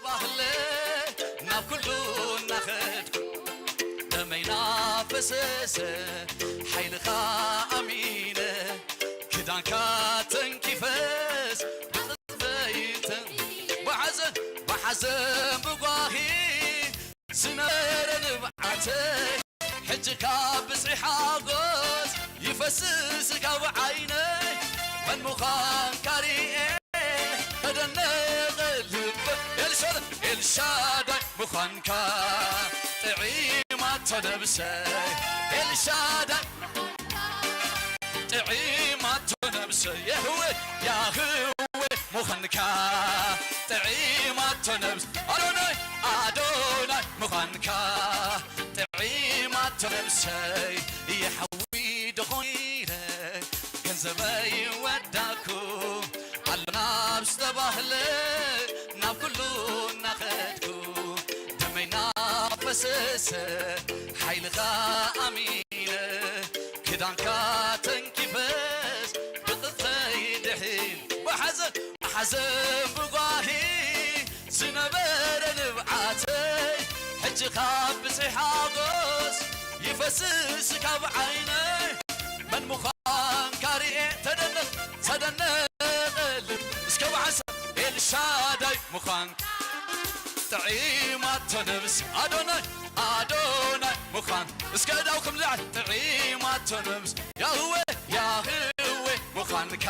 ባህለ ናብ ኩሉ እናኸድኩ ደመይ ናፈሰሰ ሓይልኻ ኣሚነ ክዳንካ ተንኪፈስ ብቕጽበይተ ብሓዘን ብሓዘን ብጓሂ ዝነበረ ንብዓተይ ሕጂ ካብ ብዝሒ ሓጎስ ይፈስስ ካብ ዓይነይ መን ምዃንካ ርኤ ተደነቐ ልበ ኤልሻዳይ ኤልሻዳይ ምዃንካ ጥዒማቶ ነብሰይ ኤልሻዳይ ጥዒማቶ ነብሰይ የህወ ያህወ ምዃንካ ጥዒማቶ ነብስ ኣዶናይ ኣዶናይ ምዃንካ ጥዒማቶ ነብሰይ ይሓዊ ድኾይነ ገንዘበይ ወዳኩ ኣሎ ናብ ዝተባህለ ናብ ኩሉ እናኸድኩ ደመይ ናፈሰሰ ሓይልኻ ኣሚነ ክዳንካ ተንኪፈስ ብቕልተይ ድሒን ብሓዘን ብሓዘን ብጓሂ ዝነበረ ንብዓተይ ሕጂ ካብ ብዝሒ ሓጎስ ይፈስስ ካብ ዓይነይ መን ምዃንካ ርኤ ተደነቕ ተደነቐ ልብ እስከ ብሓንሳብ ኤልሻዳይ ምዃንካ ጥዒማቶ ነብስ ኣዶናይ ኣዶናይ ምዃን እስከ እዳው ክምልዓል ጥዒማቶ ነብስ ያህወ ያህወ ምዃንካ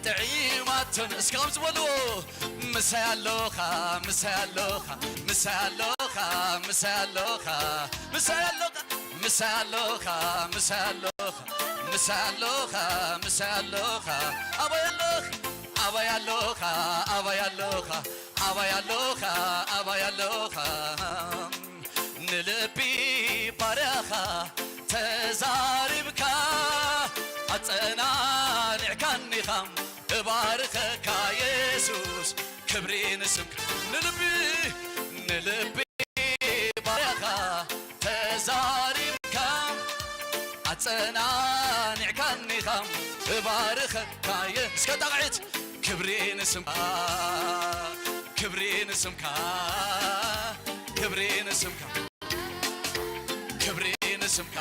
ጥዒማቶን እስከ ከምዚ በልዎ ምሳይ ኣሎኻ ምሳይ ኣሎኻ ምሳይ ኣሎኻ ምሳይ ኣሎኻ ምሳይ ኣሎኻ ምሳይ ኣሎኻ ምሳይ ኣሎኻ ምሳይ ኣሎኻ ምሳይ ኣሎኻ ኣባይ ኣሎኻ ኣባይ ኣሎኻ ኣባይ ኣሎኻ ኣባይ ኣሎኻ ኣባይ ኣሎኻ ንልቢ ባርያኻ ተዛሪብካ ኣጸናኒዕካኒኻ እባርኸካ የሱስ ክብሪ ንስምካ ንልቢ ንልቢ ባርያኻ ተዛሪብካ ኣጸናኒዕካኒኻ እባርኸካ የ እስከ ጣቕዒት ክብሪ ንስምካ ክብሪ ንስምካ ክብሪ ንስምካ ክብሪ ንስምካ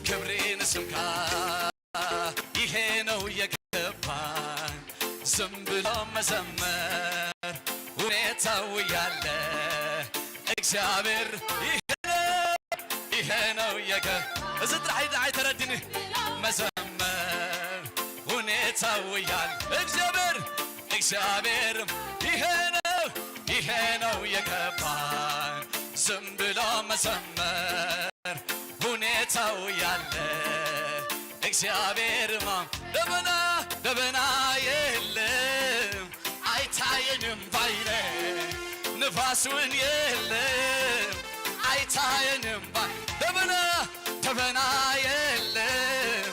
ክብሪ ንስምካ ይሄ ነው የገባኝ ዝም ብሎ መዘመር ሁኔታው ያለ እግዚአብሔር ይሄ ነው ይሄ ነው የገ እዚ ጥራሕ ይድዓይ ተረድኒ መዘመር ሁኔታው ያለ እግዚአብሔር እግዚአብሔርም ይሄ ነው ይሄ ነው የገባኝ ዝም ብሎ መዘመር ሁኔታው ያለ እግዚአብሔር ማም ደበና ደበና የለም አይታየንም ባይነ ንፋስውን የለም አይታየንም ባይ ደበና ደበና የለም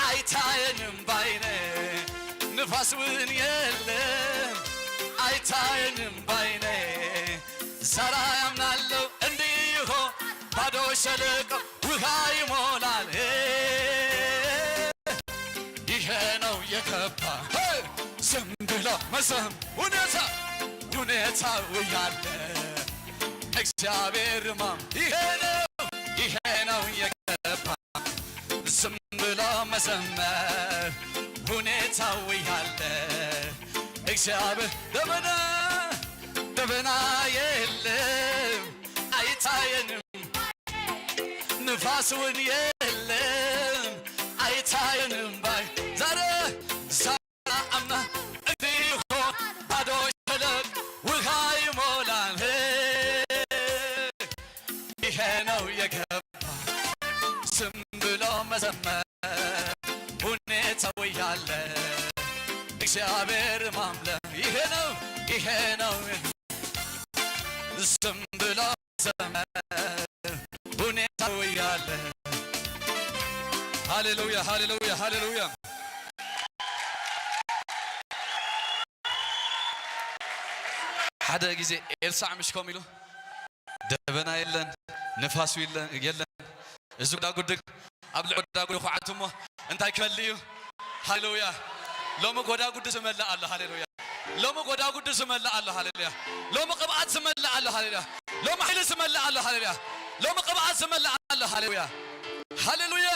አይታየንም ባይነ ንፋስውን የለም አይታየንም ባይነ ዛራ ያምናለው እንዲሆ ባዶ ሸለቆ ውሃ ይሞላል ይሄ ነው የገባ ዝም ብሎ መዘም ሁኔታ ሁኔታው ያለ እግዚአብሔር ማም ይሄ ነው ይሄ ነው የገባ ዝም ብሎ መዘመር ሁኔታው ያለ እግዚአብሔር ደበና ደበና የለም አይታየንም ንፋስውን የለም አይታየንም ባይ ዛሬ ዛሬ አምና እንዲሆ ባዶ ሸለቅ ውሃ ይሞላል ይሄ ነው የገባ ዝም ብሎ መዘመር ሁኔታው ያለ እግዚአብሔር ማምለክ ይሄ ነው ይሄ ነው ዝም ብሎ ዘመር ሁኔታው ያለ ሃሌሉያ ሃሌሉያ ሃሌሉያ ሓደ ግዜ ኤልሳዕ ምሽ ከም ኢሉ ደበና የለን ንፋሱ የለን እዚ ጉዳጉድ ኣብ ልዕሊ ጎዳጉድ ኳዓት እሞ እንታይ ክመልእ እዩ ሃሌሉያ ሎሚ ጎዳጉድ ዝመልእ ኣሎ ሃሌሉያ ሎሚ ጎዳጉዲ ዝመልእ ኣሎ። ሃሌሉያ። ሎሚ ቅብኣት ዝመልእ ኣሎ። ሃሌሉያ። ሎሚ ሓይሊ ዝመልእ ኣሎ። ሃሌሉያ። ሎሚ ቅብኣት ዝመልእ ኣሎ። ሃሌሉያ። ሃሌሉያ።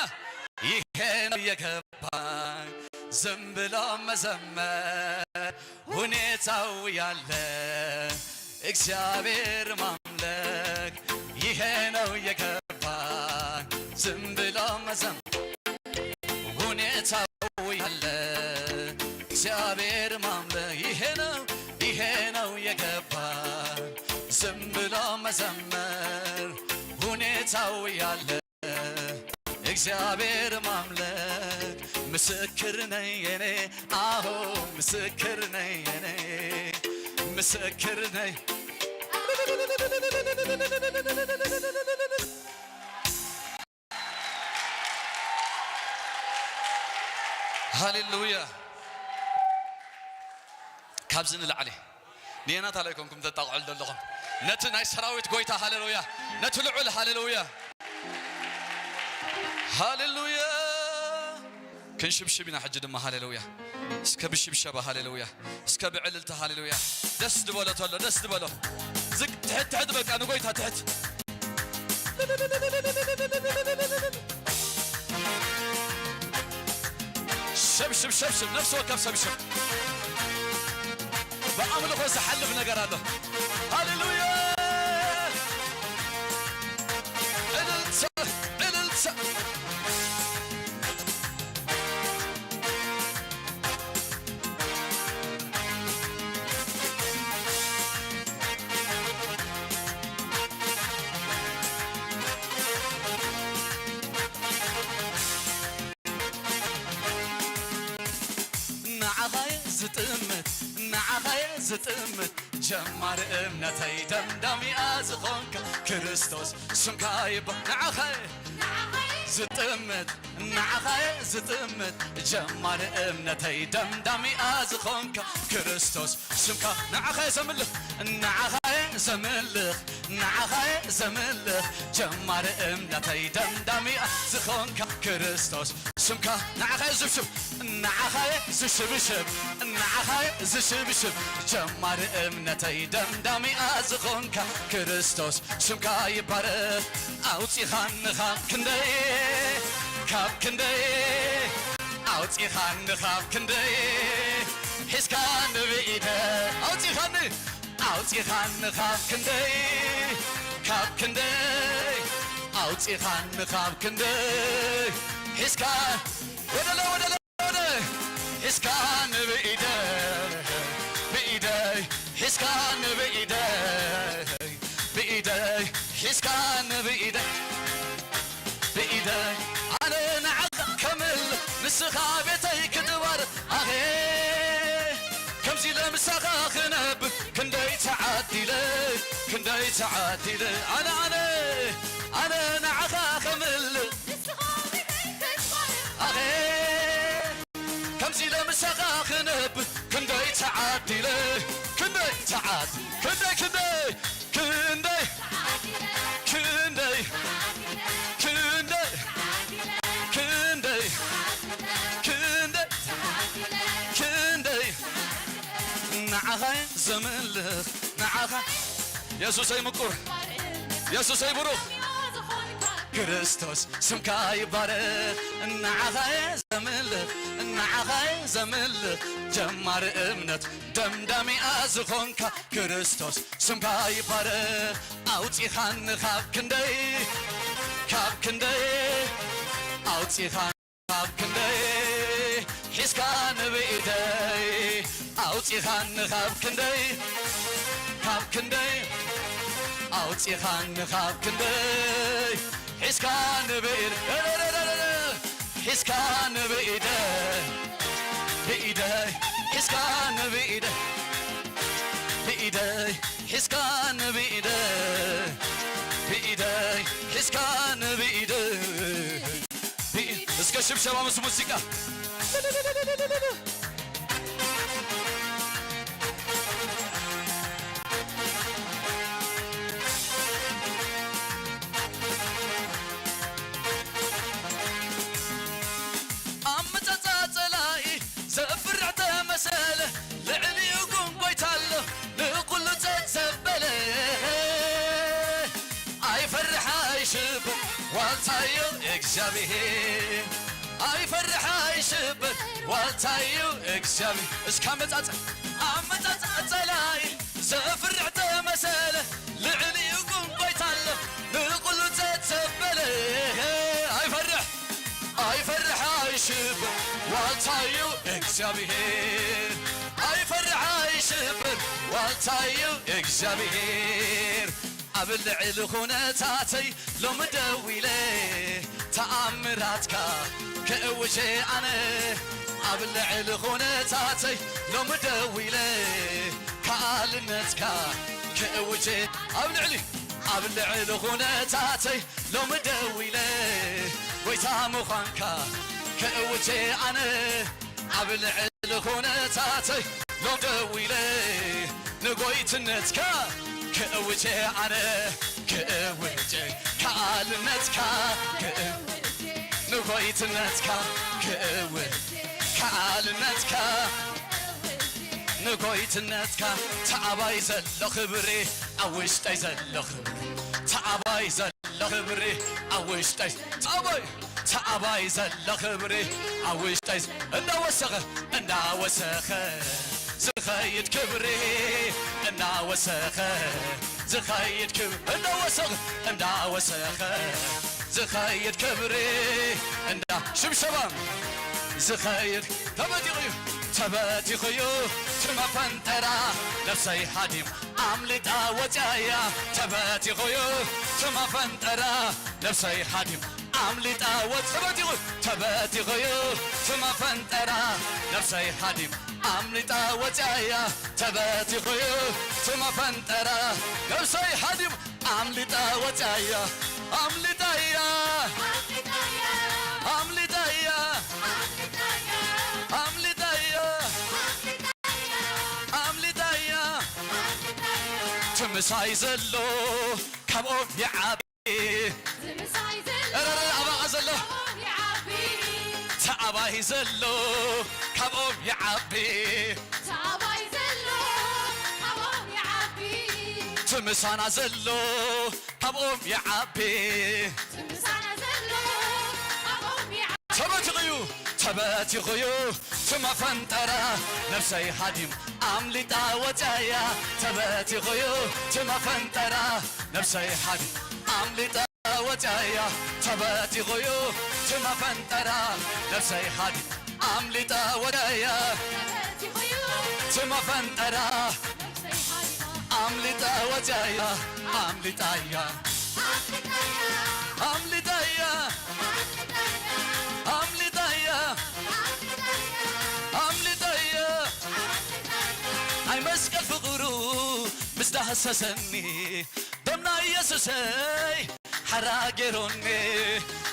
ይሄ ነው የገባኝ ዝም ብሎ መዘመር፣ ሁኔታው ያለ እግዚአብሔር ማምለክ። ይሄ ነው የገባኝ ዝም ብሎ መዘመር፣ ሁኔታው ያለ እግዚአብሔር ማምለክ። ይሄ ነው፣ ይሄ ነው የገባኝ ዝም ብሎ መዘመር፣ ሁኔታው ያለ እግዚአብሔር ማምለክ። ምስክር ነኝ እኔ፣ አዎ ምስክር ነኝ እኔ፣ ምስክር ነኝ። ሃሌሉያ። ካብዚ ንላዕሊ ንየናት ኣለ ይኮንኩም ተጣቕዑ ዘለኹም? ነቲ ናይ ሰራዊት ጎይታ፣ ሃሌሉያ፣ ነቲ ልዑል፣ ሃሌሉያ፣ ሃሌሉያ። ክንሽብሽብ ኢና ሕጂ ድማ፣ ሃሌሉያ። እስከ ብሽብሸባ፣ ሃሌሉያ፣ እስከ ብዕልልታ፣ ሃሌሉያ። ደስ ዝበሎ ተሎ፣ ደስ ዝበሎ። ዝቅ ትሕት ትሕት፣ በቃ ንጎይታ ትሕት። ሸብሽብ፣ ሸብሽብ፣ ነፍሲ ወከፍ ሸብሽብ። ብኣምልኾ ዝሓልፍ ነገር ኣሎ። ሃሌሉያ። እልልታ፣ እልልታ። ንዓኻየ ዝጥምት፣ ንዓኻየ ዝጥምት፣ ጀማሪ እምነተይ ደምዳሚኣ ዝኾንካ ክርስቶስ ስምካ ይባ-፣ ንዓኻየ ዝጥምት፣ ንዓኻየ ዝጥምት፣ ጀማሪ እምነተይ ደምዳሚኣ ዝኾንካ ክርስቶስ ስምካ። ንዓኻየ ዘምልኽ፣ ንዓኻየ ዘምልኽ፣ ንዓኻየ ዘምልኽ፣ ጀማሪ እምነተይ ደምዳሚኣ ዝኾንካ ክርስቶስ ስምካ። ንዓኻየ ዝሽብሽብ፣ ንዓኻየ ዝሽብሽብ፣ ንዓኻየ ዝሽብሽብ፣ ጀማሪ እምነተይ ደምዳሚኣ ዝኾንካ ክርስቶስ ስምካ ይባረኽ። ኣውፂኻኒ ካብ ክንደይ፣ ካብ ክንደይ፣ ኣውፂኻኒ ካብ ክንደይ፣ ሒዝካኒ ብኢደ፣ ኣውፂኻኒ፣ ኣውፂኻኒ ካብ ክንደይ፣ ካብ ክንደይ፣ ኣውፂኻኒ ካብ ክንደይ፣ ሒዝካ ወደለ፣ ወደለ፣ ወደ ሒዝካኒ ብኢደይ፣ ብኢደይ፣ ሒዝካኒ ብኢደይ፣ ብኢደይ፣ ሒዝካኒ ብኢደይ፣ ብኢደይ። ኣነ ንዓኻ ከምልኽ ንስኻ ቤተይ ክትባር፣ ኣኼ ከምዚ ኢለ ምሳኻ ክነብር ክንደይ ተዓዲለ፣ ክንደይ ተዓዲለ። ኣነ፣ ኣነ፣ ኣነ ንዓኻ ከምልኽ ኣኼ ከምዚ ኢለ ምሳኻ ክነብር ክንደይ ተዓዲለ፣ ክንደይ ተዓድ-፣ ክንደይ፣ ክንደይ፣ ክንደይ፣ ክንደይ፣ ክንደይ፣ ክንደይ፣ ክንደይ፣ ክንደይ፣ ንዓኻ ዘምልኽ፣ ንዓኻ የሱሰይ ምቁር፣ የሱሰይ ብሩኽ። ክርስቶስ ስምካ ይባረኽ፣ ንዓኻ እየ ዘምልኽ፣ ንዓኻ እየ ዘምልኽ፣ ጀማሪ እምነት ደምዳሚኣ ዝኾንካ ክርስቶስ ስምካ ይባረኽ። ኣውፂኻኒ ካብ ክንደይ፣ ካብ ክንደይ ኣውፂኻ ካብ ክንደይ ሒዝካኒ ብኢደይ ኣውፂኻኒ ካብ ክንደይ፣ ካብ ክንደይ ኣውፂኻኒ ካብ ክንደይ ሒዝካኒ ብኢደይ፣ ሒዝካኒ ብኢደይ፣ ብኢደይ ሒዝካኒ ብኢደይ፣ ብኢደይ ሒዝካኒ ብኢደይ፣ ብኢደይ ሒዝካኒ ብኢደይ። እስከ ሽብሸባ ምስ ሙዚቃ። ኣመጻጻ ጸላኢ ዘፍርሕ ተመሰለ፣ ልዕሊኡ ዋልታዩ እግዚኣብሔር ኣይፈርሕ ኣይሽብር ዋልታዩ እግዚኣብሔር። እስካ መጻጸ ኣመጻጸ ጸላይ ዘፍርሕ ተመሰለ ልዕሊኡ ግን ጎይታ ኣሎ ንቁሉ ጸጸበለ ኣይፈርሕ ኣይፈርሕ ኣይሽብር ዋልታዩ እግዚኣብሔር ኣይፈርሕ ኣይሽብር ዋልታዩ እግዚኣብሔር ኣብ ልዕሊ ኩነታተይ ሎሚ ደው ኢለ ተኣምራትካ ክእውጀ ኣነ ኣብ ልዕሊ ኩነታተይ ሎሚ ደው ኢለ ከኣልነትካ ክእውጀ ኣብ ልዕሊ ኣብ ልዕሊ ኩነታተይ ሎሚ ደው ኢለ ጎይታ ምዃንካ ክእውጀ ኣነ ኣብ ልዕሊ ኩነታተይ ሎም ደው ኢለ ንጎይትነትካ ክእውጀ ኣነ ክእውጀ ከኣልነትካ ክእ ንጎይትነትካ ክእውጅ ከኣልነትካ ንጎይትነትካ ተኣባይ ዘሎ ክብሪ ኣብ ውሽጠይ ዘሎ ክብሪ ተኣባይ ዘሎ ክብሪ ኣብ ውሽጠይ ተኣባይ ተኣባይ ዘሎ ክብሪ ኣብ ውሽጠይ እንዳወሰኸ እንዳወሰኸ ዝኸይድ ክብሪ እንዳወሰኸ ዝኸይድ ክብሪ እንዳወሰኸ እንዳወሰኸ ዝኸይድ ክብሪ እንዳ ሽብሸባ ዝኸይድ ተበቲኹ እዩ ተበቲኹ እዩ ትመፈንጠራ ነፍሰይ ሃዲም ኣምሊጣ ወፅያ እያ ተበቲኹ እዩ ትመፈንጠራ ነፍሰይ ሃዲም ኣምሊጣ ወፅ ተበቲኹ ተበቲኹ እዩ ትመፈንጠራ ነፍሰይ ሃዲም ኣምሊጣ ወፅያ እያ ተበቲኹ እዩ ትመፈንጠራ ነፍሰይ ሃዲም ኣምሊጣ ወፅያ እያ ኣምሊጣ እያ ኣምሊጣ እያ ኣምሊጣ እያ ኣምሊጣ እያ ትምሳይ ዘሎ ካብ ኦም ይዓቢ ዝምሳይ ዘሎ ኧረ፣ ኧረ፣ ኣባኣ ዘሎ ኦም ይዓቢ ተኣባይ ዘሎ ካብ ኦም ይዓቢ ተኣባይ ዘሎ ካብ ኦም ይዓቢ ትምሳና ዘሎ ካብ ኦም ይዓቢ ትምሳና ዘሎ ካብ ኦም ይዓቢ ተበቲኹ እዩ ተበቲኹ እዩ ትመፈንጠራ ነፍሰይ ሃዲም ኣምሊጣ ወፅያ እያ ተበቲኹ እዩ ትመፈንጠራ ነፍሰይ ሃዲም ኣምሊጣ ወፅያ እያ ተበቲኹ እዩ ትመፈንጠራ ነፍሰይ ሃዲም ኣምሊጣ ወፅያ እያ ተበቲኹ እዩ ትመፈንጠራ ነፍሰይ ሃዲማ ኣምሊጣ ወፅያ እያ ኣምሊጣ እያ ኣምሊጣ እያ ኣምሊጣ እያ ኣምሊጣ እያ ኣምሊጣ እያ ኣምሊጣ እያ ኣምሊጣ እያ ናይ መስቀል ፍቕሩ ምስ ዳህሰሰኒ ደምና ኢየሱሰይ ሓራ ገይሮኒ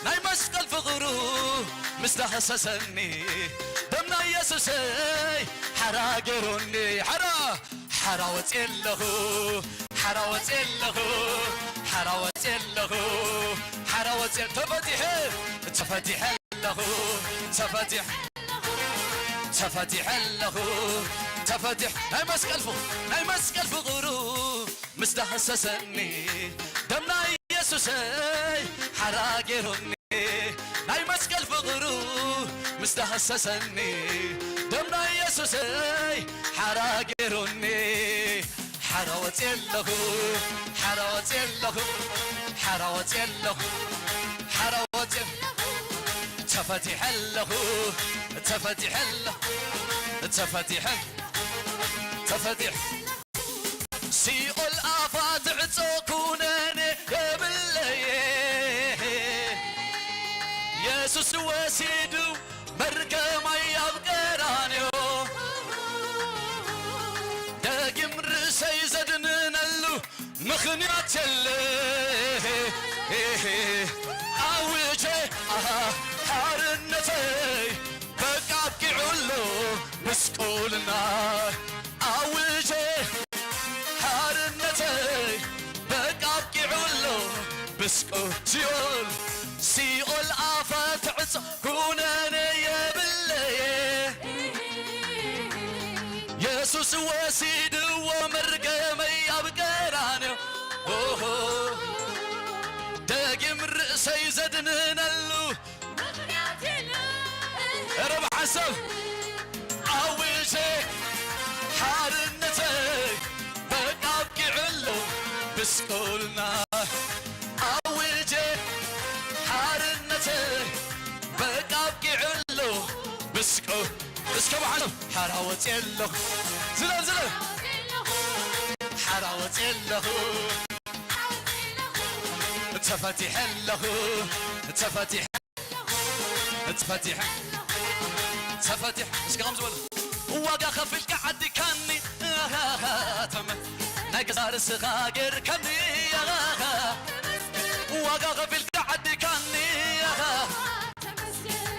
ናይ መስቀል ፍቕሩ ምስ ዳህሰሰኒ ደምና ኢየሱሰይ ሓራ ገይሮኒ ሓራ ሓራ ወፅየ ኣለኹ ሓራ ወፅየ ኣለኹ ሓራ ወፅየ ኣለኹ ሓራ ወፅየ ተፈቲሐ ተፈቲሐ ኣለኹ ተፈቲሐ ተፈቲሐ ኣለኹ ተፈቲሐ ናይ መስቀል ፍቕሩ ናይ መስቀል ፍቕሩ ምስ ዳህሰሰኒ ደም ናይ ኢየሱሰይ ሓራ ገይሩኒ ናይ መስቀል ፍቕሩ ምስ ዳህሰሰኒ ደም ናይ ኢየሱሰይ ሓራ ገይሩኒ ሓራ ወፅየ ኣለኹ ሓራ ወፅየ ኣለኹ ሓራ ወፅየ ኣለኹ ሓራ ወፅየ ተፈቲሐ ኣለኹ ተፈቲሐ ኣለኹ ተፈቲሐ ተፈቲሐ ሲኦል ኣፋ ትዕጾ ኩነኔ የብለየ የሱስ ወሲዱ መርገማይ ኣብ ቀራንዮ ደጊም ርእሰይ ዘድንነሉ ምኽንያት የለ ኣውጀ ኣሃ ሓርነተይ በቃ ኣብቂዑ ኣሎ ብስቁልና ኣውጀ ሓርነተይ በቃ ኣብቂዑ ኣሎ ብስቁ ሲኦል ሲኦል ኣፋ ትዕጾ ኩነኔ የብለየ የሱስ ወሲድዎ መርገመይ ኣብ ቀራንዮ ኦሆ ደጊም ርእሰይ ዘድን ሰብ ኣውጀ ሓርነተይ በቃ ኣብቂዑ ኣሎ ብስቁልና ኣውጀ ሓርነተይ በቃ ኣብቂዑ ኣሎ ብስቁ እስከ ብሓንሳብ ሓራ ወፅየ ኣለኹ ዝለል ዝለል ሓራ ወፅየ ኣለኹ ተፈቲሐ ኣለኹ ተፈቲሐ ተፈቲሐ ተፈቲሐ እስከ ከም ዝበሉ ዋጋ ከፊልካ ዓዲካኒ ኣሃሃ፣ ተመ ናይ ገዛ ርስኻ ገርካኒ ኣሃሃ፣ ዋጋ ከፊልካ ዓዲካኒ ኣሃ፣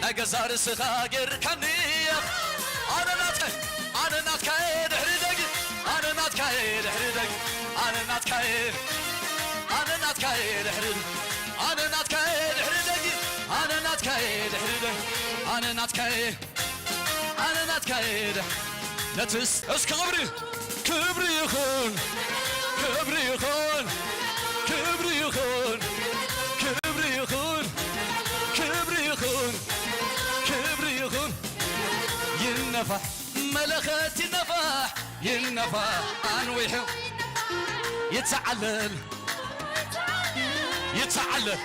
ናይ ገዛ ርስኻ ገርካኒ ኣሃ፣ ኣነ ናትካ ኣነ ናትካ ድሕሪ ደጊ ኣነ ናትካ ድሕሪ ደጊ ኣነ ናትካ ኣነ ናትካ ድሕሪ ኣነ ናትካ ድሕሪ ደጊ ኣነ ናትካ ድሕሪ ደጊ ኣነ ናትካ ኣነ ናትካ ድሕሪ ነትስ እስከ ክብሪ ክብሪ ይኹን ክብሪ ይኹን ክብሪ ይኹን ክብሪ ይኹን ክብሪ ይኹን ክብሪ ይኹን ይነፋሕ መለኸት ይነፋሕ ይነፋሕ ኣንዊሑ ይተዓለል ይተዓለል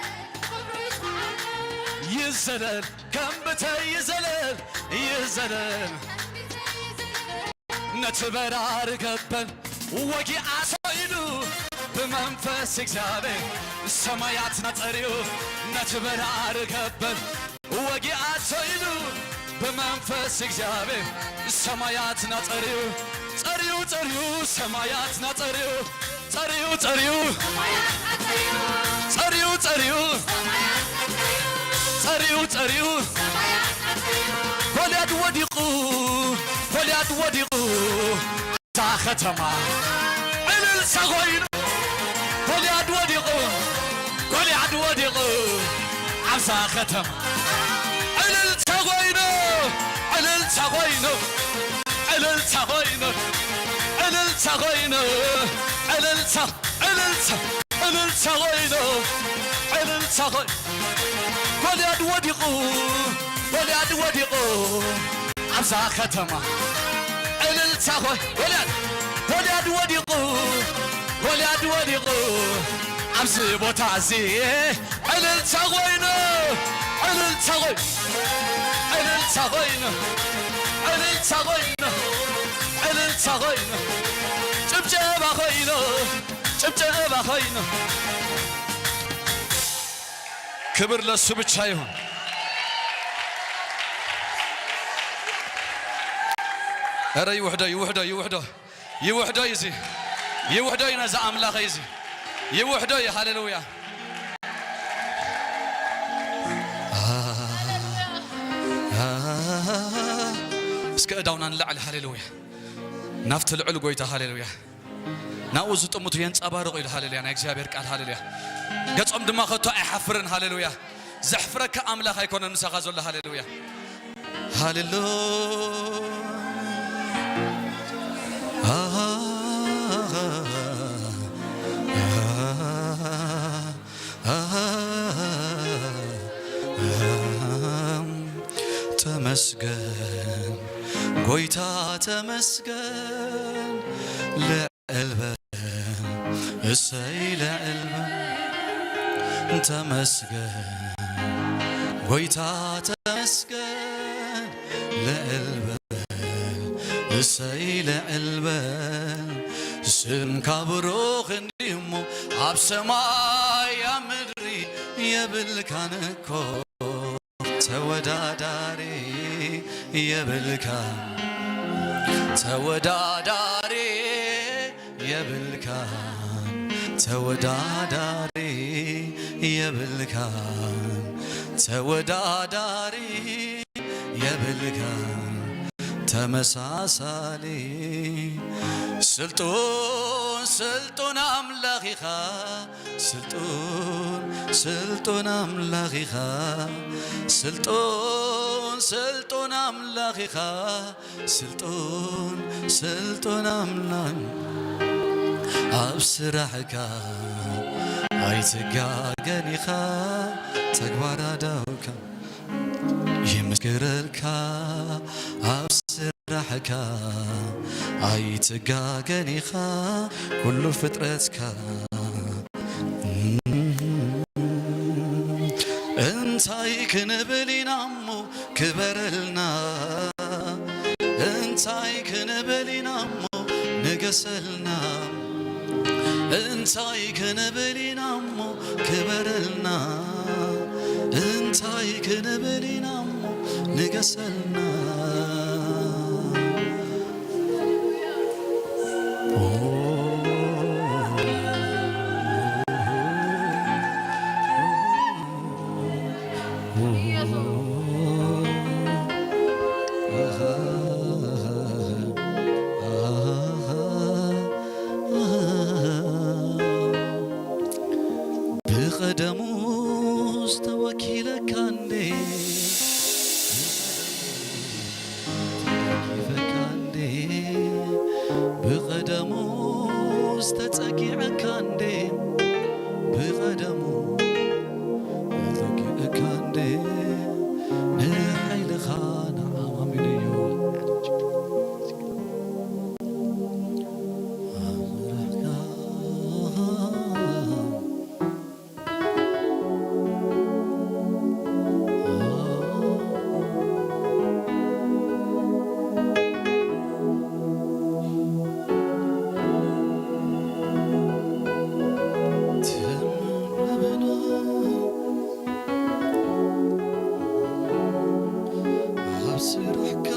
ይዘለል ከም ብተይ ይዘለል ይዘለል ነቲ በራሪ ገበል ወጊኣ ሰኢሉ ብመንፈስ እግዚኣብሔር ሰማያትና ጸሪዩ ነቲ በራሪ ገበል ወጊኣ ሰኢሉ ብመንፈስ እግዚኣብሔር ሰማያትና ጸሪዩ ጸሪዩ ጸሪዩ ሰማያትና ጸሪዩ ጸሪዩ ጸሪዩ ጸሪዩ ጸሪዩ ጸሪዩ ጸሪዩ ጎልያድ ወዲቑ ጎልያድ ወዲቑ እታ ከተማ ዕልልታ ኮይኑ ጎልያድ ወዲቑ ጎልያድ ወዲቑ ኣብዛ ከተማ ዕልልታ ኮይኑ ዕልልታ ኮይኑ ዕልልታ ኮይኑ ዕልልታ ኮይኑ ዕልልታ ዕልልታ ዕልልታ ኮይኑ ዕልልታ ኮይኑ ጎልያድ ወዲቑ ጎልያድ ወዲቑ ኣብዛ ከተማ ዕልልታ ኮይ ጎልያድ ጎልያድ ወዲቑ ጎልያድ ወዲቑ ኣብዚ ቦታ እዚ ዕልልታ ኮይኑ ዕልልታ ኮይ ዕልልታ ኮይኑ ዕልልታ ኮይኑ ዕልልታ ኮይኑ ጭብጨባ ኮይኑ ጭብጨባ ኮይኑ ክብር ለሱ ብቻ ይሁን። ኧረ ይውሕዶ ይውሕዶ ይውሕዶ ይውሕዶ እዚ ይውሕዶ ነዛ ኣምላኸይ እዚ ይውሕዶ ሃሌሉያ። እስከ እዳውና ንላዕሊ ሃሌሉያ ናብቲ ልዑል ጎይታ ሃሌሉያ። ናብኡ ዝጥምቱ የንጸባርቑ ኢሉ ሃሌሉያ ናይ እግዚኣብሔር ቃል ሃሌሉያ። ገጾም ድማ ከቶ ኣይሓፍርን ሃሌሉያ። ዘሕፍረካ ኣምላኽ ኣይኮነን ምሳኻ ዘሎ ሃሌሉያ። ሃሌሉያ ተመስገን ጎይታ ተመስገን ልዕል በል እሰይ ልዕል በል ተመስገን ጎይታ ተመስገን ልዕል በል እሰይ ልዕል በል ስምካ ብሩኽ እንዲሞ ኣብ ሰማይ ኣብ ምድሪ የብልካን እኮ ተወዳዳሪ የብልካን ተወዳዳሪ የብልካን ተወዳዳሪ የብልካን ተወዳዳሪ የብልካን ተመሳሳሊ ስልጡን ስልጡን ኣምላኽ ኢኻ ስልጡን ስልጡን ኣምላኽ ኢኻ ስልጡን ስልጡን ኣምላኽ ኢኻ ስልጡን ስልጡን ኣምላኽ ኣብ ስራሕካ ኣይትጋገን ኢኻ ተግባር ኣእዳውካ ይምስክረልካ ኣብ ስራሕካ ኣይትጋገን ኢኻ ኩሉ ፍጥረትካ። እንታይ ክንብል ኢና እሞ ክበረልና፣ እንታይ ክንብል ኢና እሞ ንገሰልና፣ እንታይ ክንብል ኢና እሞ ክበረልና፣ እንታይ ክንብል ኢና እሞ ንገሰልና። ብቐደሙ ዝተወኪለካ እንዴ፣ ተደጊፈካ እንዴ፣ ብቐደሙ ዝተጸጊዐካ እንዴ፣ ብቐደሙ ተጸጊዐካ እንዴ፣ ንሓይልኻ ንዓማሚሉ እዩ። ኣብ ስራሕካ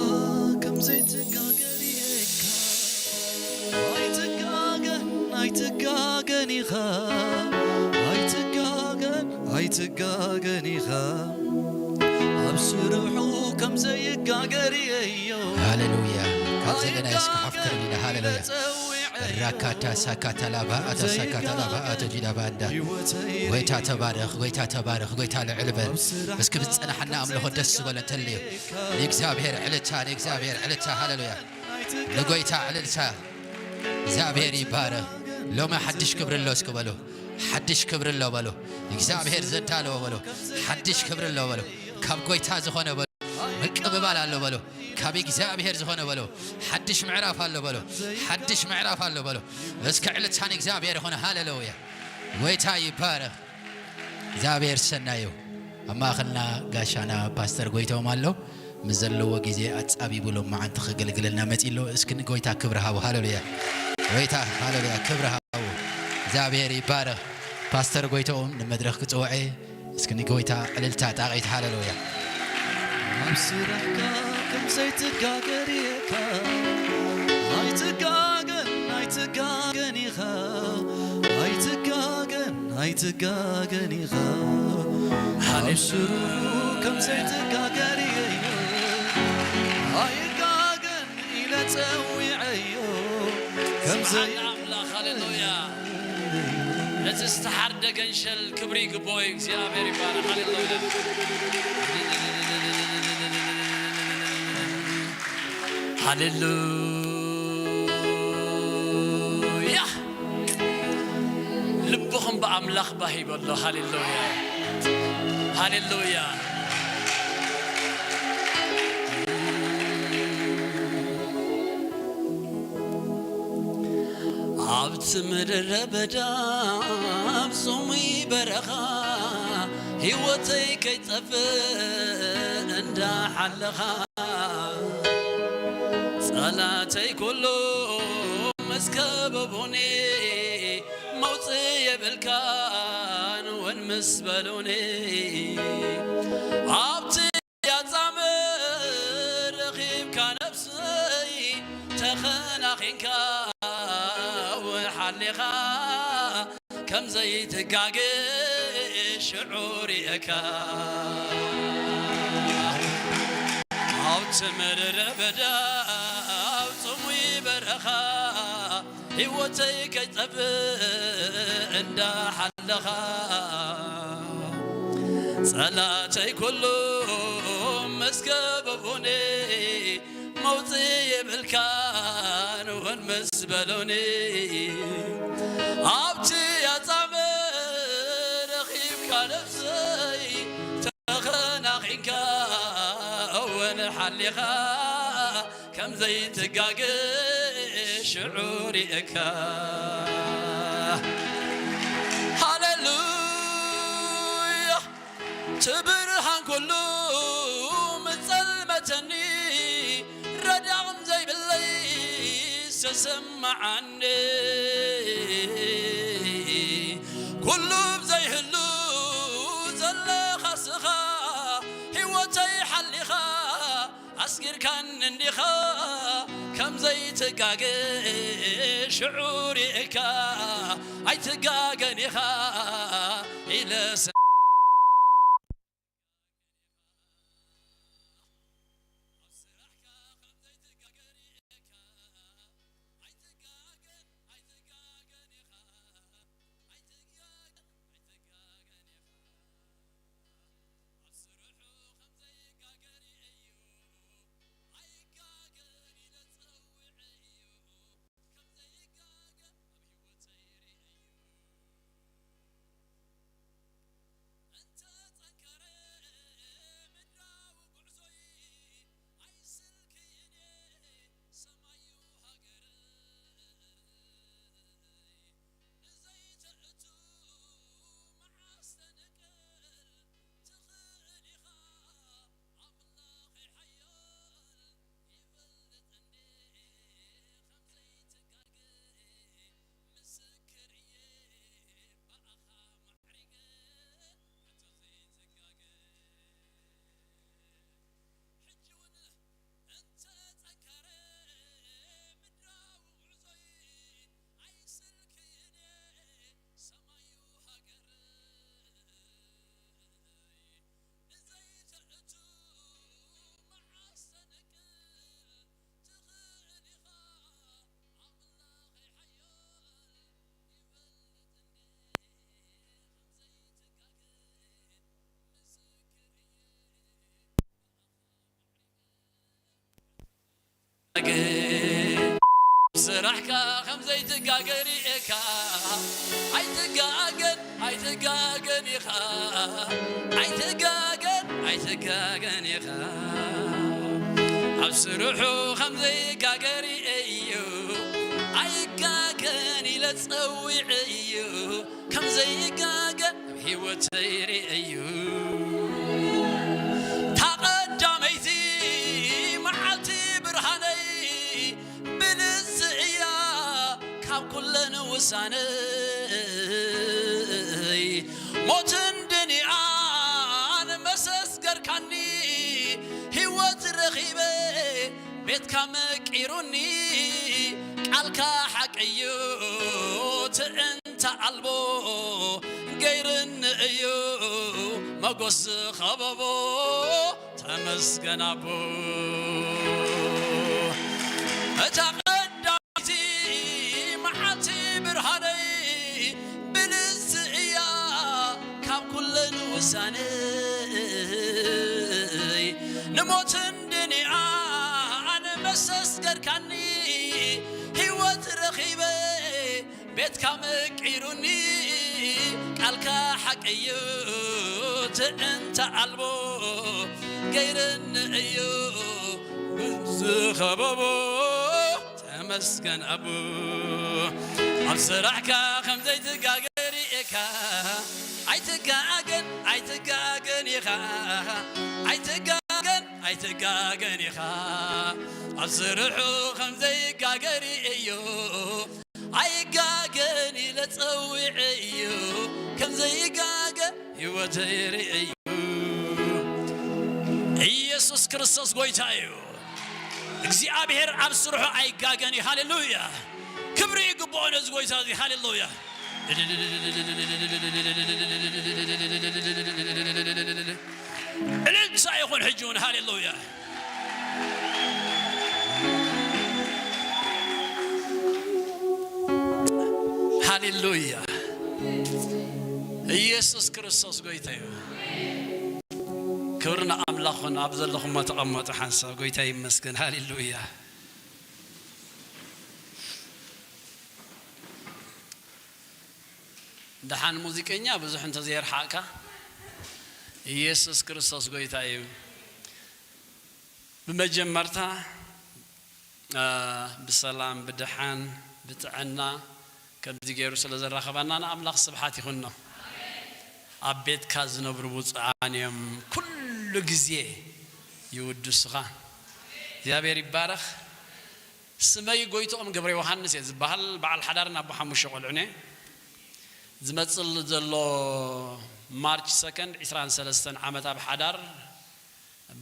ከም ዘይትጋገር እየካ። ኣይትጋገን፣ ኣይትጋገን ኢኻ። ኣይትጋገን፣ ኣይትጋገን ኢኻ። ኣብ ስርሑ ከም ዘይጋገር እየዮ። ሃሌሉያ። ካብ ዘለና እስኪ ሓፍከር ኢና። ሃሌሉያ። ራካታ ሳካታ ላባ ኣታ ሳካታ ላባ ኣቶ ጂዳ ባንዳ። ጎይታ ተባረኽ፣ ጎይታ ተባረኽ፣ ጎይታ ልዕል በል። እስኪ ብዝጸናሕና ኣምልኾ ደስ ዝበሎ እንተልዩ ንእግዚኣብሔር ዕልልታ፣ ንእግዚኣብሔር ዕልልታ። ሃሌሉያ። ንጎይታ ዕልልታ። እግዚኣብሔር ይባረኽ። ሎሚ ሓድሽ ክብሪ ኣሎ እስኪ በሉ። ሓድሽ ክብሪ ኣሎ በሉ። እግዚኣብሔር ዘዳለዎ በሉ። ሓድሽ ክብሪ ኣሎ በሉ። ካብ ጎይታ ዝኾነ በሉ። ምቅብባል ኣሎ በሉ። ካብ እግዚኣብሔር ዝኾነ በሉ። ሓድሽ ምዕራፍ ኣሎ በሉ። ሓድሽ ምዕራፍ ኣሎ በሉ። እስከ ዕልልታ ንእግዚኣብሔር ይኹን። ሃሌሉያ። ጎይታ ይባረኽ። እግዚኣብሔር ሰናዩ። ኣብ ማእኸልና ጋሻና ፓስተር ጎይትኦም ኣሎ። ምስ ዘለዎ ግዜ ኣጻቢቡ ሎም መዓንቲ ከገልግለልና መጺ ኣሎ። እስኪ ንጎይታ ክብሪ ሃቡ። ሃሌሉያ። ጎይታ ሃሌሉያ ክብሪ ሃቡ። እግዚኣብሔር ይባረኽ። ፓስተር ጎይትኦም ንመድረኽ ክጽውዐ። እስኪ ንጎይታ ዕልልታ ጣቒት። ሃሌሉያ። ኣብ ስራሕካ ከም ዘይትጋገር ኢኻ። ኣይትጋገን፣ ኣይትጋገን ኢኻ። ኣይትጋገን፣ ኣይትጋገን ኢኻ። ኣብ ስርሑ ከም ዘይትጋገር እየዮ። ኣይጋገን ኢለ ጸዊዐዮ። ከም ዘይ- ስብሓት ኣምላኽ፣ ሃሌሉያ። ነቲ ዝተሓርደ ገንሸል ክብሪ ይግብኦ እዩ። እግዚኣብሔር ይባረኽ። ሃሌሉያ። ሃሌሉያ። ልብኹም ብኣምላኽ ባህ ይበሎ። ሃሌሉያ። ሃሌሉያ። ኣብቲ ምድረ በዳ ኣብ ጽሙይ በረኻ ህይወተይ ከይጠፍእ እንዳሓለኻ ጸላተይ ኩሉ ምስ ከበቡኒ መውጽእ የብልካን እውን ምስ በሉኒ ኣብቲ ኣጻምእ ረኺብካ ነፍሰይ ተኸናኺንካ ውሓሊኻ ከም ዘይትጋገ ሽዑ ርእየካ ኣብቲ ምድረ በዳ ኣብ ጽሙይ በረኻ ህይወተይ ከይጠፍእ እንዳሓለኻ ጸላተይ ኩሉ ምስ ከበቡኒ መውጽእ የብልካን እውን ምስ በሉኒ ኣብቲ ኣጻምእ ረኺብካ ነፍሰይ ተኸናኺንካ ሓሊኻ ከም ዘይትጋገ ሽዑ ርእካ። ሃሌሉያ። እቲ ብርሃን ኩሉ ምጸልመተኒ፣ ረዳእ ከም ዘይብለይ ዝተሰማዓኒ፣ ኩሉ ብዘይህሉ ዘለኻ ስኻ፣ ህይወተይ ሓሊኻ ኣስጊርካኒ እንዲኻ። ከም ዘይትጋገ ሽዑ ርእካ፣ ኣይትጋገን ኢኻ ኢለ ስራሕካ ከም ዘይትጋገ ርእካ። ኣይትጋገን ኣይትጋገን ኢኻ። ኣይትጋገን ኣይትጋገን ኢኻ። ኣብ ስርሑ ከም ዘይጋገ ርእየዮ። ኣይጋገን ኢለ ጸዊዐዮ። ከም ዘይጋገ ኣብ ህይወተይ ርእየዮ። እታ ቀዳመይቲ መዓልቲ ብርሃነይ ብልጽ እያ ካብ ኩለን ውሳነይ። ሞትን ድንያን መሰስገርካኒ ህይወት ረኺበ ቤትካ መቂሩኒ ቃልካ ሓቂ እዩ ትእንተ ኣልቦ ገይርኒ እዩ መጎስ ዝኸበቦ ተመስገን ኣቦ። እታ ቀዳመይቲ መዓልቲ ብርሃነይ ብልጽ እያ ካብ ኩለን ውሳነይ። ንሞትን ድንያን መሰስገርካኒ ህይወት ረኺበ ቤትካ መቂሩኒ ቃልካ ሓቂ እዩ ትእንተ ኣልቦ ገይርኒ እዩ ዝኸበቦ ተመስገን ኣቦ። ኣብ ስራሕካ ከም ዘይትጋገ ርእካ። ኣይትጋገን ኣይትጋገን ኢኻ። ኣይትጋገን ኣይትጋገን ኢኻ። ኣብ ስርሑ ከም ዘይጋገ ርእዮ። ኣይጋገን ኢለ ጸዊዐዮ ከም ዘይጋገ ህይወተይ ርእዮ። ኢየሱስ ክርስቶስ ጎይታ እዩ። እግዚኣብሔር ኣብ ስርሑ ኣይጋገን እዩ። ሃሌሉያ። ክብሪ ይግብኦ ነዚ ጎይታ እዚ። ሃሌሉያ። እልልታ ይኹን ሕጂ እውን። ሃሌሉያ። ሃሌሉያ። ኢየሱስ ክርስቶስ ጎይታ እዩ። ክብሪ ንኣምላኽ ይኹን። ኣብ ዘለኹሞ ተቐመጡ ሓንሳብ። ጎይታ ይመስገን። ሃሌሉያ። ደሓን ሙዚቀኛ ብዙሕ እንተዘየርሓቕካ፣ ኢየሱስ ክርስቶስ ጎይታ እዩ። ብመጀመርታ፣ እ፣ ብሰላም፣ ብደሓን፣ ብጥዕና ከምዚ ገይሩ ስለ ዘራኸባና ንኣምላኽ ስብሓት ይኹኖ። ኣብ ቤትካ ዝነብሩ ብፁዓን እዮም፣ ኩሉ ግዜ ይውድሱኻ። እግዚኣብሔር ይባረኽ። ስመይ ጎይትኦም ገብረ ዮሃንስ እየ ዝበሃል። በዓል ሓዳርን ኣቦ ሓሙሽተ ቆልዑን እየ። ዝመጽእ ዘሎ ማርች ሰከንድ ዕስራን ሰለስተን ዓመት ኣብ ሓዳር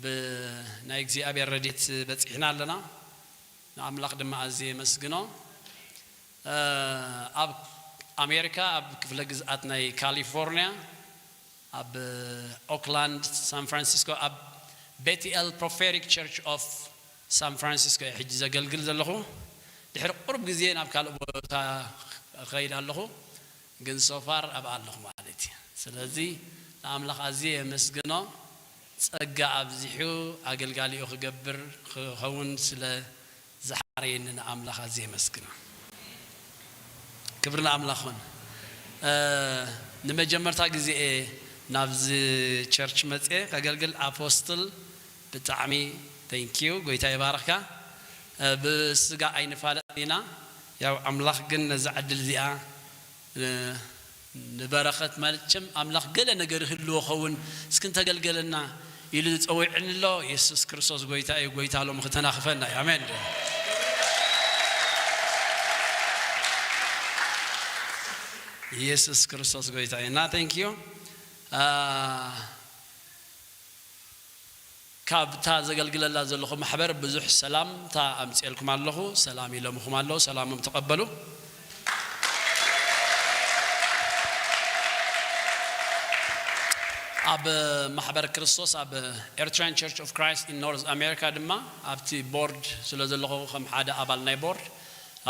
ብናይ እግዚኣብሔር ረድኤት በጺሕና ኣለና። ንኣምላኽ ድማ ኣዝየ የመስግኖ። እ፣ ኣብ ኣሜሪካ ኣብ ክፍለ ግዝኣት ናይ ካሊፎርኒያ ኣብ ኦክላንድ ሳን ፍራንሲስኮ ኣብ ቤትኤል ፕሮፌቲክ ቸርች ኦፍ ሳን ፍራንሲስኮ እየ ሕጂ ዘገልግል ዘለኹ። ድሕሪ ቁሩብ ግዜ ናብ ካልእ ቦታ እኸይድ ኣለኹ፣ ግን ሶፋር ኣብ ኣለኹ ማለት እዩ። ስለዚ ንኣምላኽ ኣዝየ የመስግኖ፣ ጸጋ ኣብዚሑ ኣገልጋሊኡ ክገብር ክኸውን ስለ ዝሓረየኒ ንኣምላኽ ኣዝየ የመስግኖ። ክብሪ ንኣምላኽ ኹን። እ፣ ንመጀመርታ ግዜ እየ ናብዚ ቸርች መጽየ ከገልግል። ኣፖስትል ብጣዕሚ ቴንኪዩ፣ ጎይታ ይባርኽካ። እ፣ ብስጋ ኣይንፋለጥ ኢና፣ ያው ኣምላኽ ግን ነዛ ዕድል እዚኣ፣ እ፣ ንበረኸት ማለት ቸም ኣምላኽ ገለ ነገር ይህልዎ ኸውን፣ እስኪ እንተገልገለና ኢሉ ዝጸውዕኒ ኣሎ። የሱስ ክርስቶስ ጎይታ እዩ፣ ጎይታ ሎም ክተናኽፈና እዩ። ኣሜን። የሱስ ክርስቶስ ጎይታ እዩ እና ቴንኪዩ። እ፣ ካብታ ዘገልግለላ ዘለኹ ማሕበር ብዙሕ ሰላምታ ኣምጽኤልኩም ኣለኹ። ሰላም ኢለምኹም ኣለኹ። ሰላሞም ተቐበሉ። ኣብ ማሕበር ክርስቶስ ኣብ ኤርትራን ቸርች ኦፍ ክራይስት ኢን ኖርዝ ኣሜሪካ ድማ ኣብቲ ቦርድ ስለ ዘለኹ ከም ሓደ ኣባል ናይ ቦርድ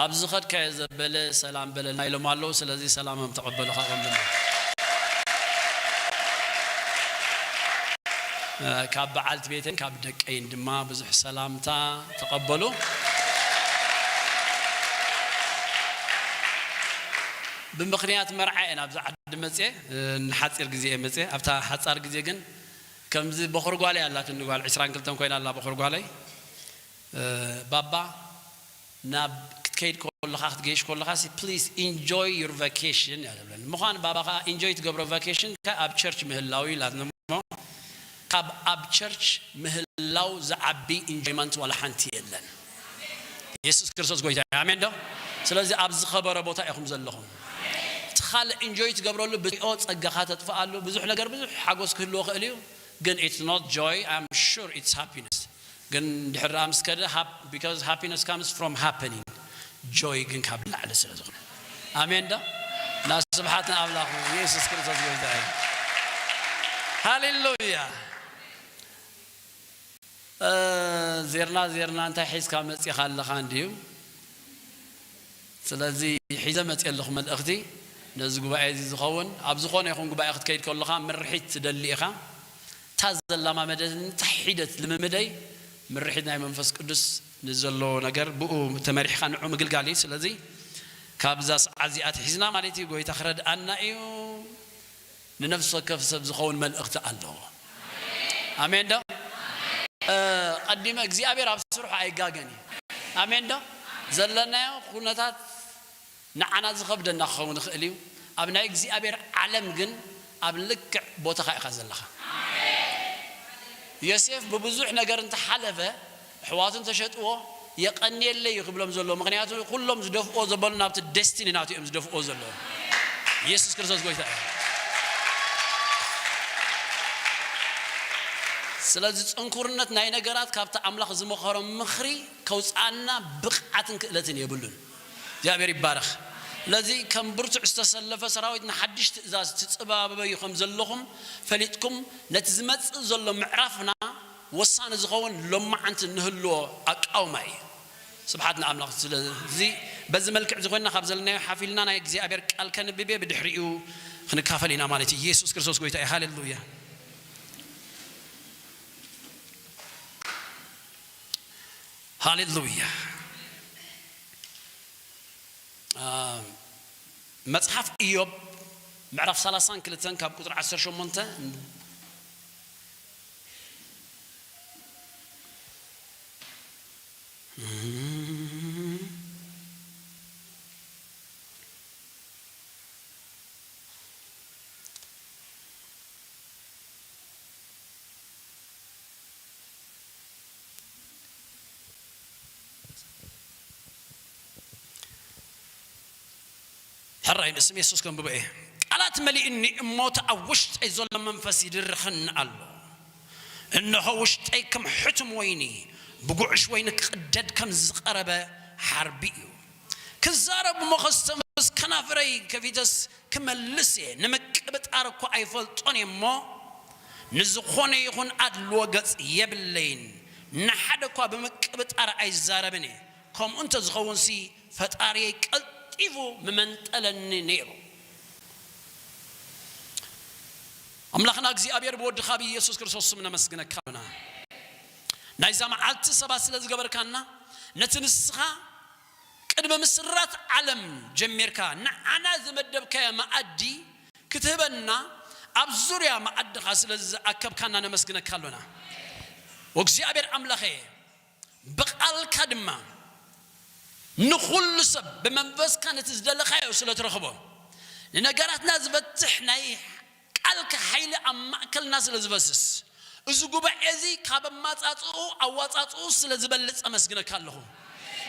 ኣብዚ ኸድካዮ ዘበለ ሰላም በለልና ኢሎም ኣለዉ። ስለዚ ሰላሞም ተቐበሉ ካብኦም ድማ። እ፣ ካብ በዓልቲ ቤተይን ካብ ደቀይን ድማ ብዙሕ ሰላምታ ተቐበሉ። ብምኽንያት መርዓ እየ ናብዚ ዓዲ መፅየ፣ እ፣ ንሓፂር ግዜ እየ መፅየ። ኣብታ ሓፃር ግዜ ግን ከምዚ በኹር ጓለይ ኣላትኒ፣ ጓል ዕስራን ክልተን ኮይና ኣላ በኹር ጓለይ። እ፣ ባባ ናብ ክትከይድ ከለኻ ክትገይሽ ከለኻ ሲ ፕሊዝ ኢንጆይ ዩር ቫኬሽን እያ ትብለኒ። ምዃን ባባ ከዓ ኢንጆይ ትገብሮ ቫኬሽን ከ ኣብ ቸርች ምህላው እዩ ኢላትኒ። እሞ ካብ ኣብ ቸርች ምህላው ዝዓቢ ኢንጆይመንት ዋላ ሓንቲ የለን። የሱስ ክርስቶስ ጎይታ እዩ። ኣሜን ዶ? ስለዚ ኣብ ዝኸበረ ቦታ ኢኹም ዘለኹም። እቲ ካልእ ኢንጆይ ትገብረሉ ብትሪኦ ጸጋኻ ተጥፍኣሉ ብዙሕ ነገር ብዙሕ ሓጎስ ክህልዎ ክእል እዩ። ግን it's not joy, I'm sure it's happiness። ግን ድሕር ምስ ከደ ሃፕ because happiness comes from happening፣ joy ግን ካብ ላዕሊ ስለ ዝኾነ። ኣሜን ዶ? እና ስብሓት ንኣምላኽ። የሱስ ክርስቶስ ጎይታ እዩ። ሃሌሉያ። እ፣ ዜርና ዜርና እንታይ ሒዝካ መጺኻ ኣለኻ እንድዩ? ስለዚ ሒዘ መጺአ ኣለኹ መልእኽቲ ነዚ ጉባኤ እዚ ዝኸውን። ኣብ ዝኾነ ይኹን ጉባኤ ክትከይድ ከለኻ ምርሒት ትደሊ ኢኻ። እታ ዘላማመደትኒ እታ ሒደት ልምምደይ ምርሒት ናይ መንፈስ ቅዱስ ንዘለዎ ነገር ብኡ ተመሪሕኻ ንዑ ምግልጋል እዩ። ስለዚ ካብዛ ሰዓት እዚኣ ትሒዝና ማለት እዩ። ጎይታ ክረድኣና እዩ። ንነፍሲ ወከፍ ሰብ ዝኸውን መልእኽቲ ኣለዎ። ኣሜን ዶ? እ፣ ቀዲመ እግዚኣብሔር ኣብ ስርሑ ኣይጋገን እዩ። ኣሜን ዶ? ዘለናዮ ኩነታት ንዓና ዝኸብደና ክኸውን ይኽእል እዩ። ኣብ ናይ እግዚኣብሔር ዓለም ግን ኣብ ልክዕ ቦታኻ ኢኻ ዘለኻ። ዮሴፍ ብብዙሕ ነገር እንተሓለፈ፣ ኣሕዋቱ እንተሸጥዎ፣ የቐንየለይ እዩ ክብሎም ዘለዎ። ምኽንያቱ ኩሎም ዝደፍኦ ዘበሉ ናብቲ ደስቲኒ ናቱ እዮም ዝደፍኦ ዘለዎ። ኢየሱስ ክርስቶስ ጎይታ እዩ። ስለዚ ጽንኩርነት ናይ ነገራት ካብቲ ኣምላኽ ዝመኸሮ ምኽሪ ከውጽኣና ብቕዓትን ክእለትን የብሉን። እግዚኣብሔር ይባረኽ። ስለዚ ከም ብርቱዕ ዝተሰለፈ ሰራዊት ንሓድሽ ትእዛዝ ትጽባበዩ ከም ዘለኹም ፈሊጥኩም ነቲ ዝመጽእ ዘሎ ምዕራፍና ወሳኒ ዝኸውን ሎማዓንቲ እንህልዎ ኣቃውማ እዩ። ስብሓት ንኣምላኽ። ስለዚ በዚ መልክዕ እዚ ኮይንና ካብ ዘለናዮ ሓፍ ኢልና ናይ እግዚኣብሔር ቃል ከንብብ እየ፣ ብድሕሪኡ ክንካፈል ኢና ማለት እዩ። ኢየሱስ ክርስቶስ ጎይታ እዩ። ሃሌሉያ፣ ሃሌሉያ። አ፣ መጽሓፍ ኢዮብ ምዕራፍ ሰላሳን ክልተን ካብ ቁጽሪ ዓሰርተ ሸሞንተ፣ ሕራይ ንስም የሱስ ከንብቦ እየ። ቃላት መሊእኒ እሞ፣ እቲ ኣብ ውሽጠይ ዘሎ መንፈስ ይድርኸኒ ኣሎ። እንሆ፣ ውሽጠይ ከም ሕቱም ወይኒ፣ ብጉዕሽ ወይኒ ክቕደድ ከም ዝቐረበ ሓርቢ እዩ። ክዛረብ እሞ ከስተንፍስ፣ ከናፍረይ ከፊተስ ክመልስ እየ። ንምቅብጣር እኳ ኣይፈልጦን እየ እሞ፣ ንዝኾነ ይኹን ኣድልዎ ገጽ የብለይን። ንሓደ እኳ ብምቅብጣር ኣይዛረብን እየ። ከምኡ እንተ ዝኸውንሲ፣ ፈጣሪየይ ቀልጢፉ ምመንጠለኒ ነይሩ። ኣምላኽና እግዚኣብሔር፣ ብወድኻ ብኢየሱስ ክርስቶስ ስም ነመስግነካ ኣለና። ናይዛ መዓልቲ ሰባት ስለ ዝገበርካና፣ ነቲ ንስኻ ቅድሚ ምስራት ዓለም ጀሚርካ ንዓና ዝመደብካዮ መኣዲ ክትህበና፣ ኣብ ዙርያ መኣድኻ ስለ ዝኣከብካና ነመስግነካ ኣሎና። ወእግዚኣብሔር ኣምላኸ፣ ብቓልካ ድማ ንኹሉ ሰብ ብመንፈስካ ነቲ ዝደለኻዮ ስለ ትረኽቦ፣ ንነገራትና ዝፈትሕ ናይ ቃልካ ሓይሊ ኣብ ማእከልና ስለ ዝፈስስ፣ እዚ ጉባኤ እዚ ካብ ኣማጻጽኡ ኣዋጻጽኡ ስለ ዝበልጽ ኣመስግነካ ኣለኹ።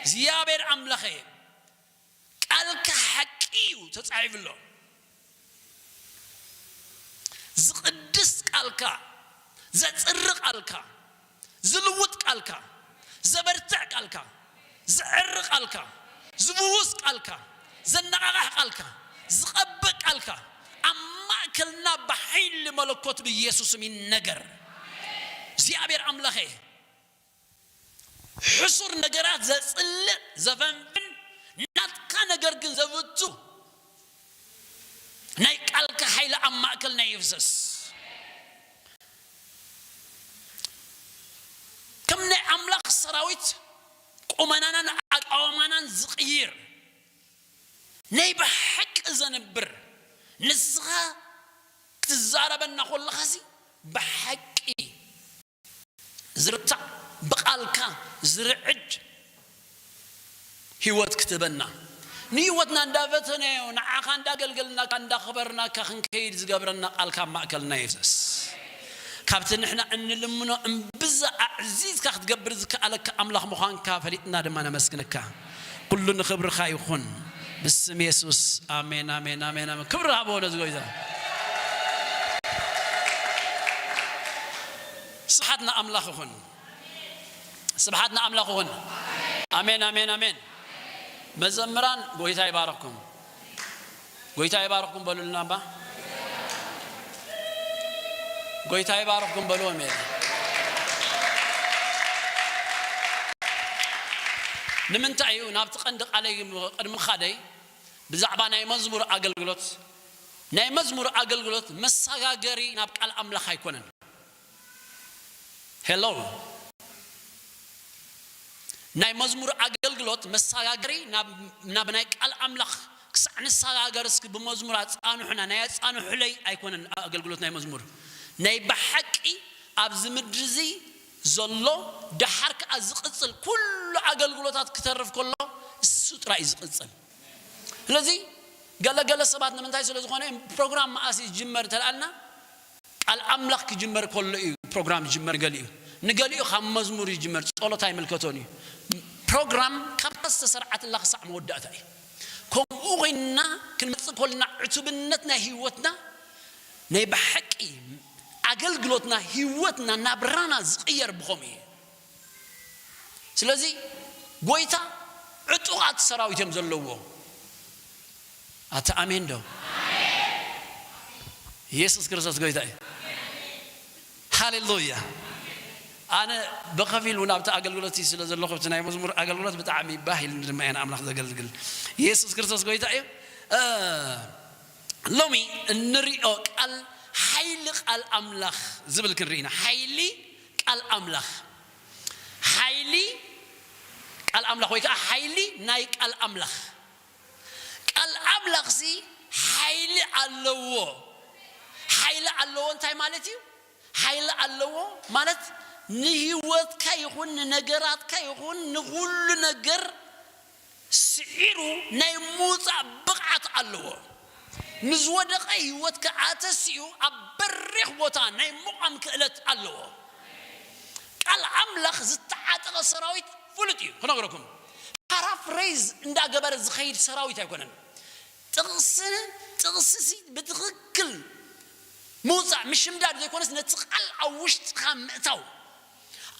እግዚኣብሔር ኣምላኸ፣ ቃልካ ሓቂ እዩ ተጻሒፉ ኣሎ። ዝቕድስ ቃልካ፣ ዘጽሪ ቃልካ፣ ዝልውጥ ቃልካ፣ ዘበርትዕ ቃልካ፣ ዘዕሪ ቃልካ፣ ዝፍውስ ቃልካ፣ ዘነቓቓሕ ቃልካ፣ ዝቐብእ ቃልካ ኣብ ማእከልና ብሓይሊ መለኮት ብኢየሱስ ስም ይነገር። እግዚኣብሔር ኣምላኸ፣ ሕሱር ነገራት ዘጽልእ፣ ዘፈንፍን፣ ናትካ ነገር ግን ዘብቱ ናይ ቃልካ ሓይሊ ኣብ ማእከልና ይፍሰስ። ከም ናይ ኣምላኽ ሰራዊት ቁመናናን ኣቃውማናን ዝቕይር ናይ ብሓቂ ዘንብር፣ ንስኻ ክትዛረበና ከለኻሲ ብሓቂ ዝርታዕ፣ ብቓልካ ዝርዕድ ህይወት ክትህበና፣ ንህይወትና እንዳፈተናዮ፣ ንዓኻ እንዳገልገልናካ፣ እንዳኽበርናካ ክንከይድ ዝገብረና ቃልካ ኣብ ማእከልና ይፍሰስ። ካብቲ ንሕና እንልምኖ እምብዛ ኣዕዚዝካ ክትገብር ዝከኣለካ ኣምላኽ ምዃንካ ፈሊጥና ድማ ነመስግነካ። ኩሉ ንኽብርኻ ይኹን። ብስም የሱስ፣ ኣሜን፣ ኣሜን፣ ኣሜን፣ ኣሜን። ክብሪ ሃብዎ ነዚ ጎይታ። ስብሓት ንኣምላኽ ይኹን። ስብሓት ንኣምላኽ ይኹን። ኣሜን፣ ኣሜን፣ ኣሜን። መዘምራን፣ ጎይታ ይባረኽኩም። ጎይታ ይባረኽኩም በሉልና እባ። ጎይታ ይባረኽኩም በልዎም። የለ፣ ንምንታይ እዩ ናብቲ ቀንዲ ቃለይ ቅድሚ ምኻደይ ብዛዕባ ናይ መዝሙር ኣገልግሎት፣ ናይ መዝሙር ኣገልግሎት መሰጋገሪ ናብ ቃል ኣምላኽ ኣይኮነን። ሄሎ፣ ናይ መዝሙር ኣገልግሎት መሰጋገሪ ናብ፣ ናብ ናይ ቃል ኣምላኽ ክሳዕ ንሰጋገር፣ እስኪ ብመዝሙር ኣጻንሑና፣ ናይ ኣጻንሑለይ ኣይኮነን ኣገልግሎት ናይ መዝሙር። ናይ ብሓቂ ኣብዚ ምድሪ እዚ ዘሎ፣ ደሓር ከኣ ዝቕጽል፣ ኩሉ ኣገልግሎታት ክተርፍ ከሎ እሱ ጥራይ እዩ ዝቕጽል። ስለዚ ገለ ገለ ሰባት ንምንታይ ስለ ዝኾነ እዮም ፕሮግራም መኣስ ይጅመር እንተልኣልና፣ ቃል ኣምላኽ ክጅመር ከሎ እዩ ፕሮግራም ዝጅመር። ገሊኡ ንገሊኡ ካብ መዝሙር ይጅመር፣ ጸሎት ኣይምልከቶን እዩ። ፕሮግራም ካብታ ዝተሰርዓትላ ክሳዕ መወዳእታ እዩ። ከምኡ ኮይንና ክንመጽእ ከለና ዕቱብነት ናይ ህይወትና፣ ናይ ብሓቂ ኣገልግሎትና፣ ህይወትና፣ ናብራና ዝቕየር ብኸምኡ እዩ። ስለዚ ጎይታ ዕጡቓት ሰራዊት እዮም ዘለዎ። ኣታ ኣሜን ዶ? ኢየሱስ ክርስቶስ ጎይታ እዩ። ሃሌሉያ። ኣነ ብኸፊል እውን ኣብቲ ኣገልግሎት ስለ ዘለኹ፣ ኣብቲ ናይ መዝሙር ኣገልግሎት ብጣዕሚ ባህ ኢሉኒ ድማ እየ ንኣምላኽ ዘገልግል። ኢየሱስ ክርስቶስ ጎይታ እዩ። እ፣ ሎሚ እንሪኦ ቃል ሓይሊ ቃል ኣምላኽ ዝብል ክንርኢ ኢና። ሓይሊ ቃል ኣምላኽ። ሓይሊ ቃል ኣምላኽ ወይ ከዓ ሓይሊ ናይ ቃል ኣምላኽ። ቃል ኣምላኽሲ ሓይሊ ኣለዎ። ሓይሊ ኣለዎ እንታይ ማለት እዩ? ሓይሊ ኣለዎ ማለት ንህይወትካ ይኹን ንነገራትካ ይኹን ንኹሉ ነገር ስዒሩ ናይ ምውፃእ ብቕዓት ኣለዎ። ንዝወደቐ ህይወትካ ኣተሲኡ ኣብ በሪኽ ቦታ ናይ ምቋም ክእለት ኣለዎ። ቃል ኣምላኽ ዝተዓጠቐ ሰራዊት ፍሉጥ እዩ። ክነግረኩም፣ ፓራፍሬዝ እንዳገበረ ዝኸይድ ሰራዊት ኣይኮነን። ጥቕስን ጥቕስሲ ብትኽክል ምውፃእ ምሽምዳድ ዘይኮነስ ነቲ ቃል ኣብ ውሽጥኻ ምእታው።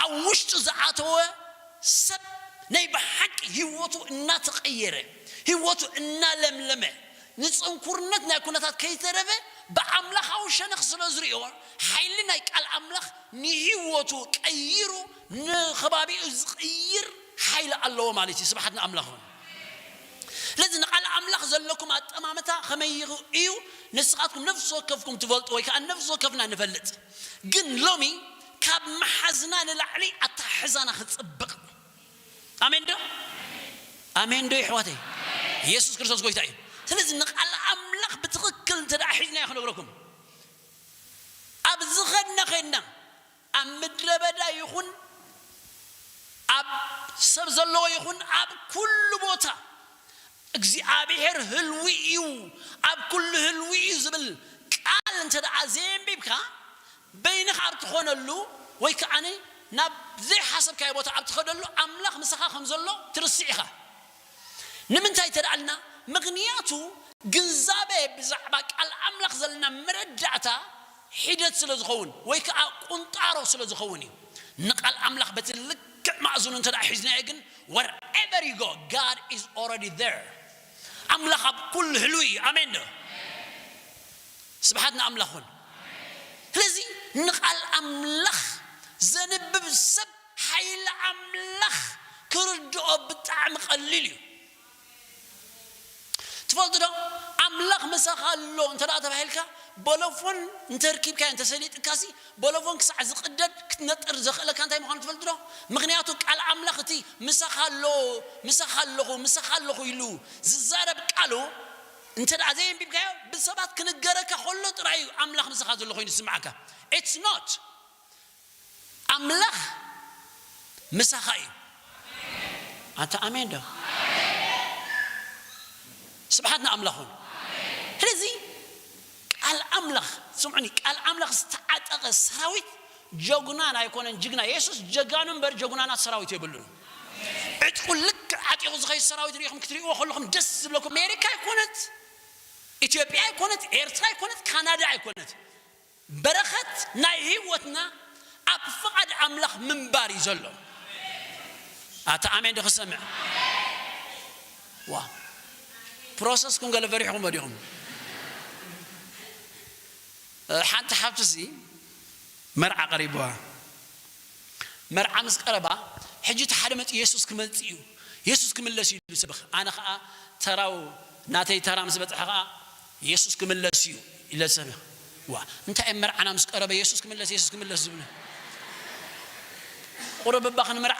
ኣብ ውሽጡ ዝኣተወ ሰብ ናይ ብሓቂ ህይወቱ እናተቐየረ፣ ህይወቱ እናለምለመ፣ ንፅንኩርነት ናይ ኩነታት ከይተረፈ ብኣምላኻዊ ሸነኽ ስለ ዝርእዮ፣ ሓይሊ ናይ ቃል ኣምላኽ ንህይወቱ ቀይሩ ንኸባቢኡ ዝቕይር ሓይሊ ኣለዎ ማለት እዩ። ስብሓት ንኣምላኽ ይኹን። ስለዚ ንቓል ኣምላኽ ዘለኩም ኣጠማምታ ከመይ እዩ ንስኻትኩም ነፍሲ ወከፍኩም ትፈልጡ ወይ ከዓ ነፍሲ ወከፍና ንፈልጥ። ግን ሎሚ ካብ መሓዝና ንላዕሊ ኣተሓሕዛና ክፅብቕ። ኣሜን ዶ? ኣሜን ዶ ይሕዋተይ? ኢየሱስ ክርስቶስ ጎይታ እዩ። ስለዚ ንቓል ኣምላኽ ብትኽክል እንተ ደኣ ሒዝናዮ ክነግረኩም፣ ኣብ ዝኸድና ኸድና ኣብ ምድረ በዳ ይኹን ኣብ ሰብ ዘለዎ ይኹን ኣብ ኩሉ ቦታ እግዚኣብሔር ህልዊ እዩ፣ ኣብ ኩሉ ህልዊ እዩ ዝብል ቃል እንተ ደኣ ዘየንቢብካ፣ በይንኻ ኣብ ትኾነሉ ወይ ከዓኒ ናብ ዘይሓሰብካዮ ቦታ ኣብ ትኸደሉ ኣምላኽ ምሳኻ ከም ዘሎ ትርስዕ ኢኻ። ንምንታይ ተደኣልና? ምኽንያቱ ግንዛበ ብዛዕባ ቃል ኣምላኽ ዘለና መረዳእታ ሒደት ስለ ዝኸውን ወይ ከዓ ቁንጣሮ ስለ ዝኸውን እዩ። ንቃል ኣምላኽ በቲ ልክዕ ማእዝኑ እንተ ደኣ ሒዝናዮ ግን wherever you go, God is already there. ኣምላኽ ኣብ ኩሉ ህልው እዩ። ኣሜን ዶ? ስብሓት ንኣምላኽ ኹን። ስለዚ ንቃል ኣምላኽ ዘንብብ ሰብ ሓይሊ ኣምላኽ ክርድኦ ብጣዕሚ ቀሊል እዩ። ትፈልጡ ዶ? ኣምላኽ ምሳኻ ኣሎ እንተ ደኣ ተባሂልካ፣ ቦሎፎን እንተርኪብካዮ እንተሰሊጥካሲ፣ ቦሎፎን ክሳዕ ዝቕደድ ክትነጥር ዘኽእለካ እንታይ ምዃኑ ትፈልጡ ዶ? ምኽንያቱ ቃል ኣምላኽ እቲ ምሳኻ ኣሎ፣ ምሳኻ ኣለኹ፣ ምሳኻ ኣለኹ ኢሉ ዝዛረብ ቃሉ እንተ ደኣ ዘየንቢብካዮ፣ ብሰባት ክንገረካ ከሎ ጥራይ እዩ ኣምላኽ ምሳኻ ዘሎ ኮይኑ ዝስምዓካ። It's not። ኣምላኽ ምሳኻ እዩ። ኣንታ ኣሜን ዶ? ስብሓት ንኣምላኽ ይኹን። ስለዚ ቃል ኣምላኽ፣ ስምዑኒ፣ ቃል ኣምላኽ ዝተዓጠቐ ሰራዊት ጀጉናን ኣይኮነን ጅግና። የሱስ ጀጋኑ እምበር ጀጉናናት ሰራዊት የብሉን። ዕጥቁ ልክዕ ዓጢቑ ዝኸይድ ሰራዊት ርኢኹም ክትርእይዎ ከለኹም ደስ ዝብለኩም። ኣሜሪካ ኣይኮነት፣ ኢትዮጵያ ኣይኮነት፣ ኤርትራ ኣይኮነት፣ ካናዳ ኣይኮነት። በረኸት ናይ ህይወትና ኣብ ፍቓድ ኣምላኽ ምንባር እዩ ዘሎ። ኣታ ኣሜን ዶ ክሰምዕ? ዋ፣ ፕሮሰስኩም ገለ ፈሪሕኹም ዲኹም? እ፣ ሓንቲ ሓብትሲ መርዓ ቀሪብዋ። መርዓ ምስ ቀረባ፣ ሕጂ እቲ ሓደ መፂኡ የሱስ ክመፅእ እዩ፣ የሱስ ክምለስ እዩ ዝብል ሰብኽ። ኣነ ኸዓ ተራው ናተይ ተራ ምስ በፅሐ ኸዓ የሱስ ክምለስ እዩ ኢለ ዝሰምዕ። ዋ፣ እንታይ እዮም መርዓና ምስ ቀረበ የሱስ ክምለስ፣ የሱስ ክምለስ ዝብሉ? ቁሩብ እባ ክንምርዓ፣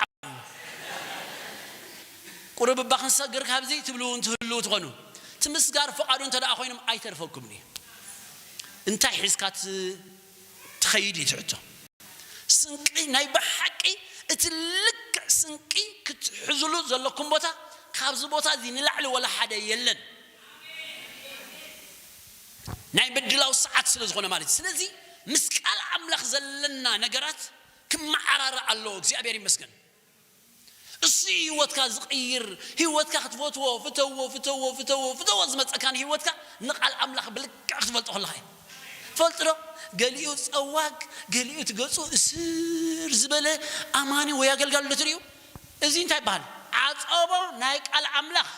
ቁሩብ እባ ክንሰግር ካብዚ ትብሉ እውን ትህልዉ ትኾኑ። እቲ ምስጋር ፍቓዱ እንተ ደኣ ኮይኖም ኣይተርፈኩምን እዩ። እንታይ ሒዝካ ት-፣ ትኸይድ እዩ እቲ ሕቶ። ስንቂ ናይ ብሓቂ እቲ ልክዕ ስንቂ ክትሕዝሉ ዘለኩም ቦታ ካብዚ ቦታ እዚ ንላዕሊ ወላ ሓደ የለን። ናይ ምድላው ሰዓት ስለ ዝኾነ ማለት እዩ። ስለዚ ምስ ቃል ኣምላኽ ዘለና ነገራት ክመዓራረ ኣለዎ። እግዚኣብሔር ይመስገን። እሱ እዩ ህይወትካ ዝቕይር። ህይወትካ ክትፈትዎ፣ ፍተዎ፣ ፍተዎ፣ ፍተዎ፣ ፍተዎ ዝመፀካን ህይወትካ ንቃል ኣምላኽ ብልክዕ ክትፈልጦ ከለኻ እዩ። ትፈልጡ ዶ? ገሊኡ ጸዋግ፣ ገሊኡ እቲ ገጹ እስር ዝበለ ኣማኒ ወይ ኣገልጋሊ ዶ ትርእዩ? እዚ እንታይ ይበሃል? ዓጸቦ ናይ ቃል ኣምላኽ።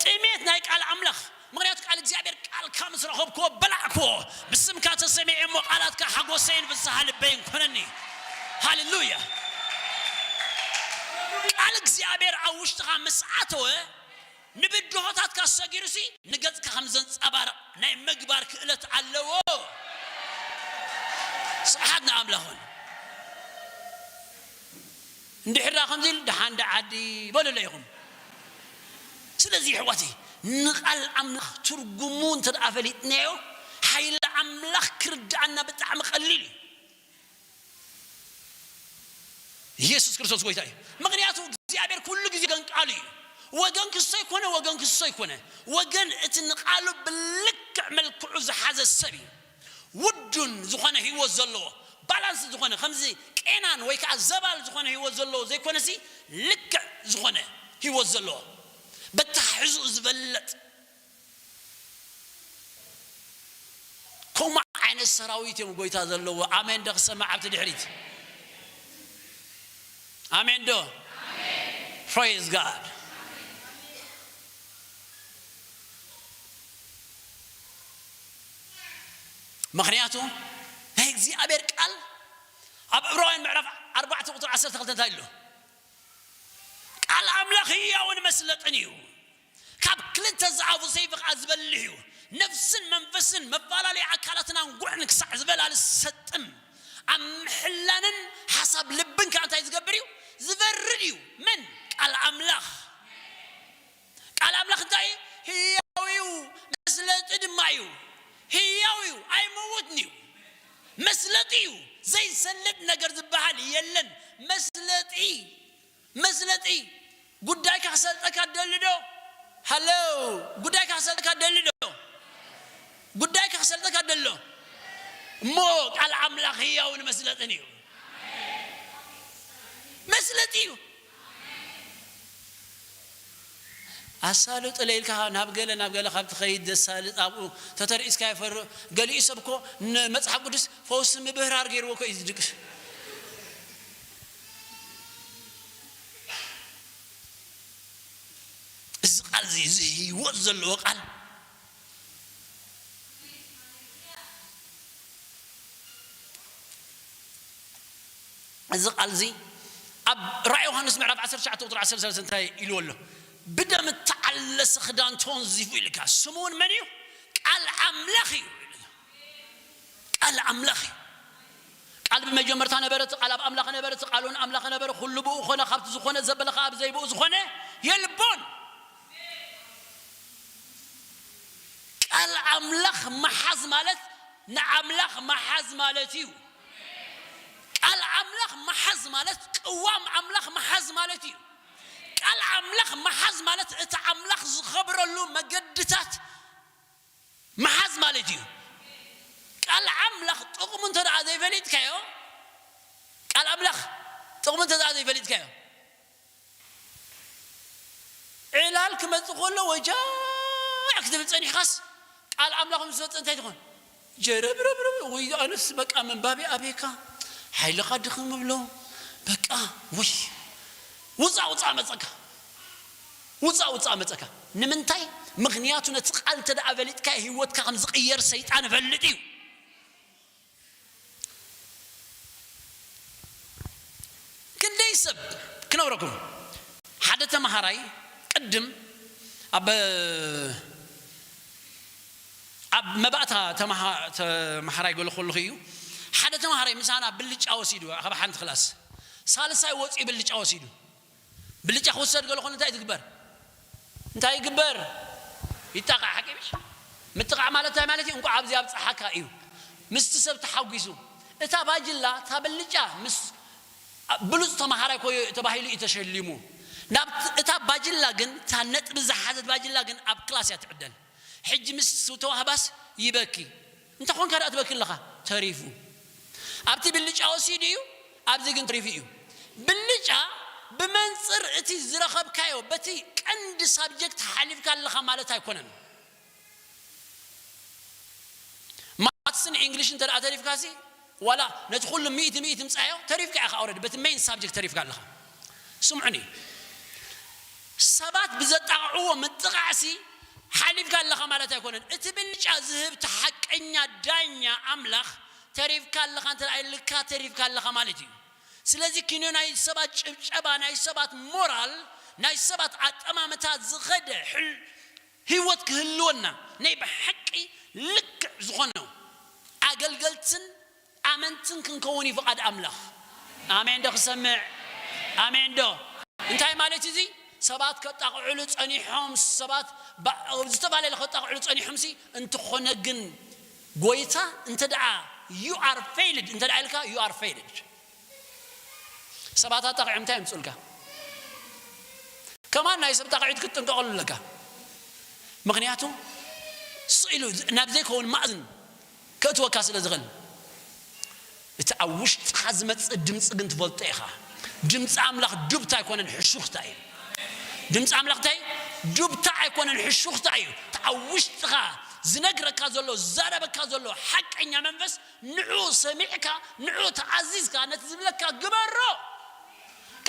ጥሜት ናይ ቃል ኣምላኽ። ምኽንያቱ ቃል እግዚኣብሔር ቃልካ ምስ ረኸብክዎ በላዕክዎ። ብስምካ ተሰሚዐ እሞ ቃላትካ ሓጎሰይን ፍስሓ ልበይን ኮነኒ። ሃሌሉያ። ቃል እግዚኣብሔር ኣብ ውሽጥኻ ምስ ኣተወ ንብድሆታትካ ሰጊሩሲ ንገጽካ ከም ዘንጸባርቕ ናይ ምግባር ክእለት ኣለዎ። ስብሓት ንኣምላኽን። እንድሕር ደኣ ከምዚ ኢሉ ደሓን ደዓዲ በሉለይ ኢኹም። ስለዚ ኣሕዋተይ ንቓል ኣምላኽ ትርጉሙ እንተ ደኣ ፈሊጥናዮ ሓይሊ ኣምላኽ ክርድኣና ብጣዕሚ ቀሊል እዩ። ኢየሱስ ክርስቶስ ጎይታ እዩ። ምኽንያቱ እግዚኣብሔር ኩሉ ግዜ ወገን ቃሉ እዩ። ወገን ክሶ ይኮነ፣ ወገን ክሶ ይኮነ፣ ወገን እቲ ንቃሉ ብልክዕ መልክዑ ዝሓዘ ሰብ እዩ። ውዱን ዝኾነ ህይወት ዘለዎ፣ ባላንስ ዝኾነ፣ ከምዚ ቄናን ወይ ከዓ ዘባል ዝኾነ ህይወት ዘለዎ ዘይኮነሲ፣ ልክዕ ዝኾነ ህይወት ዘለዎ፣ በታሕዝኡ ዝበለጥ ከምኡ ዓይነት ሰራዊት እዮም ጎይታ ዘለዎ። ኣሜን ዶ ክሰማዕ ኣብቲ ድሕሪት? ኣሜን ዶ? Praise God። ምኽንያቱ ናይ እግዚኣብሔር ቃል ኣብ ዕብራውያን ምዕራፍ ኣርባዕተ ቁጥሪ ዓሰርተ ክልተ እንታይ ኣሎ? ቃል ኣምላኽ ህያውን መስለጥን እዩ፣ ካብ ክልተ ዝኣፉ ሰይፊ ከኣ ዝበልሕ እዩ፣ ነፍስን መንፈስን መፈላለይ ኣካላትን ኣንጉዕን ክሳዕ ዝበላል ዝሰጥም፣ ኣብ ምሕላንን ሓሳብ ልብን ከኣ እንታይ ዝገብር እዩ? ዝበርድ እዩ። መን? ቃል ኣምላኽ። ቃል ኣምላኽ እንታይ እዩ? ህያው እዩ፣ መስለጢ ድማ እዩ። ህያው እዩ፣ ኣይመውትን እዩ፣ መስለጢ እዩ። ዘይሰልጥ ነገር ዝበሃል የለን። መስለጢ፣ መስለጢ። ጉዳይካ ክሰልጠካ ትደሊ ዶ? ሃሎ፣ ጉዳይካ ክሰልጠካ ትደሊ ዶ? ጉዳይካ ክሰልጠካ ትደሊ ዶ? እሞ ቃል ኣምላኽ ህያውን መስለጥን እዩ። መስለጢ እዩ። ኣሳልጦ ለይልካ ናብ ገለ ናብ ገለ ካብ ትኸይድ ዘሳልጥ ኣብኡ ተተርኢስካ ይፈርቕ። ገሊኡ ሰብ እኮ ንመጽሓፍ ቅዱስ ፈውሲ ምብህራር ገይርዎ እኮ እዩ ዝድቅስ። እዚ ቃል እዚ፣ እዚ ህይወት ዘለዎ ቃል፣ እዚ ቃል እዚ ኣብ ራእይ ዮሃንስ ምዕራፍ ዓሰርተ ትሽዓተ ቁጥሪ ዓሰርተ ሰለስተ እንታይ ኢልዎ ኣሎ? ብደም እተዓለሰ ክዳን ተወንዚፉ ኢልካ። ስሙ እውን መን እዩ? ቃል ኣምላኽ እዩ። ቃል ኣምላኽ እዩ። ቃል ብመጀመርታ ነበረ፣ እቲ ቃል ኣብ ኣምላኽ ነበረ፣ እቲ ቃል እውን ኣምላኽ ነበረ። ኩሉ ብኡ ኾነ፣ ካብቲ ዝኾነ ዘበለ ኸዓ ብዘይ ብኡ ዝኾነ የልቦን። ቃል ኣምላኽ ምሓዝ ማለት ንኣምላኽ ምሓዝ ማለት እዩ። ቃል ኣምላኽ ምሓዝ ማለት ቅዋም ኣምላኽ ምሓዝ ማለት እዩ። ቃል ኣምላኽ ምሓዝ ማለት እቲ ኣምላኽ ዝኸብረሉ መገድታት ምሓዝ ማለት እዩ። ቃል ኣምላኽ ጥቕሙ እንተ ደኣ ዘይፈሊጥካዮ፣ ቃል ኣምላኽ ጥቕሙ እንተ ደኣ ዘይፈሊጥካዮ፣ ዕላል ክመጽእ ከሎ ወጃዕ ክትብል ጸኒሕካስ፣ ቃል ኣምላኽ ምስ መጸ እንታይ ትኾን? ጀረብረብረብ፣ ወይ ኣነስ በቃ ምንባቤ ኣቤካ፣ ሓይልኻ ድኽም እብሎ፣ በቃ፣ ውይ፣ ውጻእ ውጻእ መጸካ፣ ውጻእ ውጻእ መጸካ። ንምንታይ? ምኽንያቱ ነቲ ቃል እንተ ደኣ ፈሊጥካዮ፣ ህይወትካ ከም ዝቕየር ሰይጣን እፈልጥ እዩ። ክንደይ ሰብ ክነግረኩም፣ ሓደ ተማሃራይ ቅድም ኣብ፣ ኣብ መባእታ ተማሃ-፣ ተማሃራይ ገለ ከለኹ እዩ፣ ሓደ ተማሃራይ ምሳና ብልጫ ወሲዱ፣ ካብ ሓንቲ ክላስ ሳልሳይ ወፂኡ ብልጫ ወሲዱ። ብልጫ ክውሰድ ገለ ከሎ እንታይ ትግበር? እንታይ ይግበር? ይጣቓዕ። ሓቂ ምሽ? ምጥቓዕ ማለት እንታይ ማለት እዩ? እንኳዕ ኣብዚ ኣብፀሓካ እዩ። ምስቲ ሰብ ተሓጒሱ። እታ ባጅላ፣ እታ ብልጫ ምስ ብሉፅ ተማሃራይ ኮዮ ተባሂሉ እዩ ተሸሊሙ። ናብ እታ ባጅላ ግን፣ እታ ነጥቢ ዝሓዘት ባጅላ ግን ኣብ ክላስ እያ ትዕደል። ሕጂ ምስ ተዋህባስ ይበኪ። እንተኾንካ ደኣ ትበኪ ኣለኻ። ተሪፉ። ኣብቲ ብልጫ ወሲዱ እዩ፣ ኣብዚ ግን ተሪፉ እዩ። ብልጫ ብመንጽር እቲ ዝረኸብካዮ፣ በቲ ቀንዲ ሳብጀክት ሓሊፍካ ኣለኻ ማለት ኣይኮነን። ማትስን ኢንግሊሽን እንተ ደኣ ተሪፍካሲ፣ ዋላ ነቲ ኩሉ ሚእቲ ሚእቲ ምጻዮ፣ ተሪፍካ ኢኻ ኦረዲ፣ በቲ ሜይን ሳብጀክት ተሪፍካ ኣለኻ። ስምዑኒ፣ ሰባት ብዘጣቕዕዎ ምጥቓዕሲ ሓሊፍካ ኣለኻ ማለት ኣይኮነን። እቲ ብልጫ ዝህብ እቲ ሓቀኛ ዳኛ ኣምላኽ፣ ተሪፍካ ኣለኻ እንተ ደኣ ኢልካ፣ ተሪፍካ ኣለኻ ማለት እዩ። ስለዚ ኪኖ ናይ ሰባት ጭብጨባ፣ ናይ ሰባት ሞራል፣ ናይ ሰባት ኣጠማምታ ዝኸደ ሕል-፣ ህይወት ክህልወና፣ ናይ ብሓቂ ልክዕ ዝኾነ ኣገልገልትን ኣመንትን ክንከውን እዩ ፍቓድ ኣምላኽ። ኣሜን ዶ ክሰምዕ? ኣሜን ዶ? እንታይ ማለት እዚ? ሰባት ከጣቕዕሉ ጸኒሖም፣ ሰባት ባ-፣ ዝተፈላለየ ከጣቕዕሉ ጸኒሖምሲ፣ እንተኾነ ግን ጎይታ እንተ ደኣ you are failed እንተ ደኣ ኢልካ you are failed። ሰባት ኣጣቂዖም እንታይ የምፅኡልካ? ከማን ናይ ሰብ ጣቂዒት ክትጥንቀቐሉ ኣለካ። ምክንያቱ ስኢሉ ናብ ዘይከውን ማእዝን ከእትወካ ስለ ዝኽእል። እቲ ኣብ ውሽጥኻ ዝመጽእ ድምፂ ግን ትፈልጦ ኢኻ። ድምፂ ኣምላኽ ዱብታ ኣይኮነን፣ ሕሹኽታ እዩ። ድምፂ ኣምላኽ እንታይ? ዱብታ ኣይኮነን፣ ሕሹኽታ እዩ። እቲ ኣብ ውሽጥኻ ዝነግረካ ዘሎ፣ ዝዛረበካ ዘሎ ሓቀኛ መንፈስ፣ ንዑ ሰሚዕካ፣ ንዑ ተኣዚዝካ፣ ነቲ ዝብለካ ግበሮ።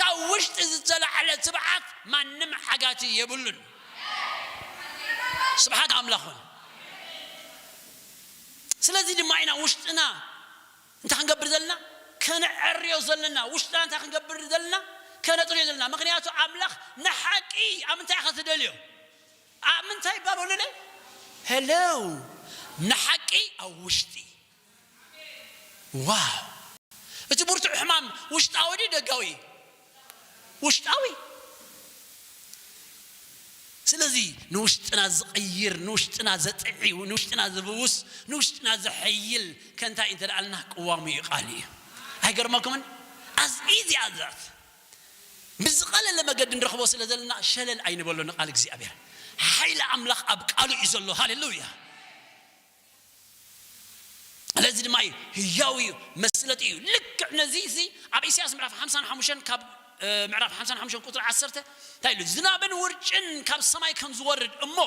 ካብ ውሽጢ ዝተላዕለ ትብዓት ማንም ዓጋቲ የብሉን። ስብሓት ኣምላኽ ኾነ። ስለዚ ድማ ኢና ውሽጥና እንታይ ክንገብር ዘለና? ከነዐርዮ ዘለና። ውሽጥና እንታይ ክንገብር ዘለና? ከነጥርዮ ዘለና። ምክንያቱ ኣምላኽ ንሓቂ ኣብ ምንታይ ኢኻ ትደልዮ? ኣብ ምንታይ እባ በሉለይ? ሄሎ፣ ንሓቂ ኣብ ውሽጢ። ዋው! እቲ ብርቱዕ ሕማም ውሽጣዊ ድዩ ደጋዊ? ውሽጣዊ። ስለዚ ንውሽጥና ዝቕይር፣ ንውሽጥና ዘጥዒ፣ ንውሽጥና ዝብውስ፣ ንውሽጥና ዘሐይል ከንታይ እንተ ደኣልና ቅዋሙ እዩ፣ ቃሉ እዩ። ኣይገርመኩምን? As easy as that። ብዝቐለለ መገዲ ንረኽቦ ስለ ዘለና ሸለል ኣይንበሎ ንቃል እግዚኣብሔር። ሓይሊ ኣምላኽ ኣብ ቃሉ እዩ ዘሎ። ሃሌሉያ። ስለዚ ድማ እዩ ህያው እዩ፣ መስለጢ እዩ። ልክዕ ነዚ እዚ ኣብ ኢሳያስ ምዕራፍ ሓምሳን ሓሙሽተን ካብ፣ እ፣ ምዕራፍ ሓምሳን ሓሙሽተን ቁጽሪ ዓሰርተ እንታይ ኢሉ? ዝናብን ውርጭን ካብ ሰማይ ከም ዝወርድ እሞ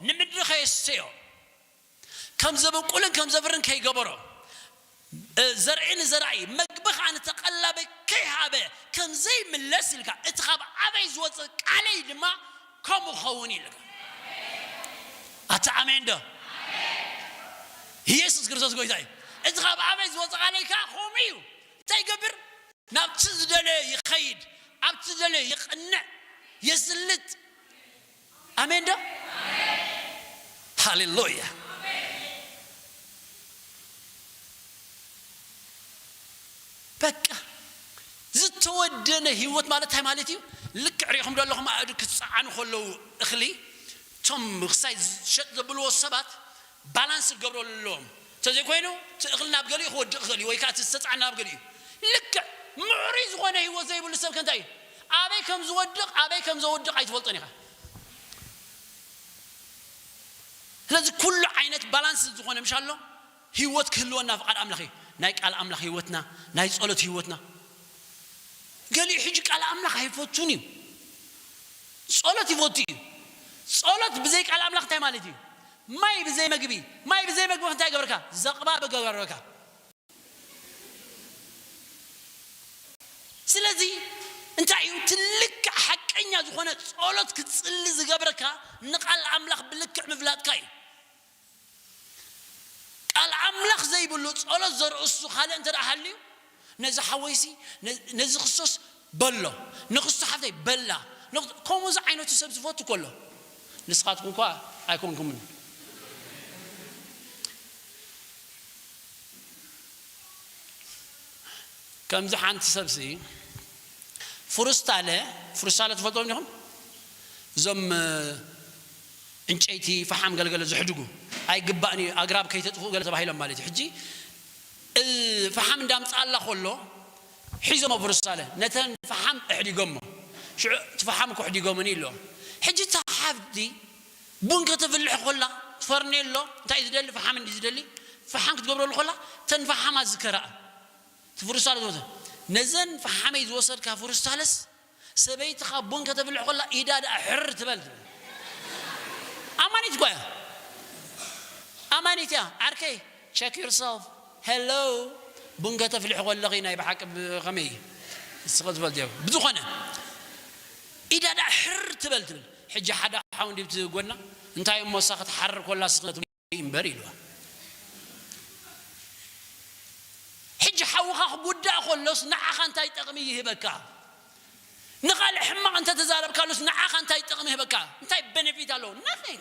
ንምድሪ ከየስተዮ፣ ከም ዘበቁልን ከም ዘፍርን ከይገበሮ፣ እ፣ ዘርኢ ንዘራኢ፣ መግቢ ኸዓ ንተቐላቢ ከይሃበ ከም ዘይምለስ ኢልካ፣ እቲ ካብ ኣፈይ ዝወፅእ ቃለይ ድማ ከምኡ ኸውን ኢልካ። ኣታ ኣሜን ዶ? ኢየሱስ ክርስቶስ ጎይታ እዩ። እቲ ካብ ኣፈይ ዝወፅእ ቃለይ ከዓ ከምኡ እዩ። እንታይ ይገብር? ናብቲ ዝደለዮ ይኸይድ፣ ኣብቲ ዝደለዮ ይቕንዕ፣ የስልጥ። ኣሜን ዶ? ሃሌሉያ። በቃ ዝተወደነ ህይወት ማለት እንታይ ማለት እዩ? ልክዕ ሪኢኹም ዶ ኣለኹም? ኣእዱ ክፀዓኑ ከለዉ እኽሊ፣ እቶም ክሳይ ዝሸጥ ዘብልዎ ሰባት ባላንስ ክገብሩ ኣለዎም። እንተዘይኮይኑ እቲ እኽሊ ናብ ገሊኡ ክወድቕ ይኽእል እዩ፣ ወይ ከዓ እቲ ዝተፀዓነ ናብ ገሊኡ። ልክዕ ምዕሩይ ዝኾነ ህይወት ዘይብሉ ሰብ ከ እንታይ እዩ? ኣበይ ከም ዝወድቕ፣ ኣበይ ከም ዘወድቕ ኣይትፈልጦን ኢኻ። ስለዚ ኩሉ ዓይነት ባላንስ ዝኾነ ምሽ ኣሎ ህይወት ክህልወና ፍቓድ ኣምላኽ እዩ። ናይ ቃል ኣምላኽ ህይወትና፣ ናይ ጸሎት ህይወትና። ገሊኡ ሕጂ ቃል ኣምላኽ ኣይፈቱን እዩ። ጸሎት ይፈቱ እዩ። ጸሎት ብዘይ ቃል ኣምላኽ እንታይ ማለት እዩ? ማይ ብዘይ መግቢ፣ ማይ ብዘይ መግቢ እንታይ ገበርካ? ዘቕባብ ገበርካ። ስለዚ እንታይ እዩ ትልክ ሓቀኛ ዝኾነ ጸሎት ክትጽሊ ዝገብረካ ንቃል ኣምላኽ ብልክዕ ምፍላጥካ እዩ። ቃል ኣምላኽ ዘይብሉ ጸሎት ዘርእሱ ካልእ እንተ ደኣ ሃልዩ፣ ነዚ ሓወይሲ፣ ነ-፣ ነዚ ክርስቶስ በሎ፣ ንክስቶ ሓፍተይ በላ፣ ንኽ-፣ ከምኡ ዝዓይነቱ ሰብ ዝፈቱ ከሎ፣ ንስኻትኩም እኳ ኣይኮንኩምን። ከምዚ ሓንቲ ሰብሲ ፍሩስታለ፣ ፍሩስታለ ትፈልጥዎም ዲኹም? እዞም፣ እ፣ ዕንጨይቲ፣ ፈሓም ገለገለ ዝሕድጉ፣ ኣይግባእን እዩ፣ ኣግራብ ከይተጥፍኡ ገለ ተባሂሎም ማለት እዩ። ሕጂ፣ እ፣ ፈሓም እንዳምጽኣላ ከሎ፣ ሒዞሞ ፍሩስታለ፣ ነተን ፈሓም ኣሕዲጎሞ። ሽዑ እቲ ፈሓም እኮ ኣሕዲጎምኒ ኢሎም። ሕጂ እታ ሓፍቲ ቡን ከተፍልሕ ከላ፣ ፈርኔሎ እንታይ እዩ ዝደሊ? ፈሓም እንዲ ዝደሊ። ፈሓም ክትገብረሉ ከላ፣ ተን ፈሓማ ዝከረኣ። እቲ ፍሩስታለ ዝወሰድ። ነዘን ፈሓመይ ዝወሰድካ ፍሩስታለስ፣ ሰበይትኻ ቡን ከተፍልሕ ከላ፣ ኢዳ ደኣ ሕር ትበል ትብል። ኣማኒት እኳ እያ። ኣማኒት እያ። ዓርከይ፣ check yourself። ሄሎ፣ ቡን ከተፍልሒ ከለኺ ናይ ብሓቂ ብ-፣ ከመይ እዩ? ንስኺ ትፈልጥዮ። ብዝኾነ፣ ኢዳ ደኣ ሕር ትበል ትብል። ሕጂ ሓደ ሓው እንዲ ብቲ ጎና፣ እንታይ እሞ እሳ ክትሓርር ከላ ስኽነት እምበር ኢልዋ። ሕጂ ሓውኻ ክጉዳእ ከሎስ ንዓኻ እንታይ ጥቕሚ ይህበካ? ንኻልእ ሕማቕ እንተተዛረብካሉስ ንዓኻ እንታይ ጥቕሚ ይህበካ? እንታይ ቤነፊት ኣለዎ? Nothing።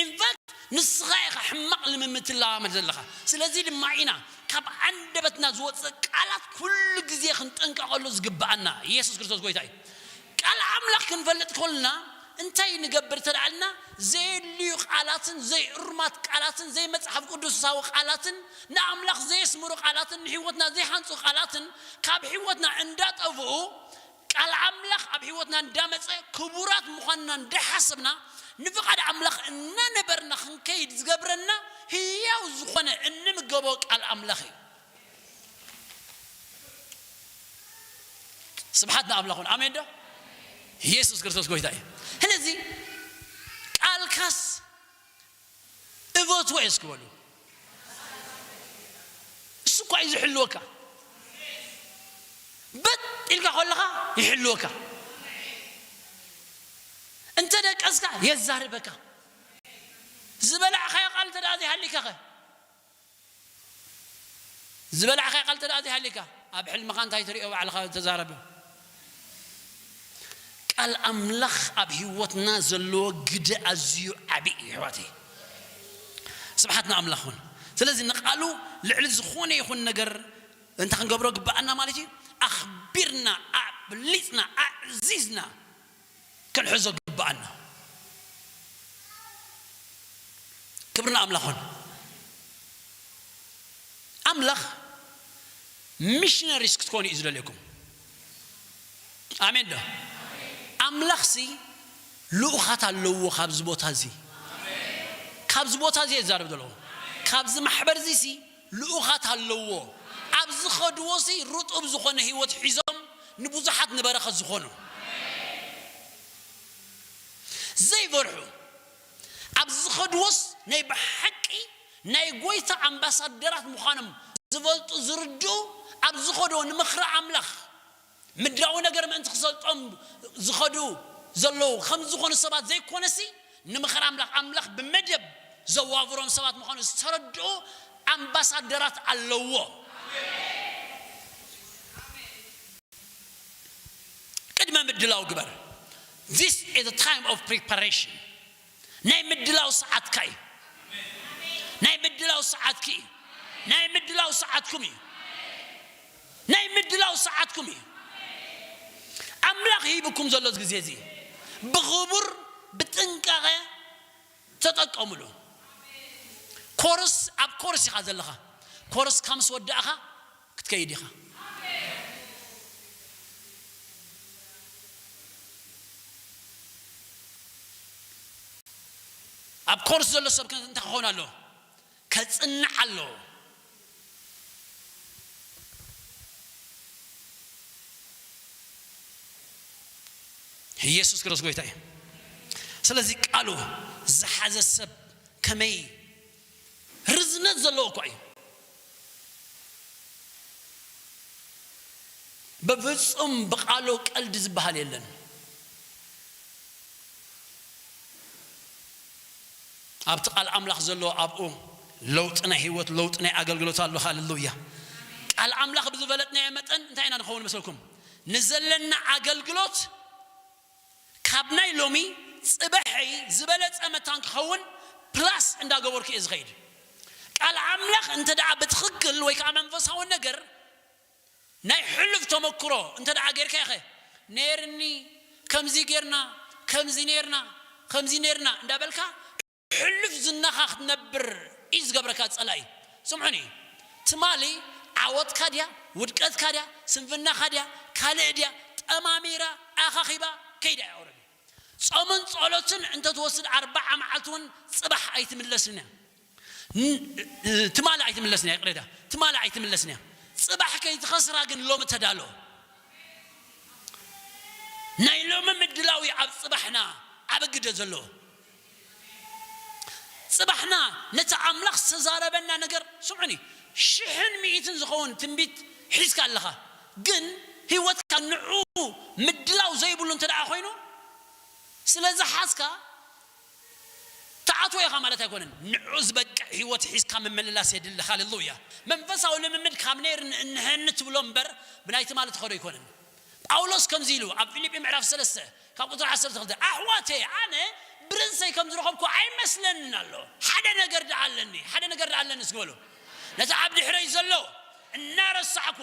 In fact፣ ንስኻ ኢኻ ሕማቕ ልምምድ ትለማመድ ዘለኻ። ስለዚ ድማ ኢና ካብ ኣንደበትና ዝወፅእ ቃላት ኩሉ ግዜ ክንጥንቀቐሉ ዝግብኣና። ኢየሱስ ክርስቶስ ጎይታ እዩ። ቃል ኣምላኽ ክንፈልጥ ከልና እንታይ ንገብር ተዳልና? ዘየድልዩ ቃላትን ዘይእሩማት ቃላትን ዘይመጽሓፍ ቅዱሳዊ ቃላትን ንኣምላኽ ዘየስምሩ ቃላትን ንህይወትና ዘይሃንጹ ቃላትን ካብ ህይወትና እንዳጠፍኡ ቃል ኣምላኽ ኣብ ህይወትና እንዳመጸ ክቡራት ምዃንና እንዳሓሰብና ንፍቓድ ኣምላኽ እናነበርና ክንከይድ ዝገብረና ህያው ዝኾነ እንምገቦ ቃል ኣምላኽ እዩ። ስብሓት ንኣምላኹን። ኣሜን ዶ? ኢየሱስ ክርስቶስ ጎይታ እዩ። ስለዚ ቃልካስ እፈትዎ እየ እስኪ በሉ። እሱ እኳ እዩ ዝሕልወካ። በጥ ኢልካ ከለኻ ይሕልወካ። እንተ ደቀስካ የዛርበካ። ዝበላዕካዮ ቃል እንተ ደኣ ዘይሃሊካ ኸ? ዝበላዕካዮ ቃል እንተ ደኣ ዘይሃሊካ፣ ኣብ ሕልምኻ እንታይ ትርእዮ ባዕልኻ ተዛረብ። ቃል ኣምላኽ ኣብ ህይወትና ዘለዎ ግደ ኣዝዩ ዓቢ እዩ፣ ኣሕዋተይ። ስብሓት ንኣምላኽ ይኹን። ስለዚ ንቃሉ ልዕሊ ዝኾነ ይኹን ነገር እንታይ ክንገብሮ ግብኣና ማለት እዩ? ኣኽቢርና፣ ኣብሊጽና፣ ኣዕዚዝና ክንሕዞ ግብኣና። ክብሪ ንኣምላኽ ይኹን። ኣምላኽ ሚሽነሪስ ክትኮኑ እዩ ዝደልየኩም። ኣሜን ዶ? ኣምላኽሲ ልኡኻት ኣለዎ ካብዚ ቦታ እዚ። ካብዚ ቦታ እዚ እየ ዝዛረብ ዘለኹ። ካብዚ ማሕበር እዚ ሲ ልኡኻት ኣለዎ። ኣብ ዝኸድዎ ሲ ርጡብ ዝኾነ ህይወት ሒዞም ንብዙሓት ንበረኸት ዝኾኑ። ዘይፈርሑ። ኣብ ዝኸድዎስ ናይ ብሓቂ ናይ ጎይታ ኣምባሳደራት ምዃኖም ዝፈልጡ ዝርድኡ ኣብ ዝኸድዎ ንምኽሪ ኣምላኽ ምድራዊ ነገር ምእንቲ ክሰልጦም ዝኸዱ ዘለዉ ከም ዝኾኑ ሰባት ዘይኮነሲ ንምኽሪ ኣምላኽ ኣምላኽ ብመደብ ዘዋፍሮም ሰባት ምዃኑ ዝተረድኡ ኣምባሳደራት ኣለዎ። ቅድመ ምድላው ግበር። This is a time of preparation. ናይ ምድላው ሰዓትካ እዩ። ናይ ምድላው ሰዓትኪ እዩ። ናይ ምድላው ሰዓትኩም እዩ። ናይ ምድላው ሰዓትኩም እዩ። ኣምላኽ ሂብኩም ዘሎ ግዜ እዚ ብኽቡር ብጥንቃቐ ተጠቀምሉ። ኮርስ ኣብ ኮርስ ኢኻ ዘለኻ። ኮርስ ካብ ምስ ወዳእኻ ክትከይድ ኢኻ። ኣብ ኮርስ ዘሎ ሰብ ከ እንታይ ክኸውን ኣለዎ? ከጽንዕ ኣለዎ። ኢየሱስ ክርስቶስ ጎይታ እዩ። ስለዚ ቃሉ ዝሓዘ ሰብ ከመይ ርዝነት ዘለዎ እኳ እዩ። በፍጹም ብቃሉ ቀልዲ ዝበሃል የለን። ኣብቲ ቃል ኣምላኽ ዘሎ ኣብኡ ለውጢ ናይ ህይወት፣ ለውጢ ናይ ኣገልግሎት ኣሎ። ሃሌሉያ። ቃል ኣምላኽ ብዝበለጥናዮ መጠን እንታይ ኢና ንኸውን መስለኩም? ንዘለና ኣገልግሎት ካብ ናይ ሎሚ ጽባሐይ ዝበለጸ መታን ክኸውን ፕላስ እንዳገበርኩ እየ ዝኸይድ። ቃል ኣምላኽ እንተ ደኣ ብትኽክል ወይ ከዓ መንፈሳዊ ነገር ናይ ሕሉፍ ተመክሮ እንተ ደኣ ጌርካ ኢኸ፣ ነይርኒ፣ ከምዚ ጌርና፣ ከምዚ ነይርና፣ ከምዚ ነይርና እንዳበልካ ሕሉፍ ዝናኻ ክትነብር እዩ ዝገብረካ ጸላኢ። ስምዑኒ፣ ትማሊ ዓወትካ ድያ፣ ውድቀትካ ድያ፣ ስንፍናኻ ድያ፣ ካልእ ድያ፣ ጠማሚራ፣ ኣኻኺባ፣ ከይዳ እያ ኦረዲ። ጾምን ጸሎትን እንተ ትወስድ ኣርባዓ መዓልቲ እውን ጽባሕ ኣይትምለስን እያ። ን-፣ ትማሊ ኣይትምለስን እያ፣ ይቕሬታ፣ ትማሊ ኣይትምለስን እያ። ጽባሕ ከይትኸስራ ግን ሎሚ ተዳሎ። ናይ ሎሚ ምድላው እዩ ኣብ ጽባሕና ዓቢ ግደ ዘለዎ። ጽባሕና ነቲ ኣምላኽ ዝተዛረበና ነገር፣ ስምዑኒ፣ ሽሕን ሚእትን ዝኸውን ትንቢት ሒዝካ ኣለኻ፣ ግን ህይወትካ ንዕኡ ምድላው ዘይብሉ እንተ ደኣ ኮይኑ፣ ስለ ዝሓዝካ ትኣትዎ ኢኻ ማለት ኣይኮነን። ንዕኡ ዝበቅዕ ህይወት ሒዝካ ምምልላስ የድሊ። ሃሌሉያ። መንፈሳዊ ልምምድ ካብ ነይር እንሀኒ ትብሎ እምበር ብናይ ትማሊ ትኸዶ ኣይኮነን። ጳውሎስ ከምዚ ኢሉ ኣብ ፊልጲ ምዕራፍ ሰለስተ ካብ ቁጽሪ ዓሰርተ ክልተ፣ ኣሕዋተይ፣ ኣነ ብርንሰይ ከም ዝረኸብኩ ኣይመስለንን ኣሎ። ሓደ ነገር ደኣ ኣለኒ፣ ሓደ ነገር ደኣ ኣለኒ እስኪ በሉ። ነቲ ኣብ ድሕረይ ዘሎ እናረሳዕኩ፣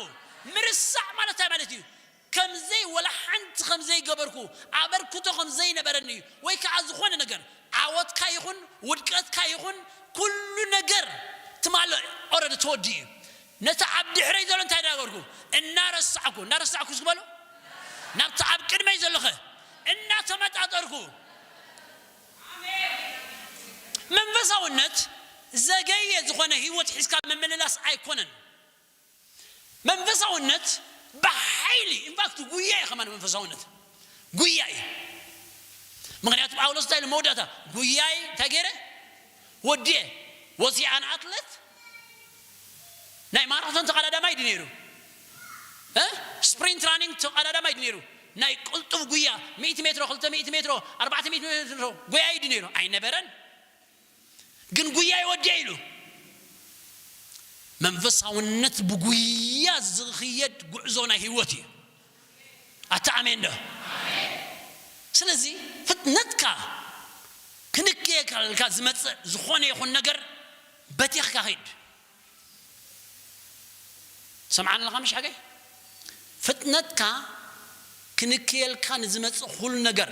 ምርሳዕ ማለት እንታይ ማለት እዩ? ከምዘይ ወላ ሓንቲ ከምዘይገበርኩ ኣበርክቶ ከምዘይነበረኒ እዩ። ወይ ከዓ ዝኾነ ነገር ዓወትካ ይኹን ውድቀትካ ይኹን ኩሉ ነገር ትማል ኦረዲ ተወዲ እዩ። ነቲ ኣብ ድሕረይ ዘሎ እንታይ ዳገርኩ እናረሳዕኩ እናረሳዕኩ ዝግበሎ ናብቲ ኣብ ቅድመይ ዘለኸ እናተመጣጠርኩ መንፈሳውነት ዘገየ ዝኾነ ህይወት ሒዝካ ምምልላስ ኣይኮነን። መንፈሳውነት ብሓይሊ ኢንፋክት ጉያ እዩ ከማን መንፈሳውነት ጉያ እዩ። ምክንያቱ ጳውሎስ እንታይ ኢሉ መወዳእታ ጉያይ እንታይ ገይረ ወዲየ ወሲኣን ኣትለት ናይ ማራቶን ተቐዳዳማይ ድዩ ነይሩ? ስፕሪንት ራኒንግ ተቐዳዳማይ ድዩ ነይሩ? ናይ ቅልጡፍ ጉያ ሚእቲ ሜትሮ ክልተ ሚእቲ ሜትሮ ኣርባዕተ ሚእቲ ሜትሮ ጎያይ ድዩ ነይሩ? ኣይነበረን። ግን ጉያ ይወድየ ኢሉ። መንፈሳውነት ብጉያ ዝኽየድ ጉዕዞ ናይ ህይወት እዩ። ኣታ ኣሜን ዶ? ስለዚ ፍጥነትካ ክንክየካልካ ዝመፅእ ዝኾነ ይኹን ነገር በቲኽካ ኺድ። ሰምዓን ኣለኻ ምሽ ሓገይ? ፍጥነትካ ክንክየልካ ንዝመፅእ ኩሉ ነገር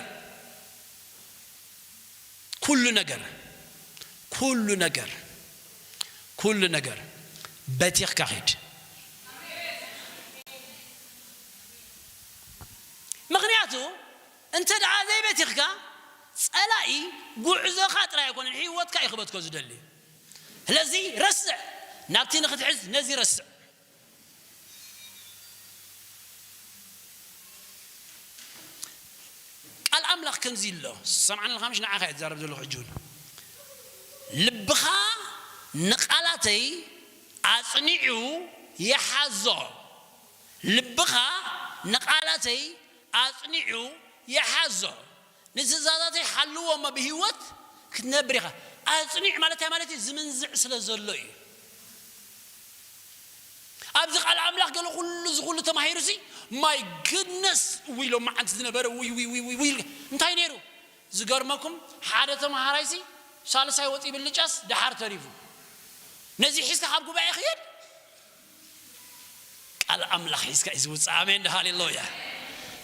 ኩሉ ነገር ኩሉ ነገር ኩሉ ነገር በቲኽካ ኺድ። ምኽንያቱ እንተ ደኣ ዘይበቲኽካ ጸላኢ ጉዕዞኻ ጥራይ ኣይኮነን ህይወትካ እዩ ክበትኮ ዝደሊ። ስለዚ ረስዕ፣ ናብቲ ንኽትሕዝ ነዚ ረስዕ። ቃል ኣምላኽ ከምዚ ኣሎ ሰምዓን ኣለኻ ምሽ ንዓኻ እየ ትዛረብ ዘለኹ ሕጂ እውን። ልብኻ ንቓላተይ ኣጽኒዑ ይሓዞ። ልብኻ ንቓላተይ ኣጽኒዑ ይሓዞ። ንትእዛዛተይ ሓልዎ እሞ ብህይወት ክትነብር ኢኻ። ኣጽኒዕ ማለት እንታይ ማለት እዩ? ዝምንዝዕ ስለ ዘሎ እዩ። ኣብዚ ቃል ኣምላኽ ገለ ኩሉ እዚ ኩሉ ተማሂሩ ሲ ማይ ግድነስ ውይ ሎም መዓንቲ ዝነበረ ውይ ውይ ውይ ውይ ውይ እንታይ ነይሩ? ዝገርመኩም ሓደ ተማሃራይ ሲ ሳልሳይ ወፂ ብልጫስ ደሓር ተሪፉ። ነዚ ሒዝካ ካብ ጉባኤ ክየድ ቃል ኣምላኽ ሒዝካ እዩ ዝውፅእ። ኣሜን ዶ ሃሌሉያ።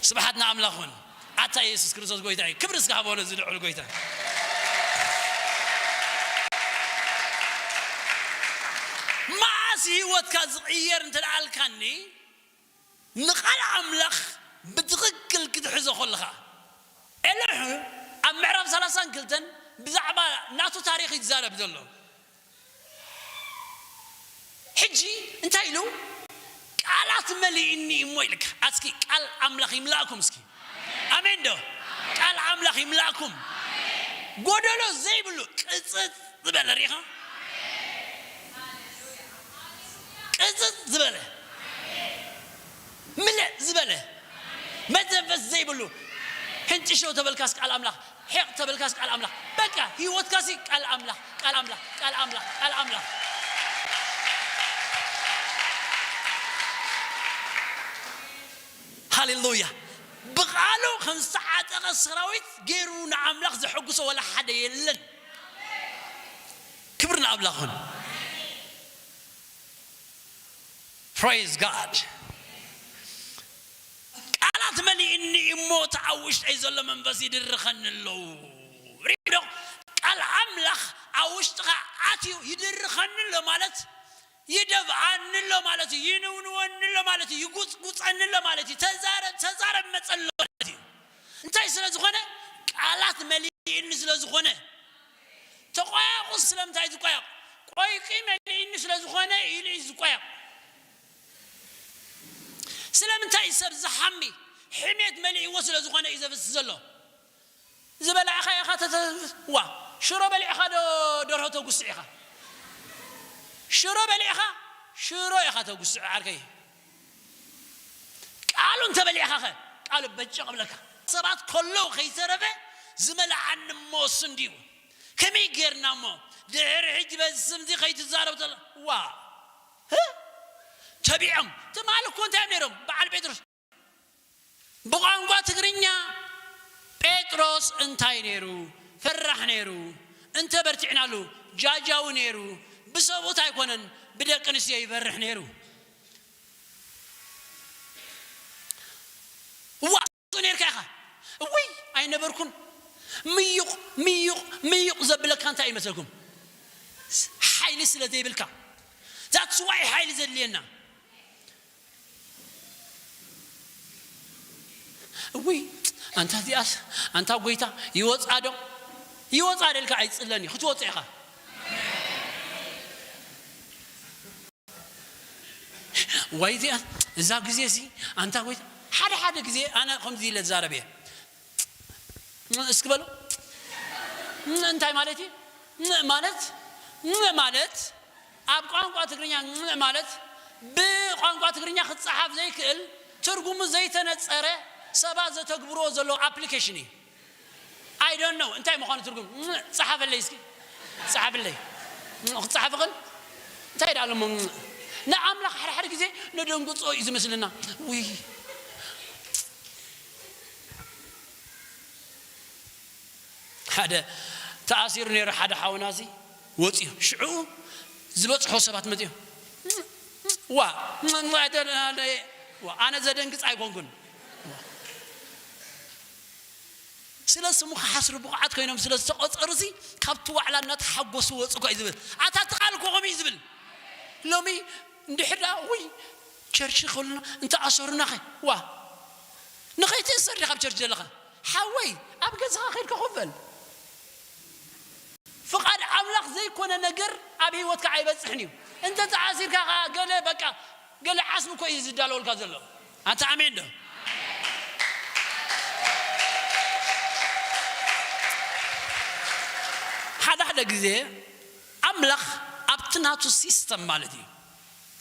ስብሓት ንኣምላኽ ኹን። ኣታ ኢየሱስ ክርስቶስ ጎይታ እዩ። ክብሪ እስካ ሃቦ ነዚ ልዑል ጎይታ። መዓስ ህይወትካ ዝቕየር እንተ ደኣልካኒ ንቓል ኣምላኽ ብትኽክል ክትሕዞ ከለኻ ኤልያሁ ኣብ ምዕራፍ ሰላሳን ክልተን ብዛዕባ ናቱ ታሪኽ ይዛረብ ዘሎ። ሕጂ እንታይ ኢሉ? ቃላት መሊእኒ እሞ ኢልካ። ኣስኪ ቃል ኣምላኽ ይምላእኩም እስኪ። ኣሜን ዶ? ቃል ኣምላኽ ይምላእኩም። ጎደሎ ዘይብሉ ቅጽጽ ዝበለ ርኢኻ? ቅጽጽ ዝበለ ምልእ ዝበለ መተንፈስ ዘይብሉ ሕንጭሸው ተበልካስ ቃል ኣምላኽ ሒቕ ተበልካስ ቃል ኣምላኽ በቃ ህይወትካሲ ቃል ኣምላኽ ቃል ኣምላኽ ቃል ኣምላኽ ቃል ኣምላኽ። ሃሌሉያ። ብቓሉ ከም ዝተዓጠቐ ሰራዊት ገይሩ ንኣምላኽ ዘሐጉሶ ወላ ሓደ የለን። ክብሪ ንኣምላኽ ይኹን። Praise God። ቃላት መሊእኒ እሞ እቲ ኣብ ውሽጠይ ዘሎ መንፈስ ይድርኸኒ ኣለዉ። ሪዶ ቃል ኣምላኽ ኣብ ውሽጥኻ ኣትዩ ይድርኸኒ ኣሎ ማለት ይደብኣኒ ኣሎ ማለት እዩ። ይንውንወኒ ኣሎ ማለት እዩ። ይጉፅጉፀኒ ኣሎ ማለት እዩ። ተዛረብ ተዛረብ መፀሎ ማለት እዩ። እንታይ ስለ ዝኾነ? ቃላት መሊእኒ ስለ ዝኾነ። ተቋያቑ ስለምንታይ ዝቋየቕ? ቆይቂ መሊእኒ ስለ ዝኾነ ኢሉ እዩ ዝቋየቕ። ስለምንታይ ሰብ ዝሓሚ? ሕሜት መሊእዎ ስለ ዝኾነ እዩ ዘፍስ ዘሎ። ዝበላዕኻ ኢኻ ተተዋ ሽሮ በሊዕኻ ዶ ደርሆ ተጉስዕ ኢኻ? ሽሮ በሊዕኻ ሽሮ ኢኻ ተጉስዕ ዓርከይ። ቃሉ እንተበሊዕኻ ኸ ቃሉ በጭቕ ብለካ። ሰባት ከለዉ ከይተረፈ ዝመልዓኒ እሞ እሱ እንድዩ። ከመይ ጌርና እሞ ድሕሪ ሕጂ በዚ ስምዚ ከይትዛረብ ተሎ ዋ ተቢዖም ትማሊ እኮ እንታይ እዮም ነይሮም በዓል ጴጥሮስ ብቋንቋ ትግርኛ ጴጥሮስ እንታይ ነይሩ? ፈራሕ ነይሩ። እንተ በርቲዕናሉ ጃጃዊ ነይሩ። ብሰብኡት ኣይኮነን ብደቂ ኣንስትዮ ይፈርሕ ነይሩ። ኣይነበርኩን። ምዩቕ ምዩቕ ምዩቕ ዘብለካ እንታይ ይመስለኩም? ሓይሊ ስለ ዘይብልካ። That's why ሓይሊ ዘድልየና። እውይ፣ ኣንታ እዚኣስ፣ ኣንታ ጎይታ፣ ይወፅኣ ዶ? ይወፅኣ ደልካ ኣይፅለኒ፣ ክትወፅእ ኢኻ። ወይ እዚኣ፣ እዛ ግዜ ሲ፣ ኣንታ ጎይታ፣ ሓደ ሓደ ግዜ ኣነ ከምዚ ኢለ ዝዛረብ እየ። እስኪ በሉ። እንታይ ማለት እዩ? ማለት፣ ማለት ኣብ ቋንቋ ትግርኛ ማለት ብቋንቋ ትግርኛ ክትፀሓፍ ዘይክእል፣ ትርጉሙ ዘይተነፀረ፣ ሰባት ዘተግብርዎ ዘለዉ ኣፕሊኬሽን እዩ። I don't know እንታይ ምዃኑ ትርጉም። ጸሓፈለይ እስኪ። ጸሓፍለይ። ክጸሓፍኽን? እንታይ ደኣ ኣለሞ? ንኣምላኽ ሓደ ሓደ ግዜ ነደንግጾ እዩ ዝመስልና። ውይ። ሓደ ተኣሲሩ ነይሩ ሓደ ሓውና እዚ ወጺኡ። ሽዑ ዝበጽሖ ሰባት መጺኦም። ዋ፣ ዋ፣ ኣነ ዘደንግጽ ኣይኮንኩን። ስለ ስሙ ክሓስሩ ብቑዓት ኮይኖም ስለ ዝተቖጸሩ ሲ ካብቲ ዋዕላ እናተሓጎሱ ወጹ እኳ እዩ ዝብል። ኣታ እቲ ቃል እኮ ከምኡ እዩ ዝብል። ሎሚ እንድሕር ደኣ ውይ ቸርች ከሉና እንተ ኣሰሩና ኸ ዋ ንኸይትእሰር ዲኻ ኣብ ቸርች ዘለኻ? ሓወይ ኣብ ገዛኻ ከይድካ ኮፍ በል። ፍቓድ ኣምላኽ ዘይኮነ ነገር ኣብ ህይወትካ ኣይበጽሕን እዩ። እንተ ተኣሲርካ ኸኣ ገለ በቃ ገለ ዓስቢ እኮ እዩ ዝዳለወልካ ዘሎ። ኣንተ ኣሜን ዶ? ሓደ ሓደ ግዜ ኣምላኽ ኣብቲ ናቱ ሲስተም ማለት እዩ፣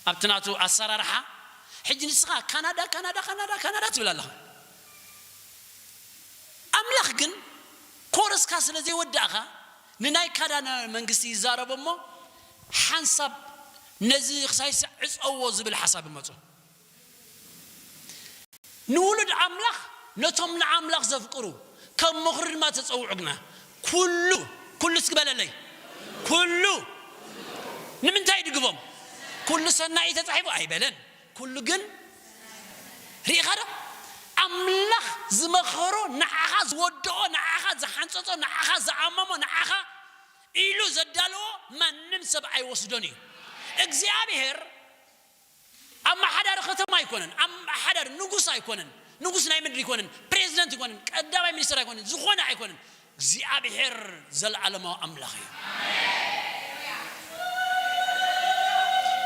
ኣብቲ ናቱ ኣሰራርሓ። ሕጂ ንስኻ ካናዳ ካናዳ ካናዳ ካናዳ ትብል ኣለኻ። ኣምላኽ ግን ኮርስካ ስለ ዘይወዳእኻ ንናይ ካናዳ መንግስቲ ይዛረቦ እሞ ሓንሳብ ነዚ ክሳይስ ዕፀዎ ዝብል ሓሳብ ይመፁ። ንውሉድ ኣምላኽ ነቶም ንኣምላኽ ዘፍቅሩ ከም ምኽሩ ድማ ተጸውዑ ግና ኩሉ፣ ኩሉ እስኪ በለለይ፣ ኩሉ ንምንታይ ድግቦም? ኩሉ ሰናይ ተጻሒፉ ኣይበለን። ኩሉ ግን ርኢኻ ዶ? ኣምላኽ ዝመኸሮ ንዓኻ ዝወደኦ፣ ንዓኻ ዝሓንጸጾ፣ ንዓኻ ዝኣመሞ፣ ንዓኻ ኢሉ ዘዳለዎ ማንም ሰብ ኣይወስዶን እዩ። እግዚኣብሔር ኣመሓዳሪ ከተማ ኣይኮነን፣ ኣመሓዳሪ ንጉስ ኣይኮነን፣ ንጉስ ናይ ምድሪ ኣይኮነን፣ ፕሬዚደንት ኣይኮነን፣ ቀዳማይ ሚኒስትር ኣይኮነን፣ ዝኾነ ኣይኮነን። እግዚኣብሔር ዘለዓለማዊ ኣምላኽ እዩ።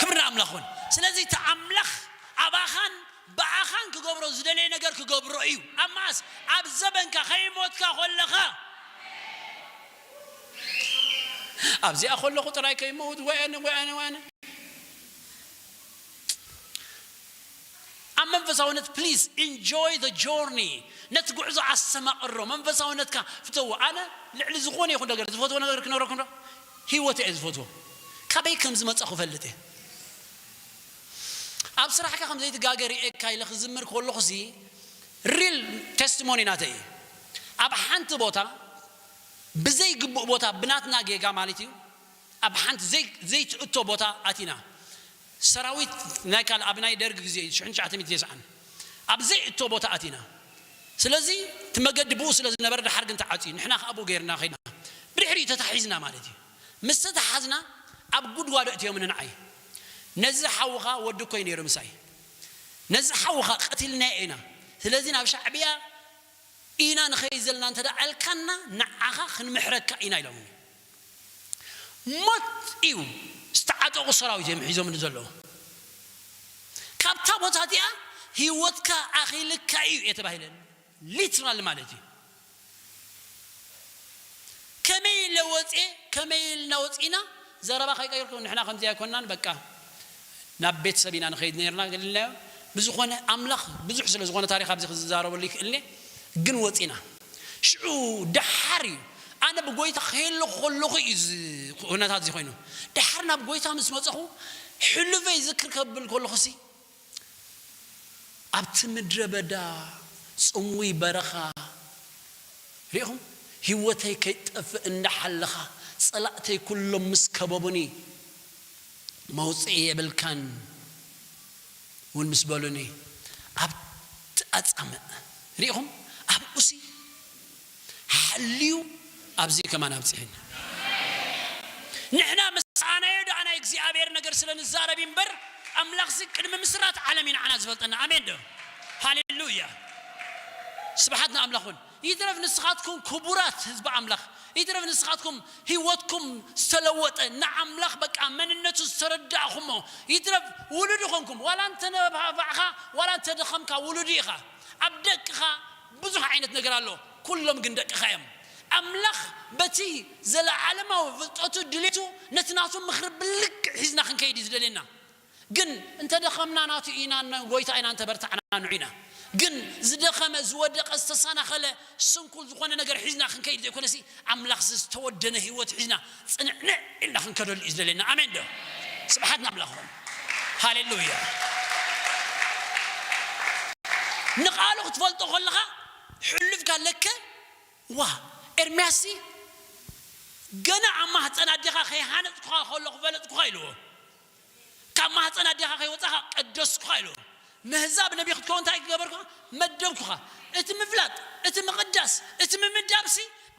ክብሪ ንኣምላኽ ይኹን። ስለዚ እቲ ኣምላኽ ኣባኻን ብኣኻን ክገብሮ ዝደለየ ነገር ክገብሮ እዩ። ኣብ መዓስ? ኣብ ዘበንካ ከይሞትካ ከለኻ። ኣብዚኣ ከለኹ ጥራይ ከይመውት ወያነ ወያነ ወያነ። ኣብ መንፈሳውነት please enjoy the journey። ነቲ ጉዕዞ ኣስተማቕሮ፣ መንፈሳውነትካ ፍተዎ። ኣነ ልዕሊ ዝኾነ ይኹን ነገር ዝፈትዎ ነገር ክነግረኩም ዶ? ህይወት እየ ዝፈትዎ። ካበይ ከም ዝመጻኹ እፈልጥ እየ። ኣብ ስራሕካ ከም ዘይትጋገ ርኤካ ኢለ ክዝምር ከለኹ ሲ ሪል ቴስቲሞኒ ናተይ እዩ። ኣብ ሓንቲ ቦታ ብዘይግቡእ ቦታ ብናትና ጌጋ ማለት እዩ ኣብ ሓንቲ ዘይ ዘይትእቶ ቦታ ኣቲና። ሰራዊት ናይ ካልእ ኣብ ናይ ደርግ ግዜ እዩ ሽሕን ትሽዓተ ሚእትን ተስዓን ኣብ ዘይእቶ ቦታ ኣቲና። ስለዚ እቲ መገዲ ብኡ ስለ ዝነበረ ድሓር ግን ተዓፅዩ ንሕና ከዓ ብኡ ገይርና ከይድና ብድሕሪኡ ተታሒዝና ማለት እዩ። ምስ ተታሓዝና ኣብ ጉድጓዶ እትዮምኒ ንዓይ። ነዚ ሓውኻ ወዲ እኮ እዩ ነይሩ ምሳይ። ነዚ ሓውኻ ቀቲልናዮ ኢና። ስለዚ ናብ ሻዕብያ ኢና ንኸይድ ዘለና እንተ ደኣ ኣልካና ንዓኻ ክንምሕረካ ኢና ኢሎምኒ። ሞት እዩ ዝተዓጠቑ ሰራዊት እዮም ሒዞምኒ ዘለዉ። ካብታ ቦታ እቲኣ ህይወትካ ኣኺልካ እዩ እየ ተባሂለ። ሊትራል ማለት እዩ። ከመይ ኢለ ወፅየ ከመይ ኢልና ወፂና ዘረባ ከይቀየርኩ ንሕና ከምዚ ኣይኮናን በቃ ናብ ቤተሰብ ኢና ንኸይድ ነርና ገለልናዮ። ብዝኾነ ኣምላኽ ብዙሕ ስለ ዝኾነ ታሪኽ ኣብዚ ክዝዛረበሉ ይክእልኒ ግን ወፂና። ሽዑ ደሓር እዩ ኣነ ብጎይታ ከየለኹ ከለኹ እዩ እዚ ኩነታት እዚ ኮይኑ። ደሓር ናብ ጎይታ ምስ መፀኹ ሕሉፈይ ዝክር ከብል ከለኹ ሲ ኣብቲ ምድረ በዳ ጽምዊ በረኻ ርኢኹም ህይወተይ ከይጠፍእ እንዳሓለኻ ጸላእተይ ኩሎም ምስ ከበቡኒ መውፅኢ የብልካን እውን ምስ በሉኒ ኣብቲ ኣጻምእ ርኢኹም ኣብኡሲ ኣልዩ ኣብዚ ከማን ኣብፅሕን። ንሕና ምስ ኣናዮ ደኣ ናይ እግዚኣብሔር ነገር ስለ ንዛረብ እምበር፣ ኣምላኽሲ ቅድሚ ምስራት ዓለም እዩ ንዓና ዝፈልጠና። ኣሜን ዶ? ሃሌሉያ። ስብሓት ንኣምላኽ ይኹን። ይትረፍ ንስኻትኩም ክቡራት ህዝቢ ኣምላኽ፣ ይትረፍ ንስኻትኩም ህይወትኩም ዝተለወጠ፣ ንኣምላኽ በቃ መንነቱ ዝተረዳእኹሞ፣ ይትረፍ ውሉድ ኾንኩም፣ ዋላ እንተነባዕኻ፣ ዋላ እንተደኸምካ ውሉድ ኢኻ። ኣብ ደቅኻ ብዙሕ ዓይነት ነገር ኣሎ፣ ኩሎም ግን ደቅኻ እዮም። ኣምላኽ በቲ ዘለዓለማዊ ፍልጠቱ ድሌቱ ነቲ ናቱ ምኽሪ ብልክዕ ሒዝና ክንከይድ እዩ ዝደልየና። ግን እንተ ደኸምና ናቱ ኢና፣ ጎይታ ኢና፣ እንተ በርታዕና ንዑ ኢና። ግን ዝደኸመ፣ ዝወደቐ፣ ዝተሰናኸለ፣ ስንኩል ዝኾነ ነገር ሒዝና ክንከይድ ዘይኮነሲ፣ ኣምላኽ ዝተወደነ ህይወት ሒዝና ጽንዕንዕ ኢልና ክንከደሉ እዩ ዝደልየና። ኣሜን ዶ? ስብሓት ንኣምላኽ ይኹን። ሃሌሉያ። ንቓሉ ክትፈልጦ ከለኻ፣ ሕሉፍካ ለከ፣ ዋ፣ ኤርምያስሲ ገና ኣብ ማህፀን ኣዴኻ ከይሃነፅኩኻ ከለኹ ፈለጥኩኻ ኢልዎ። ካብ ማህፀን ኣዴኻ ከይወፃኻ ቀደስኩኻ ኢልዎ። ምህዛብ ነቢ ክትከውን እንታይ ክገበርኩኻ? መደብኩኻ። እቲ ምፍላጥ፣ እቲ ምቕዳስ፣ እቲ ምምዳብሲ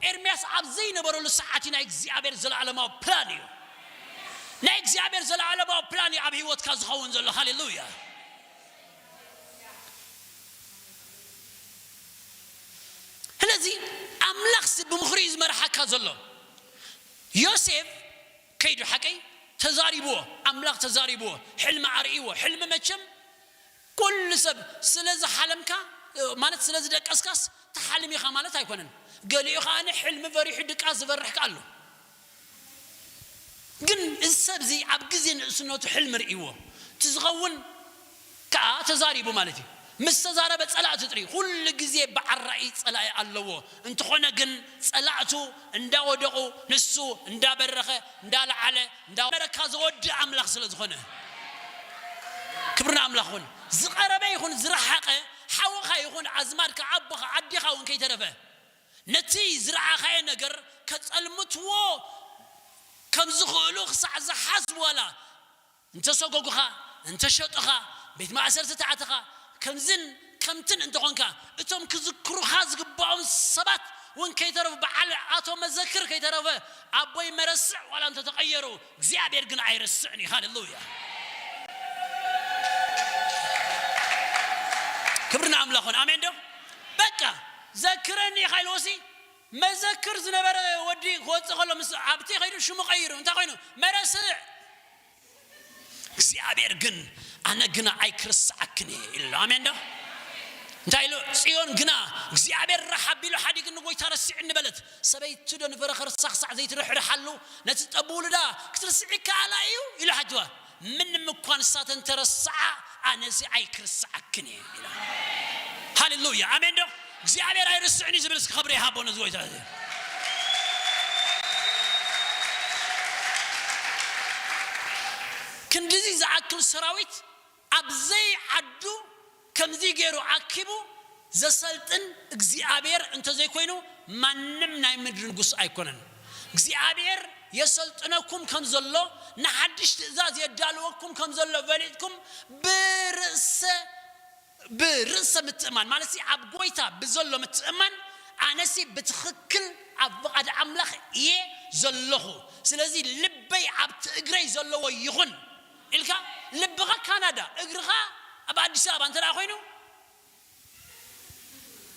ኤርምያስ ኣብ ዘይነበረሉ ሰዓት እዩ ናይ እግዚኣብሔር ዘለዓለማዊ ፕላን እዩ። ናይ እግዚኣብሔር ዘለዓለማዊ ፕላን እዩ ኣብ ህይወትካ ዝኸውን ዘሎ። ሃሌሉያ። ስለዚ ኣምላኽሲ ብምኽሪ እዩ ዝመርሓካ ዘሎ። ዮሴፍ ከይዱ ሓቀይ ተዛሪብዎ፣ ኣምላኽ ተዛሪብዎ፣ ሕልሚ ኣርእይዎ። ሕልሚ መቸም ኩሉ ሰብ ስለ ዝሓለምካ፣ ማለት ስለ ዝደቀስካስ ትሓልም ኢኻ ማለት ኣይኮነን። ገሊኡ ከኣ ሕልሚ በሪሑ ድቃስ ዝበርሕ ከኣ ኣሎ። ግን እዚ ሰብ እዚ ኣብ ግዜ ንእስነቱ ሕልሚ ርእይዎ፣ እቲ ዝኸውን ከኣ ተዛሪቡ ማለት እዩ። ምስ ተዛረበ ጸላእቱ ጥሪ፣ ኩሉ ግዜ በዓል ራእይ ጸላኢ ኣለዎ። እንተኾነ ግን ጸላእቱ እንዳወደቑ ንሱ እንዳበረኸ እንዳለዓለ እንዳመረካ ዘወድእ ኣምላኽ ስለ ዝኾነ፣ ክብሪ ንኣምላኽ ይኹን። ዝቐረበ ይኹን ዝረሓቐ፣ ሓውኻ ይኹን ኣዝማድካ፣ ኣቦኻ፣ ኣዴኻ እውን ከይተረፈ ነቲ ዝረኣኻዮ ነገር ከጸልምትዎ ከም ዝኽእሉ ክሳዕ ዝሓስቡ ዋላ እንተሰጎጉኻ፣ እንተሸጡኻ፣ ቤት ማእሰርቲ ተኣተኻ፣ ከምዝን ከምትን እንተኾንካ፣ እቶም ክዝክሩኻ ዝግባኦም ሰባት እውን ከይተረፉ፣ በዓል ኣቶ መዘክር ከይተረፈ፣ ኣቦይ መረስዕ ዋላ እንተተቐየሩ፣ እግዚኣብሔር ግን ኣይረስዕን እዩ። ሃሌሉያ። ክብሪ ንኣምላኽ ይኹን። ኣሜን ዶ? በቃ፣ ዘክረኒ ኢኻ ኢልዎሲ፣ መዘክር ዝነበረ ወዲ ክወፅእ ከሎ ምስ ኣብቲ ከይዱ ሽሙ ቀይሩ፣ እንታይ ኮይኑ? መረስዕ። እግዚኣብሔር ግን፣ "ኣነ ግና ኣይክርስዓክን እየ" ኢሉ ኣሎ። ኣሜን ዶ? እንታይ ኢሉ? "ጽዮን ግና እግዚኣብሔር ረሓ ኣቢሉ ሓዲግኒ፣ ጎይታ ረሲዕኒ" በለት። ሰበይቲ ዶ ንፍረ ከርሳ ክሳዕ ዘይትርሕርሓሉ፣ ነቲ ጠቢ ውሉዳ ክትርስዒ ይከኣላ እዩ? ኢሉ ሓጅዋ። ምንም እኳ ንሳ ተንተረስዓ፣ ኣነሲ ኣይክርስዓክን እየ ኢላ። ሃሌሉያ፣ ኣሜን ዶ? እግዚኣብሔር ኣይርስዕን እዩ ዝብል እስኪ ክብሪ ይሃቦ ነዚ ጎይታ እዚ። ክንድዚ ዝኣክል ሰራዊት ኣብ ዘይዓዱ ከምዚ ገይሩ ኣኪቡ ዘሰልጥን እግዚኣብሔር እንተዘይኮይኑ፣ ማንም ናይ ምድሪ ንጉስ ኣይኮነን። እግዚኣብሔር የሰልጥነኩም ከም ዘሎ፣ ንሓድሽ ትእዛዝ የዳልወኩም ከም ዘሎ ፈሊጥኩም፣ ብርእሰ፣ ብርእሰ ምትእማን፣ ማለት ሲ ኣብ ጎይታ ብዘሎ ምትእማን፣ ኣነሲ ብትኽክል ኣብ ፍቓድ ኣምላኽ እየ ዘለኹ፣ ስለዚ ልበይ ኣብቲ እግረይ ዘለዎ ይኹን ኢልካ፣ ልብኻ ካናዳ፣ እግርኻ ኣብ ኣዲስ ኣበባ እንተ ደኣ ኮይኑ፣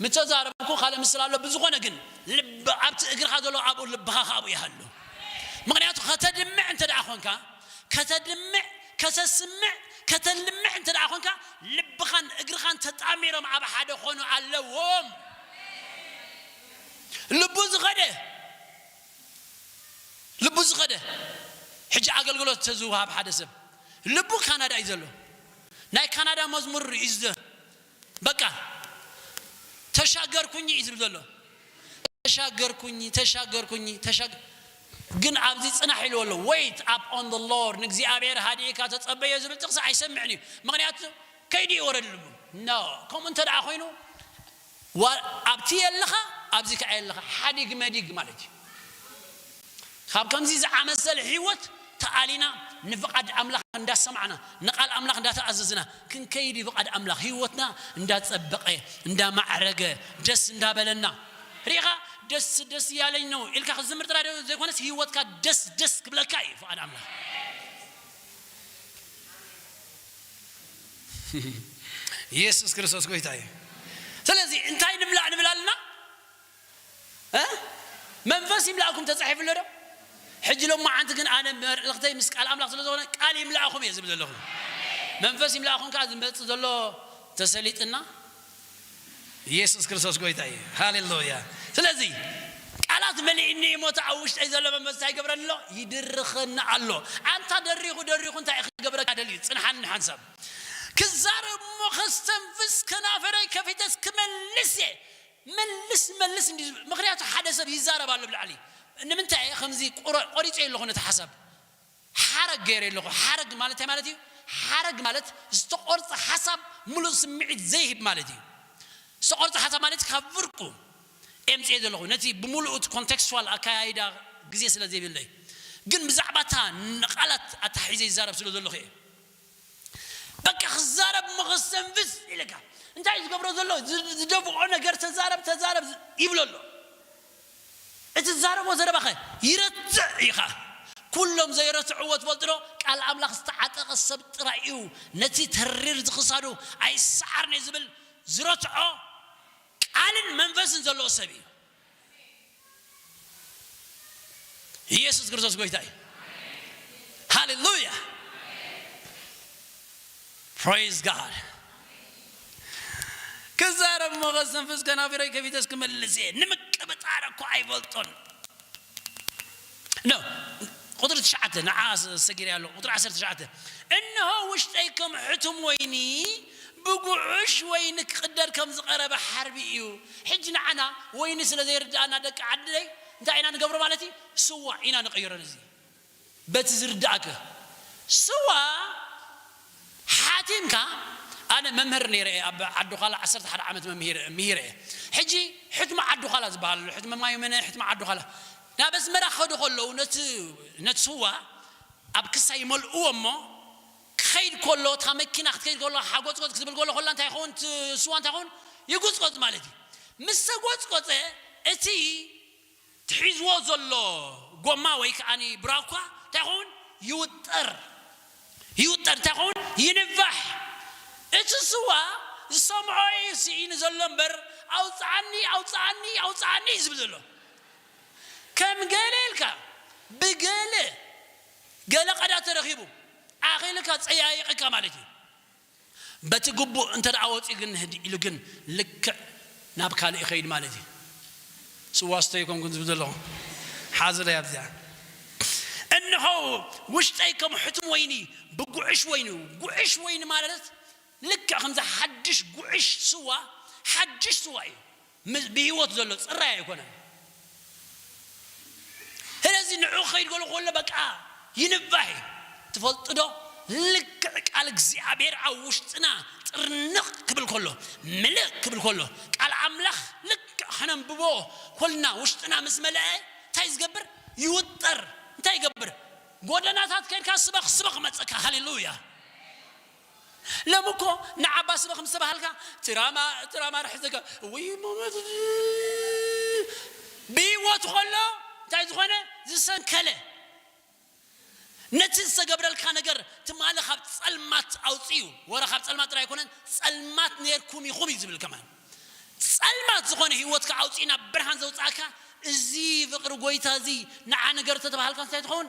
ምተዛረብኩ ካልእ ምስል ኣሎ። ብዝኾነ ግን ልብ ኣብቲ እግርኻ ዘሎ ኣብኡ ልብኻ ካብኡ ይሃሉ። ምኽንያቱ ከተድምዕ እንተ ደኣ ኾንካ፣ ከተድምዕ፣ ከተስምዕ፣ ከተልምዕ እንተ ደኣ ኾንካ፣ ልብኻን እግርኻን ተጣሚሮም ኣብ ሓደ ኾኑ ኣለዎም። ልቡ ዝኸደ፣ ልቡ ዝኸደ፣ ሕጂ ኣገልግሎት ተዝወሃብ ሓደ ሰብ ልቡ ካናዳ እዩ ዘሎ። ናይ ካናዳ መዝሙር እዩ ዘ-፣ በቃ ተሻገርኩኝ እዩ ዝብል ዘሎ። ተሻገርኩኝ፣ ተሻገርኩኝ፣ ተሻገ-፣ ግን ኣብዚ ጽናሕ ኢልዎ ኣሎ። Wait up on the Lord፣ ንእግዚኣብሔር ሃዲእካ ተጸበዮ ዝብል ጥቕሲ ኣይሰምዕን እዩ። ምኽንያቱ ከይዱ ይወረድ ልቡ። No፣ ከምኡ እንተ ደኣ ኮይኑ፣ ዋ-፣ ኣብቲ የለኻ፣ ኣብዚ ከኣ የለኻ። ሓዲግ መዲግ ማለት እዩ። ካብ ከምዚ ዝኣመሰለ ህይወት ተኣሊና፣ ንፍቓድ ኣምላኽ እንዳሰማዕና፣ ንቓል ኣምላኽ እንዳተኣዘዝና ክንከይድ እዩ ፍቓድ ኣምላኽ። ህይወትና እንዳጸበቐ፣ እንዳማዕረገ፣ ደስ እንዳበለና። ሪኢኻ፣ ደስ ደስ እያለኝ ነው ኢልካ ክትዝምር ጥራይ ዘይኮነስ፣ ህይወትካ ደስ ደስ ክብለካ እዩ ፍቓድ ኣምላኽ። ኢየሱስ ክርስቶስ ጎይታ እዩ። ስለዚ እንታይ ንምልእ ንብል ኣለና? እ? መንፈስ ይምላእኩም ተጻሒፉ ኣሎ ዶ? ሕጂ ሎማዓንቲ ግን ኣነ መልእኽተይ ምስ ቃል ኣምላኽ ስለ ዝኾነ፣ ቃል ይምላእኹም እየ ዝብል ዘለኹ። መንፈስ ይምላእኹም ከኣ ዝመጽእ ዘሎ ተሰሊጥና። ኢየሱስ ክርስቶስ ጎይታ እዩ። ሃሌሉያ። ስለዚ ቃላት መሊእኒ እሞ፣ እቲ ኣብ ውሽጠይ ዘሎ መንፈስ እንታይ ይገብረኒ ኣሎ? ይድርኸኒ ኣሎ። ኣንታ ደሪኹ ደሪኹ እንታይ ክገብረካ ደልዩ? ጽንሓኒ ሓንሳብ። ክዛረብ እሞ ከስተንፍስ፣ ከናፈረይ ከፊተስ ክመልስ እየ። መልስ፣ መልስ እንዲ ዝብል። ምኽንያቱ ሓደ ሰብ ይዛረብ ኣሎ ብላዕሊ። ንምንታይ እየ ከምዚ ቆረ-፣ ቆሪጸ ኣለኹ ነቲ ሓሳብ? ሓረግ ገይረ ኣለኹ። ሓረግ ማለት እንታይ ማለት እዩ? ሓረግ ማለት ዝተቆርጸ ሓሳብ፣ ምሉእ ስምዒት ዘይህብ ማለት እዩ። ዝተቆርጸ ሓሳብ ማለት ካብ ፍርቁ ኤምጽኤ ዘለኹ፣ ነቲ ብምሉእ እቲ ኮንቴክስቹዋል ኣካያይዳ ግዜ ስለ ዘይብለይ፣ ግን ብዛዕባ እታ ንቓላት ኣታሒዘ ይዛረብ ስለ ዘለኹ እየ። በቃ ክዛረብ እሞ ከስተንፍስ ኢልካ፣ እንታይ ዝገብሮ ዘሎ? ዝ-፣ ዝደፍኦ ነገር፣ ተዛረብ፣ ተዛረብ ዝ-፣ ይብሎ ኣሎ። እቲ ዝዛረቦ ዘረባኸ ይረትዕ ኢኻ። ኩሎም ዘይረትዕዎ ትፈልጡ ዶ? ቃል ኣምላኽ ዝተዓጠቐ ሰብ ጥራይ እዩ ነቲ ተሪር ዝኽሳዱ ኣይሰዓርን እየ ዝብል ዝረትዖ ቃልን መንፈስን ዘለዎ ሰብ እዩ። ኢየሱስ ክርስቶስ ጎይታ እዩ። ሃሌሉያ። Praise God። ክዛረብ እሞ ከስተንፍስ፣ ከናፊረይ ከፊተስ ክመልስ እየ። ንምቅብጣር እኮ ኣይፈልጦን። ኖ፣ ቁጥሪ ትሽዓተ ንዓ ሰጊረ ኣሎ። ቁጥሪ ዓሰርተ ትሽዓተ፣ "እንሆ ውሽጠይ ከም ሕቱም ወይኒ ብጉዑሽ ወይኒ ክቕደድ ከም ዝቐረበ ሓርቢ እዩ።" ሕጂ ንዓና ወይኒ ስለ ዘይርድኣና ደቂ ዓደይ እንታይ ኢና ንገብሮ ማለት እዩ? ስዋ ኢና ንቕይሮ። ነዚ በቲ ዝርድኣከ ስዋ ሓቲምካ፣ ኣነ መምህር ነይረ እየ፣ ኣብ ዓዲ ዃላ ዓሰርተ ሓደ ዓመት መምህር፣ ምሂረ እየ። ሕጂ ሕትመ ዓዲ ዃላ ዝበሃል ኣሎ፣ ሕትመ ማይ መነ፣ ሕትመ ዓዲ ዃላ። ናብ ኣስመራ ክኸዱ ከለዉ ነቲ፣ ነቲ ስዋ ኣብ ክሳ ይመልእዎ እሞ፣ ክኸይድ ከሎ፣ እታ መኪና ክትከይድ ከሎ፣ ሓጎጽጎጽ ክትብል ከሎ፣ ከላ እንታይ ይኸውን? እቲ ስዋ እንታይ ይኸውን? ይጉጽጎጽ ማለት እዩ። ምስ ተጎጽጎጸ፣ እቲ ትሒዝዎ ዘሎ ጎማ ወይ ከዓኒ ብራኳ እንታይ ይኸውን? ይውጠር። ይውጠር፣ እንታይ ይኸውን? ይንፋሕ። እቲ ስዋ ዝሰምዖ እዩ ስኢኑ ዘሎ እምበር፣ "ኣውጽኣኒ፣ ኣውጽኣኒ፣ ኣውጽኣኒ" እዩ ዝብል ዘሎ። ከም ገለ ኢልካ፣ ብገለ፣ ገለ ቀዳ ተረኺቡ፣ ኣኺልካ ጸያይቕካ ማለት እዩ። በቲ ግቡእ እንተ ደኣ ወጺኡ ግን፣ ህድእ ኢሉ ግን ልክዕ ናብ ካልእ ይኸይድ ማለት እዩ። ስዋ ስተዩ ኮንኩን ዝብል ዘለኹ፣ ሓዙለይ ኣብዚኣ። "እንሆ ውሽጠይ ከም ሕቱም ወይኒ ብጉዕሽ ወይኒ"፣ ጉዕሽ ወይኒ ማለት ልክዕ ከምዚ ሓድሽ ጉዕሽ ስዋ፣ ሓድሽ ስዋ እዩ። ም-፣ ብህይወት ዘሎ ጽራይ ኣይኮነን። ስለዚ ንዑ ክኸይድ ገሎ ከሎ በቃ ይንባህ እዩ። ትፈልጡ ዶ? ልክዕ ቃል እግዚኣብሔር ኣብ ውሽጥና ጥርንቕ ክብል ከሎ፣ ምልእ ክብል ከሎ፣ ቃል ኣምላኽ ልክዕ ከነንብቦ ኮልና ውሽጥና ምስ መለአ እንታይ ዝገብር? ይውጠር። እንታይ ይገብር? ጎደናታት ከይድካ ስበኽ ስበኽ መጸካ። ሃሌሉያ። ሎም እኮ ንዓባ ስበኽ ምስ ተባሃልካ ትራማ፣ ትራማ ርሕዘካ ወይ ሞመት ብህይወት ከሎ እንታይ ዝኾነ ዝሰንከለ ነቲ ዝተገብረልካ ነገር ትማሊ ካብ ጸልማት ኣውጽኡ። ወረ ካብ ጸልማት ጥራይ ኣይኮነን፣ ጸልማት ነርኩም ኢኹም እዩ ዝብል ከማን። ጸልማት ዝኾነ ህይወትካ ኣውጽኡ ናብ ብርሃን ዘውጽኣካ እዚ ፍቕሪ ጎይታ እዚ ንዓ ነገር ተተባሃልካ እንታይ ትኸውን?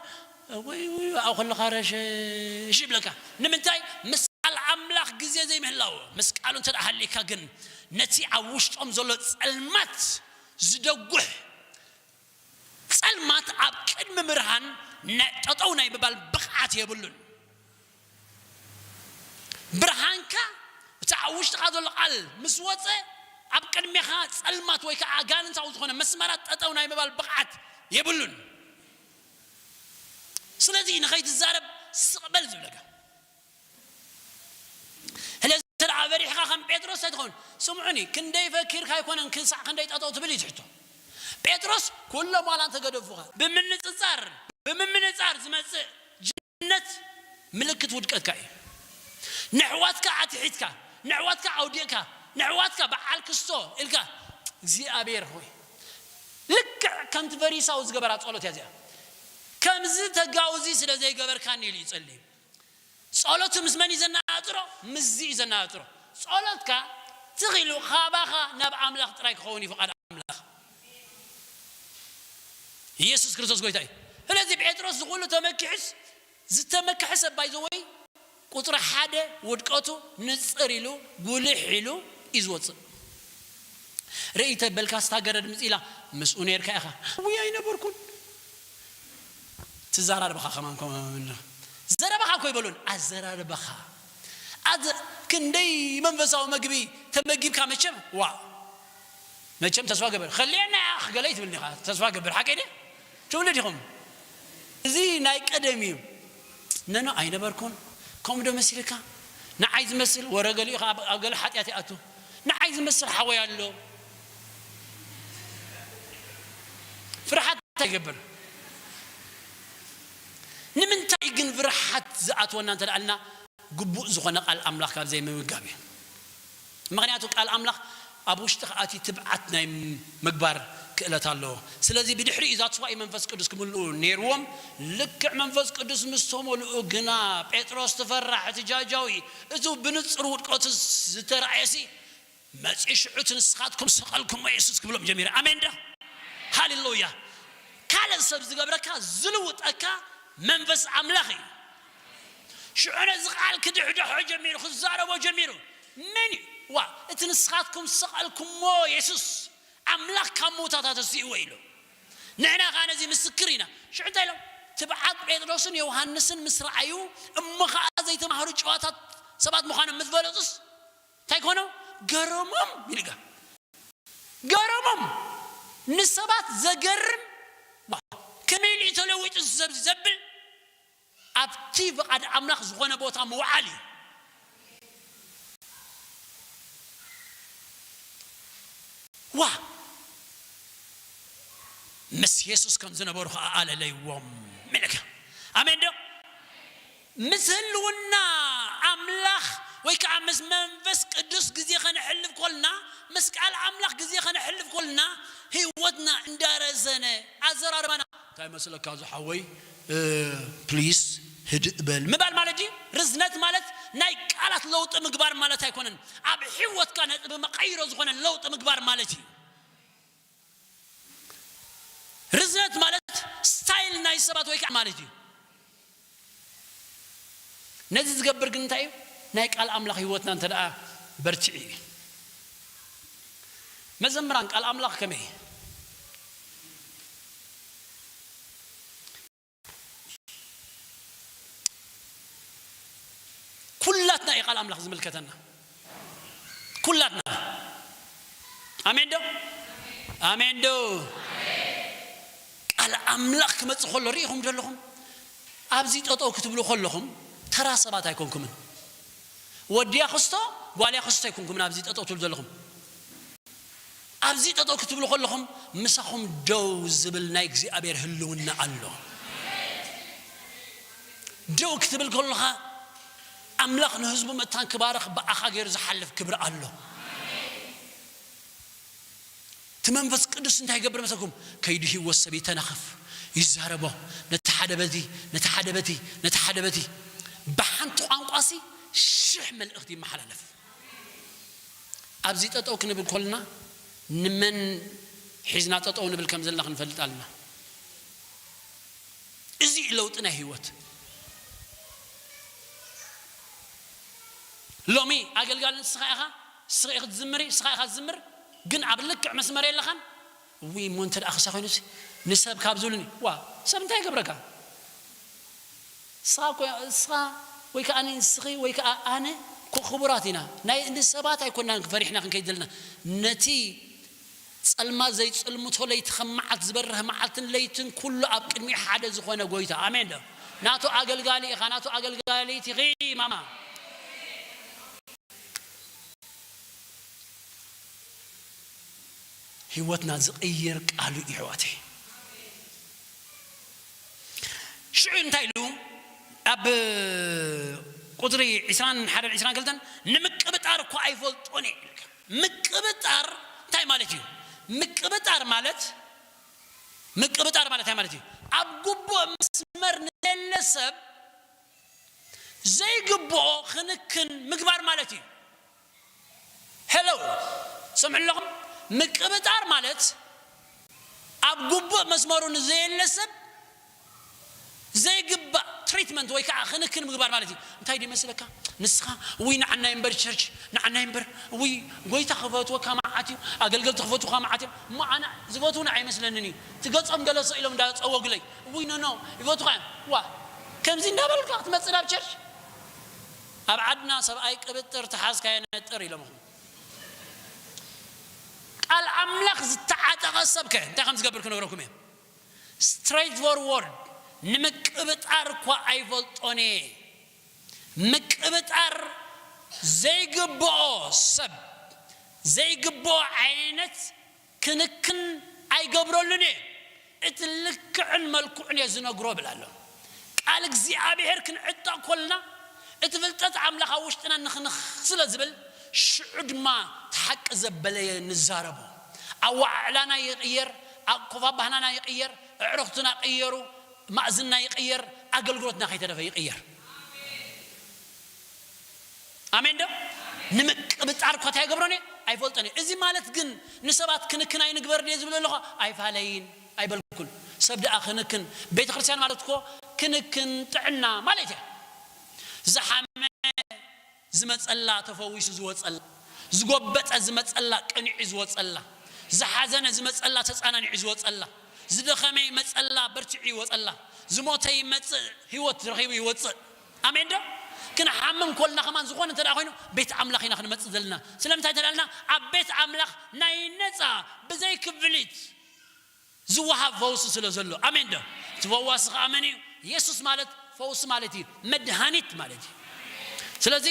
ወይ፣ ወይ፣ ኣብኡ ከለኻ ረሸሽ ይብለካ። ንምንታይ? ምስ ቃል ኣምላኽ ግዜ ዘይምህላው። ምስ ቃሉ እንተ ደኣ ሃሊካ ግን ነቲ ኣብ ውሽጦም ዘሎ ጸልማት ዝደጉሕ ጸልማት ኣብ ቅድሚ ብርሃን ናይ፣ ጠጠው ናይ ምባል ብቕዓት የብሉን። ብርሃንካ እቲ ኣብ ውሽጥኻ ዘሎ ቃል ምስ ወጸ ኣብ ቅድሜኻ ጸልማት ወይ ከዓ ኣጋንንታዊ ዝኾነ መስመራት ጠጠው ናይ ምባል ብቕዓት የብሉን። ስለዚ ንኸይትዛረብ ስቕ በል ዝብለካ። ስለዚ እንተ ደኣ በሪሕካ ከም ጴጥሮስ ኣይትኸውን። ስምዑኒ፣ ክንደይ ፈኪርካ ኣይኮነን ክሳዕ ክንደይ ጠጠው ትብል እዩ ትሕቶ። ጴጥሮስ ኩሎም ዋላ እንተገደፉኻ፣ ብምንጽጻር፣ ብምምንጻር ዝመጽእ ጅግንነት ምልክት ውድቀትካ እዩ። ነሕዋትካ ኣትሒትካ፣ ነሕዋትካ ኣውዲቕካ፣ ነሕዋትካ በዓል ክስቶ ኢልካ፣ እግዚኣብሔር ሆይ፣ ልክዕ ከምቲ ፈሪሳዊ ዝገበራ ጸሎት እያ እዚኣ። "ከምዚ ተጋውዚ ስለ ዘይገበርካኒ" ኢሉ ይጸሊ። ጸሎቱ ምስ መን እዩ ዘነጻጽሮ? ምስዚ እዩ ዘነጻጽሮ። ጸሎትካ ትኽ ኢሉ ካባኻ ናብ ኣምላኽ ጥራይ ክኸውን እዩ ፍቓድ ኣምላኽ። ኢየሱስ ክርስቶስ ጎይታ እዩ። ስለዚ ጴጥሮስ ዝኹሉ ተመኪሑስ፣ ዝተመክሐ ሰብ ባይዘወይ ቁጽሪ ሓደ ውድቀቱ ንጽር ኢሉ፣ ጉልሕ ኢሉ እዩ ዝወጽእ። ርእይ ተበልካ ስታ ገረድ ምጽ ኢላ፣ ምስኡ ነርካ ኢኻ። ውይ ኣይነበርኩን። ትዘራርብኻ ከማን ከማን ዘረባኻ እኮ ይበሉን፣ ኣዘራርባኻ። ኣዘ-፣ ክንደይ መንፈሳዊ መግቢ ተመጊብካ መቸም፣ ዋ፣ መቸም ተስፋ ገበር። "ከልየና ኢኻ ገለ" ትብልኒ ኢኻ፣ ተስፋ ገበር። ሓቀይ ድየ? ትብሉ ዲኹም? እዚ ናይ ቀደም እዩ። ነኖ ኣይነበርኩን። ከምኡ ዶ መሲልካ? ንዓይ ዝመስል ወረ ገሊኡ ኸዓ ኣብ፣ ኣብ ገለ ሓጢኣት ይኣቱ። ንዓይ ዝመስል ሓወይ ኣሎ። ፍርሓት እንታይ ይገብር? ንምንታይ ግን ፍርሓት ዝኣትወና እንተ ደኣ ኣልና፣ ግቡእ ዝኾነ ቃል ኣምላኽ ካብ ዘይምምጋብ እዩ። ምኽንያቱ ቃል ኣምላኽ ኣብ ውሽጢ ከኣቲ ትብዓት ናይ ምግባር ክእለት ኣለዎ። ስለዚ ብድሕሪኡ that's why መንፈስ ቅዱስ ክምልኡ ነይርዎም። ልክዕ መንፈስ ቅዱስ ምስ ተመልኡ ግና ጴጥሮስ ትፈራሕ፣ እቲ ጃጃዊ፣ እቲ ብንጹር ውድቀቱ ዝተራእየሲ መጺኡ ሽዑ እቲ ንስኻትኩም ሰቐልኩሞ የሱስ ክብሎም ጀሚረ። ኣሜን ዶ? ሃሌሉያ። ካልእ ሰብ ዝገብረካ ዝልውጠካ መንፈስ ኣምላኽ እዩ። ሽዑ ነዚ ቃል ክድሕድሖ ጀሚሩ፣ ክዛረቦ ጀሚሩ። መን እዩ? ዋ፣ እቲ ንስኻትኩም ዝሰቐልኩሞ የሱስ ኣምላኽ ካብ ምውታት ኣተሲእዎ ኢሉ። ንሕና ኸዓ ነዚ ምስክር ኢና። ሽዑ እንታይ ኢሎም? ትብዓት ጴጥሮስን ዮሃንስን ምስ ረኣዩ፣ እሞ ኸዓ ዘይተማህሩ ጨዋታት ሰባት ምዃኖም ምስ ፈለጡስ፣ እንታይ ኮኖም? ገረሞም ኢልካ። ገረሞም። ንሰባት ዘገርም፣ ዋ፣ ከመይ ኢሉ እዩ ተለዊጡ ሰብ ዘብል፣ ኣብቲ ፍቓድ ኣምላኽ ዝኾነ ቦታ ምውዓል እዩ። ዋ፣ ምስ የሱስ ከም ዝነበሩ ኸዓ ኣለለይዎም ኢልካ። ኣሜን ዶ? ምስ ህልውና ኣምላኽ ወይ ከዓ ምስ መንፈስ ቅዱስ ግዜ ኸነሕልፍ ኮልና፣ ምስ ቃል ኣምላኽ ግዜ ኸነሕልፍ ኮልና፣ ህይወትና እንዳረዘነ፣ ኣዘራርባና፣ "እንታይ መስለካ ዝሓወይ? እ፣ ፕሊስ ህድእ በል" ምባል ማለት ድዩ? ርዝነት ማለት ናይ ቃላት ለውጢ ምግባር ማለት ኣይኮነን። ኣብ ህይወትካ ነጥቢ መቐይሮ ዝኾነ ለውጢ ምግባር ማለት እዩ። ርዝነት ማለት ስታይል ናይ ሰባት ወይ ከዓ ማለት እዩ። ነዚ ዝገብር ግን እንታይ እዩ? ናይ ቃል ኣምላኽ ህይወትና እንተ ደኣ በርቲዑ እዩ። መዘምራን ቃል ኣምላኽ ከመይ? ኩላትና እዩ ቃል ኣምላኽ ዝምልከተና። ኩላትና። ኣሜን ዶ? ኣሜን ዶ? ቃል ኣምላኽ ክመጽእ ከሎ ርኢኹም ዶ ኣለኹም? ኣብዚ ጠጠው ክትብሉ ከለኹም ተራ ሰባት ኣይኮንኩምን። ወድያ ክስቶ፣ ጓልያ ክስቶ ኣይኮንኩምን ኣብዚ ጠጠው ትብሉ ዘለኹም። ኣብዚ ጠጠው ክትብሉ ከለኹም ምሳኹም ደው ዝብል ናይ እግዚኣብሔር ህልውና ኣሎ። ደው ክትብል ከለኻ ኣምላኽ ንህዝቡ መታን ክባርኽ ብኣኻ ገይሩ ዝሓልፍ ክብሪ ኣሎ። እቲ መንፈስ ቅዱስ እንታይ ይገብር መሰልኩም? ከይዱ ህይወት ሰብ ይተናኸፍ፣ ይዛረቦ፣ ነቲ ሓደ በዚ፣ ነቲ ሓደ በቲ፣ ነቲ ሓደ በቲ። ብሓንቲ ቋንቋሲ ሽሕ መልእኽቲ ይመሓላለፍ። ኣብዚ ጠጠው ክንብል ኮልና ንመን ሒዝና ጠጠው ንብል ከም ዘለና ክንፈልጥ ኣለና። እዚ እዩ ለውጢ ናይ ህይወት። ሎሚ ኣገልጋሊ ንስኻ ኢኻ፣ ንስኻ ኢኻ ክትዝምሪ፣ ንስኻ ኢኻ ትዝምር፣ ግን ኣብ ልክዕ መስመር የለኻን። ውይ እሞ እንተ ደኣ ክሳ ኮይኑሲ ንሰብ ካብ ዝብሉኒ፣ ዋ፣ ሰብ እንታይ ይገብረካ? ንስኻ እኮ፣ ንስኻ ወይ ከኣ ንስኺ ወይ ከኣ ኣነ እኮ ክቡራት ኢና። ናይ ንሰባት ኣይኮናን ፈሪሕና ክንከይድ ዘለና። ነቲ ጸልማት ዘይጽልምቶ ለይቲ ከም መዓልቲ ዝበርህ መዓልትን ለይትን ኩሉ ኣብ ቅድሚኡ ሓደ ዝኾነ ጎይታ። ኣሜን ዶ? ናቱ ኣገልጋሊ ኢኻ፣ ናቱ ኣገልጋሊት ኢኺ ማማ። ህይወትና ዝቕይር ቃሉ እዩ ኣሕዋተይ። ሽዑ እንታይ ኢሉ? ኣብ ቁጽሪ ዕስራን ሓደን ዕስራን ክልተን፣ "ንምቅብጣር እኳ ኣይፈልጦን እየ" ኢልካ። ምቅብጣር እንታይ ማለት እዩ? ምቅብጣር ማለት ምቅብጣር ማለት እንታይ ማለት እዩ? ኣብ ግቡእ መስመር ንዘየለ ሰብ ዘይግብኦ ክንክን ምግባር ማለት እዩ። ሄሎ፣ ሰምዑ ኣለኹም? ምቅብጣር ማለት ኣብ ግቡእ መስመሩ ንዘየለ ሰብ ዘይግባእ ትሪትመንት ወይ ከዓ ክንክን ምግባር ማለት እዩ። እንታይ ድዩ መስለካ? ንስኻ ውይ ንዓናይ እምበር ቸርች ንዓናይ እምበር ውይ ጎይታ ክፈትወካ መዓት እዩ፣ ኣገልገልቲ ክፈትወካ መዓት እዮም። እሞ ኣነ ዝፈትውና ኣይመስለንን እዩ። ትገጾም ገለሶ ኢሎም እንዳጸወጉለይ ውይ ኖ ኖ ይፈትኻ እዮም። ዋ ከምዚ እንዳበልካ ክትመጽእ ናብ ቸርች? ኣብ ዓድና ሰብኣይ ቅብጥር ተሓዝካ የነጥር ኢሎም። ቃል ኣምላኽ ዝተዓጠቐ ሰብከ እንታይ ከም ዝገብር ክነግረኩም እየ። ስትሬት ፎርወርድ ንምቅብጣር እኳ ኣይፈልጦን እየ። ምቅብጣር ዘይግብኦ ሰብ ዘይግብኦ ዓይነት ክንክን ኣይገብረሉን እየ። እቲ ልክዕን መልክዑን እየ ዝነግሮ ብል ኣሎ። ቃል እግዚኣብሔር ክንዕጠቕ ኮልና እቲ ፍልጠት ኣምላኽ ኣብ ውሽጥና ንኽንኽ ስለ ዝብል ሽዑ ድማ ተሓቂ ዘበለ ንዛረቦ። ኣዋዕዕላና ይቕየር፣ ኣኮፋባህናና ይቕየር፣ ኣዕርኽትና ይቕየሩ፣ ማእዝና ይቕየር፣ ኣገልግሎትና ከይተረፈ ይቕየር። ኣሜን ዶ? ንምቅብጣር እኳ እንታይ ይገብሮን እየ? ኣይፈልጦን እየ። እዚ ማለት ግን ንሰባት ክንክን ኣይንግበር ድየ ዝብል ኣለኹ? ኣይፋለይን ኣይበልኩን። ሰብ ደኣ ክንክን፣ ቤተ ክርስቲያን ማለት እኮ ክንክን ጥዕና ማለት እያ። ዝሓመ ዝመጸላ ተፈዊሱ ዝወጸላ፣ ዝጎበጠ ዝመጸላ ቀኒዑ ዝወጸላ፣ ዝሓዘነ ዝመጸላ ተጻናኒዑ ዝወጸላ፣ ዝደኸመ ይመጸላ በርቲዑ ይወጸላ፣ ዝሞተ ይመጽእ ህይወት ረኺቡ ይወጽእ። ኣሜን ዶ? ክንሓምም ኮልና ከማን ዝኾነ እንተ ደኣ ኮይኑ ቤት ኣምላኽ ኢና ክንመጽእ ዘለና። ስለምንታይ እንተ ደኣልና ኣብ ቤት ኣምላኽ ናይ ነጻ ብዘይ ክፍሊት ዝወሃብ ፈውሲ ስለ ዘሎ። ኣሜን ዶ? እቲ ፈዋሲ ኸኣ መን እዩ? የሱስ ማለት ፈውሲ ማለት እዩ፣ መድሃኒት ማለት እዩ። ስለዚ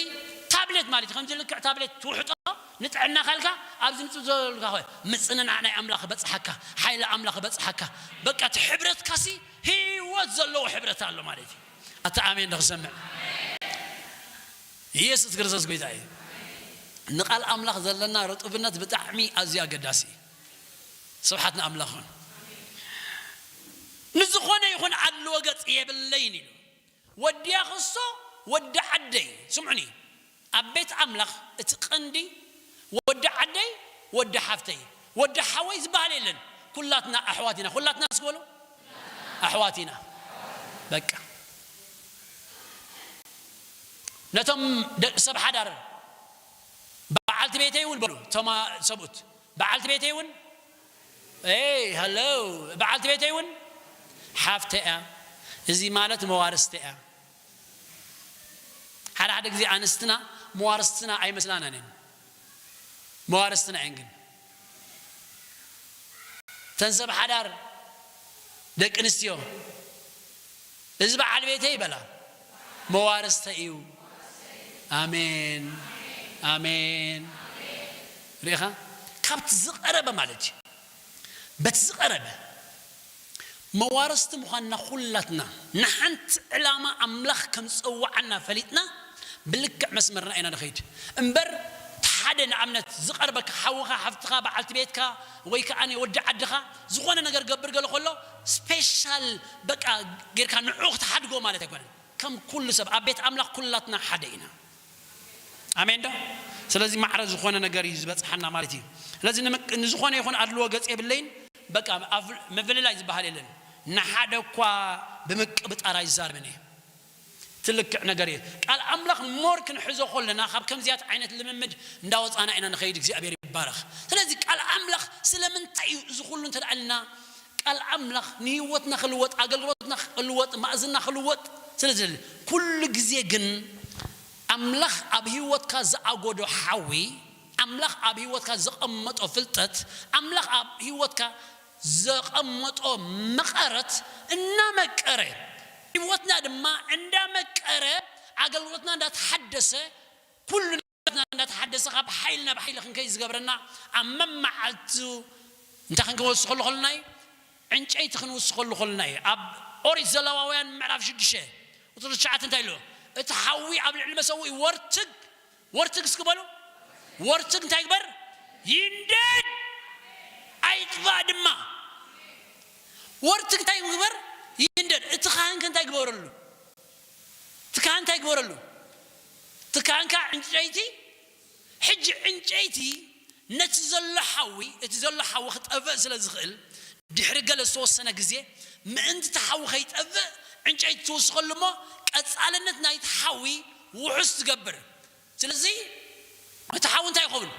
ታብሌት ማለት እዩ። ከምዚ ልክዕ ታብሌት ትውሕጦ ንጥዕና ካልካ ኣብዚ ምጽእ ዘልካ ኾ ምጽንናዕ ናይ ኣምላኽ በጽሓካ፣ ሓይሊ ኣምላኽ በጽሓካ። በቃ እቲ ሕብረትካሲ ህይወት ዘለዎ ሕብረት ኣሎ ማለት እዩ። ኣታ ኣሜን ዶ ክሰምዕ? ኢየሱስ ክርስቶስ ጎይታ እዩ። ንቃል ኣምላኽ ዘለና ርጡብነት ብጣዕሚ ኣዝዩ ኣገዳሲ እዩ። ስብሓት ንኣምላኽ ይኹን። ንዝኾነ ይኹን ኣድልዎ ገጽ የብለይን ኢሉ። ወዲ ኣኽስቶ፣ ወዲ ዓደይ፣ ስምዑኒ። ኣብ ቤት ኣምላኽ እቲ ቀንዲ ወዲ ዓደይ፣ ወዲ ሓፍተይ፣ ወዲ ሓወይ ዝበሃል የለን። ኩላትና ኣሕዋት ኢና። ኩላትና እስኪ በሉ። ኣሕዋት ኢና። በቃ። ነቶም ደ-፣ ሰብ ሓዳር በዓልቲ ቤተይ እውን በሉ። እቶም ሰብኡት በዓልቲ ቤተይ እውን፣ ኤይ፣ ሄሎ፣ በዓልቲ ቤተይ እውን ሓፍተይ እያ። እዚ ማለት መዋርስቲ እያ። ሓደ ሓደ ግዜ ኣንስትና መዋርስትና ኣይመስላናን እየን። መዋርስትና እየን ግን። እተን ሰብ ሓዳር ደቂ ኣንስትዮ፣ እዚ በዓል ቤተይ ይበላ፣ መዋርስተይ እዩ። ኣሜን፣ ኣሜን። ርኢኻ? ካብቲ ዝቐረበ ማለት እዩ። በቲ ዝቐረበ መዋርስቲ ምዃንና ኩላትና ንሓንቲ ዕላማ ኣምላኽ ከም ዝጸውዓና ፈሊጥና ብልክዕ መስመርና ኢና ንኸይድ። እምበር እቲ ሓደ ንኣብነት ዝቐርበካ ሓውኻ፣ ሓፍትኻ፣ በዓልቲ ቤትካ ወይ ከኣ ወዲ ዓድኻ ዝኾነ ነገር ገብር ገለ ከሎ ስፔሻል በቃ ጌርካ ንዑ ክትሓድጎ ማለት ኣይኮነን። ከም ኩሉ ሰብ ኣብ ቤት ኣምላኽ ኩላትና ሓደ ኢና። ኣሜን ዶ? ስለዚ ማዕረ ዝኾነ ነገር እዩ ዝበጽሓና ማለት እዩ። ስለዚ ንምቅ-፣ ንዝኾነ ይኹን ኣድልዎ ገጽ የብለይን። በቃ ኣፍ-፣ ምፍልላይ ዝበሃል የለን። ንሓደ እኳ ብምቅብጣር ኣይዛረብን እየ። ትልክዕ ነገር እየ። ቃል ኣምላኽ ሞር ክንሕዞ ከለና ካብ ከምዚያት ዓይነት ልምምድ እንዳወጻና ኢና ንኸይድ። እግዚኣብሔር ይባረኽ። ስለዚ ቃል ኣምላኽ ስለምንታይ እዩ እዚ ኩሉ እንተደኣልና ቃል ኣምላኽ ንህይወትና ክልወጥ፣ ኣገልግሎትና ክልወጥ፣ ማእዝና ክልወጥ ስለ ዝደሊ ኩሉ ግዜ ግን ኣምላኽ ኣብ ህይወትካ ዝኣጎዶ ሓዊ፣ ኣምላኽ ኣብ ህይወትካ ዘቐመጦ ፍልጠት፣ ኣምላኽ ኣብ ህይወትካ ዘቐመጦ መቐረት እናመቀረ፣ ህይወትና ድማ እንዳመቀረ፣ ኣገልግሎትና እንዳተሓደሰ፣ ኩሉ ነገርና እንዳተሓደሰ፣ ካብ ሓይሊ ናብ ሓይሊ ክንከይድ ዝገብረና፣ ኣብ መመዓልቱ እንታይ ክንወስኸሉ ከለና እዩ? ዕንጨይቲ ክንውስኸሉ ከለና እዩ። ኣብ ኦሪት ዘለዋውያን ምዕራፍ ሽዱሽተ ቁጽሪ ትሽዓተ እንታይ ኢሉ? እቲ ሓዊ ኣብ ልዕሊ መሰውኢ ወርትግ፣ ወርትግ እስኪ በሉ። ወርትግ እንታይ ግበር? ይንደድ፣ ኣይጥፋእ ድማ። ወርትግ እንታይ ምግበር ይንደድ። እቲ ካህንከ እንታይ ግበረሉ? እቲ ካህን እንታይ ግበረሉ? እቲ ካህንካ ዕንጨይቲ፣ ሕጂ ዕንጨይቲ ነቲ ዘሎ ሓዊ፣ እቲ ዘሎ ሓዊ ክጠፍእ ስለ ዝኽእል፣ ድሕሪ ገለ ዝተወሰነ ግዜ ምእንቲ እቲ ሓዊ ከይጠፍእ ዕንጨይቲ ትውስኸሉ እሞ፣ ቀጻልነት ናይቲ ሓዊ ውሑስ ትገብር። ስለዚ እቲ ሓዊ እንታይ ይኸውን?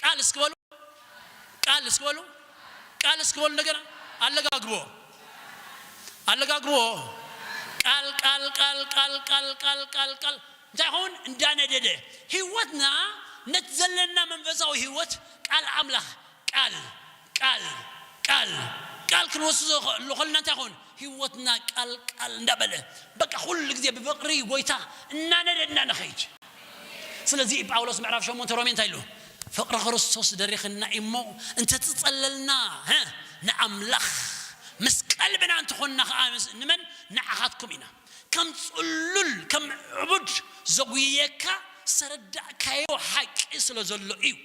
ቃል እስኪ በሉ፣ ቃል እስኪ በሉ፣ ቃል እስኪ በሉ። እንደገና ኣለጋግቦ፣ ኣለጋግቦ። ቃል፣ ቃል፣ ቃል፣ ቃል፣ ቃል፣ ቃል፣ ቃል፣ ቃል። እንታይ ይኸውን? እንዳነደደ ህይወትና፣ ነቲ ዘለና መንፈሳዊ ህይወት ቃል ኣምላኽ፣ ቃል፣ ቃል፣ ቃል፣ ቃል ክንወስዶ ከለና እንታይ ይኸውን? ህይወትና ቃል፣ ቃል እንዳበለ፣ በቃ ኩሉ ግዜ ብፍቕሪ ጎይታ እናነደድና ንኸይድ። ስለዚ ጳውሎስ ምዕራፍ ሸሞንተ ሮሜ እንታይ ኢሉ? ፍቕሪ ክርስቶስ ደሪኽና እሞ እንተትጸለልና፣ ሀ፣ ንኣምላኽ ምስ ቀልብና እንተኾንና ኸዓ ምስ-፣ ንመን? ንዓኻትኩም ኢና። ከም ጽሉል፣ ከም ዕቡድ ዘጉየካ ዝተረዳእካዮ ሓቂ ስለ ዘሎ እዩ።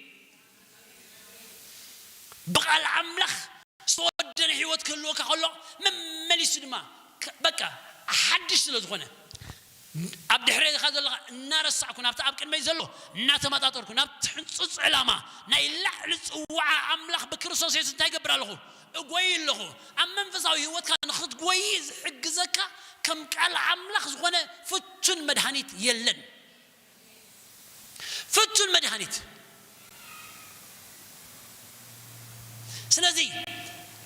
ብቓል ኣምላኽ ዝተወደነ ህይወት ክህልወካ ከሎ፣ መመሊሱ ድማ ከ-፣ በቃ ሓድሽ ስለ ዝኾነ፣ ኣብ ድሕሬኻ ዘለኻ እናረሳዕኩ፣ ናብቲ ኣብ ቅድመይ ዘሎ እናተመጣጠርኩ፣ ናብቲ ሕንጹጽ ዕላማ ናይ ላዕሊ ጽዋዓ ኣምላኽ ብክርስቶስ የሱስ እንታይ ይገብር ኣለኹ? እጎይ ኣለኹ። ኣብ መንፈሳዊ ህይወትካ ንኽትጎይ ዝሕግዘካ ከም ቃል ኣምላኽ ዝኾነ ፍቱን መድሃኒት የለን። ፍቱን መድሃኒት። ስለዚ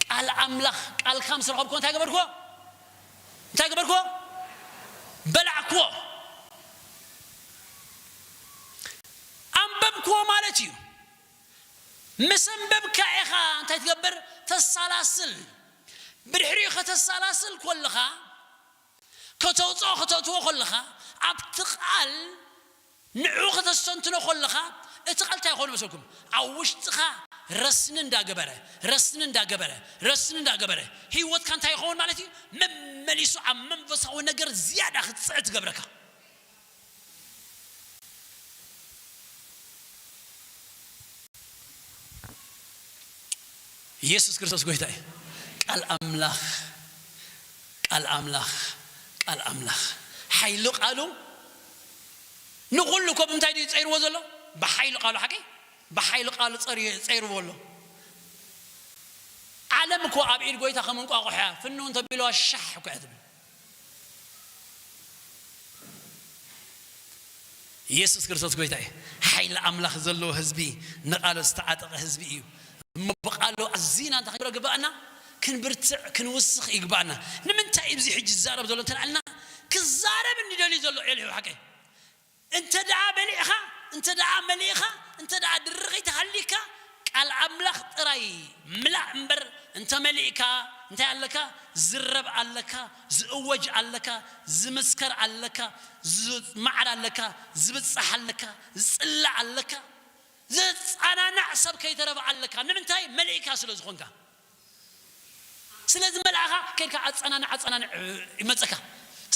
ቃል ኣምላኽ፣ ቃልካ ምስ ረኸብኩዎ እንታይ ገበርኩዎ? እንታይ ገበርኩዎ? በላዕኩዎ። ኣንበብኩዎ ማለት እዩ። ምስ ኣንበብካ ኢኻ እንታይ ትገብር? ተሳላስል። ብድሕሪኡ ከተሳላስል ኮለኻ፣ ከተውፅኦ ከተእትዎ ከለኻ፣ ኣብቲ ቃል ንዑ ከተስተንትኖ ከለኻ፣ እቲ ቃል እንታይ ይኾን መሰልኩም? ኣብ ውሽጥኻ ረስኒ እንዳገበረ፣ ረስኒ እንዳገበረ፣ ረስኒ እንዳገበረ፣ ህይወትካ እንታይ ይኸውን ማለት እዩ? መመሊሱ ኣብ መንፈሳዊ ነገር ዝያዳ ክትፅዕት ትገብረካ። ኢየሱስ ክርስቶስ ጎይታ እዩ። ቃል ኣምላኽ፣ ቃል ኣምላኽ፣ ቃል ኣምላኽ። ሓይሊ ቃሉ ንኹሉ እኮ ብምንታይ ድዩ ጸይርዎ ዘሎ? ብሓይሊ ቃሉ። ሓቂ፣ ብሓይሊ ቃሉ ጸሪ-፣ ጸይርዎ ኣሎ። ዓለም እኮ ኣብ ኢድ ጎይታ ከም እንቋቑሖ እያ። ፍንው እንተቢልዋ ሻሕ እኮ እያ ትብል። ኢየሱስ ክርስቶስ ጎይታ እዩ። ሓይሊ ኣምላኽ ዘለዎ ህዝቢ፣ ንቃሉ ዝተዓጠቐ ህዝቢ እዩ። እሞ ብቃሉ ኣዚና እንታይ ክንገብሮ ግባእና? ክንብርትዕ፣ ክንውስኽ ይግባእና። ንምንታይ እዩ እዚ ሕጂ ዝዛረብ ዘሎ እንተልኣልና፣ ክዛረብ እንዲደልዩ ዘሎ ኤልሁ ሓቀይ። እንተ ደኣ በሊዕኻ፣ እንተ ደኣ መሊእኻ፣ እንተ ደኣ ድርኺት ሃሊካ፣ ቃል ኣምላኽ ጥራይ ምላእ እምበር፣ እንተ መሊእካ እንታይ ኣለካ? ዝረብ ኣለካ፣ ዝእወጅ ኣለካ፣ ዝምስከር ኣለካ፣ ዝማዕር ኣለካ፣ ዝብጻሕ ኣለካ፣ ዝጽላእ ኣለካ፣ ዘጸናናዕ ሰብ ከይተረፈ ኣለካ። ንምንታይ? መሊእካ ስለ ዝኾንካ። ስለዚ መልኣኻ ከይድካ ኣጸናንዕ፣ ኣጸናንዕ ይመጸካ።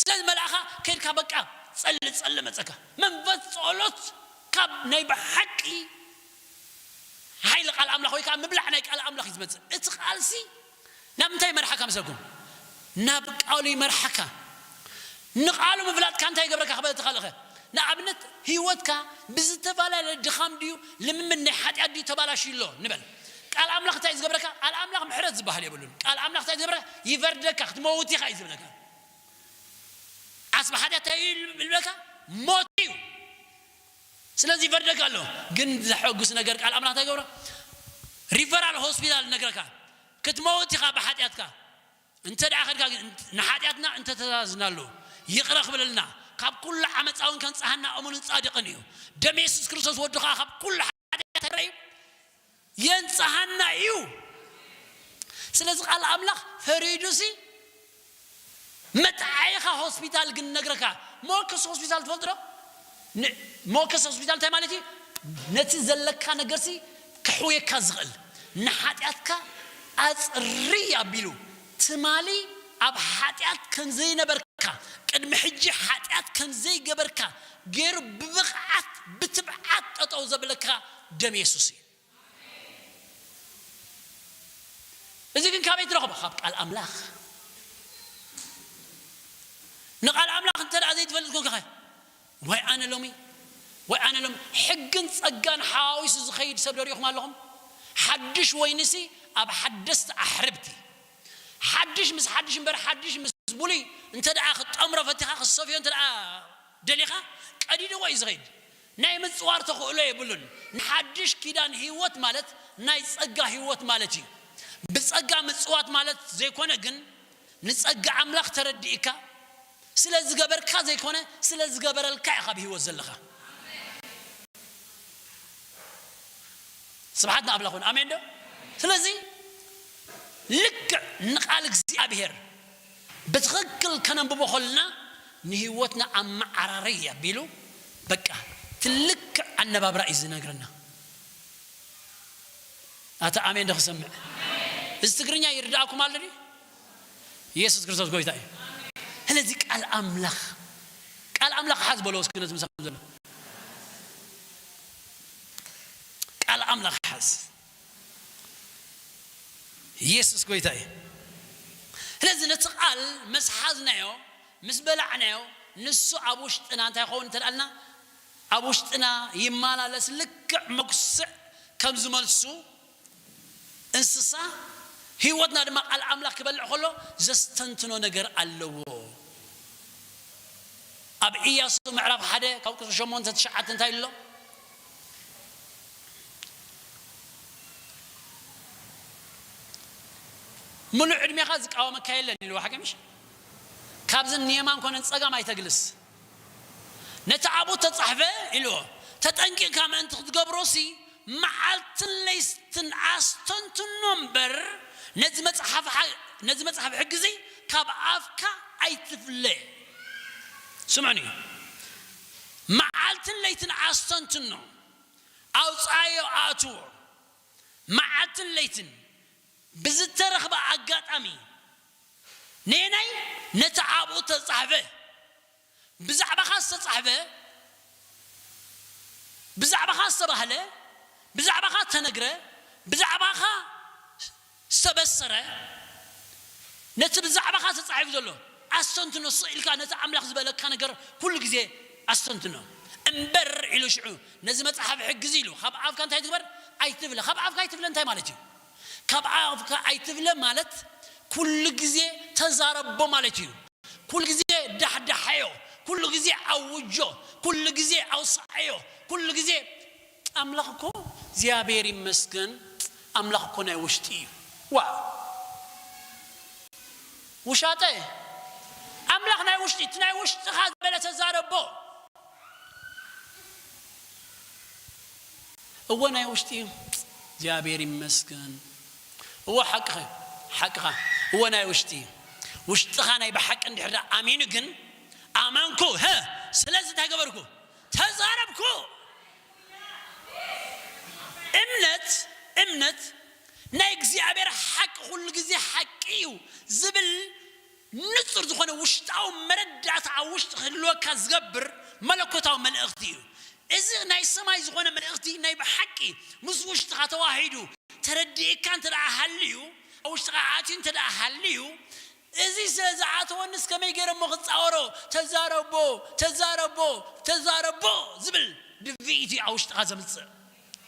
ስለዚ መልኣኻ ከይድካ በቃ ጸሊ፣ ጸሊ መጸካ። መንፈስ ጸሎት ካብ ናይ ብሓቂ ሓይሊ ቃል ኣምላኽ ወይ ከዓ ምብላዕ ናይ ቃል ኣምላኽ እዩ ዝመጽእ። እቲ ቃልሲ ናብ እንታይ ይመርሓካ መሰልኩም? ናብ ቃሉ ይመርሓካ። ንቃሉ ምፍላጥካ እንታይ ይገብረካ ክበል ተኻለኸ? ንኣብነት ህይወትካ ብዝተፈላለየ ድኻም ድዩ ልምምድ ናይ ሓጢኣት ድዩ ተባላሽዩ ኣሎ ንበል። ቃል ኣምላኽ እንታይ እዩ ዝገብረካ? ቃል ኣምላኽ ምሕረት ዝበሃል የብሉን። ቃል ኣምላኽ እንታይ ዝገብረካ? ይፈርደካ፣ ክትመውት ኢኻ እዩ ዝብለካ። ዓስቢ ሓጢኣት እንታይ እዩ ዝብለካ? ሞት እዩ። ስለዚ ይፈርደካ ኣሎ። ግን ዘሐጉስ ነገር ቃል ኣምላኽ እንታይ ይገብሮ? ሪፈራል ሆስፒታል ይነግረካ። ክትመውት ኢኻ ብሓጢኣትካ። እንተ ደኣ ከድካ ግን ንሓጢኣትና እንተ ተዛዝናሉ፣ ይቕረ ክብለልና፣ ካብ ኩሉ ዓመፃ እውን ከንጽሃና እሙንን ጻድቕን እዩ። ደም የሱስ ክርስቶስ ወዱ ኸዓ ካብ ኩሉ ሓጢኣት እንታይ እዩ? የንጽሃና እዩ። ስለዚ ቃል ኣምላኽ ፈሪዱሲ መጥዓይኻ ሆስፒታል ግን ነግረካ። ሞከስ ሆስፒታል ትፈልጥ ዶ? ን-፣ ሞከስ ሆስፒታል እንታይ ማለት እዩ? ነቲ ዘለካ ነገርሲ ክሕውየካ ዝኽእል፣ ንሓጢኣትካ ኣጽሪ ኣቢሉ፣ ትማሊ ኣብ ሓጢኣት ከም ዘይነበርካ፣ ቅድሚ ሕጂ ሓጢኣት ከም ዘይገበርካ ገይሩ ብብቕዓት፣ ብትብዓት ጠጠው ዘብለካ ደም የሱስ እዩ። እዚ ግን ካበይ ትረኽቦ? ካብ ቃል ኣምላኽ። ንቃል ኣምላኽ እንተ ደኣ ዘይትፈልጥ ኮንካ ኸ? ወይ ኣነ ሎሚ፣ ወይ ኣነ ሎሚ። ሕግን ጸጋን ሓዋዊሱ ዝኸይድ ሰብ ዶ ሪኢኹም ኣለኹም? ሓድሽ ወይንሲ ኣብ ሓደስቲ ኣሕርብቲ። ሓድሽ ምስ ሓድሽ እምበር ሓድሽ ምስ ብሉይ እንተ ደኣ ክትጠምሮ ፈቲኻ፣ ክትሰፍዮ እንተ ደኣ ደሊኻ፣ ቀዲድዎ እዩ ዝኸይድ። ናይ ምጽዋር ተኽእሎ የብሉን። ንሓድሽ ኪዳን ህይወት ማለት ናይ ጸጋ ህይወት ማለት እዩ። ብጸጋ ምጽዋት ማለት ዘይኮነ ግን፣ ንጸጋ ኣምላኽ ተረዲእካ፣ ስለ ዝገበርካ ዘይኮነ፣ ስለ ዝገበረልካ ኢኻ ኣብ ህይወት ዘለኻ። ስብሓት ንኣምላኽ ይኹን። ኣሜን ዶ? ስለዚ ልክዕ ንቃል እግዚኣብሔር ብትኽክል ከነንብቦ ከለና፣ ንህይወትና ኣመዓራርይ ኣቢሉ፣ በቃ፣ ትልክዕ ኣነባብራ እዩ ዝነግረና። ኣታ ኣሜን ዶ ክሰምዕ? እዚ ትግርኛ ይርዳእኩም ኣሎ ድዩ? ኢየሱስ ክርስቶስ ጎይታ እዩ። ስለዚ ቃል ኣምላኽ፣ ቃል ኣምላኽ ሓዝ በሎ እስኪ ነዚ ምሳኹም ዘሎ። ቃል ኣምላኽ ሓዝ። ኢየሱስ ጎይታ እዩ። ስለዚ ነቲ ቃል ምስ ሓዝናዮ፣ ምስ በላዕናዮ፣ ንሱ ኣብ ውሽጥና እንታይ ይኸውን እንተ ደኣልና፣ ኣብ ውሽጥና ይመላለስ። ልክዕ መጉስዕ ከም ዝመልሱ እንስሳ፣ ህይወትና ድማ ቃል ኣምላኽ ክበልዕ ከሎ ዘስተንትኖ ነገር ኣለዎ። ኣብ ኢያሱ ምዕራፍ ሓደ ካብ ቁጽሪ ሸሞንተ ትሽዓተ እንታይ ኣሎ? "ምሉእ ዕድሜኻ ዝቃወመካ የለን" ኢልዎ፣ ሓቂ ምሽ? "ካብዚ ንየማን ኮነ ንጸጋም ኣይተግልስ። ነቲ ኣብኡ ተጻሕፈ" ኢልዎ፣ "ተጠንቂቕካ ምእንቲ ክትገብሮሲ መዓልትን ለይትን ኣስተንትኖ እምበር፣ ነዚ መጽሓፍ ሓ-፣ ነዚ መጽሓፍ ሕጊ እዚ ካብ ኣፍካ ኣይትፍለ።" ስምዑኒ፣ መዓልትን ለይትን ኣስተንትኖ፣ ኣውጻዮ ኣእትዎ፣ መዓልትን ለይትን ብዝተረኽበ ኣጋጣሚ፣ ነየናይ? ነቲ ኣብኡ ተጻሕፈ፣ ብዛዕባኻ ዝተጻሕፈ፣ ብዛዕባኻ ዝተባህለ፣ ብዛዕባኻ ተነግረ፣ ብዛዕባኻ ዝተበሰረ፣ ነቲ ብዛዕባኻ ተጻሒፉ ዘሎ ኣስተንትኖ። ስቕ ኢልካ ነቲ ኣምላኽ ዝበለካ ነገር ኩሉ ግዜ ኣስተንትኖ። እምበር ኢሉ ሽዑ፣ ነዚ መጽሓፍ ሕጊ እዚ ኢሉ፣ ካብ ኣፍካ እንታይ ትግበር? ኣይትፍለ። ካብ ኣፍካ ኣይትፍለ እንታይ ማለት እዩ? ካብ ኣፍካ ኣይትፍለ ማለት ኩሉ ግዜ ተዛረቦ ማለት እዩ። ኩሉ ግዜ ዳሕዳሓዮ፣ ኩሉ ግዜ ኣውጆ፣ ኩሉ ግዜ ኣውስዓዮ፣ ኩሉ ግዜ ኣምላኽ እኮ እግዚኣብሔር ይመስገን፣ ኣምላኽ እኮ ናይ ውሽጢ እዩ። ዋ፣ ውሻጠ፣ ኣምላኽ ናይ ውሽጢ፣ እቲ ናይ ውሽጥኻ ዝበለ ተዛረቦ። እወ ናይ ውሽጢ እዩ። እግዚኣብሔር ይመስገን። እወ ሓቅኻ፣ ሓቅኻ። እወ ናይ ውሽጢ እዩ። ውሽጥኻ ናይ ብሓቂ እንድሕር ደኣ ኣሚኑ ግን፣ ኣመንኩ፣ ሀ፣ ስለዚ እንታይ ገበርኩ? ተዛረብኩ። እምነት፣ እምነት ናይ እግዚኣብሔር ሓቂ ኩሉ ግዜ ሓቂ እዩ ዝብል ንጹር ዝኾነ ውሽጣዊ መረዳእታ ኣብ ውሽጢ ክህልወካ ዝገብር መለኮታዊ መልእኽቲ እዩ። እዚ ናይ ሰማይ ዝኾነ መልእኽቲ ናይ ብሓቂ ምስ ውሽጥኻ ተዋሂዱ ተረዲእካ እንተ ደኣ ሃልዩ፣ ኣብ ውሽጥኻ ኣትዩ እንተ ደኣ ሃልዩ፣ እዚ ስለ ዝኣተወንስ ከመይ ገይረ እሞ ክጻወሮ? ተዛረቦ፣ ተዛረቦ፣ ተዛረቦ ዝብል ድፍኢት እዩ ኣብ ውሽጥኻ ዘምጽእ።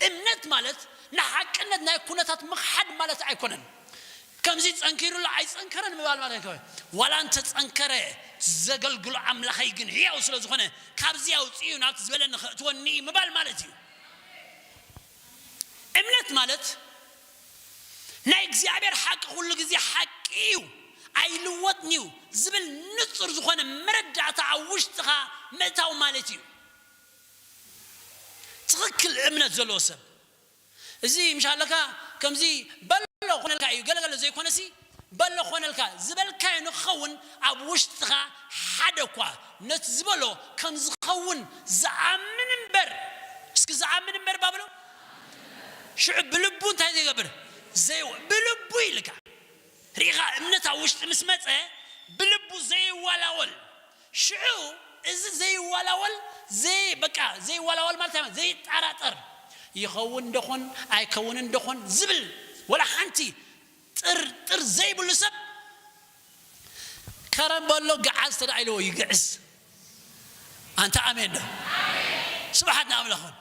እምነት ማለት ንሓቅነት ናይ ኩነታት ምኽሓድ ማለት ኣይኮነን። ከምዚ ጸንኪሩ ኣሎ ኣይጸንከረን ምባል ማለት ኣይኮነን። ዋላ እንተ ጸንከረ ዘገልግሎ ኣምላኸይ ግን ህያው ስለ ዝኾነ ካብዚ ኣውጽኡ ናብቲ ዝበለኒ ከእትወኒ እዩ ምባል ማለት እዩ። እምነት ማለት ናይ እግዚኣብሔር ሓቂ ኩሉ ግዜ ሓቂ እዩ፣ ኣይልወጥን እዩ ዝብል ንጹር ዝኾነ መረዳእታ ኣብ ውሽጥኻ ምእታው ማለት እዩ። ትኽክል እምነት ዘለዎ ሰብ እዚ ምሽ ኣለካ ከምዚ በሎ ኮነልካ እዩ፣ ገለገለ ዘይኮነሲ በሎ ኮነልካ ዝበልካዮ ንክኸውን ኣብ ውሽጥኻ ሓደ እኳ ነቲ ዝበሎ ከም ዝኸውን ዝኣምን እምበር፣ እስኪ ዝኣምን እምበር ባብሎ ሽዑ ብልቡ እንታይ ዘይገብር? ዘይ-፣ ብልቡ ኢልካ ርኢኻ፣ እምነት ኣብ ውሽጢ ምስ መጸ ብልቡ ዘይዋላወል። ሽዑ እዚ ዘይዋላወል፣ ዘይ-፣ በቃ ዘይዋላወል ማለት እንታይ ማለት? ዘይጠራጠር፣ ይኸውን እንደኾን ኣይከውንን እንደኾን ዝብል ወላ ሓንቲ ጥርጥር ዘይብሉ ሰብ ከረበሎ ገዓዝ ተዳኢልዎ ይግዕዝ። ኣንታ ኣሜን ዶ? ስብሓት ንኣምላኽን።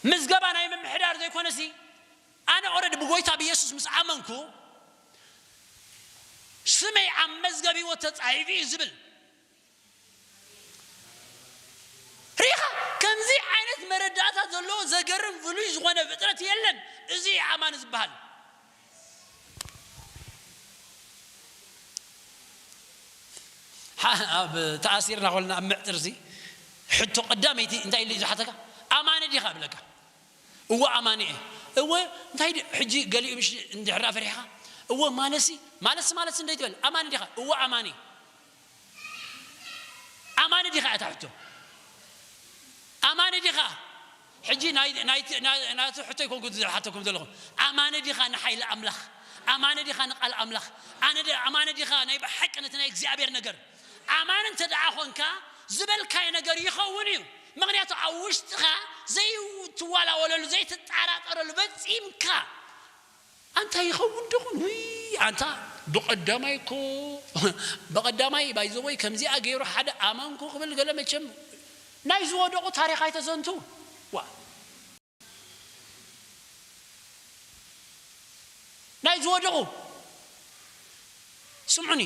ምዝገባ ናይ ምምሕዳር ዘይኮነሲ፣ ኣነ ኦረድ ብጎይታ ብየሱስ ምስ ኣመንኩ፣ ስመይ ኣብ መዝገብ ህይወት ተጻሒፉ እዩ ዝብል። ሪኻ፣ ከምዚ ዓይነት መረዳእታ ዘለዎ ዘገርም ፍሉይ ዝኾነ ፍጥረት የለን። እዚ ኣማን ዝበሃል። ኣብ ተኣሲርና ኮልና ኣብ ምዕጥርሲ ሕቶ ቀዳመይቲ እንታይ ኢሉ እዩ ዝሓተካ? ኣማኒ ዲኻ ብለካ። እወ ኣማኒ እየ። እወ እንታይ ድ- ሕጂ ገሊኡ ምሽ እንድሕራ ፈሪሕካ? እወ ማለሲ ማለሲ ማለሲ እንደ ይትበል ኣማኒ ዲኻ? እወ ኣማኒ። ኣማኒ ዲኻ እታ ሕቶ? ኣማኒ ዲኻ? ሕጂ ናይ- ናይቲ- ናይ- ናቱ ሕቶ ይኮንኩ ዝሓተኩም ዘለኹ። ኣማኒ ዲኻ ንሓይሊ ኣምላኽ? ኣማኒ ዲኻ ንቃል ኣምላኽ? ኣነ ዲ- ኣማኒ ዲኻ ናይ ብሓቂ ነቲ ናይ እግዚኣብሔር ነገር? ኣማኒ እንተ ደኣ ኾንካ ዝበልካዮ ነገር ይኸውን እዩ። ምኽንያቱ ኣብ ውሽጥኻ ዘይትዋላወለሉ ዘይትጠራጠረሉ ፈጺምካ ኣንታ ይኸውን ደኹን ውይ ኣንታ ብቐዳማይ እኮ ብቐዳማይ ባይዘወይ ከምዚኣ ገይሩ ሓደ ኣማንኩ ክብል ገለ መቸም ናይ ዝወደቑ ታሪኽ ኣይተዘንቱ ዋ ናይ ዝወደቑ ስምዑኒ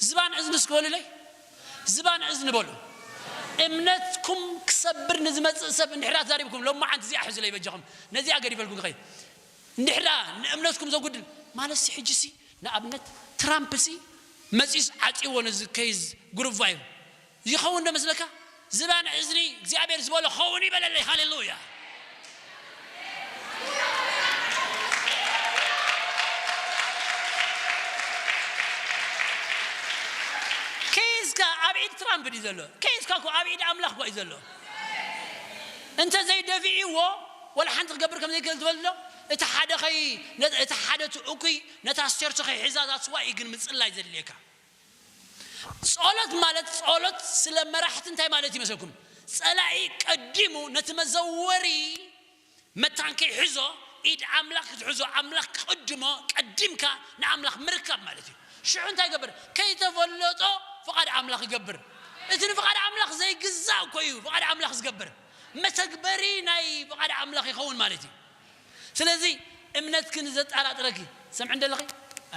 ዝባን እዝኒ እስክበሉለይ ዝባን እዝኒ በሉ እምነትኩም ክሰብር ንዝመፅእ ሰብ እንድሕራ ተዛሪብኩም ሎማዓንቲ እዚኣ ሕዙለይ በጃኹም ነዚኣ ገዲፈልኩም ክኸይድ እንድሕራ ንእምነትኩም ዘጉድል ማለት ሲ ሕጂ ሲ ንኣብነት ትራምፕ ሲ መፂስ ዓፂዎ ነዚ ከይዝ ጉሩቫይሩ ይኸውን ዶ መስለካ? ዝባን እዝኒ እግዚኣብሔር ዝበሎ ኸውን ይበለለይ። ሃሌሉያ። ኬዝካ ኣብ ኢድ ትራምፕ ድዩ ዘሎ? ኬዝካ እኮ ኣብ ኢድ ኣምላኽ እኮ እዩ ዘሎ። እንተ ዘይደፊእዎ ወላ ሓንቲ ክገብር ከም ዘይክእል ትፈልጥ ዶ? እቲ ሓደ ኸይ እቲ ሓደ እቲ እኩይ ነታ ስተርቶ ኸይሕዛ ዛስዋ እዩ ግን ምጽላይ ዘድልየካ። ጸሎት ማለት ጸሎት ስለ መራሕቲ እንታይ ማለት ይመስለኩም? ጸላኢ ቀዲሙ ነቲ መዘወሪ መታን ከይሕዞ ኢድ ኣምላኽ ክትሕዞ ኣምላኽ ክቕድሞ ቀዲምካ ንኣምላኽ ምርካብ ማለት እዩ። ሽዑ እንታይ ይገብር? ከይተፈለጦ ፍቓድ ኣምላኽ ይገብር። እቲ ንፍቓድ ኣምላኽ ዘይግዛእ እኮ እዩ ፍቓድ ኣምላኽ ዝገብር። መተግበሪ ናይ ፍቓድ ኣምላኽ ይኸውን ማለት እዩ። ስለዚ እምነትኪ ንዘጠራጥረኪ ሰምዒ እንደለኺ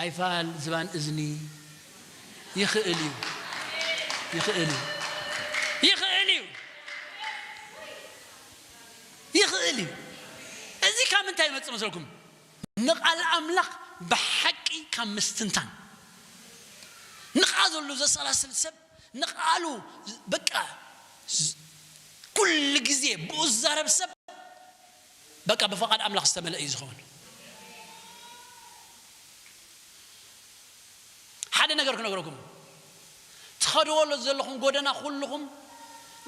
ኣይፋል ዝባን እዝኒ ይኽእል እዩ ይኽእል እዩ ይኽእል እዩ ይኽእል እዩ። እዚ ካብ ምንታይ ይመጽእ መስለኩም? ንቓል ኣምላኽ ብሓቂ ካብ ምስትንታን ንቓ ዘሎ ዘሰላስል ሰብ ንቓሉ በቃ ኩሉ ግዜ ብኡ ዝዛረብ ሰብ በቃ ብፍቓድ ኣምላኽ ዝተመልአ እዩ ዝኸውን። ሓደ ነገር ክነግረኩም ትኸድዎ ዘለኹም ጎደና ኩልኹም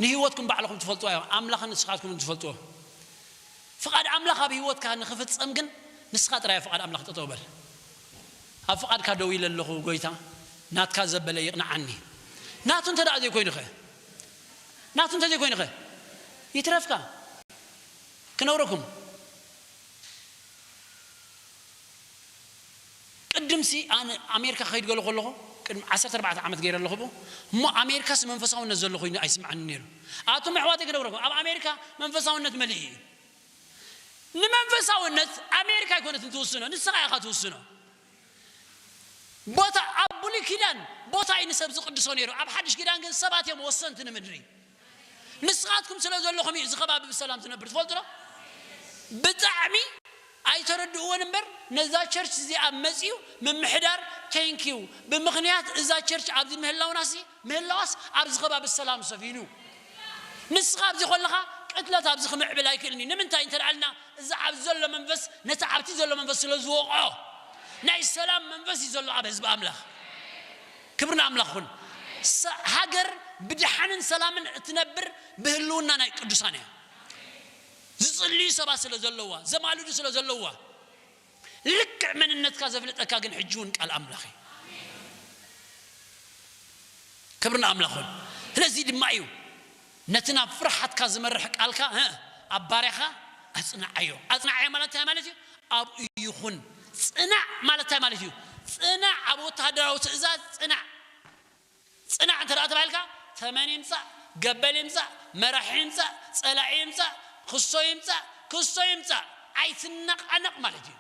ንህይወትኩም ባዕልኹም ትፈልጥዋ እዮም ኣምላኽን ንስኻትኩም ትፈልጥዎ። ፍቓድ ኣምላኽ ኣብ ህይወትካ ንኽፍጸም ግን ንስኻ ጥራይ ኣብ ፍቓድ ኣምላኽ ጠጠው በል። ኣብ ፍቓድካ ደው ኢለ ኣለኹ ጎይታ ናትካ ዘበለ ይቕንዓኒ። ናቱ እንተ ደኣ ዘይኮይኑኸ ናቱ እንተ ዘይኮይኑኸ ይትረፍካ ክነግረኩም ቅድምሲ ኣነ ኣሜሪካ ክኸይድ ገለ ከለኹ ቅድሚ ዓሰርተ ኣርባዕተ ዓመት ገይረ ኣለኹ ብኡ እሞ ኣሜሪካስ መንፈሳውነት ዘሎ ኮይኑ ኣይስምዓኒ ነይሩ ኣቶም ኣሕዋተይ ክነግረኩም ኣብ ኣሜሪካ መንፈሳውነት መሊእ እዩ ንመንፈሳውነት ኣሜሪካ ኣይኮነትን ትውስኖ ንስኻ ኢኻ ትውስኖ ቦታ ኣብ ብሉይ ኪዳን ቦታ እዩ ንሰብ ዝቅድሶ ነይሩ ኣብ ሓድሽ ኪዳን ግን ሰባት እዮም ወሰንቲ ንምድሪ ንስኻትኩም ስለ ዘለኹም እዩ እዚ ከባቢ ብሰላም ትነብር ትፈልጡ ዶ ብጣዕሚ ኣይተረድእዎን እምበር ነዛ ቸርች እዚኣ መፅዩ ምምሕዳር ቴንኪዩ ብምኽንያት እዛ ቸርች ኣብዚ ምህላውናሲ ምህላዋስ ኣብዚ ከባቢ ሰላም ሰፊኑ ንስኻ ኣብዚ ኮለኻ ቅትለት ኣብዚ ክምዕብል ኣይክእልን እዩ ንምንታይ እንተደኣልና እዚ ኣብዚ ዘሎ መንፈስ ነቲ ኣብቲ ዘሎ መንፈስ ስለ ዝወቕዖ ናይ ሰላም መንፈስ እዩ ዘሎ ኣብ ህዝቢ ኣምላኽ። ክብሪ ንኣምላኽ ይኹን። ሰ- ሃገር ብድሓንን ሰላምን እትነብር ብህልውና ናይ ቅዱሳን እያ። ዝጽልዩ ሰባት ስለ ዘለዋ፣ ዘማልዱ ስለ ዘለዋ፣ ልክዕ መንነትካ ዘፍልጠካ ግን ሕጂ እውን ቃል ኣምላኽ እዩ። ክብሪ ንኣምላኽ ይኹን። ስለዚ ድማ እዩ ነቲ ናብ ፍርሓትካ ዝመርሕ ቃልካ፣ እ፣ ኣብ ባርያኻ ኣጽንዓዮ። ኣጽንዓዮ ማለት እንታይ ማለት እዩ? ኣብኡ ይኹን። ጽናዕ ማለት እንታይ ማለት እዩ? ጽናዕ፣ ኣብ ወተሃደራዊ ትእዛዝ ጽናዕ። ጽናዕ እንተ ደኣ ተባሂልካ፣ ተመን ይምጻእ፣ ገበል ይምጻእ፣ መራሒ ይምጻእ፣ ጸላኢ ይምጻእ፣ ክሶ ይምጻእ፣ ክሶ ይምጻእ፣ ኣይትነቓነቕ ማለት እዩ።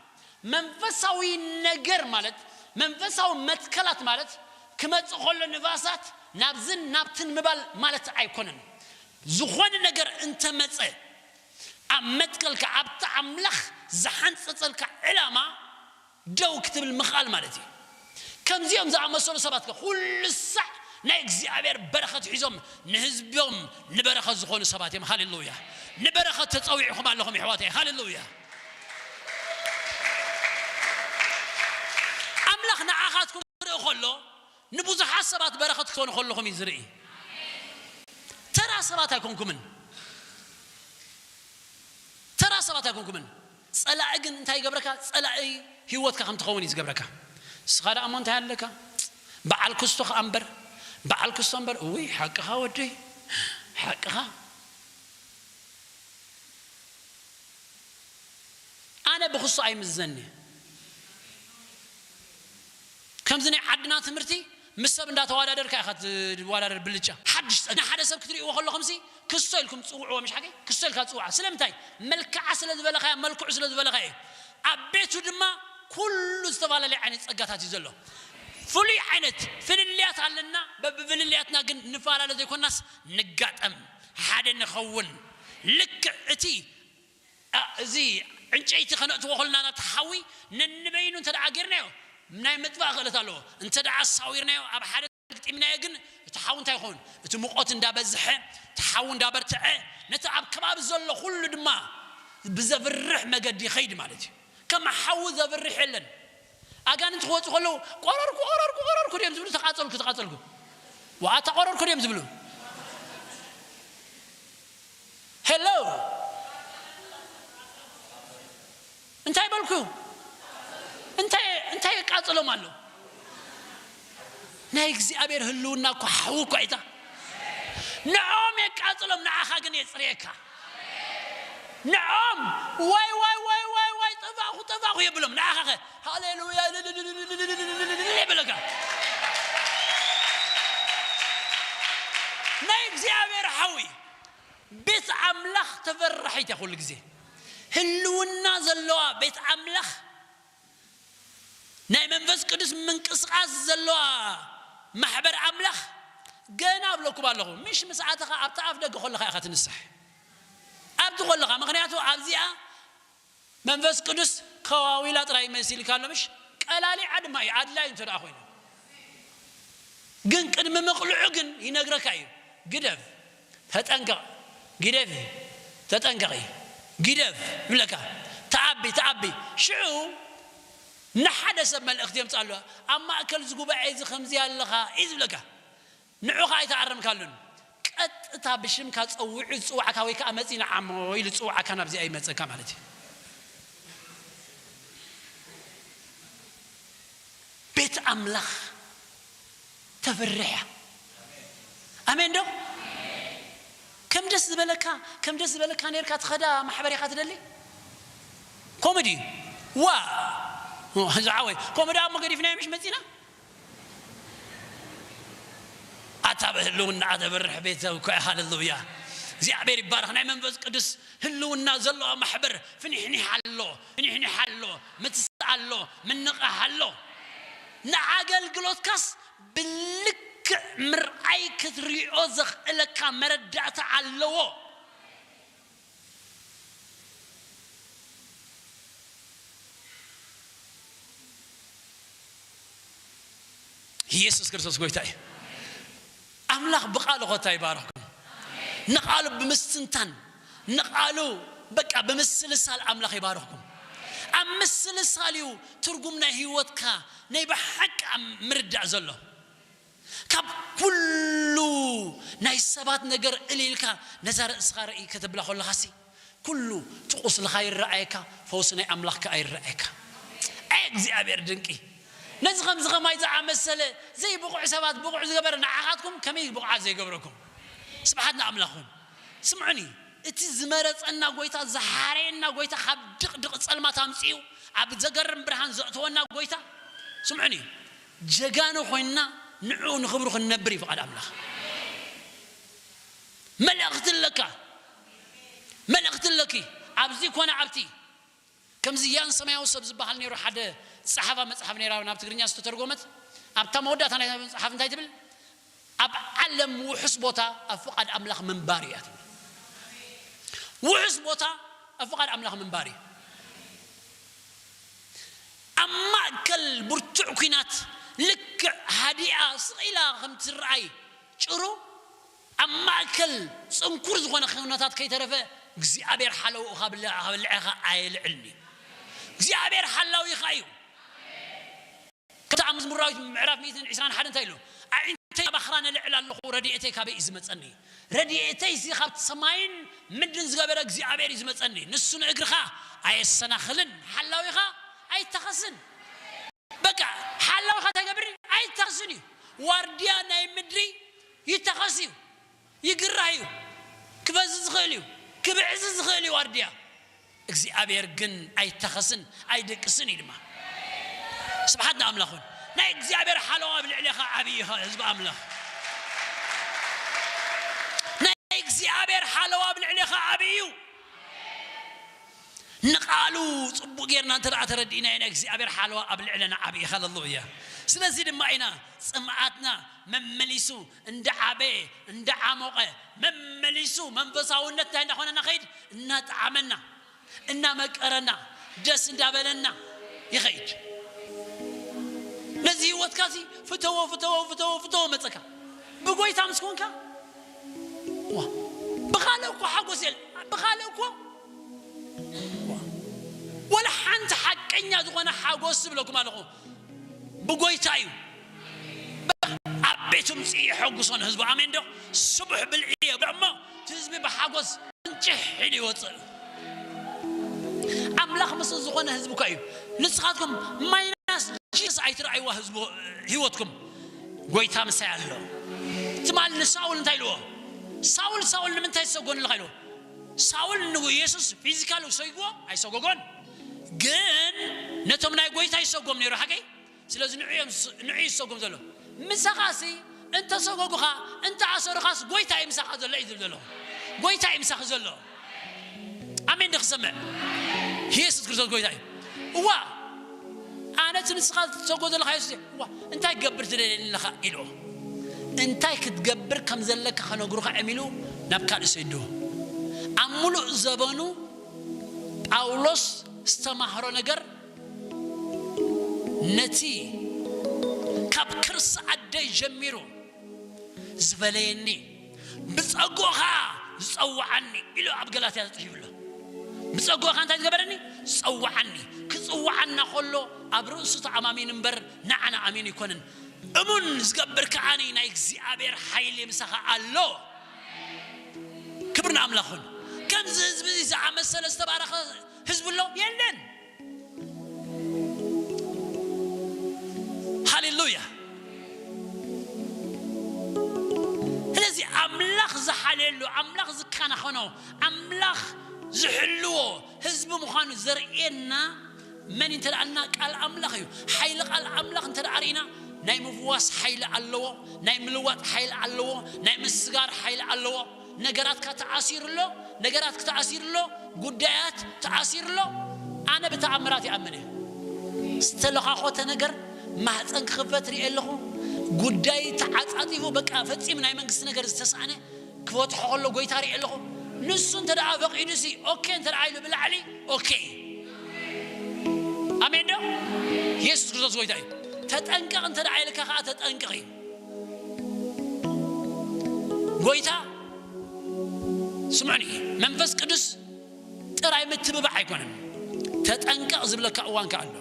መንፈሳዊ ነገር ማለት፣ መንፈሳዊ መትከላት ማለት፣ ክመጽእ ከሎ ንፋሳት ናብዝን ናብትን ምባል ማለት ኣይኮነን። ዝኾነ ነገር እንተመጸ፣ ኣብ መትከልካ፣ ኣብቲ ኣምላኽ ዝሓንጸጸልካ ዕላማ ደው ክትብል ምኽኣል ማለት እዩ። ከምዚኦም ዝኣመሰሉ ሰባት ከ ኩሉ ሳዕ ናይ እግዚኣብሔር በረኸት ሒዞም ንህዝቦም ንበረኸት ዝኾኑ ሰባት እዮም። ሃሌሉያ! ንበረኸት ተጸዊዕኹም ኣለኹም የሕዋተይ። ሃሌሉያ! ኣምላኽ ንዓኻትኩም ዝርኢ ከሎ ንብዙሓት ሰባት በረኸት ክትኾኑ ከለኹም እዩ ዝርኢ። ተራ ሰባት ኣይኮንኩምን። ተራ ሰባት ኣይኮንኩምን። ጸላኢ ግን እንታይ ይገብረካ? ጸላኢ ህይወትካ ከም ትኸውን እዩ ዝገብረካ። ንስኻ ደኣ እሞ እንታይ ኣለካ? በዓል ክስቶ ከኣ እምበር፣ በዓል ክስቶ እምበር። እውይ፣ ሓቅኻ ወደይ፣ ሓቅኻ። ኣነ ብክስቶ ኣይምዘን እየ። ከምዚ ናይ ዓድና ትምህርቲ ምስ ሰብ እንዳተዋዳደርካ ኢኻ ትዋዳደር ብልጫ። ሓድሽ ጸ-፣ ንሓደ ሰብ ክትርእይዎ ከለኹምሲ ክስቶ ኢልኩም ጽውዕዎ፣ ምሽ ሓቂ? ክስቶ ኢልካ ጽውዓ። ስለምንታይ? መልክዓ ስለ ዝበለኻያ፣ መልክዑ ስለ ዝበለኻዮ። ኣብ ቤቱ ድማ ኩሉ ዝተፈላለየ ዓይነት ጸጋታት እዩ ዘሎ። ፍሉይ ዓይነት ፍልልያት ኣለና። በብፍልልያትና ግን ንፈላለ ዘይኮናስ ንጋጠም፣ ሓደ ንኸውን። ልክዕ እቲ፣ ኣ፣ እዚ ዕንጨይቲ ከነእትዎ ከለና ናብቲ ሓዊ ነንበይኑ እንተ ደኣ ጌርናዮ፣ ናይ ምጥፋእ ክእለት ኣለዎ። እንተ ደኣ ኣሳዊርናዮ፣ ኣብ ሓደ ግጢምናዮ ግን፣ እቲ ሓዊ እንታይ ይኸውን? እቲ ሙቐት እንዳበዝሐ፣ እቲ ሓዊ እንዳበርትዐ፣ ነቲ ኣብ ከባቢ ዘሎ ኩሉ ድማ ብዘፍርሕ መገዲ ይኸይድ ማለት እዩ። ከም ሓዊ ዘፍርሕ የለን። ኣጋንንቲ ክወፁ ከለዉ፣ "ቆረርኩ፣ ቆረርኩ፣ ቆረርኩ" ድዮም ዝብሉ? "ተቃጸልኩ፣ ተቃጸልኩ"? ዋኣ፣ "ተቆረርኩ" ድዮም ዝብሉ? ሄሎ፣ እንታይ በልኩ? እንታይ፣ እንታይ የቃጽሎም ኣሎ? ናይ እግዚኣብሔር ህልውና እኮ ሓዊ እኮ ኣይታ። ንዖም የቃጽሎም፣ ንዓኻ ግን የጽርየካ። ንዖም ዋይ፣ ዋይ፣ ዋይ፣ ዋይ፣ ዋይ፣ ጠፋእኹ፣ ጠፋእኹ የብሎም። ንዓኻ ኸ ሃሌሉያ የብለካ። ናይ እግዚኣብሔር ሓዊ ቤት ኣምላኽ ተፈራሒት እያ ኩሉ ግዜ። ህልውና ዘለዋ ቤት ኣምላኽ፣ ናይ መንፈስ ቅዱስ ምንቅስቃስ ዘለዋ ማሕበር ኣምላኽ፣ ገና እብለኩም ኣለኹ፣ ምሽ ምስ ኣተኻ ኣብቲ ኣፍ ደገ ከለኻ ኢኻ ትንሳሕ። ኣብቲ ከለኻ፣ ምኽንያቱ ኣብዚኣ መንፈስ ቅዱስ ከዋዊላ ጥራይ መሲልካ ኣሎ፣ ምሽ? ቀላሊዓ ድማ እዩ፣ ኣድላይ እንተ ደኣ ኮይኑ። ግን ቅድሚ ምቕልዑ ግን ይነግረካ እዩ፣ "ግደፍ፣ ተጠንቀቕ፣ ግደፊ፣ ተጠንቀቒ፣ ግደፍ" ይብለካ። ተኣቢ፣ ተኣቢ። ሽዑ ንሓደ ሰብ መልእኽቲ የምጽእ ኣሎ፣ "ኣብ ማእከል እዚ ጉባኤ እዚ ከምዚ ኣለኻ" እዩ ዝብለካ። ንዑኻ ኣይተኣረምካሉን። ቀጥታ ብሽምካ ጸዊዑ ዝጽዋዕካ ወይ ከኣ መጺ ንዓሞ ኢሉ ዝጽዋዕካ ናብዚኣ ይመጸካ ማለት እዩ። ቤት ኣምላኽ ተፍርሕ እያ። ኣሜን ዶ? ከም ደስ ዝበለካ፣ ከም ደስ ዝበለካ ኔርካ ትኸዳ ማሕበር ኢኻ ትደሊ? ኮሜዲ። ዋ! ዝዓወይ፣ ኮሜዲ እሞ ገዲፍናዮ ምሽ መጺና? ኣታ ብህልውና ተብርሕ ቤተሰብ እኮ እያ። ሃሌሉያ። እግዚኣብሔር ይባረኽ። ናይ መንፈስ ቅዱስ ህልውና ዘለዋ ማሕበር ፍኒሕኒሕ ኣሎ፣ ፍኒሕኒሕ ኣሎ፣ ምትሳእ ኣሎ፣ ምንቕሓ ኣሎ። ንኣገልግሎትካስ ብልክዕ ምርኣይ ክትሪኦ ዘኽእለካ መረዳእታ ኣለዎ። ኢየሱስ ክርስቶስ ጎይታ እዩ። ኣምላኽ ብቓሉ ኾታ ይባርኽኩም። ንቓሉ ብምስትንታን፣ ንቓሉ በቃ ብምስልሳል ኣምላኽ ይባርኽኩም። ኣብ ምስልሳል እዩ ትርጉም ናይ ህይወትካ ናይ ብሓቂ ኣብ ምርዳእ ዘሎ። ካብ ኩሉ ናይ ሰባት ነገር እልልካ ነዛ ርእስኻ ርእይ ከተብላ ከለኻሲ፣ ኩሉ እቲ ቁስልኻ ይረኣየካ፣ ፈውሲ ናይ ኣምላኽ ከኣ ይረኣየካ። ኣይ እግዚኣብሔር ድንቂ! ነዚ ከምዚ ኸማይ ዝኣመሰለ ዘይብቑዕ ሰባት ብቑዕ ዝገበረ ንዓኻትኩም ከመይ ብቑዓት ዘይገብረኩም? ስብሓት ንኣምላኽ ይኹን። ስምዑኒ፣ እቲ ዝመረጸና ጎይታ፣ ዝሓረየና ጎይታ ካብ ድቕድቕ ጸልማት ኣምጺኡ ኣብ ዘገርም ብርሃን ዘእተወና ጎይታ፣ ስምዑኒ፣ ጀጋኑ ኮይንና ንዕኡ ንኽብሩ ክንነብር እዩ ፍቓድ ኣምላኽ። መልእኽቲ ኣለካ፣ መልእኽቲ ኣለኪ። ኣብዚ ኮነ ኣብቲ ከምዚ ያን ሰማያዊ ሰብ ዝበሃል ነይሩ ሓደ ጸሓፋ መጽሓፍ ነይራ ናብ ትግርኛ ዝተተርጎመት። ኣብታ መወዳእታ ናይ መጽሓፍ እንታይ ትብል? ኣብ ዓለም ውሑስ ቦታ ኣብ ፍቓድ ኣምላኽ ምንባር እያ ትብል። ውሑስ ቦታ ኣብ ፍቓድ ኣምላኽ ምንባር እዩ። ኣብ ማእከል ብርቱዕ ኲናት ልክዕ ሃዲኣ ስቕ ኢላ ከም ትረኣይ ጭሩ ኣብ ማእከል ጽንኩር ዝኾነ ኹነታት ከይተረፈ እግዚኣብሔር ሓለውኡ ካብ ብልዕኻ ኣየልዕልን እዩ። እግዚኣብሔር ሓላዊኻ እዩ። ከምቲ ኣብ መዝሙር ዳዊት ምዕራፍ ሚእትን ዕስራን ሓደን እንታይ ኢሉ? ኣዒንተይ ኣብ ኣኽራን እልዕል ኣለኹ፣ ረድኤተይ ካበይ እዩ ዝመጸኒ? ረድኤተይሲ ካብ ሰማይን ምድርን ዝገበረ እግዚኣብሔር እዩ ዝመጸኒ። ንሱ ንእግርኻ ኣየሰናኽልን፣ ሓላዊኻ ኣይተኸስን። በቃ ሓላዊኻ እንታይ ገብር? ኣይተኸስን እዩ። ዋርድያ ናይ ምድሪ ይተኸስ እዩ፣ ይግራህ እዩ፣ ክበዝዝ ዝኽእል እዩ፣ ክብዕዝ ዝኽእል እዩ ዋርድያ። እግዚኣብሔር ግን ኣይተኸስን ኣይደቅስን እዩ ድማ። ስብሓት ንኣምላኽ ይኹን። ናይ እግዚኣብሔር ሓለዋ ኣብ ልዕሌኻ ዓብዪ እዩ ህዝቢ ኣምላኽ። ናይ እግዚኣብሔር ሓለዋ ኣብ ልዕሌኻ ዓብዪ እዩ። ንቓሉ ጽቡቕ ጌርና እንተ ደኣ ተረዲእናዮ ናይ እግዚኣብሔር ሓለዋ ኣብ ልዕለና ዓብዪ እዩ። ሃለሉያ። ስለዚ ድማ ኢና ጽምኣትና መመሊሱ እንዳዓበየ እንዳዓሞቐ መመሊሱ መንፈሳውነት እንታይ እንዳኾነና ኸይድ እናጠዓመና እናመቀረና ደስ እንዳበለና ይኸይድ። ነዚ ህይወትካ ሲ ፍተዎ ፍተዎ ፍተዎ ፍተዎ መጸካ ብጎይታ ምስ ኮንካ ዋ፣ ብኻልእ እኮ ሓጎስ የለ ብኻልእ እኮ ዋ፣ ወላ ሓንቲ ሓቀኛ ዝኾነ ሓጎስ ዝብለኩም ኣለኹ ብጎይታ እዩ። ኣብ ቤቱ ምጽኢ የሐጉሶ ንህዝቡ። ኣሜን ዶ? ስቡሕ ብልዒ የብልዕ እሞ እቲ ህዝቢ ብሓጎስ እንጭሕ ኢሉ ይወጽእ። ኣምላኽ ምስ ዝኾነ ህዝቢ እኳ እዩ። ንስኻትኩም ማይናስ ጂሰስ ኣይትረኣይዋ ህዝቡ ህይወትኩም። ጎይታ ምሳይ ኣሎ። ትማል ንሳውል እንታይ ኢልዎ? ሳውል ሳውል ንምንታይ ትሰጎን ኣለኻ ኢልዎ። ሳውል ንጉ ኢየሱስ ፊዚካል ሰይግዎ ኣይሰጎጎን፣ ግን ነቶም ናይ ጎይታ ይሰጎም ነይሩ ሓቀይ። ስለዚ ንዕዮም ንዑ ይሰጎም ዘሎ ምሳኻሲ እንተ ሰጎጉኻ እንተ ኣሰሩኻስ ጎይታ እዩ ምሳኻ ዘሎ እዩ ዝብል ዘሎ። ጎይታ እዩ ምሳኺ ዘሎ። ኣሜን ድኽሰምዕ ኢየሱስ ክርስቶስ ጎይታ እዩ። እዋ ኣነ እቲ ንስኻ ትሰጎ ዘለኻ የሱስ እዋ እንታይ ክገብር ትደልየኒ ኣለኻ ኢልዎ። እንታይ ክትገብር ከም ዘለካ ከነግሩኻ እዮም ኢሉ ናብ ካልእ ሰይድዎ። ኣብ ሙሉእ ዘበኑ ጳውሎስ ዝተማህሮ ነገር ነቲ ካብ ከርሲ ኣደይ ጀሚሩ ዝበለየኒ ብጸግኡ ኸኣ ዝጸውዓኒ ኢሉ ኣብ ገላትያ ተጻሒፉ ኣሎ። ብጸግኡ ኸኣ እንታይ ዝገበረኒ? ዝጸውዓኒ። ክጽውዓና ኸሎ ኣብ ርእሱ ተኣማሚኑ እምበር ንዓና ኣሚኑ ኣይኮነን። እሙን ዝገብር ከኣ ናይ እግዚኣብሔር ሓይሊ ምሳኻ ኣሎ። ክብሪ ንኣምላኽ ይኹን። ከምዚ ህዝቢ እዚ ዝኣመሰለ ዝተባረኸ ህዝቢ ኣሎ የለን። ሃሌሉያ። ስለዚ ኣምላኽ ዝሓልየሉ ኣምላኽ ዝከናኸኖ ኣምላኽ ዝሕልዎ ህዝቢ ምዃኑ ዘርእየና መን እንተ ደኣልና ቃል ኣምላኽ እዩ። ሓይሊ ቃል ኣምላኽ እንተ ደኣ ርኢና ናይ ምፍዋስ ሓይሊ ኣለዎ፣ ናይ ምልዋጥ ሓይሊ ኣለዎ፣ ናይ ምስጋር ሓይሊ ኣለዎ። ነገራትካ ተኣሲሩ ኣሎ፣ ነገራትክ ተኣሲሩ ኣሎ፣ ጉዳያት ተኣሲሩ ኣሎ። ኣነ ብተኣምራት ይኣምን እየ። ዝተለኻኾተ ነገር ማህፀን ክኽፈት ርየ ኣለኹ። ጉዳይ ተዓፃፂፉ በቃ ፈፂሙ ናይ መንግስቲ ነገር ዝተሳእነ ክፈትሖ ከሎ ጎይታ ርየ ኣለኹ። ንሱ እንተ ደኣ ፈቒዱ ሲ ኦኬ እንተ ደኣ ኢሉ ብላዕሊ ኦኬ። ኣሜን ዶ? የሱስ ክርስቶስ ጎይታ እዩ። ተጠንቀቕ እንተ ደኣ ኢልካ ከዓ ተጠንቀቕ እዩ። ጎይታ ስምዑኒ፣ መንፈስ ቅዱስ ጥራይ ምትብባዕ ኣይኮነን። ተጠንቀቕ ዝብለካ እዋን ከ ኣሎ።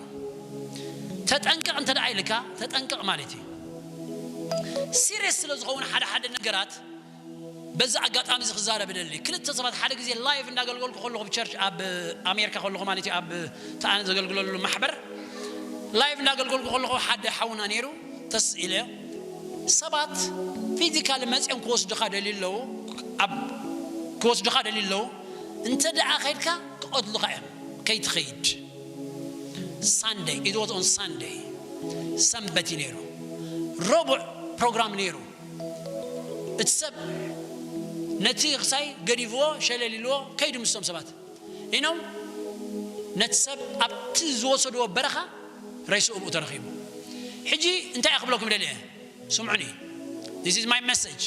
ተጠንቀቕ እንተ ደኣ ኢልካ፣ ተጠንቀቕ ማለት እዩ። ሲሪየስ ስለ ዝኸውን ሓደ ሓደ ነገራት፣ በዚ ኣጋጣሚ እዚ ክዛረብ እደሊ። ክልተ ሰባት ሓደ ግዜ ላይቭ እንዳገልገልኩ ከለኹ፣ ኣብ ቸርች፣ ኣብ ኣሜሪካ ከለኹ ማለት እዩ፣ ኣብ ተኣነ ዘገልግለሉ ማሕበር ላይቭ እንዳገልገልኩ ከለኹ፣ ሓደ ሓውና ነይሩ፣ ተስ ኢለ፣ ሰባት ፊዚካሊ መጺኦም ክወስዱኻ ደልዩ ኣለዉ፣ ኣብ ክወስዱኻ ደልዩ ኣለዉ። እንተ ደኣ ኸይድካ ክቐትሉኻ እዮም፣ ከይትኸይድ። ሳንደይ፣ it was on Sunday፣ ሰንበት እዩ ነይሩ። ረቡዕ ፕሮግራም ነይሩ። እቲ ሰብ ነቲ ክሳይ ገዲፍዎ፣ ሸለል ኢልዎ ከይዱ ምስቶም ሰባት። ኢኖም ነቲ ሰብ ኣብቲ ዝወሰድዎ በረኻ ሬስኡ ብኡ ተረኺቡ። ሕጂ እንታይ እየ ክብለኩም ደልየ? ስምዑኒ። This is my message።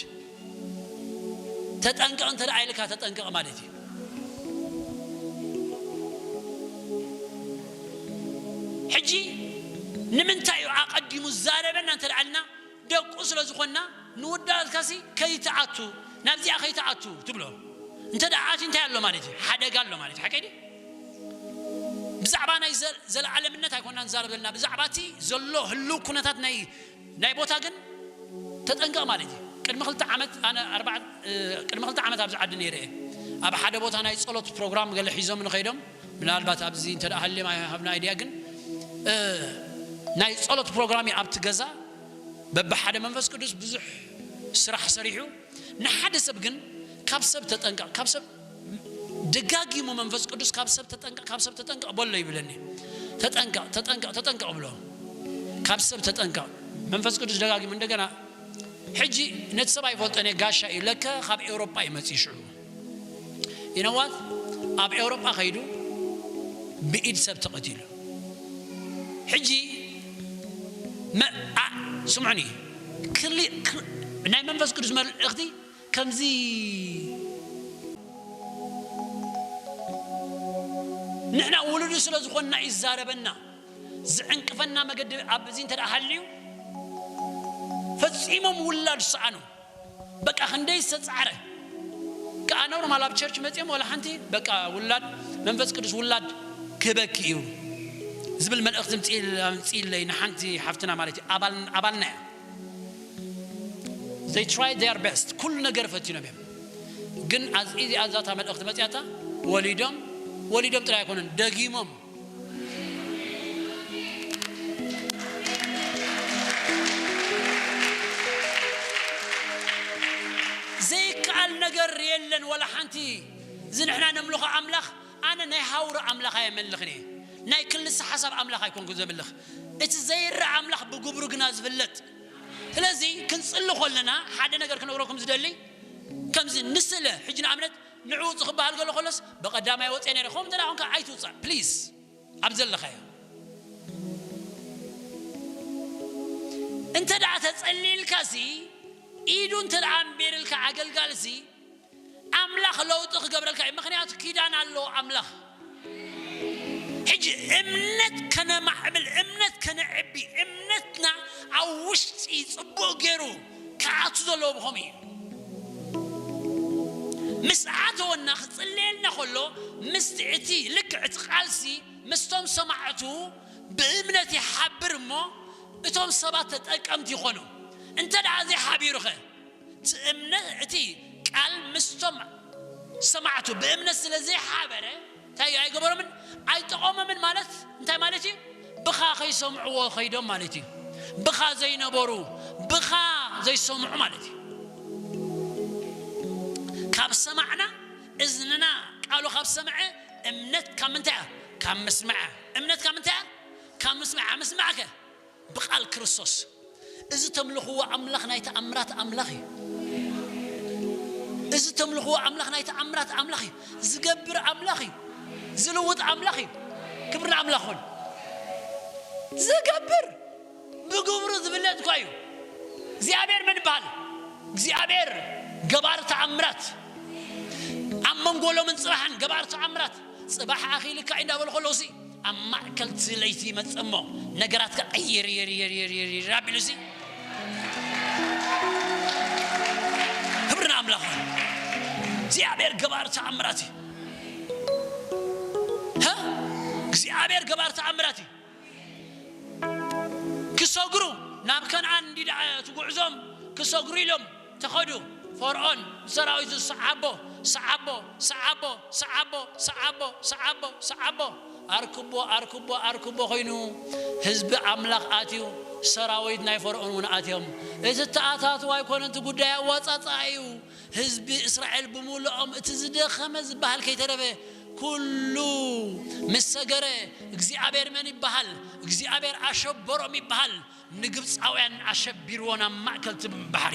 ተጠንቀቕ እንተ ደኣ ኢልካ ተጠንቀቕ ማለት እዩ። ሕጂ ንምንታይ እዩ ኣቐዲሙ ዝዛረበና እንተ ደኣ ኢልና፣ ደቁ ስለ ዝኾንና፣ ንውዳትካሲ ከይትኣቱ፣ ናብዚኣ ከይትኣቱ ትብሎ። እንተ ደኣ ኣትዩ እንታይ ኣሎ ማለት እዩ? ሓደጋ ኣሎ ማለት እዩ። ሓቀይ ድዩ? ብዛዕባ ናይ ዘ-፣ ዘለዓለምነት ኣይኮንና ንዛረብ ዘለና፣ ብዛዕባ እቲ ዘሎ ህልው ኩነታት ናይ፣ ናይ ቦታ ግን ተጠንቀቕ ማለት እዩ። ቅድሚ ክልተ ዓመት፣ ኣነ ኣርባዕ-፣ እ፣ ቅድሚ ክልተ ዓመት ኣብዚ ዓዲ ነይረ እየ። ኣብ ሓደ ቦታ ናይ ጸሎት ፕሮግራም ገለ ሒዞም ንኸይዶም፣ ምናልባት ኣብዚ እንተ ደኣ ሃልዮም ኣይሃብና ኣይድያ፣ ግን፣ እ፣ ናይ ጸሎት ፕሮግራም እዩ ኣብቲ ገዛ። በብሓደ መንፈስ ቅዱስ ብዙሕ ስራሕ ሰሪሑ፣ ንሓደ ሰብ ግን ካብ ሰብ ተጠንቀቕ፣ ካብ ሰብ ደጋጊሙ መንፈስ ቅዱስ ካብ ሰብ ተጠንቀቕ፣ ካብ ሰብ ተጠንቀቕ በሎ ይብለኒ። ተጠንቀቕ፣ ተጠንቀቕ፣ ተጠንቀቕ ብሎ። ካብ ሰብ ተጠንቀቕ። መንፈስ ቅዱስ ደጋጊሙ እንደገና፣ ሕጂ ነቲ ሰብ ኣይፈልጦን እየ፣ ጋሻ እዩ። ለከ ካብ ኤውሮጳ እዩ መጺኡ ሽዑ። You know what? ኣብ ኤውሮጳ ከይዱ ብኢድ ሰብ ተቐቲሉ። ሕጂ መ-፣ ኣ-፣ ስምዑኒ፣ ክሊ-፣ ክ-፣ ናይ መንፈስ ቅዱስ መልእኽቲ ከምዚ ንሕና ውሉዱ ስለ ዝኾንና እዩ ዝዛረበና። ዝዕንቅፈና መገዲ ኣብዚ እንተ ደኣ ሃልዩ፣ ፈጺሞም ውላድ ዝሰኣኑ፣ በቃ ክንደይ ዝተጻዕረ ከኣ ኖርማል ኣብ ቸርች መጺኦም ዋላ ሓንቲ በቃ ውላድ መንፈስ ቅዱስ ውላድ ክህበኪ እዩ ዝብል መልእኽቲ ምጽኢል-፣ ኣምጽኢለይ ንሓንቲ ሓፍትና ማለት እዩ። ኣባል-፣ ኣባልና እያ። They tried their best። ኩሉ ነገር ፈቲኖም እዮም። ግን ኣዝ-፣ እዚ ኣዛታ መልእኽቲ መጽያታ ወሊዶም፣ ወሊዶም ጥራይ ኣይኮነን፣ ደጊሞም። ዘይከኣል ነገር የለን፣ ወላ ሓንቲ። እዚ ንሕና ነምልኾ ኣምላኽ፣ ኣነ ናይ ሃውሪ ኣምላኽ ኣየመልኽን እየ። ናይ ክልሰ ሓሳብ ኣምላኽ ኣይኮንኩ ዘምልኽ። እቲ ዘይረኣ ኣምላኽ ብግብሩ ግና ዝፍለጥ። ስለዚ ክንጽሊ ከለና ሓደ ነገር ክነግረኩም ዝደሊ፣ ከምዚ ንስለ፣ ሕጂ ንኣብነት ንዕኡ ክበሃል ገሎ ከሎስ፣ ብቐዳማይ ወጽየ ነይረ። ከምኡ እንተ ደኣ ኮንካ ኣይትውጻእ፣ ፕሊዝ፣ ኣብ ዘለኻዮ። እንተ ደኣ ተጸሊልካሲ፣ ኢዱ እንተ ደኣ ኣንቢርልካ ኣገልጋልሲ፣ ኣምላኽ ለውጢ ክገብረልካ እዩ። ምኽንያቱ ኪዳን ኣለዎ ኣምላኽ። ሕጂ እምነት ከነማዕብል፣ እምነት ከነዕቢ፣ እምነትና ኣብ ውሽጢ ጽቡቕ ገይሩ ክኣቱ ዘለዎ ብኸምኡ እዩ። ምስ ኣተወና ክጽለየልና ከሎ፣ ምስቲ እቲ ልክዕ እቲ ቃልሲ ምስቶም ሰማዕቱ ብእምነት ይሓብር እሞ፣ እቶም ሰባት ተጠቀምቲ ይኾኑ። እንተ ደኣ ዘይሓቢሩኸ? እቲ እምነ-፣ እቲ ቃል ምስቶም ሰማዕቱ ብእምነት ስለ ዘይሓበረ፣ እንታይ ኣይገበሮምን? ኣይጠቐሞምን ማለት እንታይ ማለት እዩ? ብኻ ከይሰምዕዎ ከይዶም ማለት እዩ። ብኻ ዘይነበሩ፣ ብኻ ዘይሰምዑ ማለት እዩ። ካብ ሰማዕና፣ እዝንና ቃሉ ካብ ሰምዐ፣ እምነት ካብ ምንታይ እያ? ካብ ምስማዕ እያ። እምነት ካብ ምንታይ እያ? ካብ ምስማዕ እያ። ምስማዕከ? ብቓል ክርስቶስ። እዚ ተምልኽዎ ኣምላኽ ናይ ተኣምራት ኣምላኽ እዩ። እዚ ተምልኽዎ ኣምላኽ ናይ ተኣምራት ኣምላኽ እዩ። ዝገብር ኣምላኽ እዩ። ዝልውጥ ኣምላኽ እዩ። ክብሪ ንኣምላኽ ይኹን። ዝገብር፣ ብግብሩ ዝፍለጥ እኳ እዩ። እግዚኣብሔር መን ይበሃል? እግዚኣብሔር ገባር ተኣምራት። ኣብ መንጎ ሎምን ጽባሕን ገባር ተኣምራት። ጽባሕ ኣኺልካ እዩ እንዳበሉ ከለውሲ፣ ኣብ ማእከል እቲ ለይቲ ይመጽእ እሞ፣ ነገራትካ ዕይር፣ ይር፣ ይር፣ ይር፣ ይር፣ ይር ኣቢሉሲ። ክብሪ ንኣምላኽ። እግዚኣብሔር ገባር ተኣምራት እዩ። ሃ? እግዚኣብሔር ገባር ተኣምራት እዩ። ክሰግሩ ናብ ከነኣን እንዲዳ እቲ ጉዕዞም ክሰግሩ ኢሎም ተኸዱ። ፈርዖን ብሰራዊቱ ሰዓቦ፣ ሰዓቦ፣ ሰዓቦ፣ ሰዓቦ፣ ሰዓቦ፣ ሰዓቦ፣ ሰዓቦ። ኣርክቦ፣ ኣርክቦ፣ ኣርክቦ ኮይኑ ህዝቢ ኣምላኽ ኣትዩ፣ ሰራዊት ናይ ፈርዖን እውን ኣትዮም። እቲ ተኣታትዋ ኣይኮነን እቲ ጉዳይ፣ ኣዋጻጽኣ እዩ። ህዝቢ እስራኤል ብምሉኦም እቲ ዝደኸመ ዝበሃል ከይተረፈ ኩሉ ምስ ሰገረ፣ እግዚኣብሔር መን ይበሃል? እግዚኣብሔር ኣሸበሮም ይበሃል። ንግብፃውያን ኣሸቢርዎ ናብ ማእከል ትም ባሕሪ።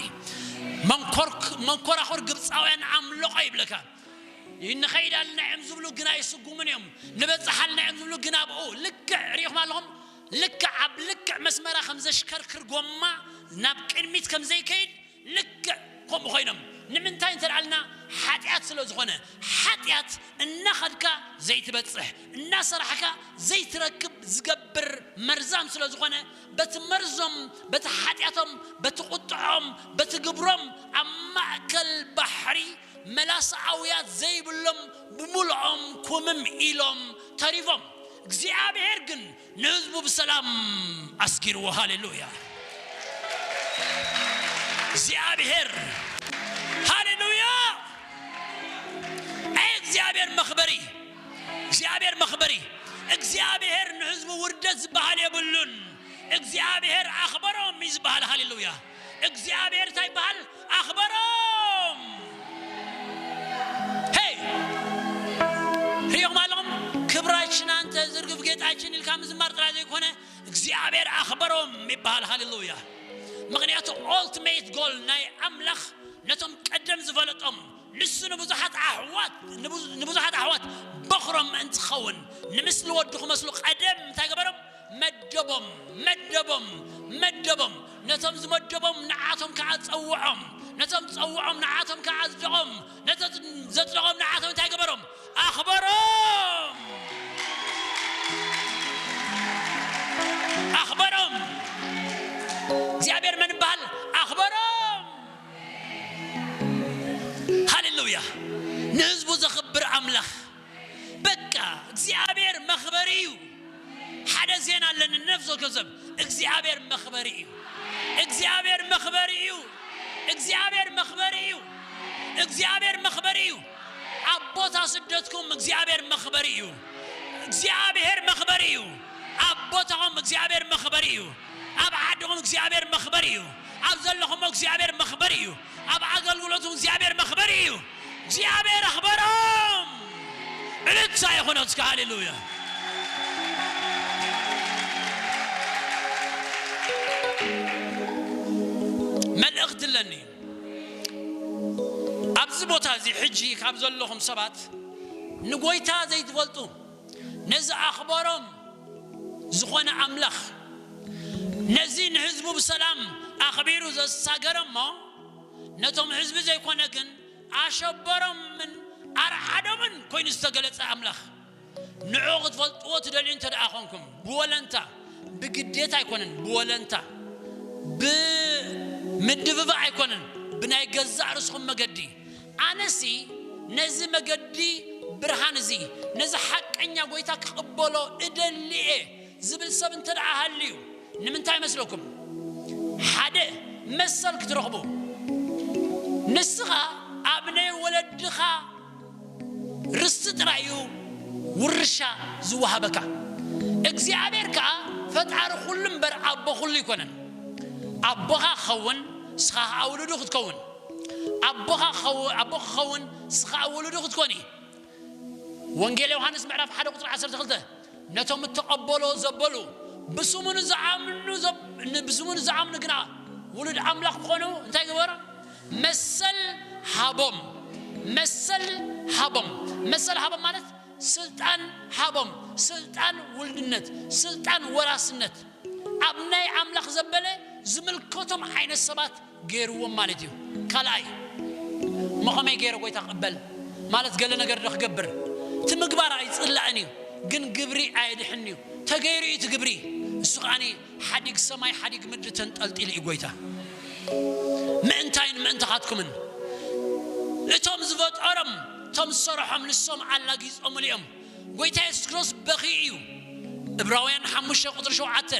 መንኮር-፣ መንኮራኹር ግብፃውያን ዓምለቖ ይብለካ። ንኸይዳልና እዮም ዝብሉ ግን ኣይስጉሙን እዮም። ንበፅሓልና እዮም ዝብሉ ግን ኣብኡ ልክዕ ሪኢኹም ኣለኹም። ልክዕ ኣብ ልክዕ መስመራ ከም ዘሽከርክር ጎማ ናብ ቅድሚት ከም ዘይከይድ ልክዕ ከምኡ ኮይኖም። ንምንታይ እንተ ደኣልና ሓጢኣት ስለ ዝኾነ፣ ሓጢኣት እናኸድካ ዘይትበፅሕ፣ እናሰራሕካ ዘይትረክብ ዝገብር መርዛም ስለ ዝኾነ፣ በቲ መርዞም፣ በቲ ሓጢኣቶም፣ በቲ ቁጥዖም፣ በቲ ግብሮም ኣብ ማእከል ባሕሪ መላሲ ኣውያት ዘይብሎም ብምልኦም ኩምም ኢሎም ተሪፎም። እግዚኣብሔር ግን ንህዝቡ ብሰላም ኣስጊርዎ። ሃሌሉያ! እግዚኣብሔር፣ ሃሌሉያ! ኣይ እግዚኣብሔር መኽበሪ፣ እግዚኣብሔር መኽበሪ። እግዚኣብሔር ንህዝቡ ውርደት ዝበሃል የብሉን። እግዚኣብሔር ኣኽበሮም እዩ ዝበሃል። ሃሌሉያ! እግዚኣብሔር እንታይ ይበሃል? ኣኽበሮም። ሄይ! ሪኦም ኣለኹም። ክብራችን አንተ ዝርግፍ ጌጣችን ኢልካ ምዝማር ጥራይ ዘይኮነ፣ እግዚኣብሔር ኣኽበሮም ይበሃል። ሃሌሉያ! ምኽንያቱ ኦልቲሜት ጎል ናይ ኣምላኽ ነቶም ቀደም ዝፈለጦም፣ ንሱ ንብዙሓት ኣሕዋት፣ ንብዙ-፣ ንብዙሓት ኣሕዋት በኽሮም ምእንቲ ክኸውን፣ ንምስሊ ወዱ ክመስሉ ቀደም እንታይ ገበሮም? መደቦም፣ መደቦም፣ መደቦም። ነቶም ዝመደቦም ንዓቶም ከኣ ጸውዖም፣ ነቶም ጸውዖም ንዓቶም ከኣ ኣጽደቖም፣ ነቶም ዘጽደቖም ንዓቶም እንታይ ገበሮም? ኣኽበሮም፣ ኣኽበሮም። እግዚኣብሔር መን ይበሃል? ኣኽበሮም። ሃሌሉያ! ንህዝቡ ዘኽብር ኣምላኽ። በቃ እግዚኣብሔር መኽበሪ እዩ። ሓደ ዜና ኣለኒ ንነፍሲ ወከፍ ሰብ። እግዚኣብሔር መኽበሪ እዩ። እግዚኣብሔር መኽበሪ እዩ። እግዚኣብሔር መኽበሪ እዩ። እግዚኣብሔር መኽበሪ እዩ። ኣብ ቦታ ስደትኩም እግዚኣብሔር መኽበሪ እዩ። እግዚኣብሔር መኽበሪ እዩ። ኣብ ቦታኹም እግዚኣብሔር መኽበሪ እዩ። ኣብ ዓድኹም እግዚኣብሔር መኽበሪ እዩ። ኣብ ዘለኹሞ እግዚኣብሔር መኽበሪ እዩ። ኣብ ኣገልግሎቱ እግዚኣብሔር መኽበሪ እዩ። እግዚኣብሔር ኣኽበሮም። እልልታ ይኹኖ እስከ። ሃሌሉያ! መልእኽቲ ኣለኒ። ኣብዚ ቦታ እዚ ሕጂ ካብ ዘለኹም ሰባት ንጎይታ ዘይትፈልጡ፣ ነዚ ኣኽበሮም ዝኾነ ኣምላኽ፣ ነዚ ንህዝቡ ብሰላም ኣኽቢሩ ዘሳገረ እሞ፣ ነቶም ህዝቢ ዘይኮነ ግን ኣሸበሮምን ኣርዓዶምን ኮይኑ ዝተገለጸ ኣምላኽ፣ ንዑ ክትፈልጥዎ ትደልዩ እንተ ደኣ ኾንኩም፣ ብወለንታ፣ ብግዴታ ኣይኮነን፣ ብወለንታ፣ ብምድብባእ ኣይኮነን፣ ብናይ ገዛእ ርእስኹም መገዲ፣ ኣነሲ ነዚ መገዲ ብርሃን እዚ፣ ነዚ ሓቀኛ ጎይታ ክቕበሎ እደሊ እየ ዝብል ሰብ እንተ ደኣ ሃልዩ፣ ንምንታይ ይመስለኩም? ሓደ፣ መሰል ክትረኽቡ። ንስኻ ኣብ ናይ ወለድኻ ርስቲ ጥራይ እዩ ውርሻ ዝወሃበካ። እግዚኣብሔር ከኣ ፈጣሪ ኩሉ እምበር ኣቦ ኩሉ ኣይኮነን። ኣቦኻ ክኸውን፣ ንስኻ ከኣ ውሉዱ ክትከውን። ኣቦኻ ክኸው-፣ ኣቦ ክኸውን፣ ንስኻ ከኣ ውሉዱ ክትኮኒ። ወንጌል ዮሃንስ ምዕራፍ ሓደ ቁጽሪ ዓሰርተ ክልተ፣ ነቶም እተቐበሎ ዘበሉ፣ ብስሙ ንዝኣምኑ ዘብ-፣ ን-፣ ብስሙ ንዝኣምኑ ግና ውሉድ ኣምላኽ ክኾኑ እንታይ ገበሮም? መሰል ሃቦም። መሰል ሃቦም። መሰል ሃቦም ማለት ስልጣን ሃቦም። ስልጣን ውልድነት፣ ስልጣን ወራስነት። ኣብ ናይ ኣምላኽ ዘበለ ዝምልከቶም ዓይነት ሰባት ገይርዎም ማለት እዩ። ካልኣይ፣ እሞ ከመይ ገይረ ጎይታ ክቕበል? ማለት ገለ ነገር ዶ ክገብር? እቲ ምግባር ኣይጽላእን እዩ፣ ግን ግብሪ ኣየድሕን እዩ። ተገይሩ እዩ እቲ ግብሪ። እሱ ከኣኒ ሓዲግ ሰማይ ሓዲግ ምድሪ ተንጠልጢሉ እዩ ጎይታ። ምእንታይን ምእንታኻትኩምን። እቶም ዝፈጠሮም፣ እቶም ዝሰርሖም ንሶም ኣላጊጾምሉ እዮም። ጎይታ የሱስ ክርስቶስ በኺ እዩ። ዕብራውያን ሓሙሽተ ቁፅሪ ሸውዓተ፣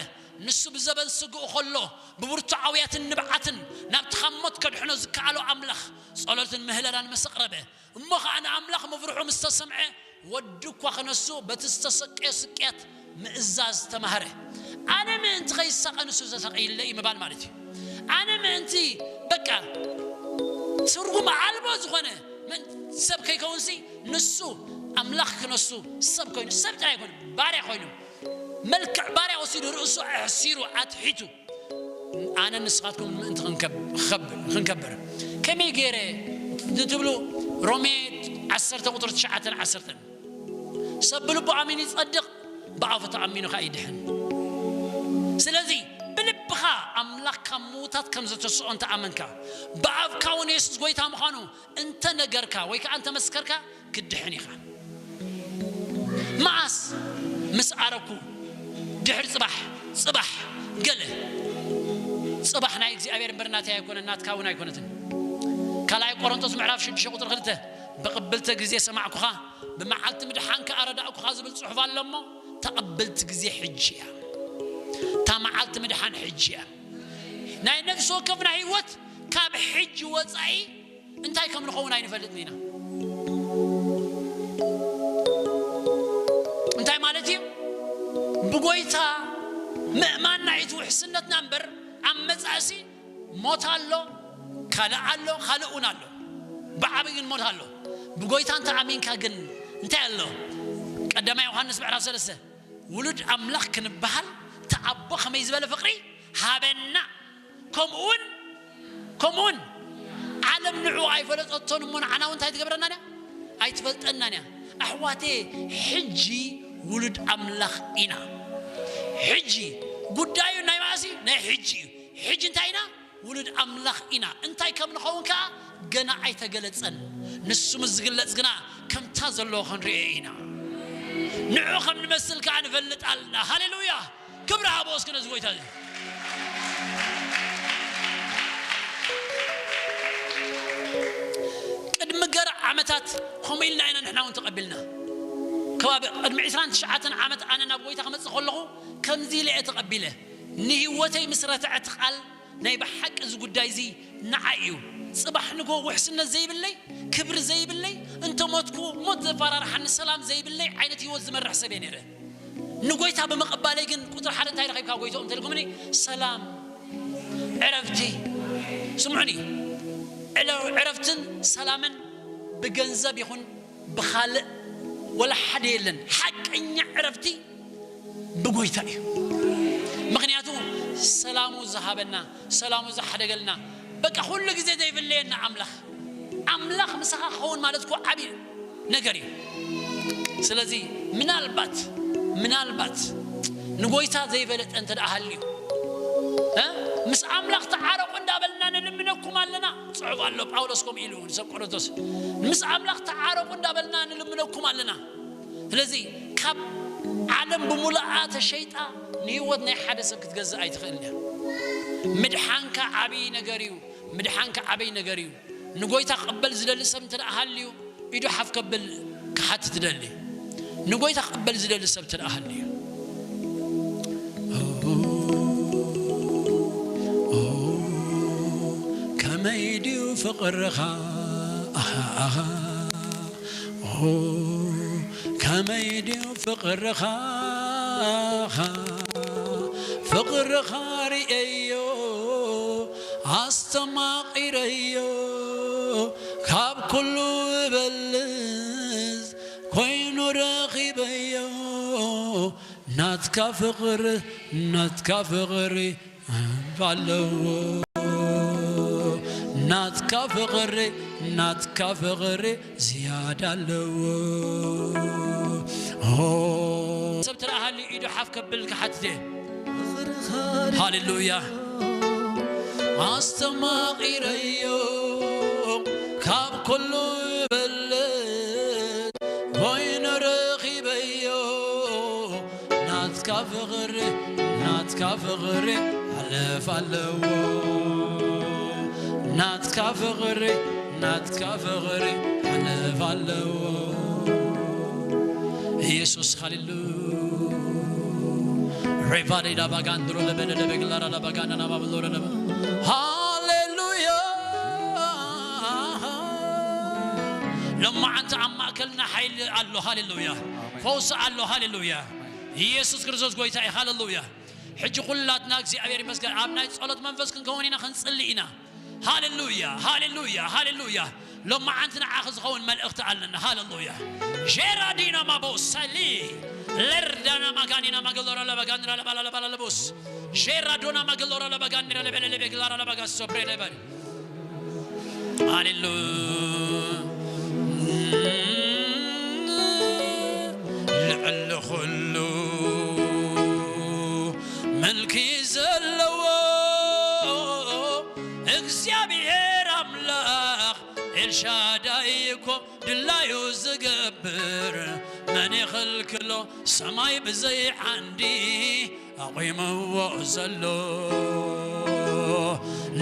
ንሱ ብዘበን ስግኡ ከሎ ብብርቱዓውያትን ንብዓትን ናብቲ ካብ ሞት ከድሕኖ ዝከኣሎ ኣምላኽ ጸሎትን ምህለላን ምስ ኣቕረበ፣ እሞ ኸኣ ንኣምላኽ ምፍርሑ ምስ ተሰምዐ፣ ወዱ እኳ ክነሱ በቲ ዝተሰቀዮ ስቅያት ምእዛዝ ተማህረ። ኣነ ምእንቲ ከይሳቐ ንሱ ተሰቀይለ እዩ ምባል ማለት እዩ። ኣነ ምእንቲ በቃ ትርጉም ኣልቦ ዝኾነ ምእንቲ ሰብ ከይከውንሲ፣ ንሱ ኣምላኽ ክነሱ ሰብ ኮይኑ፣ ሰብ ጥራይ ኮይኑ፣ ባርያ ኮይኑ፣ መልክዕ ባርያ ወሲዱ፣ ርእሱ ኣሕሲሩ ኣትሒቱ፣ ኣነ ንስኻትኩም ምእንቲ ክንከብ-፣ ክኸብ-፣ ክንከብር ከመይ ገይረ ትብሉ? ሮሜ ዓሰርተ ቁጥሪ ትሽዓተን ዓሰርተን፣ ሰብ ብልቡ ኣሚኑ ይጸድቕ፣ ብኣፉ ተኣሚኑ ከኣ ይድሕን። ስለዚ ብልብኻ ኣምላኽ ካብ ምዉታት ከም ዘተስኦ እንተ ኣመንካ፣ ብኣፍካ እውን የሱስ ጐይታ ምዃኑ እንተ ነገርካ ወይ ከኣ እንተ መስከርካ፣ ክትድሕን ኢኻ። መዓስ? ምስ ኣረኩ፣ ድሕሪ ጽባሕ፣ ጽባሕ፣ ገለ። ጽባሕ ናይ እግዚኣብሔር እምበር ናተይ ኣይኮነን፣ ናትካ እውን ኣይኮነትን። ካልኣይ ቆሮንቶስ ምዕራፍ ሽዱሽተ ቁጽሪ ክልተ፣ "ብቕብልተ ግዜ ሰማዕኩኻ፣ ብመዓልቲ ምድሓንካ ኣረዳእኩኻ" ዝብል ጽሑፍ ኣሎ እሞ፣ እታ ቅብልቲ ግዜ ሕጂ እያ። እታ መዓልቲ ምድሓን ሕጂ እያ። ናይ ነፍሲ ወከፍና ህይወት ካብ ሕጂ ወጻኢ እንታይ ከም ንኸውን ኣይንፈልጥን ኢና። እንታይ ማለት እዩ? ብጎይታ ምእማን ናይ እቲ ውሕስነትና እምበር፣ ኣብ መጻእሲ ሞት ኣሎ፣ ካልእ ኣሎ፣ ካልእ እውን ኣሎ። ብዓቢ ግን ሞት ኣሎ። ብጎይታ እንተ ኣሚንካ ግን እንታይ ኣሎ? ቀዳማይ ዮሃንስ ምዕራፍ ሰለስተ፣ ውሉድ ኣምላኽ ክንበሃል፣ እቲ ኣቦ ከመይ ዝበለ ፍቕሪ ሃበና፣ ከምኡውን፣ ከምኡውን ዓለም ንዑ ኣይፈለጠቶን እሞ ንዓና እውን እንታይ ትገብረና እያ? ኣይትፈልጠናን እያ። ኣሕዋቴ፣ ሕጂ ውሉድ ኣምላኽ ኢና። ሕጂ ጉዳዩ ናይ መዓስ እዩ? ናይ ሕጂ እዩ። ሕጂ እንታይ ኢና? ውሉድ ኣምላኽ ኢና። እንታይ ከም ንኸውን ከኣ ገና ኣይተገለጸን። ንሱ ምስ ዝግለጽ ግና ከምታ ዘለዎ ክንርእዮ ኢና። ንዑ ከም ንመስል ከኣ ንፈልጥ ኣለና። ሃሌሉያ! ክብሪ ሃቦ እስኪ ነዚ ጎይታ እዚ። ቅድሚ ገርዕ ዓመታት ከምኡ ኢልና ኢና ንሕና እውን ተቐቢልና። ከባቢ ቅድሚ ዕስራን ትሽዓተን ዓመት ኣነ ናብ ጎይታ ክመጽእ ከለኹ ከምዚ ኢለ እየ ተቐቢለ። ንህይወተይ ምስ ረትዐት ቃል ናይ ብሓቂ እዚ ጉዳይ እዚ ንዓይ እዩ። ጽባሕ ንግሆ ውሕስነት ዘይብለይ፣ ክብሪ ዘይብለይ፣ እንተ ሞትኩ ሞት ዘፈራርሓኒ ሰላም ዘይብለይ ዓይነት ህይወት ዝመርሕ ሰብ እየ ነይረ። ንጎይታ ብምቕባለይ ግን ቁጽሪ ሓደ እንታይ ረኺብካ ጎይትኦም እንተልኩምኒ፣ ሰላም፣ ዕረፍቲ። ስምዑኒ፣ ዕለ-፣ ዕረፍትን ሰላምን ብገንዘብ ይኹን ብኻልእ ወላ ሓደ የለን። ሓቀኛ ዕረፍቲ ብጎይታ እዩ። ምኽንያቱ ሰላሙ ዝሃበና፣ ሰላሙ ዝሓደገልና፣ በቃ ኩሉ ግዜ ዘይፍለየና ኣምላኽ። ኣምላኽ ምሳኻ ክኸውን ማለት እኮ ዓቢ ነገር እዩ። ስለዚ ምናልባት፣ ምናልባት ንጎይታ ዘይፈለጠ እንተ ደኣ ሃልዩ፣ እ? ምስ ኣምላኽ ተዓረቑ እንዳበልና ንልምነኩም ኣለና። ጽሑፍ ኣሎ፣ ጳውሎስ ከምኡ ኢሉ ንሰብ ቆሮንቶስ፣ ምስ ኣምላኽ ተዓረቑ እንዳበልና ንልምነኩም ኣለና። ስለዚ ካብ ዓለም ብምሉኣ ተሸይጣ ንህይወት ናይ ሓደ ሰብ ክትገዝእ ኣይትኽእልን እያ። ምድሓንካ ዓብዪ ነገር እዩ። ምድሓንካ ዓብዪ ነገር እዩ። ንጎይታ ክቕበል ዝደሊ ሰብ እንተ ደኣ ሃልዩ፣ ኢዱ ሓፍ ከብል ክሓትት እደሊ። ንጎይታ ክቕበል ዝደሊ ሰብ እንተ ደኣ ሃልዩ፣ ከመይ ድዩ ፍቕርኻ? ኣኻ፣ ኣኻ። ኦ፣ ከመይ ድዩ ፍቕርኻ? ፍቕርኻ ርእየዮ፣ ኣስተማቒረዮ፣ ካብ ኩሉ እበልጽ ኮይኑ ረኺበዮ። ናትካ ፍቕሪ፣ ናትካ ፍቕሪ ኣለዎ። ናትካ ፍቕሪ፣ ናትካ ፍቕሪ ዝያዳ ኣለዎ። ኦ፣ ሰብ ትረኣሃሉ ኢዱ ሓፍ ከብል ክሓትት እየ። ሃሌሉያ። ኣስተማቒረዮ፣ ካብ ኩሉ ይበልጽ ኮይኑ ረኺበዮ። ናትካ ፍቕሪ፣ ናትካ ፍቕሪ ሓለፍ ኣለዎ። ናትካ ፍቕሪ፣ ናትካ ፍቕሪ ሓለፍ ኣለዎ። ኢየሱስ፣ ሃሌሉያ። ሬቫዴዳ ባጋንድሮ ለበለ ለበግላራ ለባጋንዳና ባብሎ ለለበ። ሃሌሉያ። ሎማዓንቲ ኣብ ማእከልና ሓይሊ ኣሎ። ሃሌሉያ። ፈውሲ ኣሎ። ሃሌሉያ። ኢየሱስ ክርስቶስ ጎይታ እዩ። ሃሌሉያ። ሕጂ ኩላትና እግዚኣብሔር ይመስገን ኣብ ናይ ጸሎት መንፈስ ክንከውን ኢና፣ ክንጽሊ ኢና። ሃሌሉያ፣ ሃሌሉያ፣ ሃሌሉያ። ሎማዓንቲ ንዓኺ ዝኸውን መልእኽቲ ኣለና። ሃሌሉያ። ሼራ ዲና ማቦ ሰሊ ለርዳና ማጋኒና ማገሎራ ለባጋንራ ለባላ ለባላ ለቦስ ሼራ ዶና ማገሎራ ለባጋንራ ለበለ ለቤግላራ ለባጋ ሶብሬ ለበል። ሃሌሉ ልዕሊ ኩሉ ምልኪ ዘለዎ እግዚኣብሔር ኣምላኽ ኤልሻዳይ እኮ ድላዩ ዝገብር መን ይኽልክሎ? ሰማይ ብዘይ ዓንዲ ኣቑምዎ ዘሎ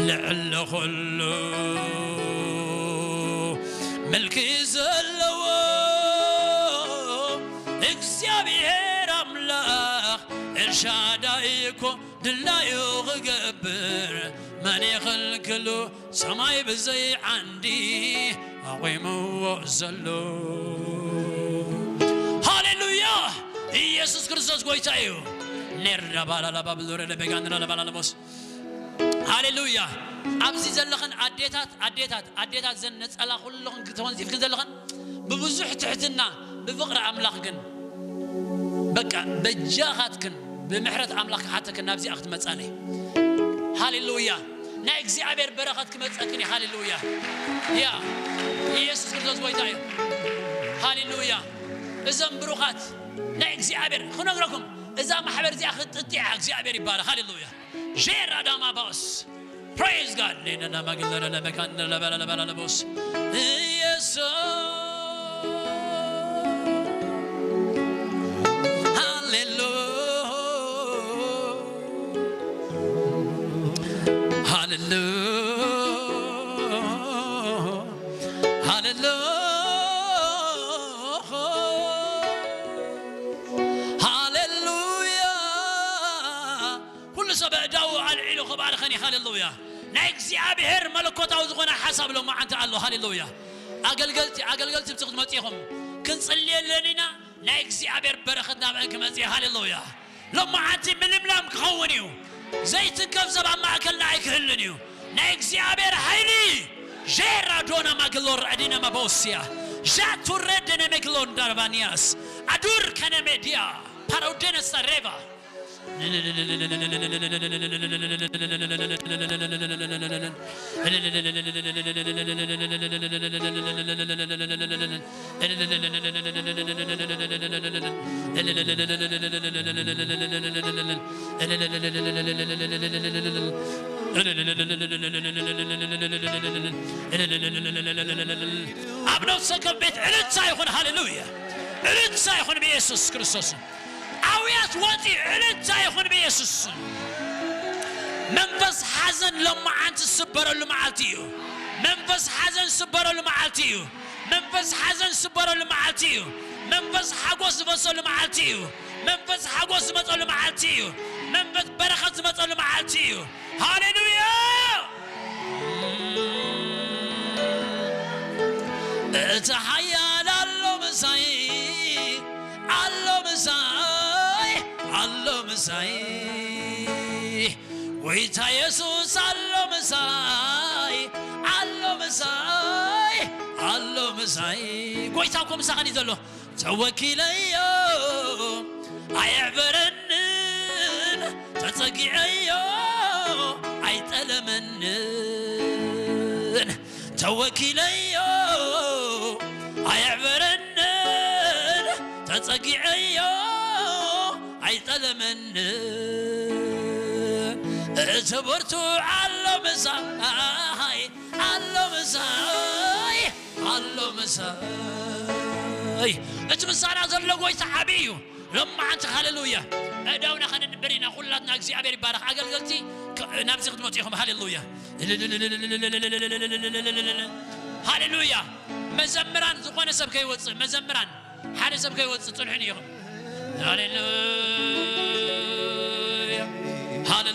ልዕሊ ኩሉ ምልኪ ዘለዎ እግዚኣብሔር ኣምላኽ ኤልሻዳይ እኮ ድላዩ ክገብር መን ይኽልክሉ? ሰማይ ብዘይ ዓንዲ ኣቑምዎ ዘሎ። ሃሌሉያ! ኢየሱስ ክርስቶስ ጎይታ እዩ። ኔርዳ ባላላ ባብሎረ ለቤጋንራ ለባላለቦስ። ሃሌሉያ! ኣብዚ ዘለኽን ኣዴታት፣ ኣዴታት፣ ኣዴታት፣ ዘን ነጸላ ኩልኽን ተወንዚፍክን ዘለኽን ብብዙሕ ትሕትና ብፍቕሪ ኣምላኽ ግን በቃ በጃኻትክን ብምሕረት ኣምላኽ ክሓተክን ናብዚኣ ክትመጻለይ። ሃሌሉያ! ናይ እግዚኣብሔር በረኸት ክመጸክን እዩ። ሃሌሉያ! ያ ኢየሱስ ክርስቶስ ጎይታ እዩ። ሃሌሉያ! እዞም ብሩኻት ናይ እግዚኣብሔር ክነግረኩም፣ እዛ ማሕበር እዚኣ ክትጥጥያ እግዚኣብሔር ይባረኽ። ሃሌሉያ! ሼራ ዳማ ባስ ፕሬዝ ጋድ ሌነና ማግለረ ለመካን ለበለ ለበለ ለቦስ ኢየሱስ። ሃሌሉ ሃሌሉ ሃሌሉ ሃሌሉያ። ኩሉ ሰብ ኣእዳዉ ኣልዒሉ ክባርኸን እዩ። ሃሌሉያ። ናይ እግዚኣብሔር መለኮታዊ ዝኾነ ሓሳብ ሎማዓንቲ ኣሎ። ሃሌሉያ። ኣገልገልቲ፣ ኣገልገልቲ ብቲ ክትመጽ ኢኹም። ክንጽልየለን ኢና። ናይ እግዚኣብሔር በረኸት ናብአን ክመጽእ እዩ። ሃሌሉያ። ሎማዓንቲ ምልምላም ክኸውን እዩ። ዘይትንከፍ ሰብ ኣብ ማእከልና ኣይክህልን እዩ። ናይ እግዚኣብሔር ሓይሊ ዤራ ዶና ማግሎር ኣዲነ ማቦስያ ዣቱሬ ደነ ሜግሎን ዳርባንያስ ኣዱር ከነ ሜድያ ፓሮደነ ሰሬቫ ኣብ ነፍሰ ከም ቤት ዕልልታ ይኹን። ሃሌሉያ! ዕልልታ ይኹን ብኢየሱስ ክርስቶስ። ኣውያት ወፂ ዕልልታ ይኹን ብኢየሱስ። መንፈስ ሓዘን ሎማዓንቲ ዝስበረሉ መዓልቲ እዩ። መንፈስ ሓዘን ዝስበረሉ መዓልቲ እዩ። መንፈስ ሓዘን ዝስበረሉ መዓልቲ እዩ። መንፈስ ሓጎስ ዝፈሰሉ መዓልቲ እዩ። መንፈስ ሓጎስ ዝመፀሉ መዓልቲ እዩ። መንፈስ በረኸት ዝመፀሉ መዓልቲ እዩ። ሃሌሉያ! እቲ ሓያል ኣሎ ምሳይ፣ ኣሎ ምሳይ፣ ኣሎ ምሳይ። ጎይታ የሱስ ኣሎ ምሳይ፣ ኣሎ ምሳይ፣ ኣሎ ምሳይ። ጎይታ እኮ ምሳኻ ድዩ ዘሎ? ተወኪለዮ ኣየዕበረንን፣ ተጸጊዐዮ ኣይጠለመንን። ተወኪለዮ ኣየዕበረንን፣ ተጸጊዐዮ ኣይጠለመንን። እቲ ብርቱዕ ኣሎ ምሳይ፣ ኣሎ ምሳይ፣ ኣሎ ምሳይ። እቲ ምሳና ዘሎ ጎይታ ዓብዪ እዩ። ሎማዓንቲ ሃሌሉያ። ኣእዳውና ከነንብር ኢና። ኩላትና እግዚኣብሔር ይባረኽ። ኣገልገልቲ ከ-፣ ናብዚ ክትመጡ ኢኹም። ሃሌሉያ። ሃሌሉያ። መዘምራን ዝኾነ ሰብ ከይወፅእ፣ መዘምራን ሓደ ሰብ ከይወፅእ ፅንሑን ኢኹም። ሃሌሉያ።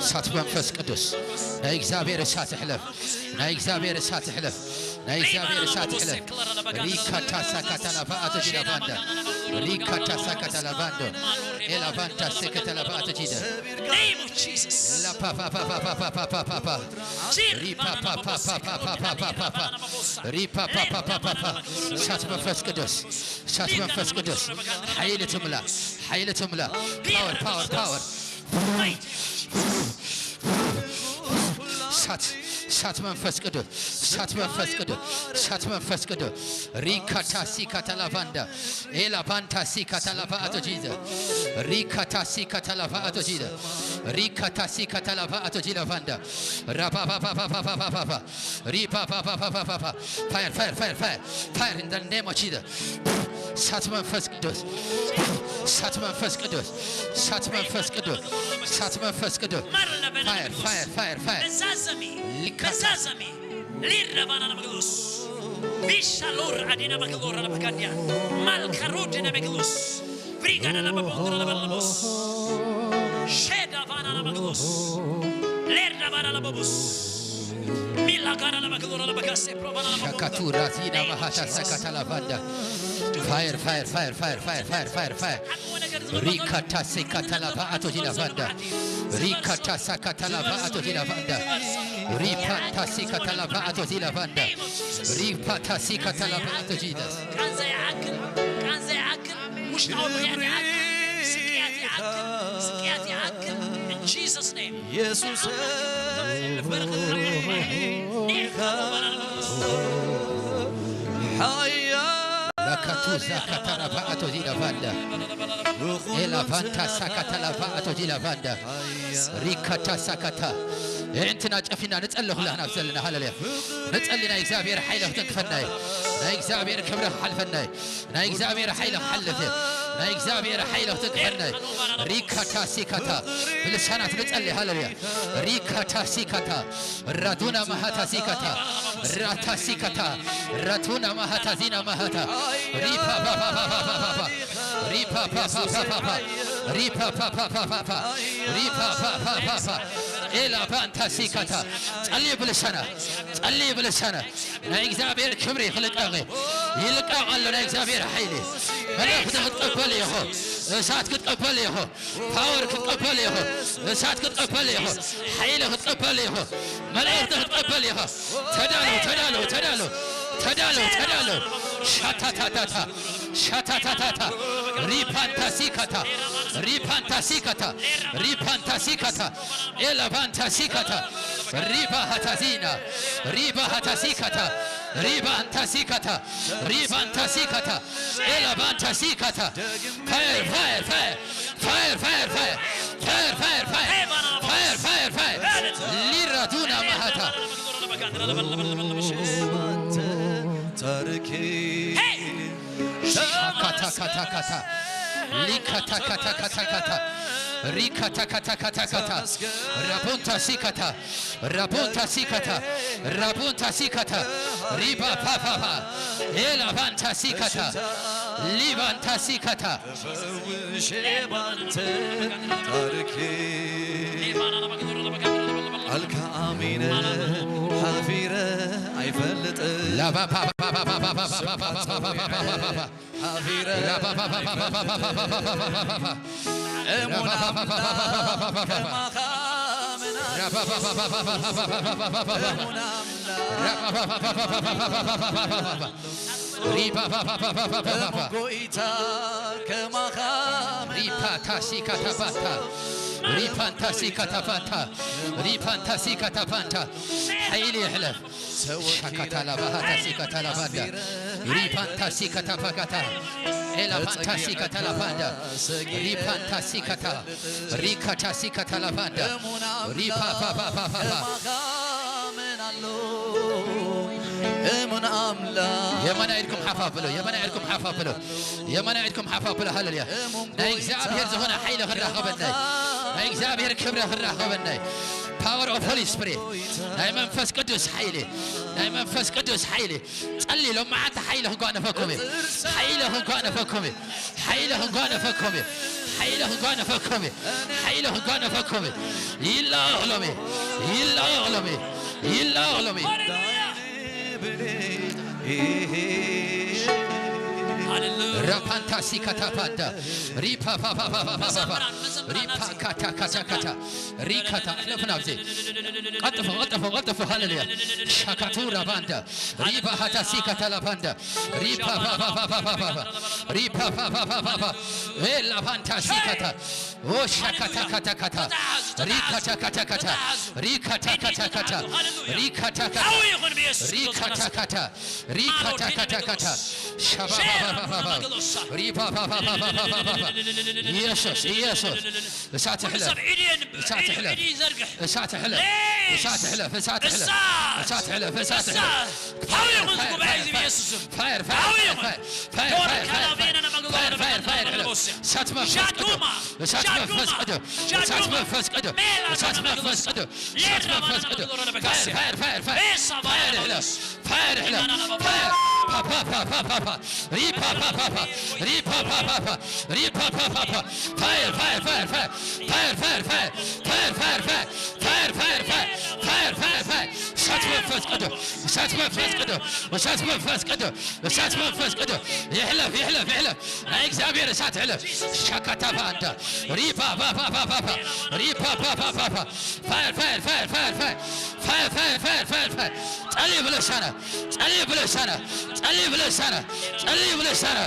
እሳት መንፈስ ቅዱስ፣ ናይ እግዚኣብሔር እሳት ይሕለፍ፣ ናይ እግዚኣብሔር እሳት ይሕለፍ፣ ናይ እግዚኣብሔር እሳት ይሕለፍ። ሪካታ ሳካታ ላፋ ኣቶ ጂዳ ቫንዳ፣ ሪካታ ሳካታ ላቫንዶ፣ ኤላቫንታ ሴከተ ላፋ ኣቶ ጂዳ። Name of Jesus. ላፓፓፓፓፓፓፓፓፓ፣ ሪፓፓፓፓፓፓፓፓ፣ ሪፓፓፓፓፓፓ። እሳት መንፈስ ቅዱስ፣ እሳት መንፈስ ቅዱስ፣ ሓይሊ ትምላ፣ ሓይሊ ትምላ። ፓወር፣ ፓወር፣ ፓወር። እሳት፣ እሳት መንፈስ ቅዱስ፣ እሳት መንፈስ ቅዱስ፣ እሳት መንፈስ ቅዱስ። ሪካታ ሲካታ ላቫንዳ፣ ኤላ ቫንታ ሲካታ ላቫ ኣቶ ጂዘ። ሪካታ ሲካታ ላቫ ኣቶ ጂዘ። ሪካታ ሲካታ ላቫ ኣቶ ጂ ላቫንዳ። ራባባባባባባባባ። ሪባባባባባባባ። Fire, fire, fire, fire. Fire in the name of Jesus. እሳት መንፈስ ቅዱስ፣ እሳት መንፈስ ቅዱስ፣ እሳት መንፈስ ቅዱስ፣ እሳት መንፈስ ቅዱስ። Fire, fire, fire, fire. Mezazami, ሊካታ mezazami. Lirra vana na maglos. Bisha lor adina maglos na bagania. Malkarud na maglos. Brigada na babongra na balabos. Sheda vana na maglos. Lerda vana na babos. Milagara na maglos na bagase provana na babos. Shakatu razina mahata sakata lavanda. Fire, fire, fire, fire, fire, fire, fire, fire. Rikata sekata lava ato jila vanda. Rikata sakata lava ato jila vanda. Ripata sikata lava ato jila vanda. Ripata sikata lava ato jila. ቃንዛ ይኣክል፣ ቃንዛ ይኣክል፣ ውሽጣዊ ምኽንያት ይኣክል፣ ስቅያት ይኣክል፣ ስቅያት ይኣክል። In Jesus' name. ኢየሱስ ሓያ ለካቱ ዛካታ ላፋ ኣቶ ዚላፋንዳ። ኤላፋንታ ሳካታ ላፋ ኣቶ ዚላፋንዳ። ሪካታ ሳካታ። የዕንትና ጨፊና ንጸሊ ኩላህና ኣብ ዘለና። ሃሌሉያ። ንጸሊ ናይ እግዚኣብሔር ሓይሊ ክትንክፈና እዩ። ናይ እግዚኣብሔር ክብሪ ክሓልፈና እዩ። ናይ እግዚኣብሔር ሓይሊ ክሓልፍ እዩ። ናይ እግዚኣብሔር ሓይሊ ክትንክፈና እዩ። ሪካታ ሲካታ። ብልሳናት ንጸሊ። ሃሌሉያ። ሪካታ ሲካታ። ራቱና ማሃታ ሲካታ። ራታ ሲካታ። ራቱና ማሃታ ዚና ማሃታ። ሪፓ ፓ ፓ ፓ ፓ ፓ ፓ ፓ። ሪፓ ፓ ፓ ፓ ፓ ፓ ፓ። ሪፓ ፓ ፓ ፓ ፓ ፓ ፓ። ሪፓ ፓ ፓ ፓ ፓ። ኤላ ፓንታ ሲካታ። ጸልዩ ብልሳና። ጸልዩ ብልሳና። ናይ እግዚኣብሔር ክብሪ ይልቀቕ። ይልቀቕ ኣሎ ናይ እግዚኣብሔር ሓይሊ። መልእኽቲ ክትቀበል ኢኹ። እሳት ክትቀበል ኢኹ። ፓወር ክትቀበል ኢኹ። እሳት ክትቀበል ኢኹ። ሓይሊ ክትቀበል ኢኹ። መልእኽቲ ክትቀበል ኢኹ። ተዳሎ፣ ተዳሎ፣ ተዳሎ። ተዳሎ፣ ተዳሎ። ሻታታታታ፣ ሻታታታታ። ሪፓንታሲካታ፣ ሪፓንታሲካታ፣ ሪፓንታሲካታ። ኤላቫንታሲካታ። ሪባ ሃታዚና፣ ሪባ ሃታሲካታ፣ ሪባ አንታሲካታ፣ ሪባ አንታሲካታ። ኤላቫንታ ሲካታ። ፋየር፣ ፋየር፣ ፋየር። ፋየር፣ ፋየር፣ ፋየር። ፋየር፣ ፋየር፣ ፋየር። ፋየር፣ ፋየር፣ ፋየር። ሊራዱና ማሃታ። ታሪኬ ሻካታካታካታ። ሊካታካታካታካታ። ሪካታካታካታካታ። ራቦንታ ሲካታ። ራቦንታ ሲካታ፣ ራቦንታ ሲካታ፣ ሪባ ፓፓፓ፣ ኤላ ቫንታ ሲካታ፣ ሊባንታ ሲካታ። ፈውሼ ባንተ ታሪኬ ቃልካ ኣሚነ ሓፊረ ኣይፈልጥን። ላባ ፓፓፓፓፓፓፓፓፓፓፓፓፓፓፓ። ሓፊረ እሙን ኣምላኽ ከማኻ መን ኣሎ? እሙን ኣምላኽ እሙን ጎይታ ከማኻ መን ኣሎ? ሪፓታሲካታፋታ፣ ሪፓንታሲካታፋታ፣ ሪፓንታሲካታፋንታ። ሓይሊ ይሕለፍ። ሻካታ ላባሃታ ሲካታ ላባንዳ። ሪፓንታ ሲካታ ፋካታ። ኤላፋንታ ሲካታ ላባንዳ። ሪፓንታ ሲካታ። ሪካታ ሲካታ ላባንዳ። ሪፓ ፋ ፋ ፋ ፋ ፋ። እሙን ኣምላኽ። የማናይ ኢድኩም ሓፍ ኣብሎ፣ የማናይ ኢድኩም ሓፍ ኣብሎ፣ የማናይ ኢድኩም ሓፍ ኣብሎ። ሃሌሉያ። ናይ እግዚኣብሔር ዝኾነ ሓይሊ ክራኸበናይ፣ ናይ እግዚኣብሔር ክብሪ ክራኸበናይ። Power of Holy Spirit፣ ናይ መንፈስ ቅዱስ ሓይሊ፣ ናይ መንፈስ ቅዱስ ሓይሊ። ጸሊ፣ ሎማዓንቲ ሓይሊ ክንጓነፈኩም እዩ። ሓይሊ ክንጓነፈኩም እዩ። ሓይሊ ክንጓነፈኩም እዩ። ሓይለ ክጓነፈኩም እዩ። ሓይለ ክጓነፈኩም እዩ። ይላቐቕ ሎሚ። ይላቐቕ ሎሚ። ይላቐቕ ሎሚ። ሃሌሉያ። ራፓንታ ሲካታ ፓንዳ። ሪፓ ፓ ፓ ፓ ፓ ፓ ፓ። መዘምራን፣ መዘምራን ሪፓ ናብዚ። ካታ ካታ ካታ። ሪካታ። እለፉ ናብዚ። ቀልጥፉ፣ ቀልጥፉ፣ ቀልጥፉ። ሃሌሉያ። ሻካቱ ራባንዳ። ሪባ ሃታ ሲካታ ላባንዳ። ሪፓ ፓ ፓ ፓ ፓ ፓ ፓ ፓ። ሪፓ ፓ ፓ ፓ ፓ ፓ። ኤ ላባንታ ሲካታ። ኦ ሻካታ ካታ ካታ። ሪካታ ካታ ካታ። ሪካታ ካታ ካታ። ሪካታ ካታ። ሪካታ ካታ። ሪካታ ካታ ካታ። ሻባ ፓ ፓ ፓ ፓ ፓ። ሪፓ ፓ ፓ ፓ ፓ ፓ ፓ። ኢየሱስ፣ ኢየሱስ። እሳት እሕለፍ። እሳት እሕለፍ። እሳት እሕለፍ። እሳት እሕለፍ። እሳት እሕለፍ። እሳት እሕለፍ። እሳት እሕለፍ። እሳት እሕለፍ። ሓዊ ይኹን እዚ ጉባኤ እዚ ብኢየሱስ ስም። ፋየር፣ ፋየር፣ ሓዊ ይኹን። ፋየር፣ ፋየር፣ ፋየር፣ ፋየር፣ ፋየር፣ ፋየር፣ ፋየር፣ ፋየር፣ ፋየር፣ ፋየር። እሳት መንፈስ ቅዱስ። ሻዱማ፣ እሳት መንፈስ ቅዱስ። እሳት መንፈስ ቅዱስ። ሜላ እሳት መንፈስ ቅዱስ። እሳት መንፈስ ቅዱስ። ፋየር፣ ፋየር፣ ፋየር፣ ፋየር። ፋየር እሕለፍ። ፋየር እሕለፍ። ፋየር። ፓ፣ ፓ፣ ፓ፣ ፓ፣ ፓ፣ ፓ። ሪፓ፣ ፓ፣ ፓ፣ ፓ። ሪፓ፣ ፓ፣ ፓ፣ ፓ። ሪፓ፣ ፓ፣ ፓ፣ ፓ። ፋየር፣ ፋየር፣ ፋየር፣ ፋየር። ፋየር፣ ፋየር፣ ፋየር። ፋየር፣ ፋየር፣ ፋየር። ፋየር፣ ፋየር፣ ፋየር። እሳት መንፈስ ቅዱስ። እሳት መንፈስ ቅዱስ። እሳት መንፈስ ቅዱስ። እሳት መንፈስ ቅዱስ። ይሕለፍ፣ ይሕለፍ፣ ይሕለፍ። ናይ እግዚኣብሔር እሳት ይሕለፍ። ሻካታ ባንዳ። ሪፓ፣ ፓ፣ ፓ፣ ፓ፣ ፓ፣ ፓ። ሪፓ፣ ፓ፣ ፓ፣ ፓ፣ ፓ። ፋየር፣ ፋየር፣ ፋየር፣ ፋየር፣ ፋየር። ፋየር፣ ፋየር፣ ፋየር፣ ፋየር፣ ፋየር። ጸልዩ ብልሳነ፣ ጸልዩ ብልሳነ፣ ጸልዩ ብልሳነ፣ ጸልዩ ብልሳነ።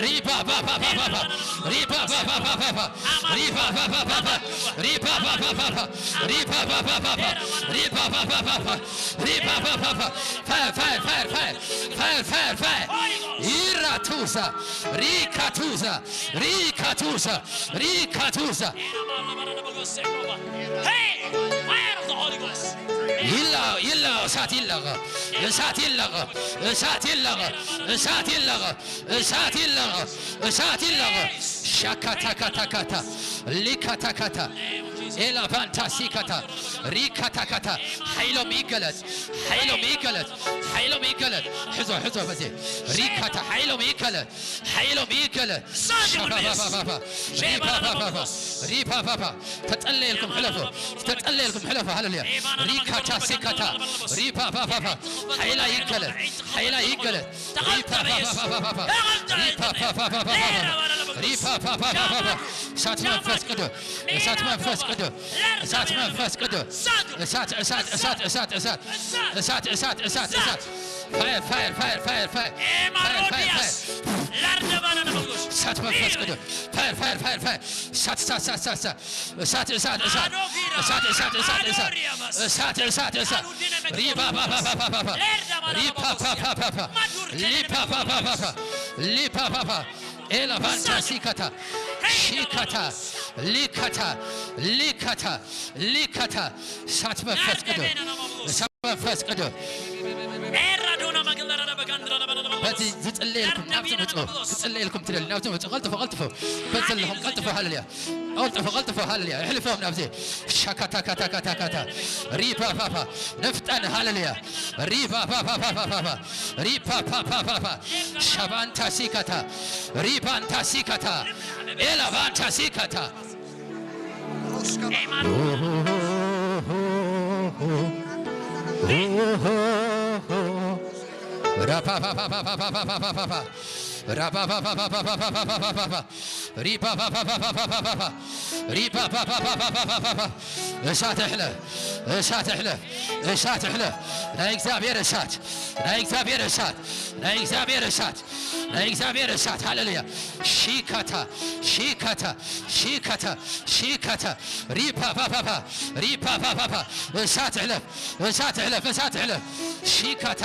ሪባ ባባ ባባ ባ፣ ሪባ ባባ ባባ ባ፣ ሪባ ባባ ባባ፣ ሪባ ባባ ባባ፣ ሪባ ባባ ባባ፣ ሪባ ባባ ባባ፣ ሪባ ባባ ባ። ፋየር፣ ፋየር፣ ፋየር፣ ፋየር፣ ፋየር፣ ፋየር፣ ፋየር። ኢራቱዛ፣ ሪካቱዛ፣ ሪካቱዛ፣ ሪካቱዛ። Hey! Fire of the Holy Ghost! ይላ-፣ ይላ-፣ እሳት ይለቀቅ፣ እሳት ይለቀቅ፣ እሳት ይለቀቅ፣ እሳት ይለቀቅ፣ እሳት ይለቀቅ፣ እሳት ይለቀቅ። ሻካታካታካታ፣ ሊካታካታ፣ ኤላፋንታ ሲካታ፣ ሪካታካታ። ሓይሎም ይገለጽ፣ ሓይሎም ይገለጽ፣ ሓይሎም ይገለጽ። ሕዞ፣ ሕዞ በዜ። ሪካታ፣ ሓይሎም ይገለጽ። ሓይሎም ይከለ። እሳት ይኹን በኢየሱስ። ሻባባባባ። ሪባባባባ። ሪባባባ። ተጸለየልኩም ሕለፉ። ተጸለየልኩም ሕለፉ። ሃሌሉያ። ሪካታ ሲካታ። ሪባባባባ። ሓይላ ይከለ። ሓይላ ይከለ። ሪባባባባ። ሪባባባባ። ሪባባባባ። እሳት መንፈስ ቅዱስ። እሳት መንፈስ ቅዱስ። እሳት መንፈስ ቅዱስ። እሳት፣ እሳት፣ እሳት፣ እሳት፣ እሳት። እሳት፣ እሳት፣ እሳት፣ እሳት። ፋየር፣ ፋየር፣ ፋየር፣ ፋየር፣ ፋየር። ፋየር፣ ፋየር፣ ኤማሮዲያስ ፋየር። ላርደባና ንመግሎስ። እሳት መንፈስ ቅዱስ። ፋየር፣ ፋየር፣ ፋየር፣ ፋየር። እሳት፣ እሳት፣ እሳት፣ እሳት፣ እሳት። እሳት፣ እሳት፣ እሳት፣ እሳት፣ እሳት፣ እሳት። አዶሪያማስ። እሳት፣ እሳት፣ እሳት። አዶዲነ መግሎስ። ሪባ፣ ባ፣ ባ። ሌርዳ ባና ሪፓ፣ ፓ፣ ፓ፣ ፓ፣ ፓ። ማዱር ሊፓ፣ ፓ፣ ፓ፣ ፓ፣ ፓ። ሊፓ፣ ፓ፣ ፓ። ኤላባንታ እሳት። ሲካታ። ሄይ ሺካታ። ሊካታ። ሊካታ። ሊካታ። እሳት መንፈስ ቅዱስ። ናርደቤና ናማብሎስ። መንፈስ ቅዱስ። ኤራዶና መግለራና በጋንድራና በለለበሎስ። በዚ ዝጽለየልኩም ናብዚ ምጹ። ዝጽለየልኩም ትደሊ ናብዚ ምጹ። ቀልጥፉ፣ ቀልጥፉ። በዚ ዘለኹም ቀልጥፉ፣ ሃሌሉያ። ቀልጥፉ፣ ቀልጥፉ፣ ሃሌሉያ። እሕልፎም ናብዚ። ሻካታካታካታካታ። ሪፓፓፓ። ንፍጠን፣ ሃሌሉያ። ሪፓፓፓፓፓፓ። ሪፓፓፓፓፓ። ሻባንታ ሲካታ። ሪባንታ ሲካታ። ኤላባንታ ሲካታ። እሳት እሕለፍ፣ እሳት እሕለፍ፣ እሳት እሕለፍ። ናይ እግዚኣብሔር እሳት፣ ናይ እግዚኣብሔር እሳት፣ ናይ እግዚኣብሔር እሳት፣ ናይ እግዚኣብሔር እሳት። ሃሌሉያ። ሺካታ፣ ሺካታ፣ ሺካታ፣ ሺካታ። ሪፓፓፓፓ፣ ሪፓፓፓፓ። እሳት እሕለፍ፣ እሳት እሕለፍ፣ እሳት እሕለፍ። ሺካታ፣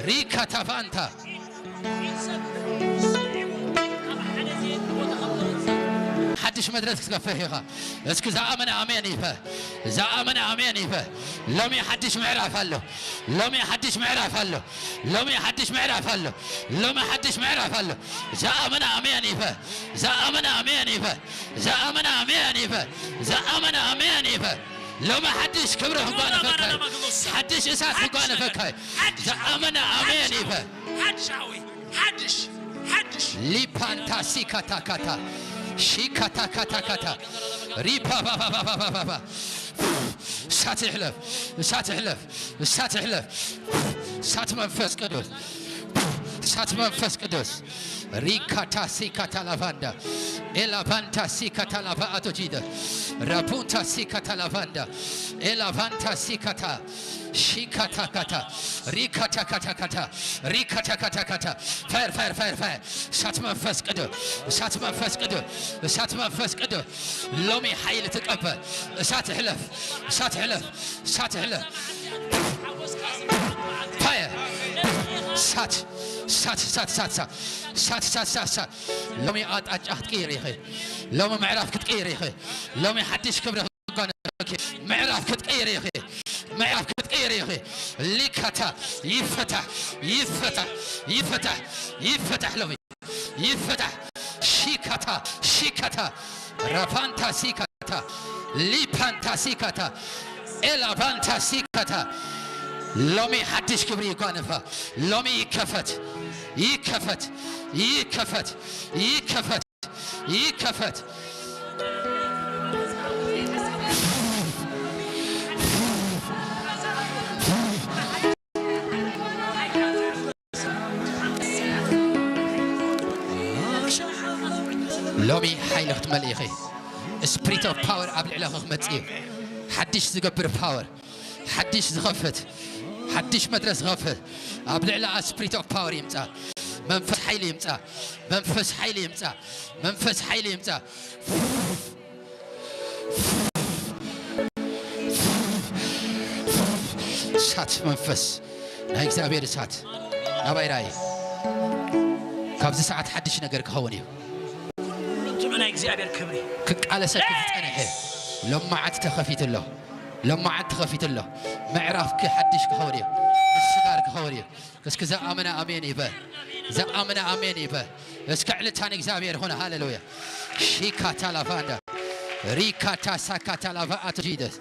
ሪካታ ፋንታ። ሓድሽ መድረክ ክትከፍት ኢኻ። እስኪ ዝኣመነ ኣሜን ይበል። ዝኣመነ ኣሜን ይበል። ሎሚ ሓድሽ ምዕራፍ ኣሎ። ሎሚ ሓድሽ ምዕራፍ ኣሎ። ሎሚ ሓድሽ ምዕራፍ ኣሎ። ሎሚ ሓድሽ ምዕራፍ ኣሎ። ዝኣመነ ኣሜን ይበል። ዝኣመነ ኣሜን ይበል። ዝኣመነ ኣሜን ይበል። ዝኣመነ ኣሜን ይበል። ሎሚ ሓድሽ ክብሪ ክጓነፈካ እዩ። ሓድሽ እሳት ክጓነፈካ እዩ። ዝኣመነ ኣሜን ይበል። ሓድሽ ሓዊ፣ ሓድሽ፣ ሓድሽ። ሊፓንታ ሲካታካታ። ሺካታ ካታ ካታ ሪፓ ባባባባባባ እሳት ይሕለፍ፣ እሳት ይሕለፍ፣ እሳት ይሕለፍ። እሳት መንፈስ ቅዱስ፣ እሳት መንፈስ ቅዱስ። ሪካታ ሲካታ ላቫንዳ ኤላቫንታ ሲካታ ላቫ አቶጂደ ራፑንታ ሲካታ ላቫንዳ ኤላቫንታ ሲካታ ሺካታ ካታ ሪካታ ካታ ካታ ሪካታ ካታ ካታ ፋየር ፋየር ፋየር ፋየር እሳት መንፈስ ቅዱስ፣ እሳት መንፈስ ቅዱስ፣ እሳት መንፈስ ቅዱስ። ሎሚ ሓይሊ ትቀበል። እሳት ሕለፍ፣ እሳት ሕለፍ፣ እሳት ሕለፍ። ፋየር እሳት እሳት እሳት እሳት እሳት እሳት እሳት እሳት እሳት። ሎሚ ኣጣጫ ክትቅይር ኢኺ። ሎሚ ምዕራፍ ክትቅይር ኢኺ። ሎሚ ሓድሽ ክብሪ ክትጓነፊ። ምዕራፍ ክትቅይር ኢኺ። ምዕራፍ ክትቅይር ኢኺ። ሊካታ ይፈታሕ፣ ይፈታሕ፣ ይፈታሕ፣ ይፈታሕ ሎሚ ይፈታሕ። ሺካታ ሺካታ ራፋንታ ሲካታ ሊፓንታ ሲካታ ኤላባንታ ሲካታ። ሎሚ ሓድሽ ክብሪ ይጓነፋ። ሎሚ ይከፈት፣ ይከፈት፣ ይከፈት፣ ይከፈት፣ ይከፈት። ሎሚ ሓይሊ ክትመልእ ኢኺ። ስፕሪት ኦፍ ፓወር ኣብ ልዕለኺ ክመጽእ እዩ። ሓድሽ ዝገብር ፓወር፣ ሓድሽ ዝኸፍት፣ ሓድሽ መድረኽ ዝኸፍት ኣብ ልዕሊ ስፕሪት ኦፍ ፓወር ይምጻ። መንፈስ ሓይሊ ይምጻ። መንፈስ ሓይሊ ይምጻ። መንፈስ ሓይሊ ይምጻ። እሳት መንፈስ ናይ እግዚኣብሔር እሳት ናባይ ራእይ። ካብዚ ሰዓት ሓድሽ ነገር ክኸውን እዩ። ኩሉ ናይ እግዚኣብሔር ክብሪ ክቃለሰኪ ዝጸንሐ ሎማዓት ተኸፊቱ ኣሎ። ሎማዓት ተኸፊቱ ኣሎ። ምዕራፍኪ ሓድሽ ክኸውን እዩ። ምስጋር ክኸውን እዩ። እስኪ ዝኣመነ ኣሜን ይበል። ዝኣመነ ኣሜን ይበል። እስከ ዕልልታ ንእግዚኣብሔር ይኹን። ሃሌሉያ። ሺካታ ላፋንዳ ሪካታ ሳካታ ላፋ ኣቶ ጂደስ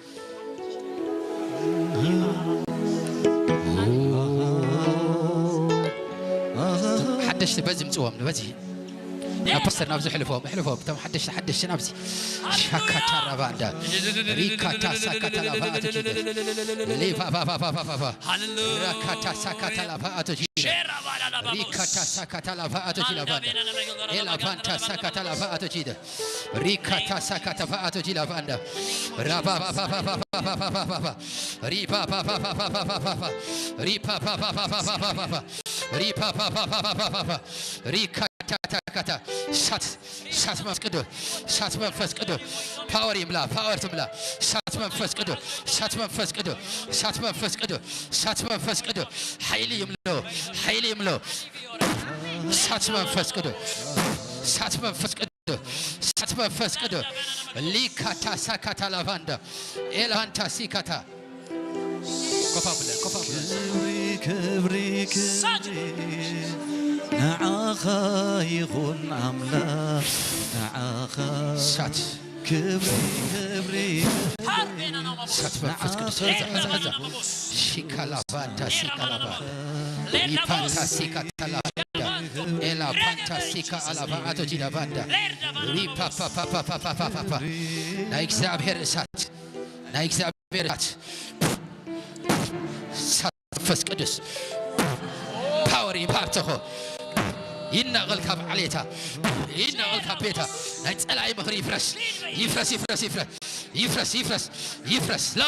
ሓደሽቲ በዚ ምጽዎም በዚ ናብ ፓስተር ናብዚ ሕልፎም ሕልፎም እቶም ሓደሽቲ ሓደሽቲ ናብዚ ሻካታ ራባንዳ ሪካታ ሳካታ ላፋ ኣቶ ጂደስ ሌፋፋፋፋፋፋፋ ሃሌሉያ። ራካታ ሳካታ ላፋ ኣቶ ጂደስ ሪካታ ሳካታ ላፋ ኣቶ ጂላፋንዳ ኤላፋንታ ሳካታ ላፋ ኣቶ ጂደ ሪካታ ሳካታ ፋ ኣቶ ጂላፋንዳ ራባባባባባባባባ ሪፓፓፓፓፓፓፓፓ ሪፓፓፓፓፓፓፓፓ ሪፓፓፓፓፓፓፓ ሪካታታካታ ሳት ሳት መንፈስ ቅዱስ ሳት መንፈስ ቅዱስ ፓወር ይምላ ፓወር ትምላ ሳት መንፈስ ቅዱስ ሳት መንፈስ ቅዱስ ሳት መንፈስ ቅዱስ ሳት መንፈስ ቅዱስ ሓይሊ ይምሎ ሓይሊ ይምሎ ሳት መንፈስ ቅዱስ ሳት መንፈስ ቅዱስ ሳት መንፈስ ቅዱስ ሊካታ ሳካታ ላቫንዳ ኤላንታ ሲካታ ኮፋ ብለ ኮፋ ብለ ክብሪ ክብሪ ክብሪ ንዓኻ ይኹን ኣምላኽ ንዓኻ ሳት ክብሪ ክብሪ ሳት መንፈስ ቅዱስ ሕዛ ሕዛ ሕዛ ሺካላቫንታ ሲካላቫ ሪፓንታ ሲካታላቫንዳ ኤላፓንታ ሲካ ኣላቫ ኣቶ ጂላቫንዳ ሪፓፓፓፓፓፓፓፓ ናይ እግዚኣብሔር እሳት ናይ እግዚኣብሔር እሳት እሳት መንፈስ ቅዱስ ፓወር ይምፓርተኾ ይናቐል ካብ ዓሌታ ይናቐል ካብ ቤታ ናይ ጸላኢ ምኽሪ ይፍረስ ይፍረስ ይፍረስ ይፍረስ ይፍረስ ይፍረስ ይፍረስ ላ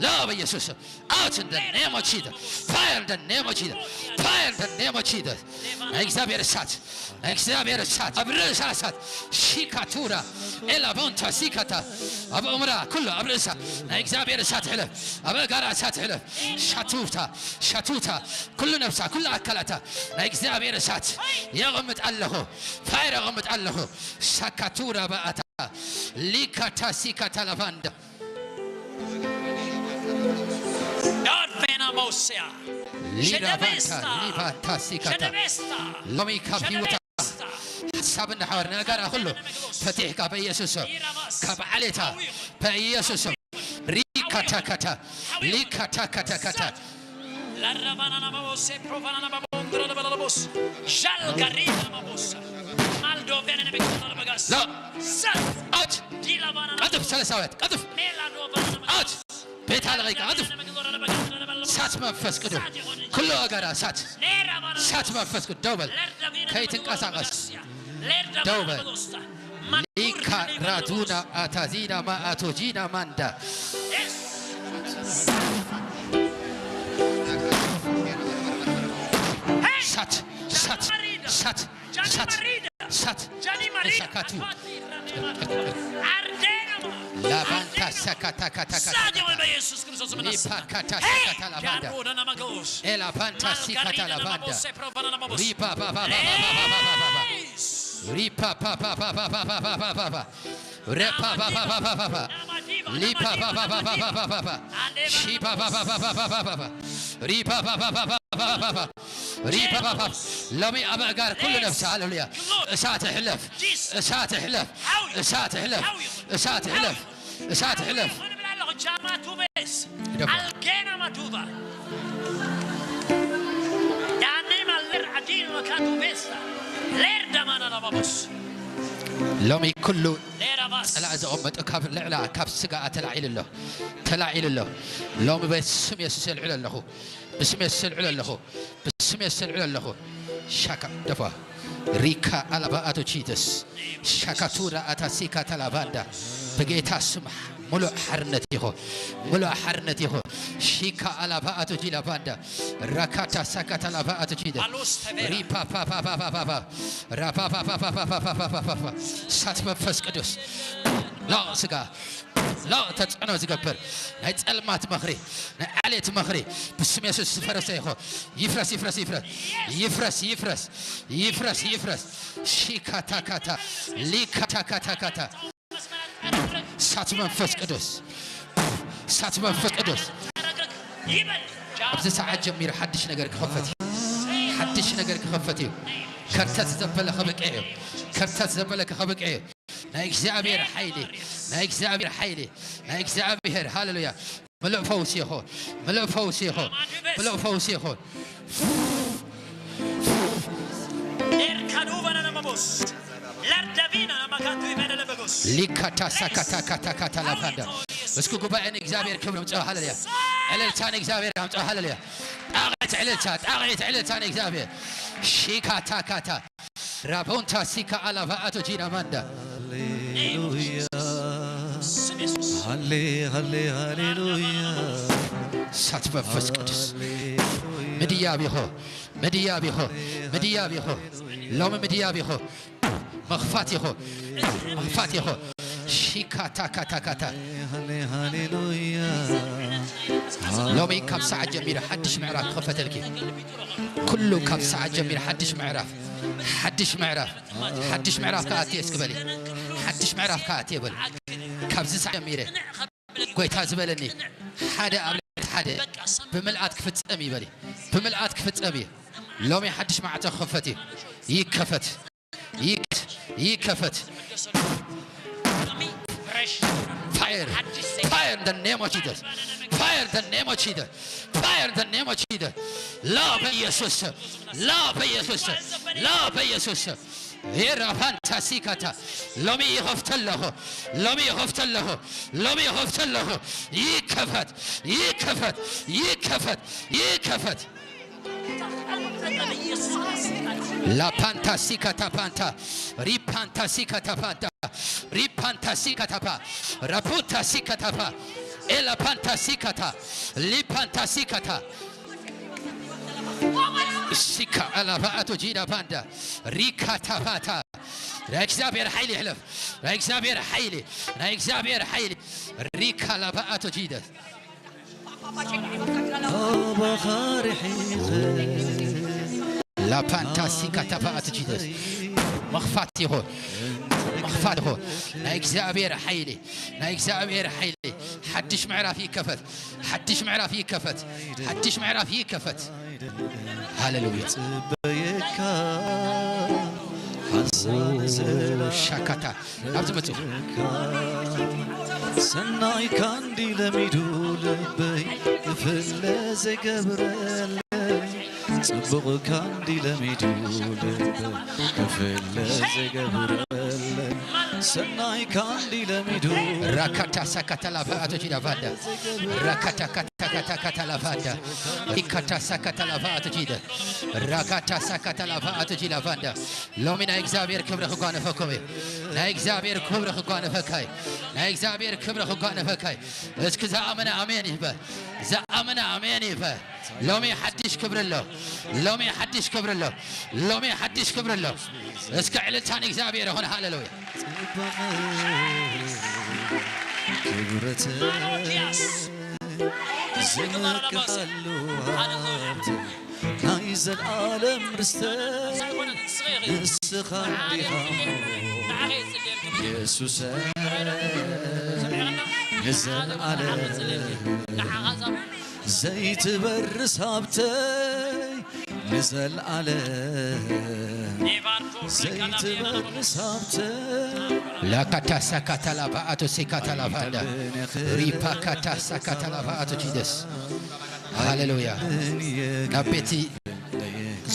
ላ በኢየሱስ ስም out in the name of Jesus fire in the name of Jesus fire in the name of Jesus ናይ እግዚኣብሔር እሳት ናይ እግዚኣብሔር እሳት ኣብ ርእሳ እሳት ሺካቱራ ኤላቦንታ ሲካታ ኣብ እምራ ኩሉ ኣብ ርእሳ ናይ እግዚኣብሔር እሳት ሕለፍ ኣብ እጋራ እሳት ሕለፍ ሻቱታ ሻቱታ ኩሉ ነብሳ ኩሉ ኣካላታ ናይ እግዚኣብሔር እሳት የቕምጥ ኣለኹ ፋይር የቕምጥ ኣለኹ ሳካቱራ ባኣታ ሊካታ ሲካታ ላቫንዳ God vena mosia. ሊራቫንታ ሊቫንታ ሲካታ ሎሚ ካብ ህይወታ ሓሳብ እንዳሓበር ነገራ ኩሉ ፈቲሕካ በኢየሱስ ስም ካብ ዓሌታ በኢየሱስ ስም ሪካታካታ ሊካታካታካታ Larrabanana mabose, profanana babondra la balabos. Jalgarina mabosa. Mal لا. አውት። ቀጥፍ፣ ሰለሳውያት፣ ቀጥፍ። አውት። ቤታ ለቀይቀ፣ ቀጥፍ። እሳት መንፈስ ቅዱስ። ኩሉ ኣጋራ እሳት። እሳት መንፈስ ቅዱስ። ደው በል። ከይትንቀሳቀስ። ደው በል። ሊካ ራዱና ኣታዚና ማኣቶጂና ማንዳ። እሳት፣ እሳት፣ እሳት፣ እሳት፣ እሳት። እሳካቱ። ላባንታ ሰካታ ካታ ካታ። በኢየሱስ ክርስቶስ ስም ነሳ። ሊፓካታ ሰካታ ላባንዳ። ዳቦ ደናማጎስ። ኤላባንታ ሲካታ ላባንዳ። ሪፓ ፓ ፓ ፓ ፓ ፓ ፓ ፓ ፓ ፓ። ሪፓ ፓ ፓ ፓ ፓ ፓ ፓ ፓ ፓ ፓ። ሪፓ ፓ ፓ ፓ ፓ ፓ ፓ። ሊፓ ፓ ፓ ፓ ፓ ፓ ፓ ፓ ፓ። ሺፓ ፓ ፓ ፓ ፓ ፓ ፓ ፓ ፓ። ሪፓ ፓ ፓ ፓ ፓ ፓ ፓ ፓ ፓ። ሪፓ ፓ ፓ። ሎሚ ኣብ ኣእጋር ኩሉ ነፍሲ፣ ሃሌሉያ። እሳት እሕለፍ። እሳት እሕለፍ። እሳት እሕለፍ። እሳት እሕለፍ። እሳት እሕለፍ። ይደፋ። ኣልጌና ማቱባ። ዳኒ ማለር ኣዲን ወካቱ ቤስታ። ሌር ደማና ናባቦስ። ሎሚ ኩሉ ሌራ ባስ። ጸላኢ ዘቐመጠ ካብ ልዕላ፣ ካብ ስጋኣ ተላዒሉ ኣሎ። ተላዒሉ ኣሎ። ሎሚ በስም የሱስ የልዕሎ ኣለኹ። ብስም የሱስ የልዕሎ ኣለኹ። ብስም የሱስ የልዕሎ ኣለኹ። ሻካ ደፋ። ሪካ ኣላባ ኣቶ ቺተስ። ሻካቱራ ኣታ ሲካ ተላባንዳ። በጌታ ስም ሙሉእ ሓርነት ይኹ። ሙሉእ ሓርነት ይኹ። ሺካ ኣላባ ኣቶ ጂላባንዳ። ራካታ ሳካ ተላባ ኣቶ ቺተስ። ሪፓ ፓ ፓ ፓ ፓ ፓ ፓ። ራፓ ፓ ፓ ፓ ፓ ፓ ፓ ፓ ፓ። እሳት መንፈስ ቅዱስ። ላ ስጋ። ላ ተጽዕኖ ዝገብር ናይ ጸልማት ምኽሪ፣ ናይ ዓሌት ምኽሪ ብስም የሱስ ዝፈረሰ ይኹ። ይፍረስ፣ ይፍረስ፣ ይፍረስ። ይፍረስ፣ ይፍረስ። ይፍረስ፣ ይፍረስ። ሺካታካታ፣ ሊካታካታካታ። እሳት መንፈስ ቅዱስ፣ እሳት መንፈስ ቅዱስ። ኣብዚ ሰዓት ጀሚሩ ሓድሽ ነገር ክኸፈት እዩ። ሓድሽ ነገር ክኸፈት እዩ። ከርተት ዘበለ ከብቅዕ እዩ። ከርተት ዘበለ ከብቅዕ እዩ። ናይ እግዚኣብሔር ሓይሊ፣ ናይ እግዚኣብሔር ሓይሊ፣ ናይ እግዚኣብሔር፣ ሃሌሉያ። ምሉእ ፈውሲ ይኹን፣ ምሉእ ፈውሲ ይኹን፣ ምሉእ ፈውሲ ይኹን። ኔርካዱባና ነመቦስ፣ ላርዳቢና ነመካቱ ይበደለ በጎስ። ሊካታ ሳካታ ካታ ካታ ላፋንዳ። እስኪ ጉባኤ ንእግዚኣብሔር ክብሪ ኣምጽኦ፣ ሃሌሉያ። ዕልልታ ንእግዚኣብሔር ኣምጽኦ፣ ሃሌሉያ። ጣቕዒት ዕልልታ፣ ጣቕዒት ዕልልታ ንእግዚኣብሔር። ሺካታ ካታ። ራቦንታ ሲካ ኣላቫ ኣቶ ጂና ማንዳ። ሃሌሉያ፣ ሃሌ፣ ሃሌ፣ ሃሌሉያ። እሳት መንፈስ ቅዱስ። ሃሌሉያ። ምድያብ ይኹ፣ ምድያብ ይኹ፣ ምድያብ ይኹ። ሎሚ ምድያብ ይኹ። መኽፋት ይኹ፣ መኽፋት ይኹ። ሺካታ ካታ ካታ። ሃሌ፣ ሃሌሉያ። ሎሚ ካብ ሰዓት ጀሚሩ ሓድሽ ምዕራፍ ክኸፈተልኪ። ኩሉ ካብ ሰዓት ጀሚሩ ሓድሽ ምዕራፍ፣ ሓድሽ ምዕራፍ፣ ሓድሽ ምዕራፍ ከኣቲ እስኪ በሊ። ሓድሽ ምዕራፍ ከኣቲ በሊ። ካብዚ ሰዓት ጀሚረ ጎይታ ዝበለኒ ሓደ ኣብ ልዕሊ ሓደ ብምልኣት ክፍጸም እዩ በሊ። ብምልኣት ክፍጸም እዩ። ሎሚ ሓድሽ ማዕጾ ክኸፈት እዩ። ይከፈት፣ ይከፈት፣ ይከፈት። Fire, fire in the name of Jesus. Fire in the name of Jesus. Fire in the name of Jesus. ላ በኢየሱስ ስም፣ ላ በኢየሱስ ስም፣ ላ በኢየሱስ ስም። ሄራ ፋንታሲካታ። ሎሚ ይኸፍት ኣለኹ፣ ሎሚ ይኸፍት ኣለኹ፣ ሎሚ ይኸፍት ኣለኹ። ይከፈት፣ ይከፈት፣ ይከፈት፣ ይከፈት። ላፓንታ ሲካታ ፓንታ፣ ሪፓንታ ሲካታ ፓንታ፣ ሪፓንታ ሲካታ ፓ፣ ራፑታ ሲካታ ፓ፣ ኤላፓንታ ሲካታ፣ ሊፓንታ ሲካታ። ሲካ ኣላባ ኣቶ ጂዳ ባንዳ፣ ሪካታ ፓታ። ናይ እግዚኣብሔር ሓይሊ ይሕለፍ፣ ናይ እግዚኣብሔር ሓይሊ፣ ናይ እግዚኣብሔር ሓይሊ። ሪካ ላባ ኣቶ ጂዳ። ላፓንታሲካ ተባኣት ጂደስ። መኽፋት ይኹን፣ መኽፋት ይኹን። ናይ እግዚኣብሔር ሓይሊ፣ ናይ እግዚኣብሔር ሓይሊ። ሓድሽ ምዕራፍ ይከፈት፣ ሓድሽ ምዕራፍ ይከፈት፣ ሓድሽ ምዕራፍ ይከፈት። ሃሌሉያ። ጽበየካ ሓሳን ስለ ሻካታ ኣብዚ መጽኡ። ሰናይ ካንዲ ለሚዱ ልበይ ክፍለ ዘይገብረለይ ጽቡቕ ካንዲ ለሚዱ ልብ ክፍለ ዝገብረለይ ሰናይ ካንዲ ለሚዱ። ራካታ ሳካታ ላፋ ኣቶ ጂዳ ፋንዳ። ራካታ ካታ ካታ ካታ ላፋንዳ። ሪካታ ሳካታ ላፋ ኣቶ ጂደ። ራካታ ሳካታ ላፋ ኣቶ ጂዳ ፋንዳ። ሎሚ ናይ እግዚኣብሔር ክብሪ ክጓነፈኩም እዩ። ናይ እግዚኣብሔር ክብሪ ክጓነፈካ እዩ። ናይ እግዚኣብሔር ክብሪ ክጓነፈካ እዩ። እስኪ ዝኣመነ ኣሜን ይበል። ዝኣመነ ኣሜን ይበል። ሎሚ ሓድሽ ክብሪ ኣሎ። ሎሚ ሓድሽ ክብሪ ኣሎ። ሎሚ ሓድሽ ክብሪ ኣሎ። እስኪ ዕልልታ ንእግዚኣብሔር ይኹን። ሃሌሉያ። ጽባቐ ክብረት ሮድያስ። ዝመክሓሉ ሃብቲ ናይ ዘልኣለም ርስተ ንስኻ እንዲኻ ኢየሱሰ ንዘልኣለም ዘይትበርስ ሃብተይ ንዘልኣለም ዘይትበርስ ሃብተይ። ላካታ ሳካታ ላባ ኣቶ ሴካታ ላባ እንዳ ሪፓካታ ሳካታ ላባ ኣቶ ጂደስ። ሃሌሉያ። ናብ ቤቲ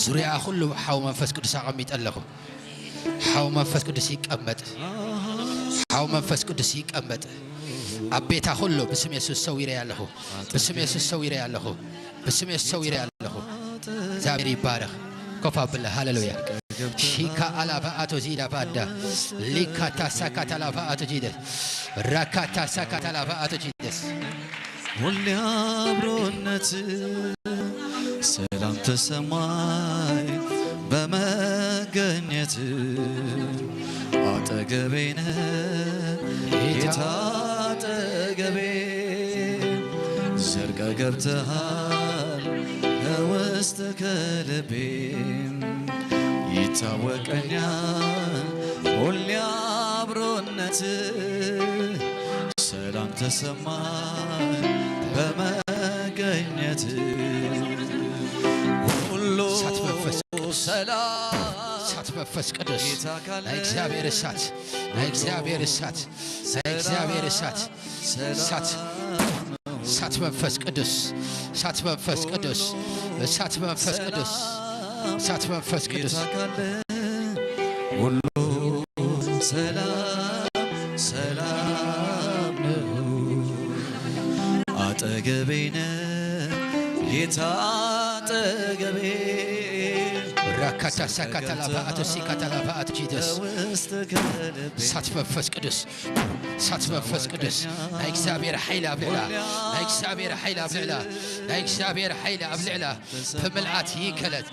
ዙርያ ኩሉ ሓው መንፈስ ቅዱስ ኣቐሚጠ ኣለኹ። ሓው መንፈስ ቅዱስ ይቀመጥ። ሓው መንፈስ ቅዱስ ይቀመጥ። ኣብ ቤታ ኩሉ ብስም የሱስ ሰዊረ ኣለኹ። ብስም የሱስ ሰዊረ ኣለኹ። ብስም የሱስ ሰዊረ ኣለኹ። እግዚኣብሔር ይባረኽ። ኮፍ ኣብለ። ሃሌሉያ። ሺካ ኣላባ ኣቶ ዚዳ ባዳ ሊካታ ሳካታ ላባ ኣቶ ጂደስ ራካታ ሳካታ ላባ ኣቶ ጂደስ። ሁሌ አብሮነት ሰላም ተሰማኝ በመገኘት አጠገቤ ነህ ጌታ አጠገቤ ዘልቀ ገብተሃል ከውስጥ ከልቤ ይታወቀኛል ሁሌ አብሮነት ሰላም ተሰማኝ በመገኘት ሁሉ እሳት መንፈስ ቅዱስ፣ ሰላም እሳት መንፈስ ቅዱስ፣ ጌታ ካለ ናይ እግዚኣብሔር እሳት፣ ናይ እግዚኣብሔር እሳት፣ ናይ እግዚኣብሔር እሳት፣ እሳት፣ እሳት መንፈስ ቅዱስ፣ እሳት መንፈስ ቅዱስ፣ እሳት መንፈስ ቅዱስ፣ እሳት መንፈስ ቅዱስ። ጌታ ካለ ሁሉ ሰላም ሰላም ነው። አጠገቤ ነህ ጌታ አጠገቤ። ራካታ ሳካታ ላባ ኣቶ ሲካታ ላባ ኣቶ ጂደስ። ውስጥ ከልቤ እሳት መንፈስ ቅዱስ፣ እሳት መንፈስ ቅዱስ፣ ናይ እግዚኣብሔር ሓይሊ ኣብ ልዕላ፣ ናይ እግዚኣብሔር ሓይሊ ኣብ ልዕላ፣ ናይ እግዚኣብሔር ሓይሊ ኣብ ልዕላ ብምልኣት ይከለት፣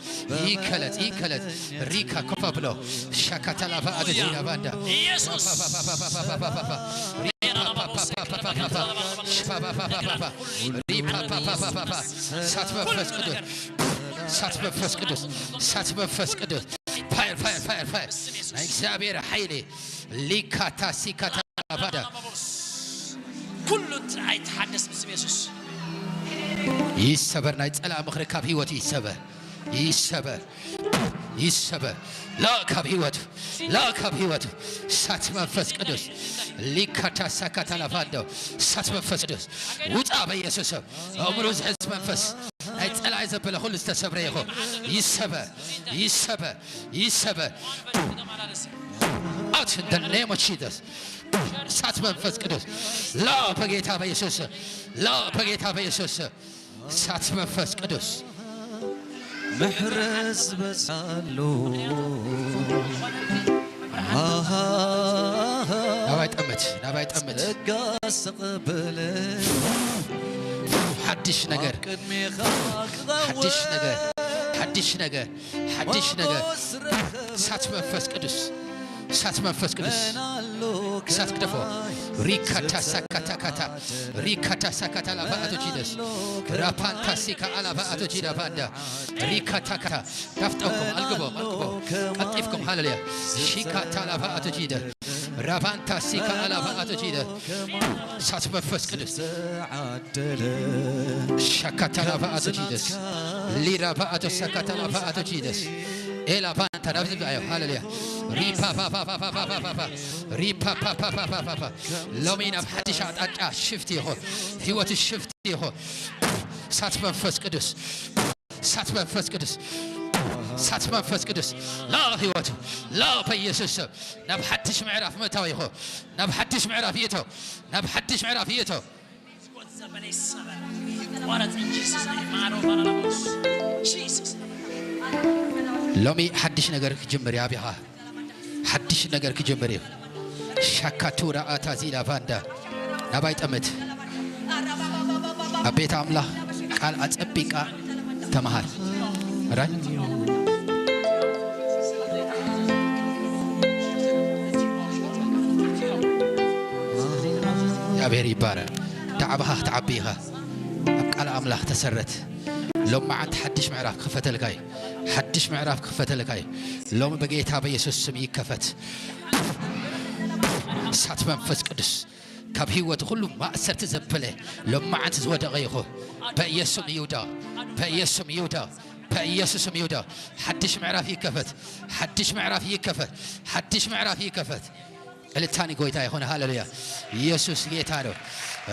ይከለት፣ ይከለት። ሪካ ኮፋ ብሎ ሻካታላፋ ኣደጂና ባንዳ ኢየሱስ። እሳት መንፈስ ቅዱስ፣ እሳት መንፈስ ቅዱስ፣ እሳት መንፈስ ቅዱስ። ፋየር፣ ፋየር፣ ፋየር፣ ፋየር። ናይ እግዚኣብሔር ሓይሊ ሊካታ ሲካታ ባዳ ኩሉ ትርኣይ ተሓደስ ብስም የሱስ። ይሰበር፣ ናይ ጸላእ ምኽሪ ካብ ህይወት ይሰበር፣ ይሰበር፣ ይሰበር። ላ ካብ ህይወቱ፣ ላ ካብ ህይወቱ። እሳት መንፈስ ቅዱስ ሊካታ ሳካታ ላፋንዶ። እሳት መንፈስ ቅዱስ ውጣ በኢየሱስ ስም። ኣእምሮ ዝሕዝ መንፈስ ናይ ጸላኢ ዘበለ ኩሉ ዝተሰብረ ይኹን። ይሰበር፣ ይሰበር፣ ይሰበር። Out in the name of Jesus. እሳት መንፈስ ቅዱስ ላ በጌታ በኢየሱስ ስም። ላ በጌታ በኢየሱስ ስም። እሳት መንፈስ ቅዱስ ምሕረት ዝበዝሓሉ። ኣሃ። ናባይ ጠምት፣ ናባይ ጠምት። ጸጋ ዝተቐበለ። ሓድሽ ነገር። ኣብ ቅድሜኻ ክቐውም። ሓድሽ ነገር። ሓድሽ ነገር። ሓድሽ ነገር። ሞገስ ረኸበ። እሳት መንፈስ ቅዱስ። እሳት መንፈስ ቅዱስ። እሳት ግደፎ። ሪካታ ሳካታ ካታ። ሪካታ ሳካታ ላባ ኣቶ ጂደስ። ራፓንታ ሲካ ኣላባ ኣቶ ጂዳ ባንዳ። ሪካታ ካታ። ዳፍጠውኩም፣ ኣልግቦም፣ ኣልግቦም። ቀልጢፍኩም፣ ሃሌሉያ። ሺካታ ላባ ኣቶ ጂደ። ራባንታ ሲካ ኣላባ ኣቶ ጂደ። እሳት መንፈስ ቅዱስ። ሻካታ ላባ ኣቶ ጂደስ። ሊራ ባኣቶ ሳካታ ላባ ኣቶ ጂደስ። ኤላ ባንታ ናብ ዝብዛዮ። ሃሌሉያ። ሪፓ ፓ ፓ ፓ ፓ ፓ ፓ ፓ። ሪፓ ፓ ፓ ፓ ፓ ፓ ፓ። ሎሚ ናብ ሓድሽ ኣቕጣጫ ሽፍት ይኹን። ህይወት ሽፍት ይኹን። እሳት መንፈስ ቅዱስ። እሳት መንፈስ ቅዱስ፣ እሳት መንፈስ ቅዱስ፣ ላ ህይወቱ፣ ላ በኢየሱስ ስም ናብ ሓድሽ ምዕራፍ ምእታው ይኹ፣ ናብ ሓድሽ ምዕራፍ ይእተው፣ ናብ ሓድሽ ምዕራፍ ይእተው። ሎሚ ሓድሽ ነገር ክጅምር እዩ። ኣቢኻ ሓድሽ ነገር ክጅምር እዩ። ሻካቱራ ኣታዚላ ቫንዳ ናባይ ጠምት ኣብ ቤት ኣምላኽ ቃል ኣጸቢቃ ተመሃር። ራይ እግዚኣብሔር ይባረክ። ዳዕባኻ ክትዓቢ ኢኻ። ኣብ ቃል ኣምላኽ ተሰረት። ሎም መዓልቲ ሓድሽ ምዕራፍ ክኸፈተልካ እዩ። ሓድሽ ምዕራፍ ክኸፈተልካ እዩ። ሎም በጌታ በኢየሱስ ስም ይከፈት። እሳት መንፈስ ቅዱስ ካብ ህይወት ኩሉ ማእሰርቲ ዘበለ ሎም መዓልቲ ዝወደቐ ይኹ። በኢየሱስ ይውደቕ። በኢየሱስ ይውደቕ። በኢየሱስም ይውደቕ። ሓድሽ ምዕራፍ ይከፈት። ሓድሽ ምዕራፍ ይከፈት። ሓድሽ ምዕራፍ ይከፈት። እልልታኒ ጎይታ ይኹን። ሃሌሉያ። ኢየሱስ ጌታ ነው።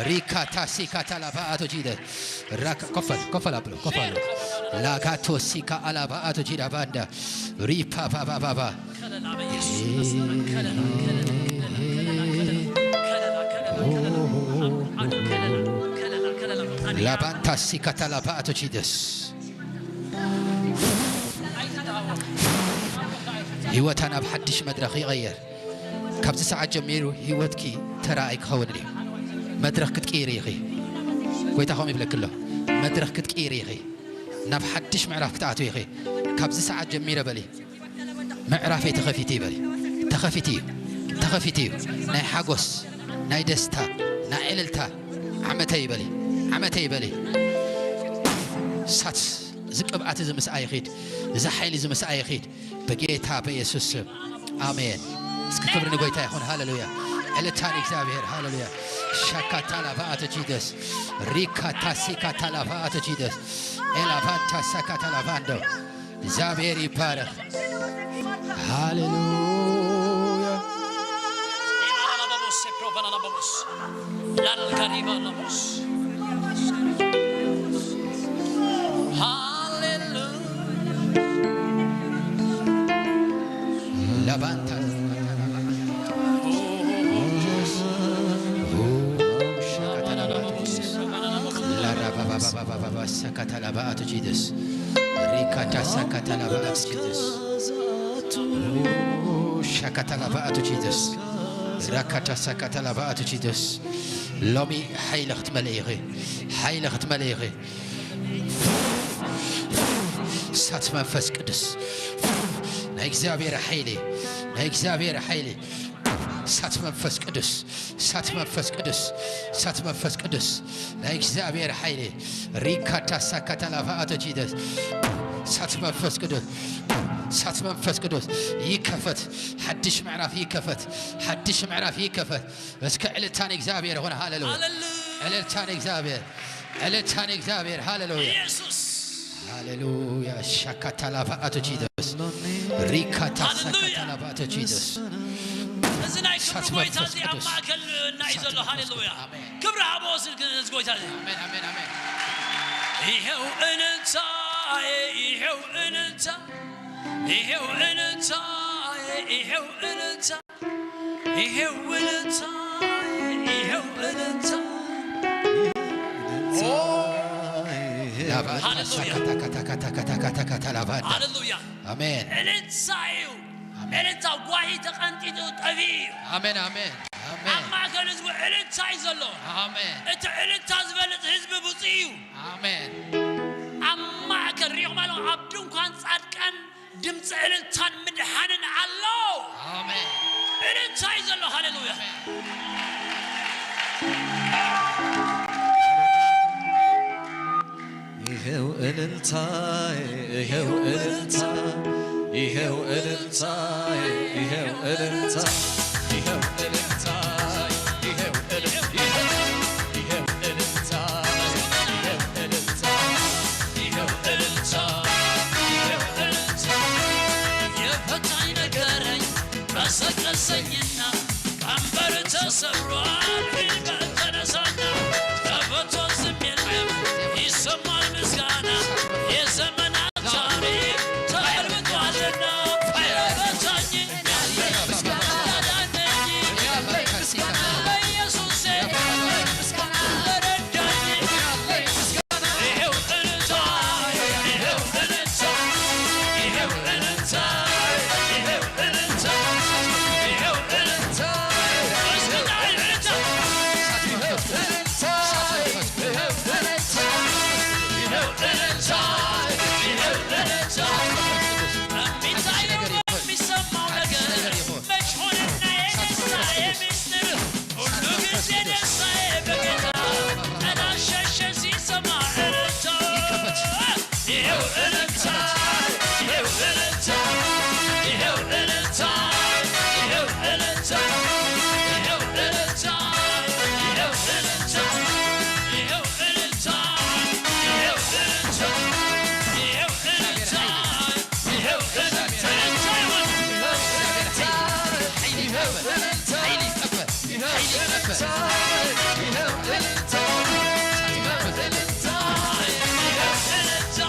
ሪካ ታሲካ ታላባ ኣቶ ጂደ ራካ ኮፈል ኮፈል ኣብሎ ኮፈል ላካቶ ሲካ ኣላባ ኣቶ ጂዳ ባንዳ ሪፓ ባባ ባባ ላባንታ ሲካ ታላባ ኣቶ ጂደስ ህይወታ ናብ ሓድሽ መድረኽ ይቐየር። ካብዚ ሰዓት ጀሚሩ ህይወትኪ ተራ ኣይክኸውንን እዩ። መድረኽ ክትቅይሪ ኢኺ። ጎይታ ከምኡ ይብለኪ ኣሎ። መድረኽ ክትቅይሪ ኢኺ። ናብ ሓድሽ ምዕራፍ ክትኣትዊ ኢኺ። ካብዚ ሰዓት ጀሚረ በሊ። ምዕራፈይ ተኸፊቱ እዩ በሊ። ተኸፊቱ እዩ። ተኸፊቱ እዩ። ናይ ሓጎስ፣ ናይ ደስታ፣ ናይ ዕልልታ ዓመተይ በሊ። ዓመተይ በሊ። ሳት እዚ ቅብኣት እዚ ምስኣ ይኺድ። እዚ ሓይሊ እዚ ምስኣ ይኺድ። በጌታ በኢየሱስ ስም ኣሜን። እስኪ ክብሪ ንጎይታ ይኹን። ሃሌሉያ። ዕልልታ ንእግዚኣብሔር። ሃሌሉያ። ሻካታላ ቫኣቶ ጂደስ ሪካታ ሲካታላ ቫኣቶ ጂደስ ኤላቫንታ ሳካታላ ቫንዶ። እግዚኣብሔር ይባረክ። ሃሌሉያ። ሃሌሉያ። ላባንታ ላራባባባባባባ ሰካታላባ ኣቶ ጂደስ ሪካታ ሰካታላባ ኣቶ ጂደስ ሻካታላባ ኣቶ ጂደስ ራካታ ሰካታላባ ኣቶ ጂደስ ሎሚ ሓይለ ክትመልእ ኢኺ። ሓይለ ክትመልእ ኢኺ። እሳት መንፈስ ቅዱስ ናይ እግዚኣብሔር ሓይሊ ናይ እግዚኣብሔር ሓይሊ እሳት መንፈስ ቅዱስ እሳት መንፈስ ቅዱስ እሳት መንፈስ ቅዱስ ናይ እግዚኣብሔር ሓይሊ ሪካታ ሳካታላ ፋኣቶ ጂደስ እሳት መንፈስ ቅዱስ እሳት መንፈስ ቅዱስ ይከፈት። ሓድሽ ምዕራፍ ይከፈት። ሓድሽ ምዕራፍ ይከፈት። እስከ ዕልልታ ንእግዚኣብሔር ይኹን። ሃሌሉያ። ሃሌሉያ። ዕልልታ ንእግዚኣብሔር። ዕልልታ ንእግዚኣብሔር። ሃሌሉያ። ኢየሱስ። ሃሌሉያ። ሻካታላባ ኣቶ ጂደስ። ሪካታ ሃሌሉያ። ሳካታላባ ኣቶ ጂደስ። እዚ ናይ ክብሪ እሳት ጎይታ መንፈስ እዚ ኣብ ቅዱስ። ማእከልና እዩ እሳት ዘሎ። መንፈስ ሃሌሉያ። ቅዱስ። ኣሜን። ክብሪ ሃቦ ስልክ እዚ ጎይታ እዚ። ኣሜን፣ ኣሜን፣ ኣሜን። ይሄው እልልታ፣ ይሄው እልልታ፣ ይሄው እልልታ፣ ይሄው እልልታ። ይሄው እልልታ፣ ይሄው እልልታ። ኦ፣ ሃሌሉያ። ሃሌሉያ። ኣሜን። እልልታ እዩ። ኣሜን። እልልታ ጓሂ ተቐንጢጡ ጠፊኡ እዩ። ኣሜን፣ ኣሜን፣ ኣሜን። ኣብ ማእከል ህዝቡ እልልታ እዩ ዘሎ። ኣሜን። እቲ እልልታ ዝበልጽ ህዝቢ ብፁዕ እዩ። ኣሜን። ኣብ ማእከል ሪኢኹም ኣለኹም፣ ኣብ ድንኳን ጻድቃን ድምፂ እልልታን ምድሓንን ኣሎ። ኣሜን። እልልታ እዩ ዘሎ። ሃሌሉያ። ኣሜን። ይሄው እልልታ፣ ይሄው እልልታ፣ ይሄው እልልታ፣ ይሄው እልልታ፣ ይሄው እልልታ፣ ይሄው እልልታ፣ ይሄው እልልታ፣ ይሄው እልልታ፣ ይሄው እልልታ፣ ይሄው እልልታ። የፈታኝ ነገረኝ ቀሰቀሰኝና ቀንበር ተሰብሯል፣ ሂድ በል ተነሳና። ተፈቶ ዝም የለም ይሰማል ምስጋና፣ የዘመን ይኸው እልልታ፣ ይኸው እልልታ፣ ይኸው እልልታ፣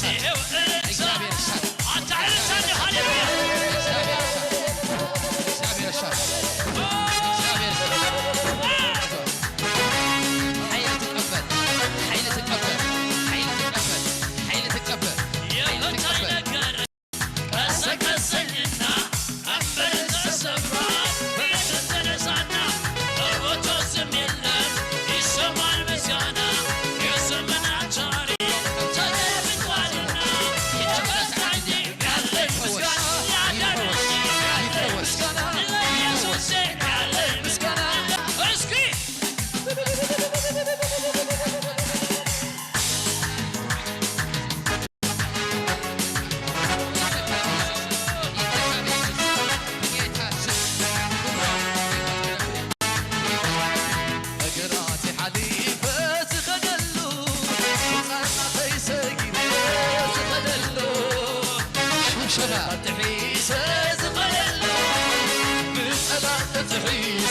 ይኸው እልልታ። ኣታ እልልታ እንዲ ሃሌሉያ። ሓይሊ ትቀበል፣ ሓይሊ ትቀበል፣ ሓይሊ ትቀበል፣ ሓይሊ ትቀበል፣ ሓይሊ ትቀበል። ቀሰቀሰንና ቀንበር ተሰብራ፣ ቤት ተነሳና፣ በቦታው ስም የለም ይሰማል ምስጋና። የዘመናት ታሪክ ተለውጧልና፣ ይከፈት እንጂ ያለኝ ምስጋና፣ ያዳነኝ ያለኝ ምስጋና፣ ለኢየሱሴ ያለኝ ምስጋና። እስኪ እግራት ሓሊፈ ዝኸደሉ፣ ብጻናተይ ሰጊረ ዝኸደሉ፣ ሽብሸባ ጥሒሰ ዝኸደሉ፣ ብጸላእተ ጥሒሰ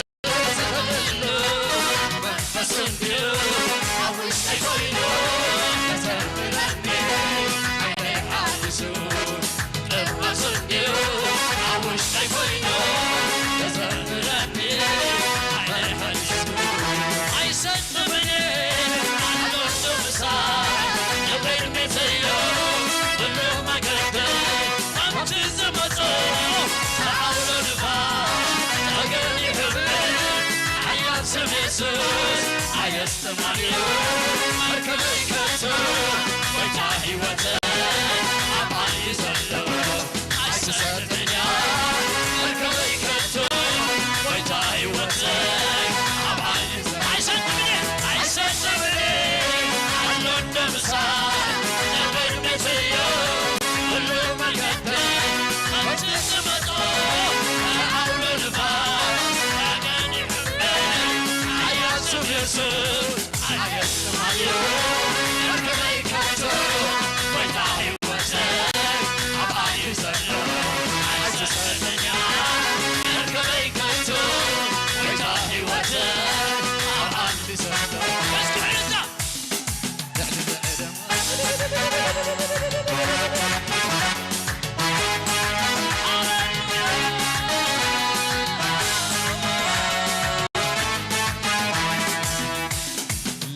ዝኸደሉ፣ መንፈሱ እንድዩ ኣብ ውሽጠይ ኮይኑ፣ ተዘምረኒ ዓይነይ ሓሊሱ። መንፈሱ እንድዩ ኣብ ውሽጠይ ኮይኑ፣ ተዘምረኒ ዓይነይ ሓሊሱ። ኣይሰጥምን ኣሎ ምሳይ፣ ንቕድሚት እዩ ኩሉ መገደይ። ከምቲ ዝመጾ ተዓውሎ ንፋስ ተገሊሑኒ፣ ሓያል ስም የሱስ ኣየስተማንዩ። መርከበይ ከቶ ጎይታ ህይወተይ ኣብ ዓሊ ዘሎ ኣይትሰጥምንያ። መርከበይ ከቶ ጎይታ ህይወተይ ኣብ ዓሊ ኣይሰጥምኒ፣ ኣይሰጥምኒ፣ ኣሎ እንደ ምሳሌ ንቕድሚት እዩ ኩሉ መገደይ። ከምቲ ዝመጾ ኣውሎ ንፋስ ተገሊሑኒ፣ ሓያል ስም የሱስ ኣየስተማንዩ። መርከበይ ከቶ ጎይታ ህይወተይ ኣብ ዓሊ ዘሎ ኣይትሰጥምንያ። መርከበይ ከቶ ጎይታ ህይወተይ ኣብ ዓሊ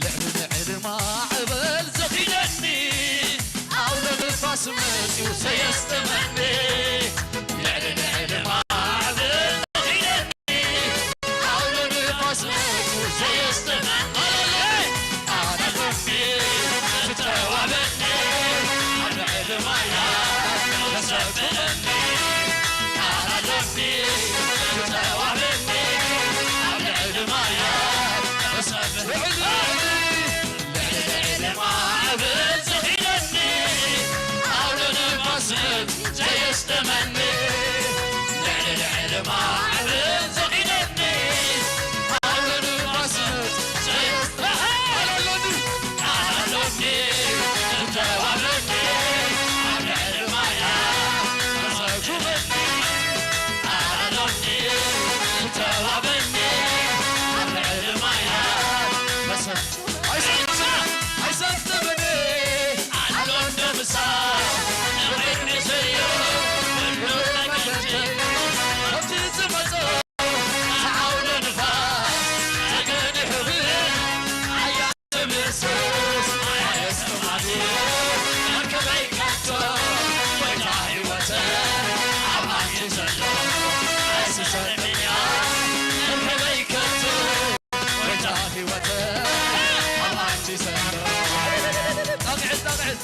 ልዕሊ ልዕሊ ማዕበል ዘኺደኒ፣ ኣውሎ ንፋስ መጺኡ ዘየስጥመኒ። ልዕሊ ልዕሊ ማዕበል ዘኺደኒ፣ ኣውሎ ንፋስ መጺኡ ዘየስጥመኒ። ኣነ ልቢ ዝተዋበኒ፣ ኣብ ልዕሊ ማያት ዘሰበረኒ። ኣነ ልቢ ዝተዋበኒ፣ ኣብ ልዕሊ ማያት ዘሰበረኒ። ልዕሊ ልዕሊ ማዕበል ዘኺደኒ፣ ኣውሎ ንፋስ ዘየስጥመኒ። ልዕሊ ልዕሊ ማዕበል ዘኺደኒ፣ ኣውሎ ንፋስ ዘየስጥመኒ። ኣሎኒ፣ ኣሎኒ፣ ዝተዋበኒ፣ ኣብ ልዕሊ ማያት ዘሰጉመኒ። ኣሎኒ፣ ዝተዋበኒ፣ ኣብ ልዕሊ ማያት ዘሰ- ኣይሰጥምን፣ ኣይሰጥምን። ኣሎ እንደ ምሳሌ ንቕድሚት እዩ ኩሉ መገደይ። ከምቲ ዝመጾ ተዓውሎ ንፋስ ተገዲሑ ብእም። ሓያል ስም የሱስ ኣየስተማንዩ። መርከበይ ከቶ ጎይታ ህይወተይ ኣብ ኣንቲ ዘሎ ኣይስሰጥምንያ። መርከበይ ከቶ ጎይታ ህይወተይ ኣብ ኣንቲ ዘሎ። ጣቕዕት፣ ጣቕዕት።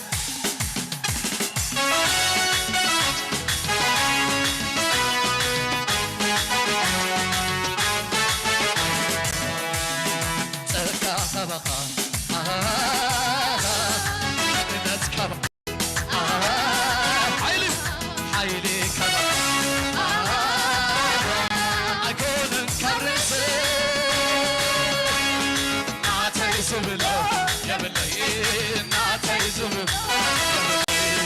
ጸጋ ካባኻ፣ ኣሃ፣ እምነት ካባኻ። ሓይሊ፣ ሓይሊ ካብ ኣይኮንን ካብ ርእሲ ናተይ ዝብሎ የብለይ፣ ናተይ ዝብሎ የብለይ፣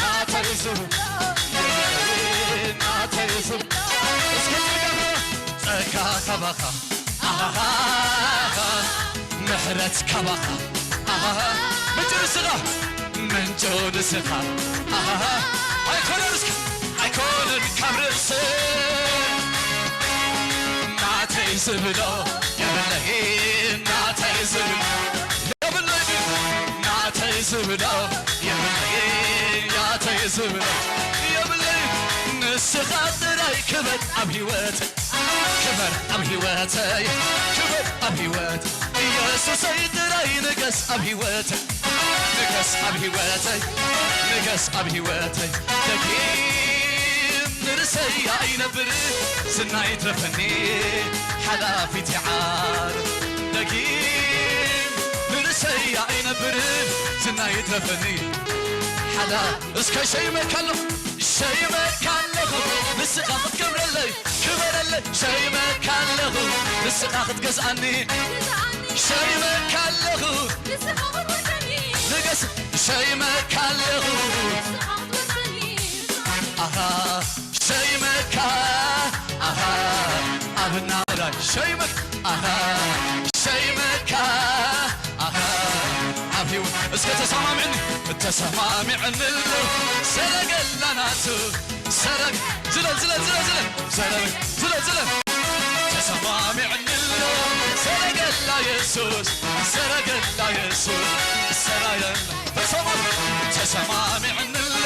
ናተይ ዝብሎ የብለይ፣ ናተይ ዝብሎ። እስኪ ጸጋ፣ ጸጋ ካባኻ ኣሃ፣ ምሕረት ካባኻ። ኣሃ፣ ምንጩ ንስኻ፣ ምንጩ ንስኻ። ኣሃ፣ ኣይኮነን እስከ፣ ኣይኮነን ካብ ርእሲ። ናተይ ዝብሎ የብለይ፣ ናተይ ዝብሎ የብለይ፣ ናተይ ዝብሎ የብለይ፣ ናተይ ዝብሎ የብለይ። ንስኻ ጥራይ ክበር ኣብ ህይወት ክበር ኣብ ህይወተይ፣ ክበር ኣብ ህይወት ኢየሱሰይ ጥራይ ንገስ ኣብ ህይወተይ፣ ንገስ ኣብ ህይወተይ፣ ንገስ ኣብ ህይወተይ። ደጊም ንርእሰይ ኣይነብር ዝናይ ትረፈኒ ሓላፊት ይዓር። ደጊም ንርእሰይ ኣይነብር ዝናይ ትረፈኒ ሓላ እስከ ሸይመካ ኣለኹ፣ ሸይመካ ኣለኹ፣ ንስኻ ክትከብረለይ፣ ክበረለይ። ሸይመካ ኣለኹ፣ ንስኻ ክትገዝኣኒ። ሸይመካ ኣለኹ፣ ንገስ። ሸይመካ ኣለኹ፣ ኣኻ ሸይመካ፣ ኣኻ ኣብ ናብራይ ሸይመካ፣ ኣኻ ሸይመካ፣ ኣኻ ኣብ ህይወት እስከ ተሰማሚዕኒ፣ ተሰማሚዕኒ ኣሎ ሰረገላ ናቱ ሰረግ ዝለል ዝለል ዝለል ዝለል ሰረግ ዝለል ዝለል ተሰማሚዕኒ ኣሎ ሰረገላ የሱስ ሰረገላ የሱስ ሰራየላ ተሰማ ተሰማሚዕኒ ኣሎ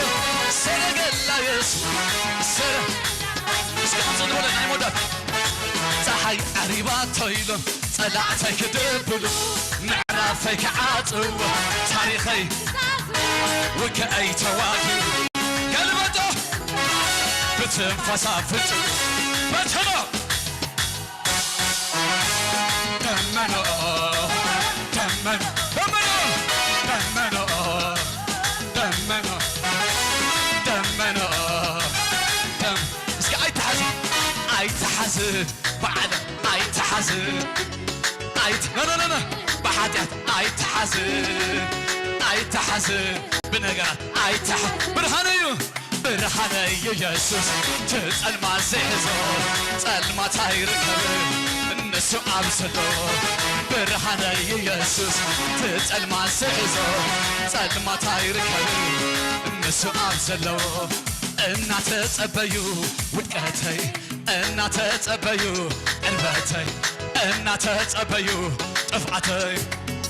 ሰረገላ የሱስ ሰረ እስከ ከምዚ ንበለ ናይ መወዳእታ ፀሓይ ዓሪባቶ ኢሎም ጸላእተይ ክድብሉ ምዕራፈይ ክዓጽዎ ታሪኸይ ውግኣይ ተዋጊኡ ገልበጦ ብትንፋስ ኣፍንጭ በተኖ ደመኖ ደመኖ ደመኖ ደመኖ ደመኖ ደመኖ ደም እስኪ ኣይትሓዝ ኣይትሓዝ ብዓለም ኣይትሓዝ ኣይት ኖ ኖ ኖ ኖ ብሓጢኣት ኣይትሓዝ ኣይትሓዝ ብነገራት ኣይትሓ ብርሃን እዩ ብርሃን እዩ የሱስ ትጸልማ ዘይሕዞ ጸልማት ኣይርከብ እነሱ ኣብ ዘሎ ብርሃን እዩ የሱስ ትጸልማ ዘይሕዞ ጸልማት ኣይርከብ እነሱ ኣብ ዘሎ እናተጸበዩ ውድቀተይ እናተጸበዩ ዕርበተይ እናተጸበዩ ጥፍኣተይ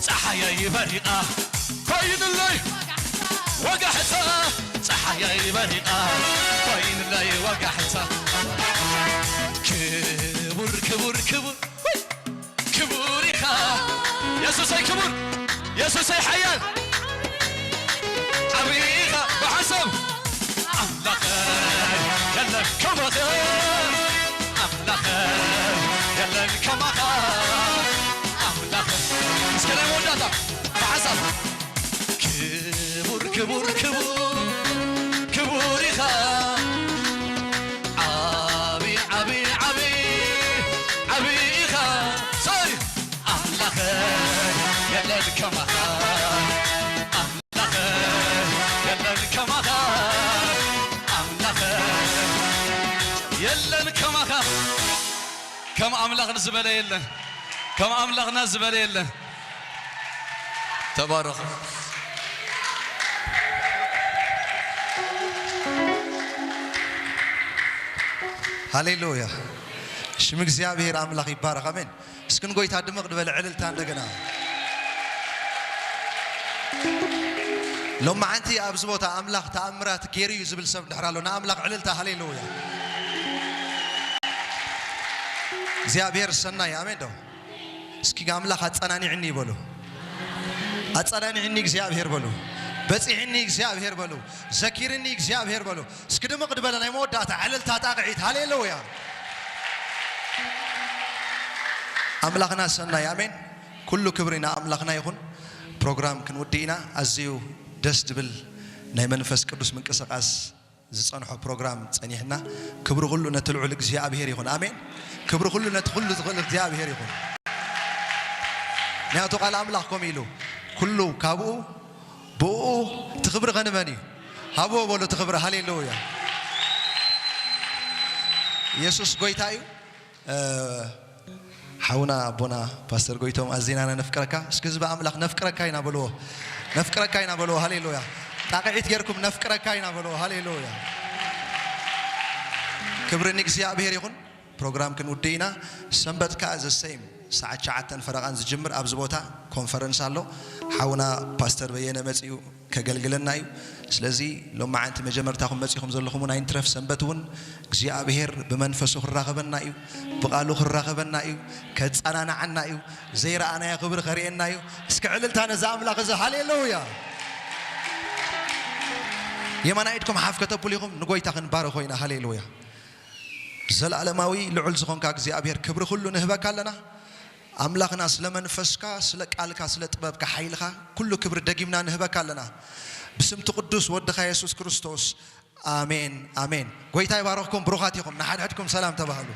ጸሓየይ በሪቓ ኮይንለይ ወጋሕታ ጸሓየይ በሪቓ ኮይንለይ ወጋሕታ ክቡር ክቡር ክቡር ክቡር ኢኻ የሱሰይ ክቡር የሱሰይ ሓያል ዓብዪ ኢኻ ብሓንሳብ ኣምላኸ የለን ከማኸ ኣምላኸ የለን ከማኻ ኣምላኸ እስከ ናይ መወዳእታ ብሓንሳብ ክቡር ክቡር ክቡር ክቡር ኢኻ ዓቢ ዓቢ ዓቢ ዓቢ ኢኻ ሰይ ኣምላኸ የለን ከማኻ ኣምላኸ የለን ከማኻ ኣምላኸ የለን ከማኻ ከም ኣምላኽ ዝበለ የለን ከም ኣምላኽና ዝበለ የለን ተባረኹ ሃሌሉያ ሽም እግዚኣብሔር ኣምላኽ ይባረኽ ኣሜን እስክን ጎይታ ድምቕ ዝበለ ዕልልታ እንደገና ሎማዓንቲ ኣብዚ ቦታ ኣምላኽ ተኣምራት ገይሩ እዩ ዝብል ሰብ እንድሕር ኣሎ ንኣምላኽ ዕልልታ ሃሌሉያ እግዚኣብሔር ሰናይ ኣሜን ዶ እስኪ ኣምላኽ ኣጸናኒዕኒ ይበሉ ኣጸናኒዕኒ እግዚኣብሔር በሉ በጺሕኒ እግዚኣብሔር በሉ ዘኪርኒ እግዚኣብሔር በሉ እስኪ ድምቕ ድበለ ናይ መወዳእታ ዕልልታ ጣቕዒት ሃሌሉያ ኣምላኽና ሰናይ ኣሜን ኩሉ ክብሪ ንኣምላኽና ይኹን ፕሮግራም ክንውዲ ኢና ኣዝዩ ደስ ድብል ናይ መንፈስ ቅዱስ ምንቅስቃስ ዝጸንሖ ፕሮግራም ጸኒሕና ክብሪ ኩሉ ነቲ ልዑል እግዚኣብሔር ይኹን ኣሜን ክብሪ ኩሉ ነቲ ኩሉ ዝኽእል እግዚኣብሔር ይኹን ምክንያቱ ቃል ኣምላኽ ከምኡ ኢሉ ኩሉ ካብኡ ብኡ እቲ ክብሪ ኸንመን እዩ ሃብዎ በሉ እቲ ክብሪ ሃሌሉያ ኢየሱስ ጎይታ እዩ ሓውና ኣቦና ፓስተር ጎይቶም ኣዚና ኢና ነፍቅረካ። እስኪ ህዝቢ ኣምላኽ ነፍቅረካ ኢና በልዎ። ነፍቅረካ ኢና በልዎ። ሃሌሉያ። ጣቕዒት ጌርኩም ነፍቅረካ ኢና በልዎ። ሃሌሉያ። ክብሪ ንእግዚኣብሔር ይኹን። ፕሮግራም ክንውድእ ኢና። ሰንበት ከኣ ዘሰይም ሰዓት ሸዓተን ፈረቓን ዝጅምር ኣብዚ ቦታ ኮንፈረንስ ኣሎ። ሓውና ፓስተር በየነ መጺኡ ከገልግለና እዩ። ስለዚ ሎማዓንቲ መጀመርታኹም መጺኹም ዘለኹም እውን ኣይንትረፍ። ሰንበት እውን እግዚኣብሔር ብመንፈሱ ክራኸበና እዩ፣ ብቓሉ ክራኸበና እዩ፣ ከጸናንዓና እዩ፣ ዘይረኣናዮ ክብሪ ከርእየና እዩ። እስኪ ዕልልታ ነዚ ኣምላኽ እዚ። ሃሌሉያ። የማናይ ኢድኩም ሓፍ ከተብሉ ኢኹም፣ ንጎይታ ክንባርኾ ኢና። ሃሌሉያ። ዘለኣለማዊ ልዑል ዝኾንካ እግዚኣብሔር ክብሪ ኩሉ ንህበካ ኣለና። ኣምላኽና ስለ መንፈስካ፣ ስለ ቃልካ፣ ስለ ጥበብካ፣ ሓይልኻ ኩሉ ክብሪ ደጊምና ንህበካ ኣለና። ብስምቲ ቅዱስ ወድኻ የሱስ ክርስቶስ። ኣሜን፣ ኣሜን። ጎይታ ይባረኽኩም፣ ብሩኻት ኢኹም። ንሓድሕድኩም ሰላም ተባህሉ።